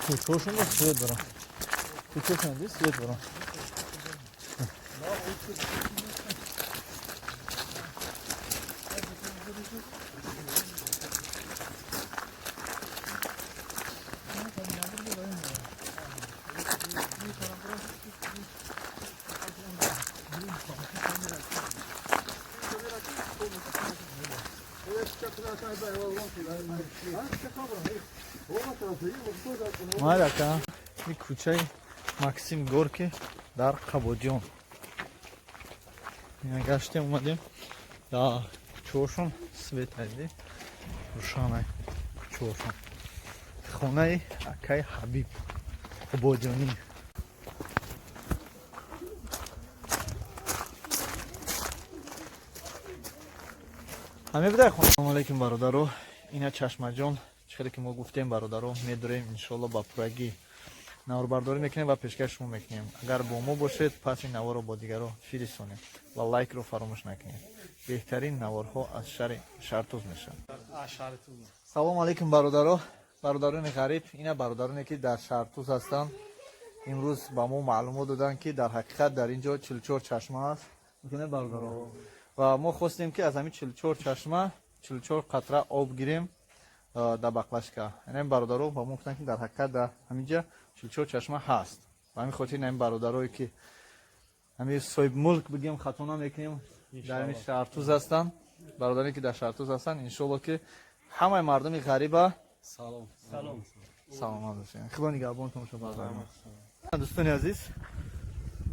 Кӯчаҳошонро свет дорам. Кӯчаҳошон ди свет дорам. Майрака, ин кӯчаи Максим Горки дар Қабодиён. Гаштем, омадем, дар кӯчаҳошон свет айди, рӯшанай кӯчаҳошон. Хонаи акаи Ҳабиб Қубодиёнӣ. Ҳаме бидай. Салому алайкум, бародаро. Ина Чашмаҷон, чӣ хеле ки мо гуфтем, бародаро, медурем, иншоалло, ба пуррагӣ наворбардорӣ мекунем ва пешкаш шумо мекунем. Агар бо мо бошед, пас ин наворро бо дигарро фиристонем ва лайкро фаромӯш накунед. Беҳтарин наворҳо аз шаҳри Шартуз мешавад. Салому алайкум, бародаро, бародарони ғариб. Ина бародароне ки дар Шартуз ҳастанд, имрӯз ба мо маълумот доданд, ки дар ҳақиқат дар ин ҷо 44 чашма аст, бародаро, ва мо хостем, ки аз ҳамин 44 чашма 44 қатра об гирем дар баклашка. Ин бародаро ба мо гуфтанд, ки дар ҳақиқат дар ҳамин ҷа 44 чашма ҳаст. Ба ҳамин хотир ин бародарое ки ҳамин соҳибмулк бигем, хато намекунем, дар ҳамин Шаҳртуз ҳастанд, бародаре ки дар Шаҳртуз ҳастанд, иншоалло, ки ҳамаи мардуми ғариба салом. Салом, саломат бошед, худо нигаҳбонтон бошад, бародарон. Дӯстони азиз,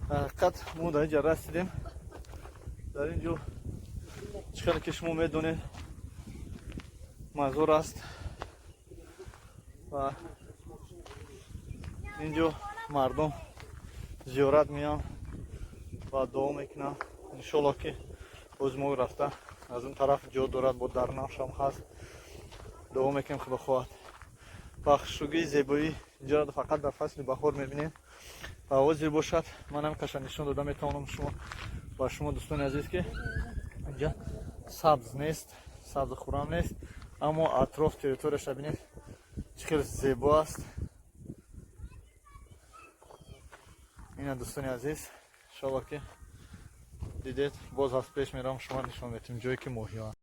ҳақиқат мо дар ин ҷа расидем. Дар ин ҷо, чӣ хеле ки шумо медонед, мазор аст ва ин ҷо мардум зиёрат меянд ва дуо мекунанд. Иншоалло, ки боз мо рафта аз он тараф ҷо дорад, бо дарнавшам ҳаст, дуо мекунем, худо хоҳад. Ва хушрӯгии зебоӣ инҷоро фақат дар фасли баҳор мебинем. Ва ҳозир бошад, ман ҳам қаша нишон дода метавонам шумо ба шумо, дӯстони азиз, ки инҷа сабз нест, сабзу хуррам нест, аммо атроф территорияша бинед, чӣ хеле зебо аст. Ина, дӯстони азиз, иншоалло, ки дидед. Боз аз пеш мерам, шумо нишон метем ҷое ки моҳиҳо.